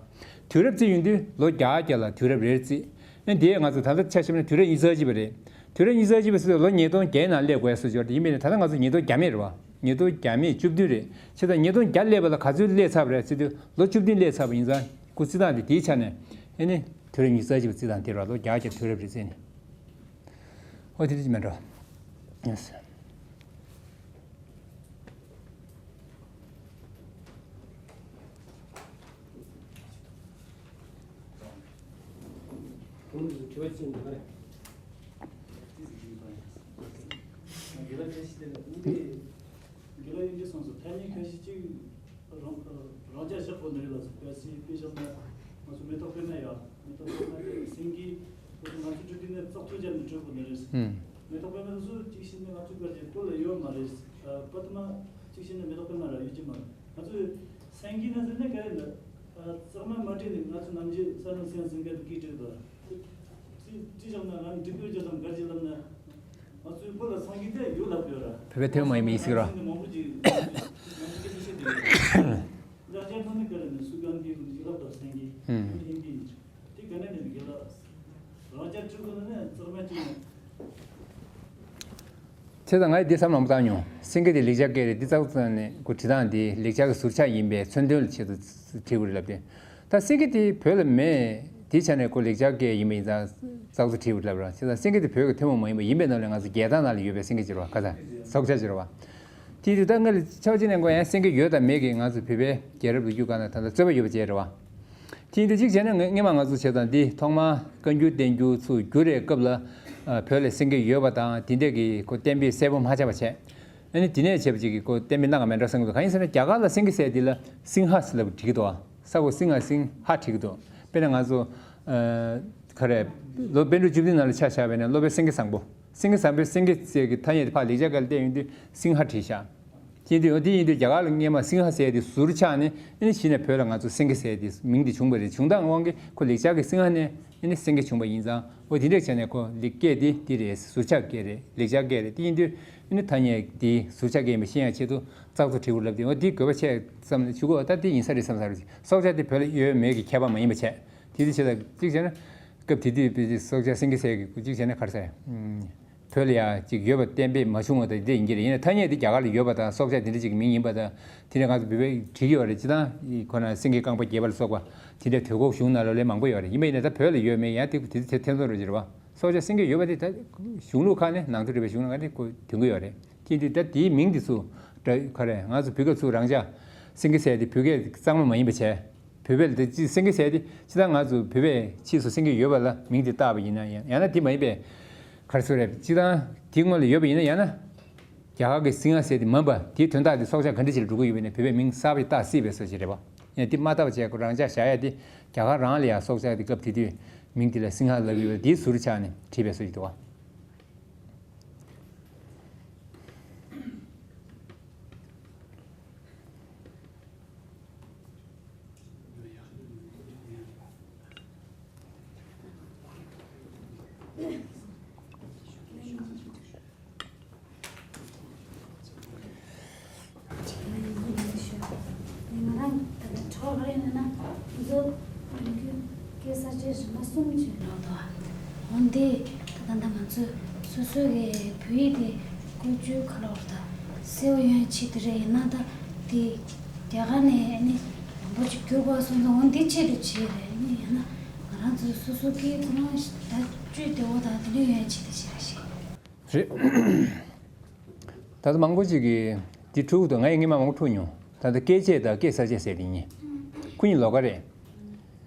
དུས་རབས་བརྩི་ཡོང་དུས་ལོ་བརྒྱ་བརྒྱ་ལ་དུས་རབས་རེ་རེ་བརྩི། ཨ་ནི་དེ་ང་ཚོ་ད་ལྟ་ཆ་བཞག་ན་དུས་རབས་ཉི་ཤུ་རྩ་གཅིག་པ་རེད། དུས་རབས་ཉི་ཤུ་རྩ་གཅིག་པ་ཟེར་དུས་ལོ་ཉིས་སྟོང་བརྒྱད་ནང་སླེབས་དགོས་ཡ་བཟོ་ཅིག་ཡོད་རེད། ཡིན་པས་ན་ད་ལྟ་ང་ཚོ་ཉིས་སྟོང་བརྒྱ་མེད་རེད་བ། ཉིས་སྟོང་བརྒྱ་མེད་བཅུ་བདུན་རེད། བྱས་ཙང་ཉིས་སྟོང་བརྒྱ་སླེབས་པ་ལ་ག་ཚོད་སླེབས་ཚར་བ་རེད་ཟེར་དུས་ལོ་བཅུ་བདུན་སླེབས་ཚར་བ་ཡིན་ཙང་ཁོ་རྩི་སྟངས་དེ་དེའི་ཆ་ནས་ཨ་ནི་དུས་རབས་ཉི་ཤུ་རྩ་གཅིག་པ་རྩི་སྟངས་དེ་རེད་བ། ལོ་བརྒྱ་བརྒྱ་དུས་རབས་རེ་བརྩི་ནས། ཨོ་དེ་དེ་ཅི་མེད་འགྲོ། ཡེས། དྲི་བ་ཅི་འདུག་ག་རེ། དགེ་ལགས་ཁ་ཤས་དེ་ལ་དེ་དགེ་ལགས་ཡིན་གྱི་སོང་སོང་ཐ་སྙད་ཁ་ཤས་ཅིག་རང་རང་རྐྱ་བཞག་དགོས་ནི་རེད་ལ་སོགས་པ་ཞིག་དཔེ་བཞག་ན་ང་ཚོ་མེ་ཏོག་པད་མ་ཡ་མེ་ཏོག་པད་མ་དེ་སེང་གེ་ང་ཚོ་ང་ཚོ་འབྲུ་དེ་ནས་བཙག་འཐུ་བརྒྱབ་ནས་སྤྲོད་དགོས་ནི་རེད། ཨུམ། མེ་ཏོག་པད་མ་དེ་ཚོ་གཅིག་བྱས་ན་ང་ཚོ་གར་གྱི་བོད་ལ་ཡོད་མ་རེད། པད་མ་གཅིག་བྱས་ན་མེ་ཏོག་པད་མ་ར་ཡོད་ཀྱི་མ་རེད། ང་ཚོས་སེང་གེ་ན་ཟེར་ན་ག་རེ་འདི། ཨ་གཙང་མ་མ་བྲིས་ནས་ང་ཚོ་ནམ་རྒྱུན་ས་ནང་སེང་སེང་གེ་དུ་སྐད་བྲིས་འདུག་ཅི་ཅི་བྱུང་ན་ང་འབྲི་དགོས་ཀྱི་དང་གར་གྱི་ལབ་ན། ང་ཚོའི་བོད་ལ་སེང་གེ་དེ་ཡོད་ལབ་ཡོད་ར། བོད་པའི་ཐུན་མོང་མ་ཡིན་པའི་ཡིག་ཚིག་ར། སེང་གེ་མང་པོ་ཅིག་ང་ཚོ་སྐད་ཆ་བཤད་དེ་ཡོད། ང་ཚོ་རྒྱ་ཐོག་ནས་ག་རེ་ནས་སུ་གང་གི་ཡིག་ལབ་དང་སེང་གེ་ཧིན་དི་ཡིན། དེ་ག་ནས་ནས་དགེ་ལགས། རང་རྐྱ་སྤྲོད་དགོས་ན་ནི་གཙང་མ་གཅིག་ནས། བྱས་ཙང་ངས་འདི་བསམ་བློ་མ་བཏང་མྱོང་། སེང་གེ་དེ་ལེགས་སྦྱར་སྐད་རེད། འདི་ཙག་ཙག་ནས་ཁོ་བྲིས་སྟངས་འདི་ལེགས་སྦྱར་གྱི་ཟུར་ཆག་ཡིན་པའི་མཚོན་དོན་ལ་ཆེད་དུ་བྲིས་དགོས་རེད་ལབ་སྟེ། ད་སེང་གེ་དེ་བོད་ལ་མེད། དེའི་ཆ་ནས་ཁོ་ལེགས་སྦྱར་སྐད་ཡིན་པ་ཡིན་ཙང་ཙག་ཙག་བྲིས་དགོས་ལབ་ར། བྱས་ཙང་སེང་གེ་དེ་བོད་ཀྱི་ཐུན་མོང་མ་ཡིན་པ་ཡིན་པའི་ནང་ལས་ང་ཚོ་རྒྱལ་ཐང་ནང་ལ་ཡོད་པའི་སེང་གེ་ཅིག་རེད་བ། ཁ་སང་སྲོག་ཆགས་ཅིག་རེད་བ། དེའི་དུས་ད་ང་ལ་ཆ་བཞག་ན་ཁོ་ཡང་སེང་གེ་ཡོད་དང་མེད་ཀྱི་ང་ཚོ་བོད་པའི་རྒྱལ་རབས་ལོ་རྒྱུས་སྒང་ན་ད་ལྟ་རྩོད་པ་ཡོད་པ་བྱས་རེད་བ། དེ་ཡིན་དུས་གཅིག་བྱས་ན་ངས་སྔོན་མ་ང་ཚོ་བྱས་ཙང་འདི་ཐོག་མར་བཀའ་འགྱུར་བསྟན་འགྱུར་ཚུར་བསྒྱུར་བའི་སྐབས་ལ། ཨ་བོད་ལ་སེང་གེ་ཡོད་པ་དང་དེ་འདྲས་ཀྱི་ཁོ་གཏན་འབེབས་གསལ་པོ་མ་ཆགས་པ་བྱས། ཨ་ནི་དེ་ནས་བྱས་པ་ཅིག་གིས་ཁོ་གཏན་འབེབས་གནང་ག་མེད་འགྲོ་བསམ་གྱི་འདུག་གང་ཡིན་ཟེར་ན་རྒྱ་གར་ལ་སེང་གེ་ཟེར་དེ་ལ་སིང་ཧ་ཟེར་ལབ་བྲིས་ཀྱི་འདུག་ས་གོ་སིང་ང་སིང་ཧ་བྲིས་ཀྱི་འདུག་དཔེར་ན་ང་ཚོ་ཨ་ག་རེ། ལོ་པཎ་གྲུབ་བཅུ་བདུན་ནང་ལ་ཆ་བཞག་པ་ཡིན་ན་སློབ་དཔོན་སེང་གེ་བཟང་པོ། སེང་གེ་བཟང་པོའི་སེང་གེ་ཟེར་གྱི་ཐ་སྙད་དེ་ཕར་ལེགས་སྦྱར་སྐད་ལ་བལྟས་ཡོང་དུས་སིང་ཧ་བྲིས་བཞག་དེ་དུས་འོ་དེ་ཡིན་དུས་རྒྱ་གར་ལ་སྔོན་མ་སིང་ཧ་ཟེར་དེ་ཟུར་ཆག་ནས་ཨ་ནི་གཞི་ནས་བོད་ལ་ང་ཚོ་སེང་གེ་ཟེར་དེ་མིང་དེ་བྱུང་བ་རེད། བྱུང་སྟངས་དབང་གིས་ཁོ་ལེགས་སྦྱར་གྱི་སིང་ཧ་ནས་ཨ་ནི་སེང་གེ་བྱུང་བ་ཡིན་ཙང་འོ་དེ་འདྲས་བྱས་ནས་ཁོ་ལེགས་སྐད་དེ་དེ་རེད། ཟུར་ཆག་སྐད་རེད། ལེགས་སྦྱར་སྐད་རེད། དེ་ཡིན་དུས་ཨ་ནི་ཐ་སྙད་དེ་ཟུར་ཆག་སྐད་ཡིན་པ་ཤེས་ཡག་ཆེད་དུ་ཙག་ཙོག་བྲིས་དགོས་ལབ་དེ་འོ་དེ་དགོས་པ་ཆེ་བསམ་ནས་ཞུ་གོ་ད་དེ་ཡིན་ས་རེད་བསམ་ས་རེད། སྲོག་ཆགས་དེ་བོད་ལ་ཡོད་མེད་ཀྱི་ཁྱད་པར་མ་ཡིན་པ་བྱས་དེ་དེ་བྱས་ད་གཅིག་བྱས་ན། སྐབས་དེ་དུས་དཔེ་ཅིག་སྲོག་ཆགས་སེང་གེ་ཟེར་གྱི་སྐུ་གཅིག་བྱས་ན་ག་རེ་ཟེར། བོད་ལ་ཡ་གཅིག་ཡོད་པ་གཏན་འབེབས་མ་བྱུང་བ་དང་དེ་འདྲ་ཡིན་གྱི་རེད། ཡིན་ན་ཐ་སྙད་དེ་རྒྱ་གར་ལ་ཡོད་པ་དང་སྲོག་ཆགས་དེ་འདྲ་ཅིག་གི་མིང་ཡིན་པ་དང་དེ་འདྲ་ང་ཚོ་བོད་པས་བྲིས་ཀྱི་ཡོད་རེད། སྤྱིར་བཏང་ཁོ་ན་སེང་གེ་རྐང་པ་བརྒྱད་པ་ལ་སོགས་པ་དེ་འདྲ་དུས་འཁོར་གཞུང་ནང་ལོགས་ལས་མང་པོ་ཡོད་རེད། ཡིན་པ་ཡིན་ན་ད་བོད་ལ་ཡོད་མེད་ཡང་དེ་དེ་དེ་ཐེ་ཚོམ་རེད་ཅེས་རེད་བ། སྲོག་ཆགས་སེང་གེ་ཡོད་པ་དེ་ད་གཞུང་ལུགས་ཁག་ནས་ནང་དོན་རིག་པའི་གཞུང་ལུགས་ཁག་ནས་ཁོ་འདོན་གྱི་ཡོད་རེད། དེ་དུས་ད་དེའི་མིང་དེ་ཚོ་ད་ག་རེ་ང་ཚོ་བོད་སྐད་ཚུར་རང་ཅག་སེང་གེ་ཟེར་དེ་བོད་སྐད་གཙང་མ་མ་ཡིན་པ་བྱས། བོད་པས་ལ་དེ་ཅི་སེང་གེ་ཟེར་དེ་སྤྱིར་བཏང་ང་ཚོ་བོད་པས་ཕྱིས་སུ་སེང་གེ་ཡོད་པ་ལ་མིང་དེ་བཏགས་པ་ཡིན་ན་ཡང་ཡང་ན་དེ་མ་ཡིན་པས་ག་རེ་ཟེར་རེད། སྤྱིར་བཏང་དེ་སྔོན་ལ་ཡོད་པ་ཡིན་ན་ཡང་ན་རྒྱ་གར་གྱི་སིང་ཧ་ཟེར་དེ་མིན་པ་དེའི་དོན་དག་དེ་སྲོག་ཆགས་ག་འདྲ་ཞིག་ལ་འགྲོ་གི་ཡོད་པ་ཡིན་ན་བོད་པས་མིང་གསར་པ་ཞིག་བཏགས་སྲིད་པའི་བཟོ་ཞིག་རེད་པ། ཡང་དེ་མ་བཏགས་པ་བྱས་ཁོ་རང་ཅག་བཞག་ཡ་དེ་རྒྱ་གར་རང་ལ་ཡང་སྲོག་ཆགས་དེ་སྐབས་དེ་དུས་མིང་དེ་ལ་སིང་ཧ་ལབ་ཡོད་པ་དེའི་ཟུར་ཆགས་ནས་བྲིས་པའི་བཟོ་ཞིག་འདུག་བ། ང་རང་ད་ལྟ་གྲོགས་རེ་ཡིན་ན་ང་ཚོ་ཡིན་རྒྱུ་སྐད་གསར་བརྗེ་རིམ་པ་གསུམ་བྱས་ཡོད་དོ། འོན་ཏེ་ད་ལྟ་ང་ཚོ་སོ་སོ་གི་བོད་ཡིག་དེ་བཀོལ་སྤྱོད་ག་ལ་བར་ད་གསལ་བོ་ཡོང་ཆེད་དུ་རེད། ཡིན་ན་ད་དེ་རྒྱ་གར་ནས་ནི་མང་པོ་ཅིག་བསྒྱུར་དགོས་སོང་ཙང་འོན་ཏེ་ཆེད་དུ་བྱས་རེད། ནི་ཡང་ན་ང་རང་ཚོ་སོ་སོ་སྐད་ཁོ་རང་ད་སྤྱོད་བདེ་བོ་དང་དེ་འདྲ་ཡོང་ཆེད་དུ་བྱས་རེད། རེད། ད་ལྟ་མང་པོ་ཅིག་གིས་འདི་འཁྲུག་འདུག་ང་ཡི་སྔོན་མ་མང་པོ་འཁྲུག་མྱོང་། ད་ལྟ་བཀས་བཅད་དང་བཀས་གསར་བཅད་ཟེར་དེ་གཉིས་ཁོ་གཉིས་ལོགས་ཀ་རེད།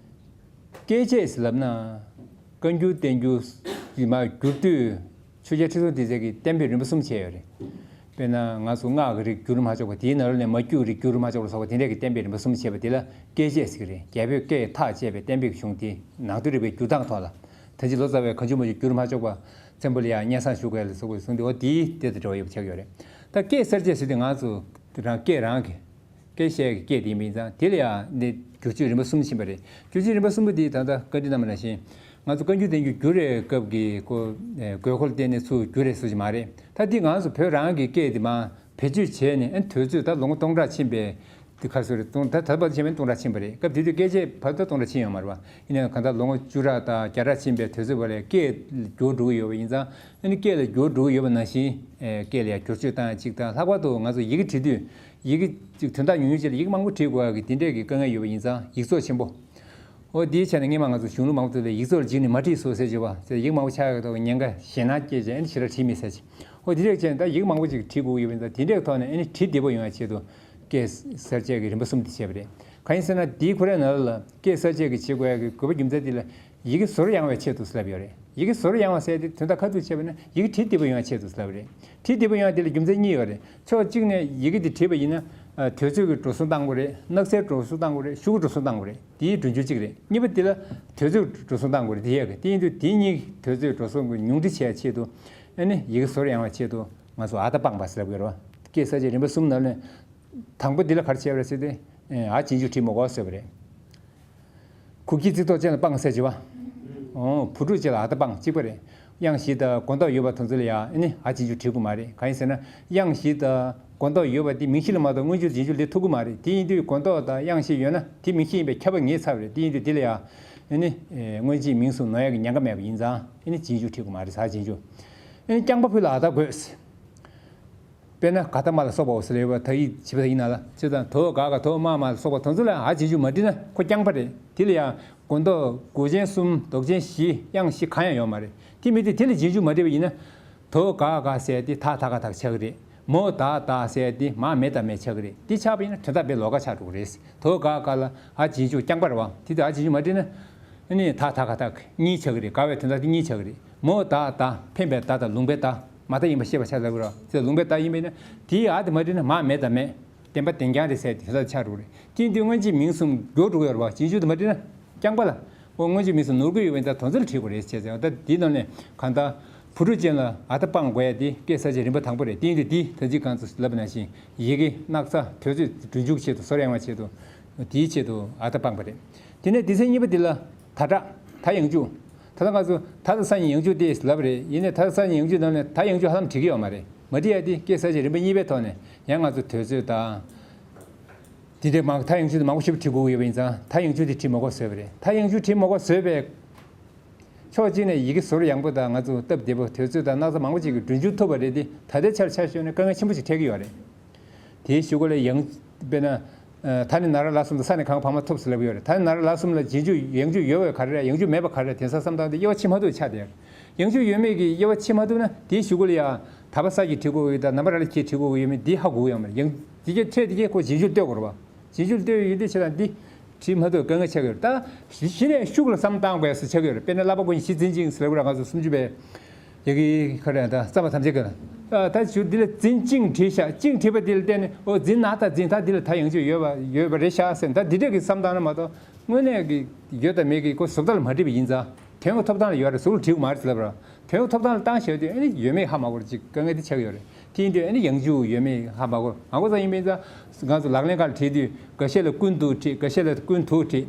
བཀས་བཅད་ཟེར་ལབ་ན་བཀའ་འགྱུར་བསྟན་འགྱུར་གྱི་མར་བསྒྱུར་དུས་ཆོས་རྒྱལ་ཁྲི་སྲོང་ལྡེ་བཙན་གྱིས་གཏན་འབེབས་རིམ་པ་གསུམ་བྱས་ཡོད་རེད། དཔེར་ན་ང་ཚོ་སྔགས་ཀྱི་རིགས་བསྒྱུར་མ་ཆོག་པ་དེའི་ནང་ལོགས་ནས་མ་རྒྱུད་ཀྱི་རིགས་བསྒྱུར་མ་ཆོག་པ་ལ་སོགས་པ་དེ་འདྲས་ཀྱི་གཏན་འབེབས་རིམ་པ་གསུམ་བྱས་པ་དེ་ལ་བཀས་བཅད་ཟེར་གྱི་རེད། རྒྱལ་པོས་བཀས་ཐག་བཅད་པའི་གཏན་འབེབས་གཞུང་དེ་ནང་དོན་རིག་པའི་འགྱུར་སྟངས་ཐོག་ལ་ད་ཅི་ལོ་ཙཱ་བས་གང་བྱུང་མང་བྱུང་བསྒྱུར་མ་ཆོག་པ། བཙན་པོ་ལ་ཡང་སྙན་སེང་ཞུ་དགོས་ལ་སོགས་པའི་གསུང་དེ་འོ་དེའི་དེ་དང་འབྲེལ་བ་ཡོད་པ་ཆགས་ཡོད་རེད། ད་སྐད་གསར་བཅད་ཟེར་དུས་ང་ཚོ་རང་སྐད་རང་གི་སྐད་བཤད་ཀྱི་སྐད་དེ་ཡིན་པ་ཡིན་ཙང་། དེ་ལ་ཡང་འདི་བསྒྱུར་བཅོས་རིམ་པ་གསུམ་ཕྱིན་པ་རེད། བསྒྱུར་བཅོས་རིམ་པ་གསུམ་པོ་དེ་ད་ལྟ་བཀའ་འདྲི་གནང་བ་ནང་བཞིན། ང་ཚོ་བཀའ་འགྱུར་བསྟན་འགྱུར་བསྒྱུར་བའི་སྐབས་ཀྱི་ཁོ་དགོས་མཁོ་ལ་བརྟེན་ནས་ཚུར་བསྒྱུར་རེད་ཟེར་གྱི་མ་རེད། ད་འདི་ང་ཚོ་བོད་རང་གི་སྐད་དེ་མར་བེད་སྤྱོད་བྱས་ནས། ཨ་ནི་དུས་ཚོད་ད་ལོ་ངོ་སྟོང་ཕྲག་ཕྱིན་པའི་དེ་ག་རེ་ཟེར་རེད། སྟོང་ད་ད་བར་དུ་བྱས་པ་ནི་སྟོང་ཕྲག་ཕྱིན་པ་རེད། སྐབས་དེ་དུས་སྐད་ཆ་བར་དུ་སྟོང་ཕྲག་ཕྱིན་ཡོད་མ་རེད་པ། ཡིན་ནའང་གང་ལྟར་ལོ་ངོ་བཅུ་ཕྲག་དང་བརྒྱ་ཕྲག་ཕྱིན་པའི་དུས་ཚོད་བར་ལ་སྐད་འགྱུར་འགྲོ་གི་ཡོད་པ་ཡིན་ཙང་། ཨ་ནི་སྐད་ལ་འགྱུར་འགྲོ་གི་ཡོད་པ་ནང་བཞིན། ཨེ་སྐད་ལ་ཡང་བསྒྱུར་བཅོས་བཏང་ཡ་གཅིག་དང་། ལྷག་པར་དུ་ང་ཚོ་ཡི་གེ་བྲིས་དུས་ཡི་གེ་གཅིག་དོན་དག་ཉུང་ཉུང་ཅིག་ལ་ཡི་གེ་མང་པོ་བྲིས་དགོས་ཡ་གི་དེ་འདྲས་ཀྱི་དཀའ་ངལ་ཡོད་པ་ཡིན་ཙང་། ཡིག་ཚོགས་ཆེན་པོ། འོ་དེའི་ཆ་ནས་སྔས་མ་ང་ཚོ་གཞུང་ལུགས་མང་པོ་ཚོ་ལ་ཡིག་ཚོགས་ལ་འཇིགས་ནས་མ་བྲིས་སོ་ཟེར་བརྗོད་པ་ཟེར། ཡིག་མང་པོ་ཆགས་ཡོད་དོ་ཉེན་ཁ་ཞེད་སྣང་སྐྱེས་བྱས། ཨ་ནི་ཞེ་དྲག་བྲིས་མེད་ཟེར་གྱི། འོ་དེ་འདྲས་བྱས་ནས་ད་ཡིག་མང་པོ་ཅིག་བྲིས་དགོས་ཀྱི་ཡོད་པ་ཡིན་ཙང་། དེ་འདྲས་ཐོག་ནས་ཨ་ནི་བྲིས་བདེ་པོ་ཡོང་ཡ་ཆེད་དུ་སྐད་གསར་བཅད་ཀྱི་རིམ་པ་གསུམ་དེ་བྱས་པ་རེད། གང་ཡིན་ཟེར་ན། དེའི་ཁོ་རའི་ནང་ལ་སྐད་གསར་བཅད་ཀྱི་བྱེད་དགོས་ཡ་གི་དགོས་པ་རྒྱུ་མཚན་དེ་ལ་ཡི་གེ་ཟོར་ཡང་བའི་ཆེད་དུ་ཟེར་ལབ་ཡོད་རེད། ཡི་གེ་ཟོར་ཡང་བ་ཟེར་དེ་དོན་དག་ཁ་ཐུག་བྱས་པ་ན་ཡི་གེ་བྲིས་བདེ་པོ་ཡོང་བའི་ཆེད་དུ་ཟེར་བ་རེད། བྲིས་བདེ་པོ་ཡོང་བ་དེ་ལ་རྒྱུ་མཚན་གཉིས་ཡོད་རེད། ཕྱོགས་གཅིག་ནས་ཡི་གེ་དེ་བྲིས་པ་ཡིན་ན། ཨ་དུས་ཚོད་ཀྱི་འགྲོ་སོང་བཏང་དགོས་རེད། གནག་སེལ་འགྲོ་སོང་བཏང་དགོས་རེད། ཤོག་གུ་འགྲོ་སོང་བཏང་དགོས་རེད། དེའི་གྲོན་ཆུང་གཅིག་རེད། གཉིས་པ་དེ་ལ་དུས་ཚོད་འགྲོ་སོང་བཏང་དགོས་རེད། དེ་ཡས་གི་དེ་ཡིན་དུས་དུས་ཚོད་འགྲོ་སོང་གི་ཉུང་འཕྲི་བྱེད་ཡ་ཆེད་དུ། ཨ་ནི་ཡི་གེ་ཟོར་ཡང་བའི་ཆེད་དུ་ང་ཚོ་ཨ་ད་པང་པ་ཟེར་ལབ་ཀྱི་ཡོད་རེད་བ། སྐད་གསར་བཅད་རིམ་པ་གསུམ་ནང་ནས་དང་པོ་འདི་ལ་ག་རེ་བྱས་པ་རེད་ཟེར་ཏེ། ཨ་རྗེས་འཇུག་བྲིས་མི་དགོས་ཟེར་བ་རེད། གུག་ཁྱི་རྩི་ཏོག་ཅན་ལ་སྤང་ཟེར་གྱི་བ། ཨོ་བུ་ཕྲུག་ཅན་ལ་ཨ་ད་སྤང་གཅིག་པ་རེད། དབྱངས་བཞི་དང་མགོ་འདོགས་ཡོད་པ་དེ་ཚོ་ལ་ཡང་ཨ་ནི་ཨ་རྗེས་འཇུག་བྲིས་དགོས་མ་རེད། གང་ཡིན་ཟེར་ན། དབྱངས་བཞི་དང་མགོ་འདོགས་ཡོད་པ་དེ་མིང་གཞི་ལ་མ་གཏོགས་སྔོན་འཇུག་རྗེས་འཇུག་སླེབས་ཐུབ་ཀྱི་མ་རེད། དེ་ཡིན་དུས་མགོ་འདོགས་དང་དབྱངས་བཞི་ཡོད་ན་དེ་མིང་གཞི་ཡིན་པས་ཁྱབ་པ་ངེས་ཚར་བ་རེད། དེ་ཡིན་དུས་འདི་ལ་ཡང་ཨ་ནི་ཨེ་སྔོན་རྗེས་མིང་གསུམ་ནོར་ཡ་གི་ཉེན་ཁ་མེད་པ་ཡིན་ཙང་ཨ་ནི་རྗེས་འཇུག་བྲིས་དགོས་མ་རེད། ཨ་རྗེས་འཇུག་ཨ་ནི་རྐྱང་པ་ཕུད་ལ་ཨ་ད་དགོས། དཔེར་ན་ག་ད་མ་ལ་སོགས་པའོ་ཟེར་ལབ་པ། ད་ཡིག་བྱིས་པ་དག་ཡིན་ན་ལ། བྱས་ཙང་དོ་ག་ག་དོ་མ་མ་ལ་སོགས་པ་དེ་ཚོ་ལ་ཨ་རྗེས་འཇུག་མ་བྲིས་ན་ཁོ་རྐྱང་པ་རེད། དེ་ལ་ཡང་མགོ་འདོགས་འགོག་ཅན་གསུམ་འདོགས་ཅན་བཞི་དབྱངས་བཞི་གང་ཡང་ཡོད་མ་རེད། དེ་མི་དེ་དེ་ལ་རྗེས་འཇུག་མ་བྲིས་པ་ཡིན་ན། དོ་ག་ག་ཟེར་དེ་ད་ད་ག་ད་ག་ཆགས་ཀྱི་རེད། མོ་ད་ད་ཟེར་དེ་མ་མེ་ད་མེ་ཆགས་ཀྱི་རེད། དེ་ཆགས་པ་ཡིན་ན་དོན་དག་དཔེ་ལོགས་ཀ་ཆགས་འགྲོ་གི་རེད། དོ་ག་ག་ལ་ཨ་རྗེས་འཇུག་རྐྱང་པ་རེད་བ། དེ་དུས་ཨ་རྗེས་འཇུག་མ་བྲིས་ན། ཨ་ནི་ད་ད་ག་ད་ག་གཉིས་ཆགས་ཀྱི་རེད། ག་བའི་དོན་དག་དེ་གཉིས་ཆགས་ཀྱི་རེད། མོ་ད་ད་འཕེན་པའི་ད་དང་ལུང་པའི་ད། མ་ད་ཡིན་པ་ཤེས་པ་ཆགས་ལབ་རོ། དེ་ལུང་པའི་ད་ཡིན་པས་ན་དེའི་ཨ་དེ་མ་བྲིས་ན་མ་མེད་ད་མེད། བདེན་པ་བདེན་རྐྱང་རེད་ཟེར་དེ་ལ་ཆགས་འགྲོ་རེད། དེ་ཡིན་དུས་སྔོན་རྗེས་མིང་གསུམ་འགྱུར་འགྲོ་གི་ཡོད་རེད་བ། རྗེས་འཇུག་དེ་མ་བྲིས་ན་རྐྱང་པ་ལ། འོ་སྔོན་རྗེས་མིང་གསུམ་ནོར་གི་ཡོད་པ་ཡིན་ད་དོན་ཚན་ལ་བྲིས་དགོས་རེད་ཟེར་ཟེར་བ། ད་དེའི་ནང་ནས་གང་ལྟར་བུ་ཕྲུག་ཅན་ལ་ཨ་ད་སྤང་དགོས་ཡ་དེ་སྐད་གསར་བཅད་རིམ་པ་དང་པོ་རེད། དེ་ཡིན་དུས་དེ་ད་ཅི་གང་ཚོ་ལབ་པ་ནང་བཞིན་ཡི་གེ་སྣག་ཚ་དུས་ཚོད་སྒྲུབ་འཇུག་ཆེད་དུ་ཟོར་ཡང་བ་ཆེད་དུ་དེའི་ཆེད་དུ་ཨ་ད་སྤངས་པ་རེད། དེ་ནས་སྡེ་ཚན་གཉིས་པ་འདི་ལ་ད་དྲག་ད་ཡང་འཇུག་ད་ལྟ་ང་ཚོ་ད་ལྟ་སང་ཉིན་ཡང་འཇུག་དེ་ལབ་རེད། ཡིན་ནའི་ད་ལྟ་སང་ཉིན་ཡང་འཇུག་ནང་ནས་ད་ཡང་འཇུག་ཧ་ལམ་བྲིས་ཀྱི་ཡོད་མ་རེད། མ་བྲིས་ཡ་དེ་སྐད་གསར་བཅད་རིམ་པ་གཉིས་པའི་ཐོག་ནས་ཡང་ང་ཚོ་དུས་ཚོད་དང་། དེ་འདྲའི་མང་ད་ཡང་འཇུག་དེ་མང་པོ་ཞིག་བྲིས་དགོས་ཀྱི་ཡོད་པ་ཡིན་ཙང་ད་ཡང་འཇུག་དེ་བྲིས་མ་དགོས་བཟོས་པ་རེད། ད་ཡང་འཇུག་བྲིས་མ་དགོས་བཟོས་པའི་ཕྱོགས་གཅིག་ནས་ཡི་གེ་ཟོར་ཡང་པོ་དང་ང་ཚོ་སྟབས་བདེ་པོ་དུས་ཚོད་དང་སྣག་ཚ་མང་པོ་ཅིག་གི་གྲོན་ཆུང་ཐུབ་པ་རེད་དེ། ད་ལྟའི་ཆར་ཆ་བཞག་ན་དཀའ་ངལ་ཆེན་པོ་ཞིག་འཕྲད་ཀྱི་ཡོད་རེད། དེའི་གཞུག་གུ་ལ་ཡང་དཔེར་ན། ད་ནི་ན་ར་ལ་གསུམ་དང་ས་ནི་གང་བ་མ་ཐོབ་ཟེར་ལབ་ཡོད་རེད། ད་ནི་ན་ར་ལ་གསུམ་ལ་རྗེས་འཇུག་ཡང་འཇུག་ཡོད་པའི་ག་རེ་རེད། ཡང་འཇུག་མེད་པ་ག་རེ་རེད། དེང་སང་བསམ་སྟངས་དེ་དབྱེ་བ་ཕྱེ་མ་ཐུབ་ཆགས་དེ། ཡང་འཇུག་ཡོད་མེད་ཀྱི་དབྱེ་བ་ཕྱེ་མ་ཐུབ་ན་དེའི་གཞུག་གུ་ལ་ཡང་ད་བ་ས་ཀྱིས་བྲིས་དགོས་ཀྱི་དང་ནམ་པ་ར་ལ་ཁྱེད་བྲིས་དགོས་ཀྱི་ཡོད་མེད་འདི་ཧ་གོ་གི་ཡོད་མ་རེད། ཡང་དེ་གས་འཕྲད་དེ་གས་ཁོ་རྗེས་འཇུག་ལྟོས་དགོས་རེད་བ། རྗེས་འཇུག་ལྟོས་ཡོད་དུས་ཆེ་དང་འདི་བྲིས་མ་ཐུབ་དཀའ་ངལ་ཆགས་ཀྱི་ཡོད་རེད། ད་གཞི་ནས་ཤུགས་ལ་བསམ་བཏང་དགོས་སུ་ཆགས་ཀྱི་ཡོད་རེད། དཔེར་ན་བསླབ་པ་ཀུན་གཞི་འཛིན་ཅིང་ཟེར་བ་ར་ང་ཚོ་སུམ་ཅུ་པའི་ཡ་གི་ཁ་རེ་ད་བསམ་པ་ཐམས་ཅད་ཀྱི་ད་ཞུ་འདི་ལ་འཛིན་ཅིང་བྲིས་ཤག་ཅིང་བྲིས་པ་འདི་ལ་བརྟེན་ནས་འོ་འཛིན་ན་ད་འཛིན་ད་འདི་ལ་ད་ཡང་ཅིག་ཡོད་པ་ཡོད་པ་རེད་ཤག་ཟེར་ད་འདི་འདྲས་ཀྱི་བསམ་བཏང་ན་མ་གཏོགས་དངོས་གནས་ཀྱི་ཡོད་དང་མེད་ཀྱི་ཁོ་གཟུགས་ཐོག་ལ་མ་བྲིས་པ་ཡིན་ཙང་། དོན་གྱི་ཐོབ་ཐང་ལ་ཡོད་རེད། གཟུགས་ལ་བྲིས་དགོས་མ་རེད་ཟེར་ལབ་ར། དོན་གྱི་ཐོབ་ཐང་ལ་བཏང་བཞག་དུས་ཨ་ནི་ཡོད་མེད་ཧ་མ་གོ་ར་ཅིག་དཀའ་ངལ་དེ་ཆགས་ཀྱི་ཡོད་རེད། དེ་ཡིན་དུས་ཨ་ནི་ཡང་འཇུག་ཡོད་མེད་ཧ་མ་གོ་མ་གོ་ཙང་ཡིན་པ་ཡིན་ཙང་ང་ཚོ་ལག་ལེན་ཁག་ལ་བྲིས་དུས་འགའ་ཤས་ལ་ཀུན་ཏུ་བྲིས། འགའ་ཤས་ལ་ཀུན་ཏུ་བྲིས།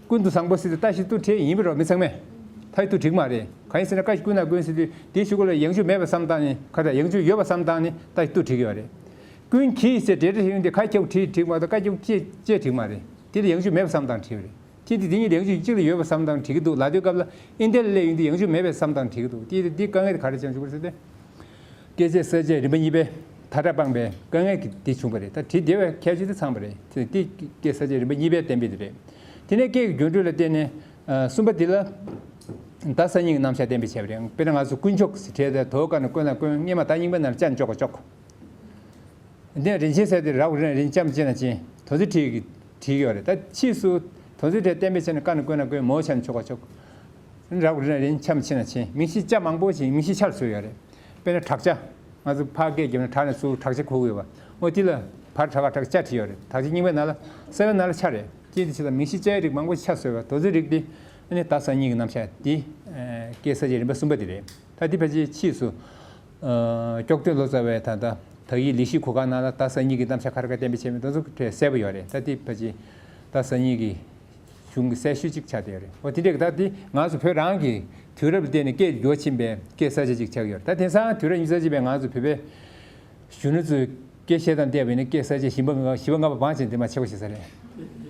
ཀུན་ཏུ་བཟང་པོ་ཟེར་དུས་ཏ་ཞིག་ཏུ་བྲིས་ཡིན་པ་རོ་མི་ཚང་མས། ད་ཞིག་ཏུ་བྲིས་མ་རེད། གང་ཡིན་ཟེར་ན་ཀ་ཞིག་ཀུན་ན་ཀུན་ཟེར་དུས་དེའི་གཞུག་གུ་ལ་ཡང་འཇུག་མེད་པ་བསམ་བཏང་ནས་ཁ་ད་ཡང་འཇུག་ཡོད་པ་བསམ་བཏང་ནས་ཏ་ཞིག་ཏུ་བྲིས་ཀྱི་ཡོད་རེད། ཀུན་གྱིས་ཟེར་འབྲེལ་སྒྲ་ཞིག་ཡོང་དུས་ཁ་ཁྱབ་བྲིས་བྲིས་མ་གཏོགས་ཀ་ཁྱབ་ཅེས་ཅེས་བྲིས་མ་རེད། དེ་ལ་ཡང་འཇུག་མེད་པ་བསམ་བཏང་བྲིས་པ་རེད། ཁྱེད་དེ་དེ་གཉིས་ལེགས་ཤོས་གཅིག་ལ་ཡོད་པ་བསམ་བཏང་བྲིས་ཀྱི་འདུག་ལབ་དུས་སྐབས་ལ་ཨིན་དེ་ལ་སླེབས་ཡོང་དུས་ཡང་འཇུག་མེད་པའི་བསམ་བཏང་བྲིས་ཀྱི་འདུག་དེ་དེ་དཀའ་ངལ་དེ་ག་རེ་བྱུང་བྱུང་བ་རེད་ཟེར་ཏེ། སྐད་ཆའི་གསལ་བྱེད་རིམ་པ་གཉིས་པའི་ད་ལྟ་སྤངས་པའི་དཀའ་ངལ་གྱི་དེ་བྱུང་བ་རེད། ད་བྲིས་བདེ་བའི་ཁྱད་ཆོས་དེ་ཚང་བ་རེད། དེ་དེ་སྐད་གསལ་བྱེད་རིམ་པ་གཉིས་པའི་གཏན་འབེབས་དེ་རེད། དེ་ནས་སྐད་ཀྱི་འགྱུར་འགྲོས་ལ་བརྟེན་ནས་ཨ་གསུམ་པ་དེ་ལ་ད་གསར་རྙིང་གི་རྣམ་གཞག་གཏན་འབེབས་བྱས་པ་རེད། དཔེར་ན་ང་ཚོ་དཀོན་མཆོག་ཟེར་བྲིས་ཏེ་དོ་ཀ་ནས་དཀོན་ལ་དཀོན། སྔས་མ་ད་རྙིང་པའི་ནང་ལ་ཅ་ནས་ཅོ་ག་ཅོག་འདི་རིན་ཆེན་ཟེར་དེ་ར་གུ་རི་ན་རིན་ཅ་མ་ཅི་ན་ཅན་དོ་ཚིག་བྲིས་ཀྱི་བྲིས་ཀྱི་ཡོད་རེད། ད་ཕྱིས་སུ་དོ་ཚིག་བྲིས་གཏན་འབེབས་བྱས་ནས་ཀ་ནས་ཀོ་ན་ཀོན། མོ་ཆ་ནས་ཆོ་ག་ཆོག་ར་གུ་རི་ན་རིན་ཅ་མ་ཅི་ན་ཅན། མིང་གཞི་ཅ་མང་པོ་ཞིག་མིང་གཞི་ཆར་བཟོས་ཡོད་རེད། དཔེར་ན་བྲག་ཅ། ང་ཚོ་ཕ་སྐད་རྒྱབ་ན་བྲག་ནས་ཚུར་བྲག་ཅ་གོ་གི་ཡོད་པ། འོ་དེ་ལ་བར་བྲག་ག་བྲག་ཅ་བྲིས་ཡོད་རེད། བྲག་ཅ་རྙིང་པའི་ནང་ལ་གསར་པའི་ནང་ལ་ཆ་རེད། ཅི་འདི་ཆེ་ད་མིང་གཞི་ཅའི་རིགས་མང་པོ་ཆ་བཟོས་པ་དོ་ཚིག་རིགས་དེ་ཨ་ནི་ད་གསར་རྙིང་གི་རྣམ་གཞག་དེ་སྐད་གསལ་བྱེད་རིམ་པ་གསུམ་པ་དེ་རེད། ད་འདི་ཕལ་ཆེར་ཕྱིས་སུ་ཨ་སྐྱོག་ཐོན་ལོ་ཙཱ་བས་ད་ལྟ་ དག་ཡིག་ལས་གཞི་གོ་སྐབས་གནང་ན་ད་སང་ཉིན་གྱི་རྣམ་གཞག་ག་རེ་ག་གཏན་འབེབས་བྱས་མིན་དེ་ཚོ་གྲས་གསལ་པོ་ཡོད་རེད། ད་དེ་ཕལ་ཆེར་ད་སང་ཉིན་གྱི་གཞུང་གི་གསལ་ཤོས་གཅིག་ཆགས་བསྡད་ཡོད་རེད། འོ་དེ་འདྲས་ཀྱི་ད་དེ་ང་ཚོ་བོད་རང་གི་དུས་རབས་བལྟས་ནས་སྐད་འགྱུར་ཕྱིན་པའི་སྐད་གསར་བརྗེ་གཅིག་ཆགས་ཡོད་རེད། ད་དེང་སང་དུས་རབས་ཉི་ཤུ་རྩ་གཅིག་པའི་ང་ཚོ་བོད་པའི་གཞོན་ནུ་ཚོའི་སྐད་བཤད་སྟངས་བལྟས་པ་ཡིན་ན་སྐད་གསར་བརྗེ་བཞི་པ་ལྔ་བཞི་པ་ལྔ་པ་བང་ཆེན་དེ་མ་ཆེ་བ་ཞིག་ས་རེད།